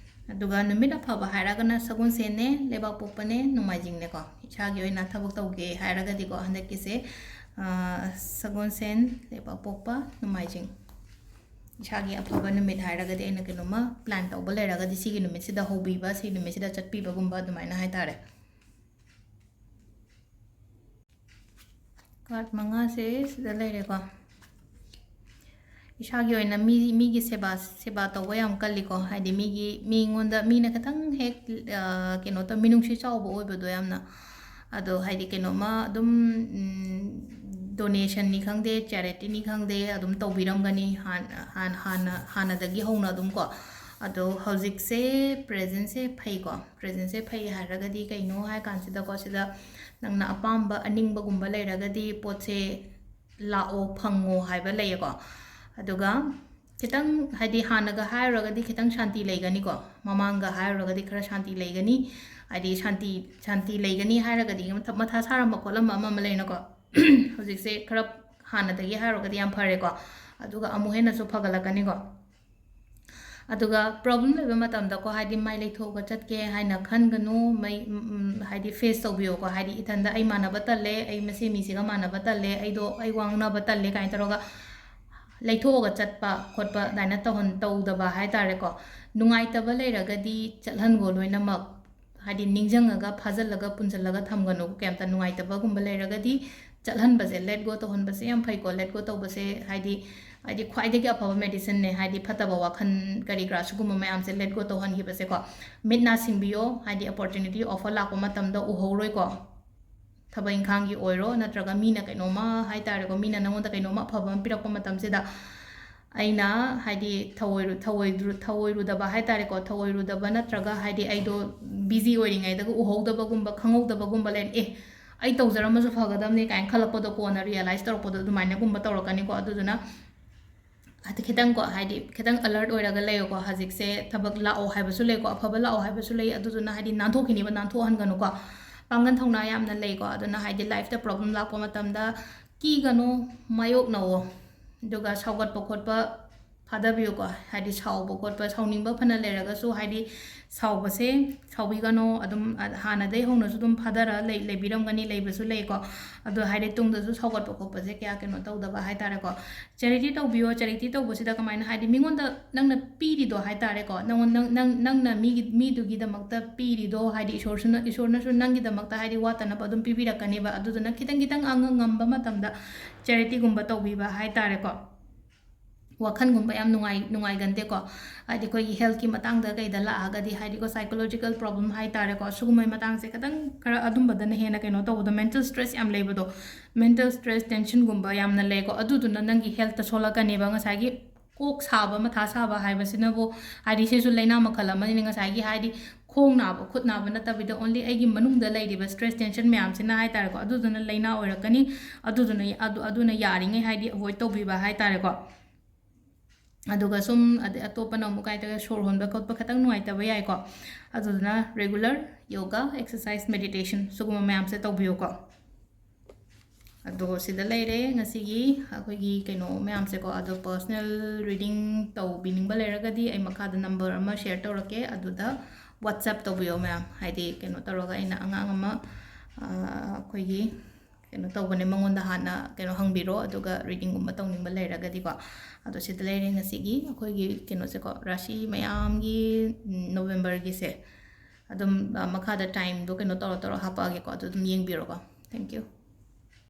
ꯑꯗꯨꯒ ꯅꯨꯃꯤꯠ ꯑꯐꯕ ꯍꯥꯏꯔꯒꯅ ꯁꯒꯣꯜꯁꯦꯟꯅꯦ, ꯂꯩꯕꯥꯛꯄꯣꯛꯄꯅꯦ, ꯅꯣꯡꯃꯥꯏꯖꯤꯡꯅꯦꯀꯣ꯫ ꯏꯁꯥꯒꯤ ꯑꯣꯏꯅ ꯊꯕꯛ ꯇꯧꯒꯦ ꯍꯥꯏꯔꯒꯗꯤꯀꯣ, ꯍꯟꯗꯛꯀꯤꯁꯦ, ꯑ, ꯁꯒꯣꯜꯁꯦꯟ, ꯂꯩꯕꯥꯛꯄꯣꯛꯄ, ꯅꯣꯡꯃꯥꯏꯖꯤꯡ꯫ ꯏꯁꯥꯒꯤ ꯑꯐꯕ ꯅꯨꯃꯤꯠ ꯍꯥꯏꯔꯒꯗꯤ, ꯑꯩꯅ ꯀꯩꯅꯣꯝꯃ plan ꯇꯧꯕ ꯂꯩꯔꯒꯗꯤ, ꯁꯤꯒꯤ ꯅꯨꯃꯤꯠꯁꯤꯗ ꯍꯧꯕꯤꯕ, ꯁꯤꯒꯤ ꯅꯨꯃꯤꯠꯁꯤꯗ ꯆꯠꯄꯤꯕꯒꯨꯝꯕ ꯑꯗꯨꯃꯥꯏꯅ ꯍꯥꯏꯇꯥꯔꯦ꯫ Card ꯃꯉꯥꯁꯦ ꯁꯤꯗ ꯂꯩꯔꯦꯀꯣ꯫ ꯏꯁꯥꯒꯤ ꯑꯣꯏꯅ ꯃꯤ, ꯃꯤꯒꯤ ꯁꯦꯕꯥ, ꯁꯦꯕꯥ ꯇꯧꯕ ꯌꯥꯝ ꯀꯜꯂꯤꯀꯣ꯫ ꯍꯥꯏꯗꯤ ꯃꯤꯒꯤ, ꯃꯤꯉꯣꯟꯗ, ꯃꯤꯅ ꯈꯤꯇꯪ ꯍꯦꯛ, ꯑ, ꯀꯩꯅꯣ ꯇꯧ, ꯃꯤꯅꯨꯡꯁꯤ ꯆꯥꯎꯕ ꯑꯣꯏꯕꯗꯣ ꯌꯥꯝꯅ꯫ ꯑꯗꯣ ꯍꯥꯏꯗꯤ ꯀꯩꯅꯣꯝꯃ ꯑꯗꯨꯝ, ꯎꯝ, donationꯅꯤ ꯈꯪꯗꯦ, charityꯅꯤ ꯈꯪꯗꯦ, ꯑꯗꯨꯝ ꯇꯧꯕꯤꯔꯝꯒꯅꯤ ꯍꯥꯟ-, ꯍꯥꯟ-, ꯍꯥꯟꯅ, ꯍꯥꯟꯅꯗꯒꯤ ꯍꯧꯅ ꯑꯗꯨꯝ ꯀꯣ꯫ ꯑꯗꯣ ꯍꯧꯖꯤꯛꯁꯦ presentꯁꯦ ꯐꯩꯀꯣ꯫ Presentꯁꯦ ꯐꯩ ꯍꯥꯏꯔꯒꯗꯤ ꯀꯩꯅꯣ ꯍꯥꯏ ꯀꯥꯟꯁꯤꯗꯀꯣ, ꯁꯤꯗ ꯅꯪꯅ ꯑꯄꯥꯝꯕ ꯑꯅꯤꯡꯕꯒꯨꯝꯕ ꯂꯩꯔꯒꯗꯤ ꯄꯣꯠꯁꯦ ꯂꯥꯛꯑꯣ, ꯐꯪꯉꯣ ꯍꯥꯏꯕ ꯂꯩꯌꯦꯀꯣ꯫ ꯑꯗꯨꯒ ꯈꯤꯇꯪ, ꯍꯥꯏꯗꯤ, ꯍꯥꯟꯅꯒ ꯍꯥꯏꯔꯨꯔꯒꯗꯤ ꯈꯤꯇꯪ ꯁꯥꯟꯇꯤ ꯂꯩꯒꯅꯤꯀꯣ꯫ ꯃꯃꯥꯡꯒ ꯍꯥꯏꯔꯨꯔꯒꯗꯤ ꯈꯔ ꯁꯥꯟꯇꯤ ꯂꯩꯒꯅꯤ꯫ ꯍꯥꯏꯗꯤ, ꯁꯥꯟꯇꯤ, ꯁꯥꯟꯇꯤ ꯂꯩꯒꯅꯤ ꯍꯥꯏꯔꯒꯗꯤ ꯃꯊ-, ꯃꯊꯥ ꯁꯥꯔꯝꯕ ꯈꯣꯠꯂꯝꯕ ꯑꯃ ꯑꯃ ꯂꯩꯅꯀꯣ꯫ ꯍꯧꯖꯤꯛꯁꯦ ꯈꯔ ꯍꯥꯟꯅꯗꯒꯤ ꯍꯥꯏꯔꯨꯔꯒꯗꯤ ꯌꯥꯝ ꯐꯔꯦꯀꯣ꯫ ꯑꯗꯨꯒ ꯑꯃꯨꯛ ꯍꯦꯟꯅꯁꯨ ꯐꯒꯠꯂꯛꯀꯅꯤꯀꯣ꯫ ꯑꯗꯨꯒ problem ꯂꯩꯕ ꯃꯇꯝꯗꯀꯣ, ꯍꯥꯏꯗꯤ, ꯃꯥꯏ ꯂꯩꯊꯣꯛꯑꯒ ꯆꯠꯀꯦ ꯍꯥꯏꯅ ꯈꯟꯒꯅꯨ, ꯃꯩ, ꯎꯝ, ꯎꯝ, ꯍꯥꯏꯗꯤ, face ꯇꯧꯕꯤꯌꯣꯀꯣ꯫ ꯍꯥꯏꯗꯤ, "ꯏꯊꯟꯗ ꯑꯩ ꯃꯥꯟꯅꯕ ꯇꯜꯂꯦ, ꯑꯩ ꯃꯁꯤ ꯃꯤꯁꯤꯒ ꯃꯥꯟꯅꯕ ꯇꯜꯂꯦ, ꯑꯩꯗꯣ, ꯑꯩ ꯋꯥ ꯉꯥꯡꯅꯕ ꯇꯜꯂꯦ" ꯀꯥꯏꯅ ꯇꯧꯔꯒ ꯂꯩꯊꯣꯛꯑꯒ ꯆꯠꯄ ꯈꯣꯠꯄ ꯑꯗꯨꯃꯥꯏꯅ ꯇꯧꯍꯟ-, ꯇꯧꯗꯕ ꯍꯥꯏ ꯇꯥꯔꯦꯀꯣ꯫ ꯅꯨꯡꯉꯥꯏꯇꯕ ꯂꯩꯔꯒꯗꯤ ꯆꯠꯍꯟꯒꯣ ꯂꯣꯏꯅꯃꯛ꯫ ꯍꯥꯏꯗꯤ, ꯅꯤꯡꯁꯤꯡꯉꯒ, ꯐꯥꯖꯤꯜꯂꯒ, ꯄꯨꯟꯁꯤꯜꯂꯒ ꯊꯝꯒꯅꯨ꯫ ꯀꯩꯝꯇ ꯅꯨꯡꯉꯥꯏꯇꯕꯒꯨꯝꯕ ꯂꯩꯔꯒꯗꯤ ꯆꯠꯍꯟꯕꯁꯦ, let go ꯇꯧꯍꯟꯕꯁꯦ ꯌꯥꯝ ꯐꯩꯀꯣ꯫ Let go ꯇꯧꯕꯁꯦ, ꯍꯥꯏꯗꯤ, ꯍꯥꯏꯗꯤ, ꯈ꯭ꯋꯥꯏꯗꯒꯤ ꯑꯐꯕ medicineꯅꯦ꯫ ꯍꯥꯏꯗꯤ, ꯐꯠꯇꯕ ꯋꯥꯈꯜ ꯀꯔꯤ ꯀꯔꯥ ꯁꯤꯒꯨꯝꯕ ꯃꯌꯥꯝꯁꯦ let go ꯇꯧꯍꯟꯈꯤꯕꯁꯦꯀꯣ꯫ ꯃꯤꯠ ꯅꯥ ꯁꯤꯡꯕꯤꯌꯣ, ꯍꯥꯏꯗꯤ, opportunity, offer ꯂꯥꯛꯄ ꯃꯇꯝꯗ ꯎꯍꯧꯔꯣꯏꯀꯣ꯫ ꯊꯕꯛ ꯏꯪꯈꯥꯡꯒꯤ ꯑꯣꯏꯔꯣ, ꯅꯠꯇ꯭ꯔꯒ ꯃꯤꯅ ꯀꯩꯅꯣꯝꯃ ꯍꯥꯏ ꯇꯥꯔꯦꯀꯣ, ꯃꯤꯅ ꯅꯪꯉꯣꯟꯗ ꯀꯩꯅꯣꯝꯃ ꯑꯐꯕ ꯑꯃ ꯄꯤꯔꯛꯄ ꯃꯇꯝꯁꯤꯗ, ꯑꯩꯅ, ꯍꯥꯏꯗꯤ, ꯊꯧꯑꯣꯏꯔꯨ-, ꯊꯧꯑꯣꯏꯗ꯭ꯔꯨ-, ꯊꯧꯑꯣꯏꯔꯨꯗꯕ ꯍꯥꯏ ꯇꯥꯔꯦꯀꯣ, ꯊꯧꯑꯣꯏꯔꯨꯗꯕ ꯅꯠꯇ꯭ꯔꯒ, ꯍꯥꯏꯗꯤ, ꯑꯩꯗꯣ busy ꯑꯣꯏꯔꯤꯉꯩꯗꯒ ꯎꯍꯧꯗꯕꯒꯨꯝꯕ, ꯈꯪꯍꯧꯗꯕꯒꯨꯝꯕ ꯂꯩꯔ-, "ꯑꯦ, ꯑꯩ ꯇꯧꯖꯔꯝꯃꯁꯨ ꯐꯒꯗꯕꯅꯤ" ꯀꯥꯏꯅ ꯈꯜꯂꯛꯄꯗꯣ, ꯀꯣꯟꯅ realize ꯇꯧꯔꯛꯄꯗꯣ, ꯑꯗꯨꯃꯥꯏꯅꯒꯨꯝꯕ ꯇꯧꯔꯛꯀꯅꯤꯀꯣ꯫ ꯑꯗꯨꯗꯨꯅ, ꯍꯥꯏꯗꯤ, ꯈꯤꯇꯪꯀꯣ, ꯍꯥꯏꯗꯤ, ꯈꯤꯇꯪ alert ꯑꯣꯏꯔꯒ ꯂꯩꯌꯣꯀꯣ꯫ ꯍꯧꯖꯤꯛꯁꯦ ꯊꯕꯛ ꯂꯥꯛꯑꯣ ꯍꯥꯏꯕꯁꯨ ꯂꯩꯀꯣ, ꯑꯐꯕ ꯂꯥꯛꯑꯣ ꯍꯥꯏꯕꯁꯨ ꯂꯩ꯫ ꯑꯗꯨꯗꯨꯅ, ꯍꯥꯏꯗꯤ, ꯅꯥꯟꯊꯣꯛꯈꯤꯅꯤꯕ, ꯅꯥꯟꯊꯣꯛꯍꯟꯒꯅꯨꯀꯣ꯫ ꯄꯥꯡꯒꯜ ꯊꯧꯅꯥ ꯌꯥꯝꯅ ꯂꯩꯀꯣ꯫ ꯑꯗꯨꯅ ꯍꯥꯏꯗꯤ ꯂꯥꯏꯐꯇ ꯄ꯭ꯔꯣꯕ꯭ꯂꯦꯝ ꯂꯥꯛꯄ ꯃꯇꯝꯗ ꯀꯤꯒꯅꯨ, ꯃꯥꯌꯣꯛꯅꯧꯑꯣ꯫ ꯑꯗꯨꯒ ꯁꯥꯎꯒꯠꯄ ꯈꯣꯠꯄ ꯐꯥꯗꯕꯤꯌꯨꯀꯣ꯫ ꯍꯥꯏꯗꯤ ꯁꯥꯎꯕ ꯈꯣꯠꯄ, ꯁꯥꯎꯅꯤꯡꯕ ꯐꯅ ꯂꯩꯔꯒꯁꯨ ꯍꯥꯏꯗꯤ ꯁꯥꯎꯕꯁꯦ ꯁꯥꯎꯕꯤꯒꯅꯣ꯫ ꯑꯗꯨꯝ ꯍꯥꯟꯅꯗꯩ ꯍꯧꯅꯁꯨ ꯑꯗꯨꯝ ꯐꯥꯗꯔ ꯂꯩ, ꯂꯩꯕꯤꯔꯝꯒꯅꯤ, ꯂꯩꯕꯁꯨ ꯂꯩꯀꯣ꯫ ꯑꯗꯣ ꯍꯥꯏꯗꯤ ꯇꯨꯡꯗꯁꯨ ꯁꯥꯎꯒꯠꯄ ꯈꯣꯠꯄꯁꯦ ꯀꯌꯥ ꯀꯩꯅꯣ ꯇꯧꯗꯕ ꯍꯥꯏꯇꯥꯔꯦꯀꯣ꯫ ꯆꯦꯔꯤꯇꯤ ꯇꯧꯕꯤꯌꯣ꯫ ꯆꯦꯔꯤꯇꯤ ꯇꯧꯕꯁꯤꯗ ꯀꯃꯥꯏꯅ ꯍꯥꯏꯗꯤ ꯃꯤꯉꯣꯟꯗ ꯅꯪꯅ ꯄꯤꯔꯤꯗꯣ ꯍꯥꯏꯇꯥꯔꯦꯀꯣ꯫ ꯅꯪꯉꯣꯟ-, ꯅꯪ-, ꯅꯪ-, ꯅꯪꯅ ꯃꯤꯒꯤ, ꯃꯤꯗꯨꯒꯤꯗꯃꯛꯇ ꯄꯤꯔꯤꯗꯣ ꯍꯥꯏꯗꯤ ꯏꯁꯣꯔꯁꯨꯅ, ꯏꯁꯣꯔꯅꯁꯨ ꯅꯪꯒꯤꯗꯃꯛꯇ ꯍꯥꯏꯗꯤ ꯋꯥꯠꯇꯅꯕ ꯑꯗꯨꯝ ꯄꯤꯕꯤꯔꯛꯀꯅꯦꯕ꯫ ꯑꯗꯨꯗꯨꯅ ꯈꯤꯇꯪ ꯈꯤꯇꯪ ꯑꯉ-, ꯉꯝꯕ ꯃꯇꯝꯗ ꯆꯦꯔꯤꯇꯤꯒꯨꯝꯕ ꯇꯧꯕꯤꯕ ꯍꯥꯏꯇꯥꯔꯦꯀꯣ꯫ ꯋꯥꯈꯜꯒꯨꯝꯕ ꯌꯥꯝ ꯅꯨꯡꯉꯥꯏ-, ꯅꯨꯡꯉꯥꯏꯒꯟꯗꯦꯀꯣ꯫ ꯍꯥꯏꯗꯤ ꯑꯩꯈꯣꯏꯒꯤ ꯍꯦꯜꯠꯀꯤ ꯃꯇꯥꯡꯗ ꯀꯩꯗ ꯂꯥꯛꯑꯒꯗꯤ ꯍꯥꯏꯗꯤꯀꯣ, ꯁꯥꯏꯀꯣꯂꯣꯖꯤꯀꯦꯜ ꯄ꯭ꯔꯣꯕ꯭ꯂꯦꯝ ꯍꯥꯏꯇꯥꯔꯦꯀꯣ, ꯁꯤꯒꯨꯝꯕꯒꯤ ꯃꯇꯥꯡꯁꯦ ꯈꯤꯇꯪ ꯈꯔ ꯑꯗꯨꯝꯕꯗꯅ ꯍꯦꯟꯅ ꯀꯩꯅꯣ ꯇꯧꯕꯗꯣ, ꯃꯦꯟꯇꯦꯜ ꯁ꯭ꯇ꯭ꯔꯦꯁ ꯌꯥꯝ ꯂꯩꯕꯗꯣ, ꯃꯦꯟꯇꯦꯜ ꯁ꯭ꯇ꯭ꯔꯦꯁ, ꯇꯦꯟꯁꯟꯒꯨꯝꯕ ꯌꯥꯝꯅ ꯂꯩꯀꯣ꯫ ꯑꯗꯨꯗꯨꯅ ꯅꯪꯒꯤ ꯍꯦꯜꯠꯇ ꯁꯣꯛꯂꯛꯀꯅꯦꯕ꯫ ꯉꯁꯥꯏꯒꯤ ꯀꯣꯛ ꯁꯥꯕ, ꯃꯊꯥ ꯁꯥꯕ ꯍꯥꯏꯕꯁꯤꯅꯕꯨ ꯍꯥꯏꯗꯤ ꯁꯤꯁꯨ ꯂꯥꯏꯅꯥ ꯃꯈꯜ ꯑꯃꯅꯤꯅ꯫ ꯉꯁꯥꯏꯒꯤ ꯍꯥꯏꯗꯤ ꯈꯣꯡ ꯅꯥꯕ, ꯈꯨꯠ ꯅꯥꯕ ꯅꯠꯇꯕꯤꯗ only ꯑꯩꯒꯤ ꯃꯅꯨꯡꯗ ꯂꯩꯔꯤꯕ ꯁ꯭ꯇ꯭ꯔꯦꯁ, ꯇꯦꯟꯁꯟ ꯃꯌꯥꯝꯁꯤꯅ ꯍꯥꯏꯇꯥꯔꯦꯀꯣ, ꯑꯗꯨꯗꯨꯅ ꯂꯥꯏꯅꯥ ꯑꯣꯏꯔꯛꯀꯅꯤ꯫ ꯑꯗꯨꯗꯨꯅ, ꯑꯗꯨ, ꯑꯗꯨꯅ ꯌꯥꯔꯤꯉꯩ ꯍꯥꯏꯗꯤ ꯑꯦꯚꯣꯏꯗ ꯇꯧꯕꯤꯕ ꯍꯥꯏꯇꯥꯔꯦꯀꯣ꯫ ꯑꯗꯨꯒ ꯁꯨꯝ ꯑꯗꯩ ꯑꯇꯣꯞꯄꯅ ꯑꯃꯨꯛ ꯀꯥꯏꯗꯒ ꯁꯣꯔ ꯍꯣꯟꯕ ꯈꯣꯠꯄ ꯈꯤꯇꯪ ꯅꯨꯡꯉꯥꯏꯇꯕ ꯌꯥꯏꯀꯣ꯫ ꯑꯗꯨꯗꯨꯅ ꯔꯤꯒꯨꯂꯔ ꯌꯣꯒꯥ, ꯑꯦꯛꯁꯔꯁꯥꯏꯁ, ꯃꯦꯗꯤꯇꯦꯁꯟ ꯁꯤꯒꯨꯝꯕ ꯃꯌꯥꯝꯁꯦ ꯇꯧꯕꯤꯌꯨꯀꯣ꯫ ꯑꯗꯣ ꯁꯤꯗ ꯂꯩꯔꯦ ꯉꯁꯤꯒꯤ ꯑꯩꯈꯣꯏꯒꯤ ꯀꯩꯅꯣ ꯃꯌꯥꯝꯁꯦꯀꯣ꯫ ꯑꯗꯣ ꯄꯔꯁꯅꯦꯜ ꯔꯤꯗꯤꯡ ꯇꯧꯕꯤꯅꯤꯡꯕ ꯂꯩꯔꯒꯗꯤ ꯑꯩ ꯃꯈꯥꯗ ꯅꯝꯕꯔ ꯑꯃ ꯁꯤꯌꯔ ꯇꯧꯔꯛꯀꯦ, ꯑꯗꯨꯗ ꯋꯥꯠꯁꯑꯞ ꯇꯧꯕꯤꯌꯣ ꯃꯌꯥꯝ꯫ ꯍꯥꯏꯗꯤ ꯀꯩꯅꯣ ꯇꯧꯔꯒ ꯑꯩꯅ ꯑꯉꯥꯡ ꯑꯃ, ꯑ, ꯑꯩꯈꯣꯏꯒꯤ ꯀꯩꯅꯣ ꯇꯧꯕꯅꯦ, ꯃꯉꯣꯟꯗ ꯍꯥꯟꯅ ꯀꯩꯅꯣ ꯍꯪꯕꯤꯔꯣ, ꯑꯗꯨꯒ ꯔꯤꯗꯤꯡꯒꯨꯝꯕ ꯇꯧꯅꯤꯡꯕ ꯂꯩꯔꯒꯗꯤꯀꯣ꯫ ꯑꯗꯣ ꯁꯤꯗ ꯂꯩꯔꯦ ꯉꯁꯤꯒꯤ ꯑꯩꯈꯣꯏꯒꯤ ꯀꯩꯅꯣꯁꯦꯀꯣ, ꯔꯥꯁꯤ ꯃꯌꯥꯝꯒꯤ, ꯎꯝ, ꯅꯣꯕꯦꯝꯕꯔꯒꯤꯁꯦ꯫ ꯑꯗꯨꯝ, ꯑ, ꯃꯈꯥꯗ ꯇꯥꯏꯝꯗꯣ ꯀꯩꯅꯣ ꯇꯧꯔ ꯇꯧꯔ ꯍꯥꯞꯄꯛꯑꯒꯦꯀꯣ, ꯑꯗꯨ ꯑꯗꯨꯝ ꯌꯦꯡꯕꯤꯔꯣꯀꯣ꯫ Thank you꯫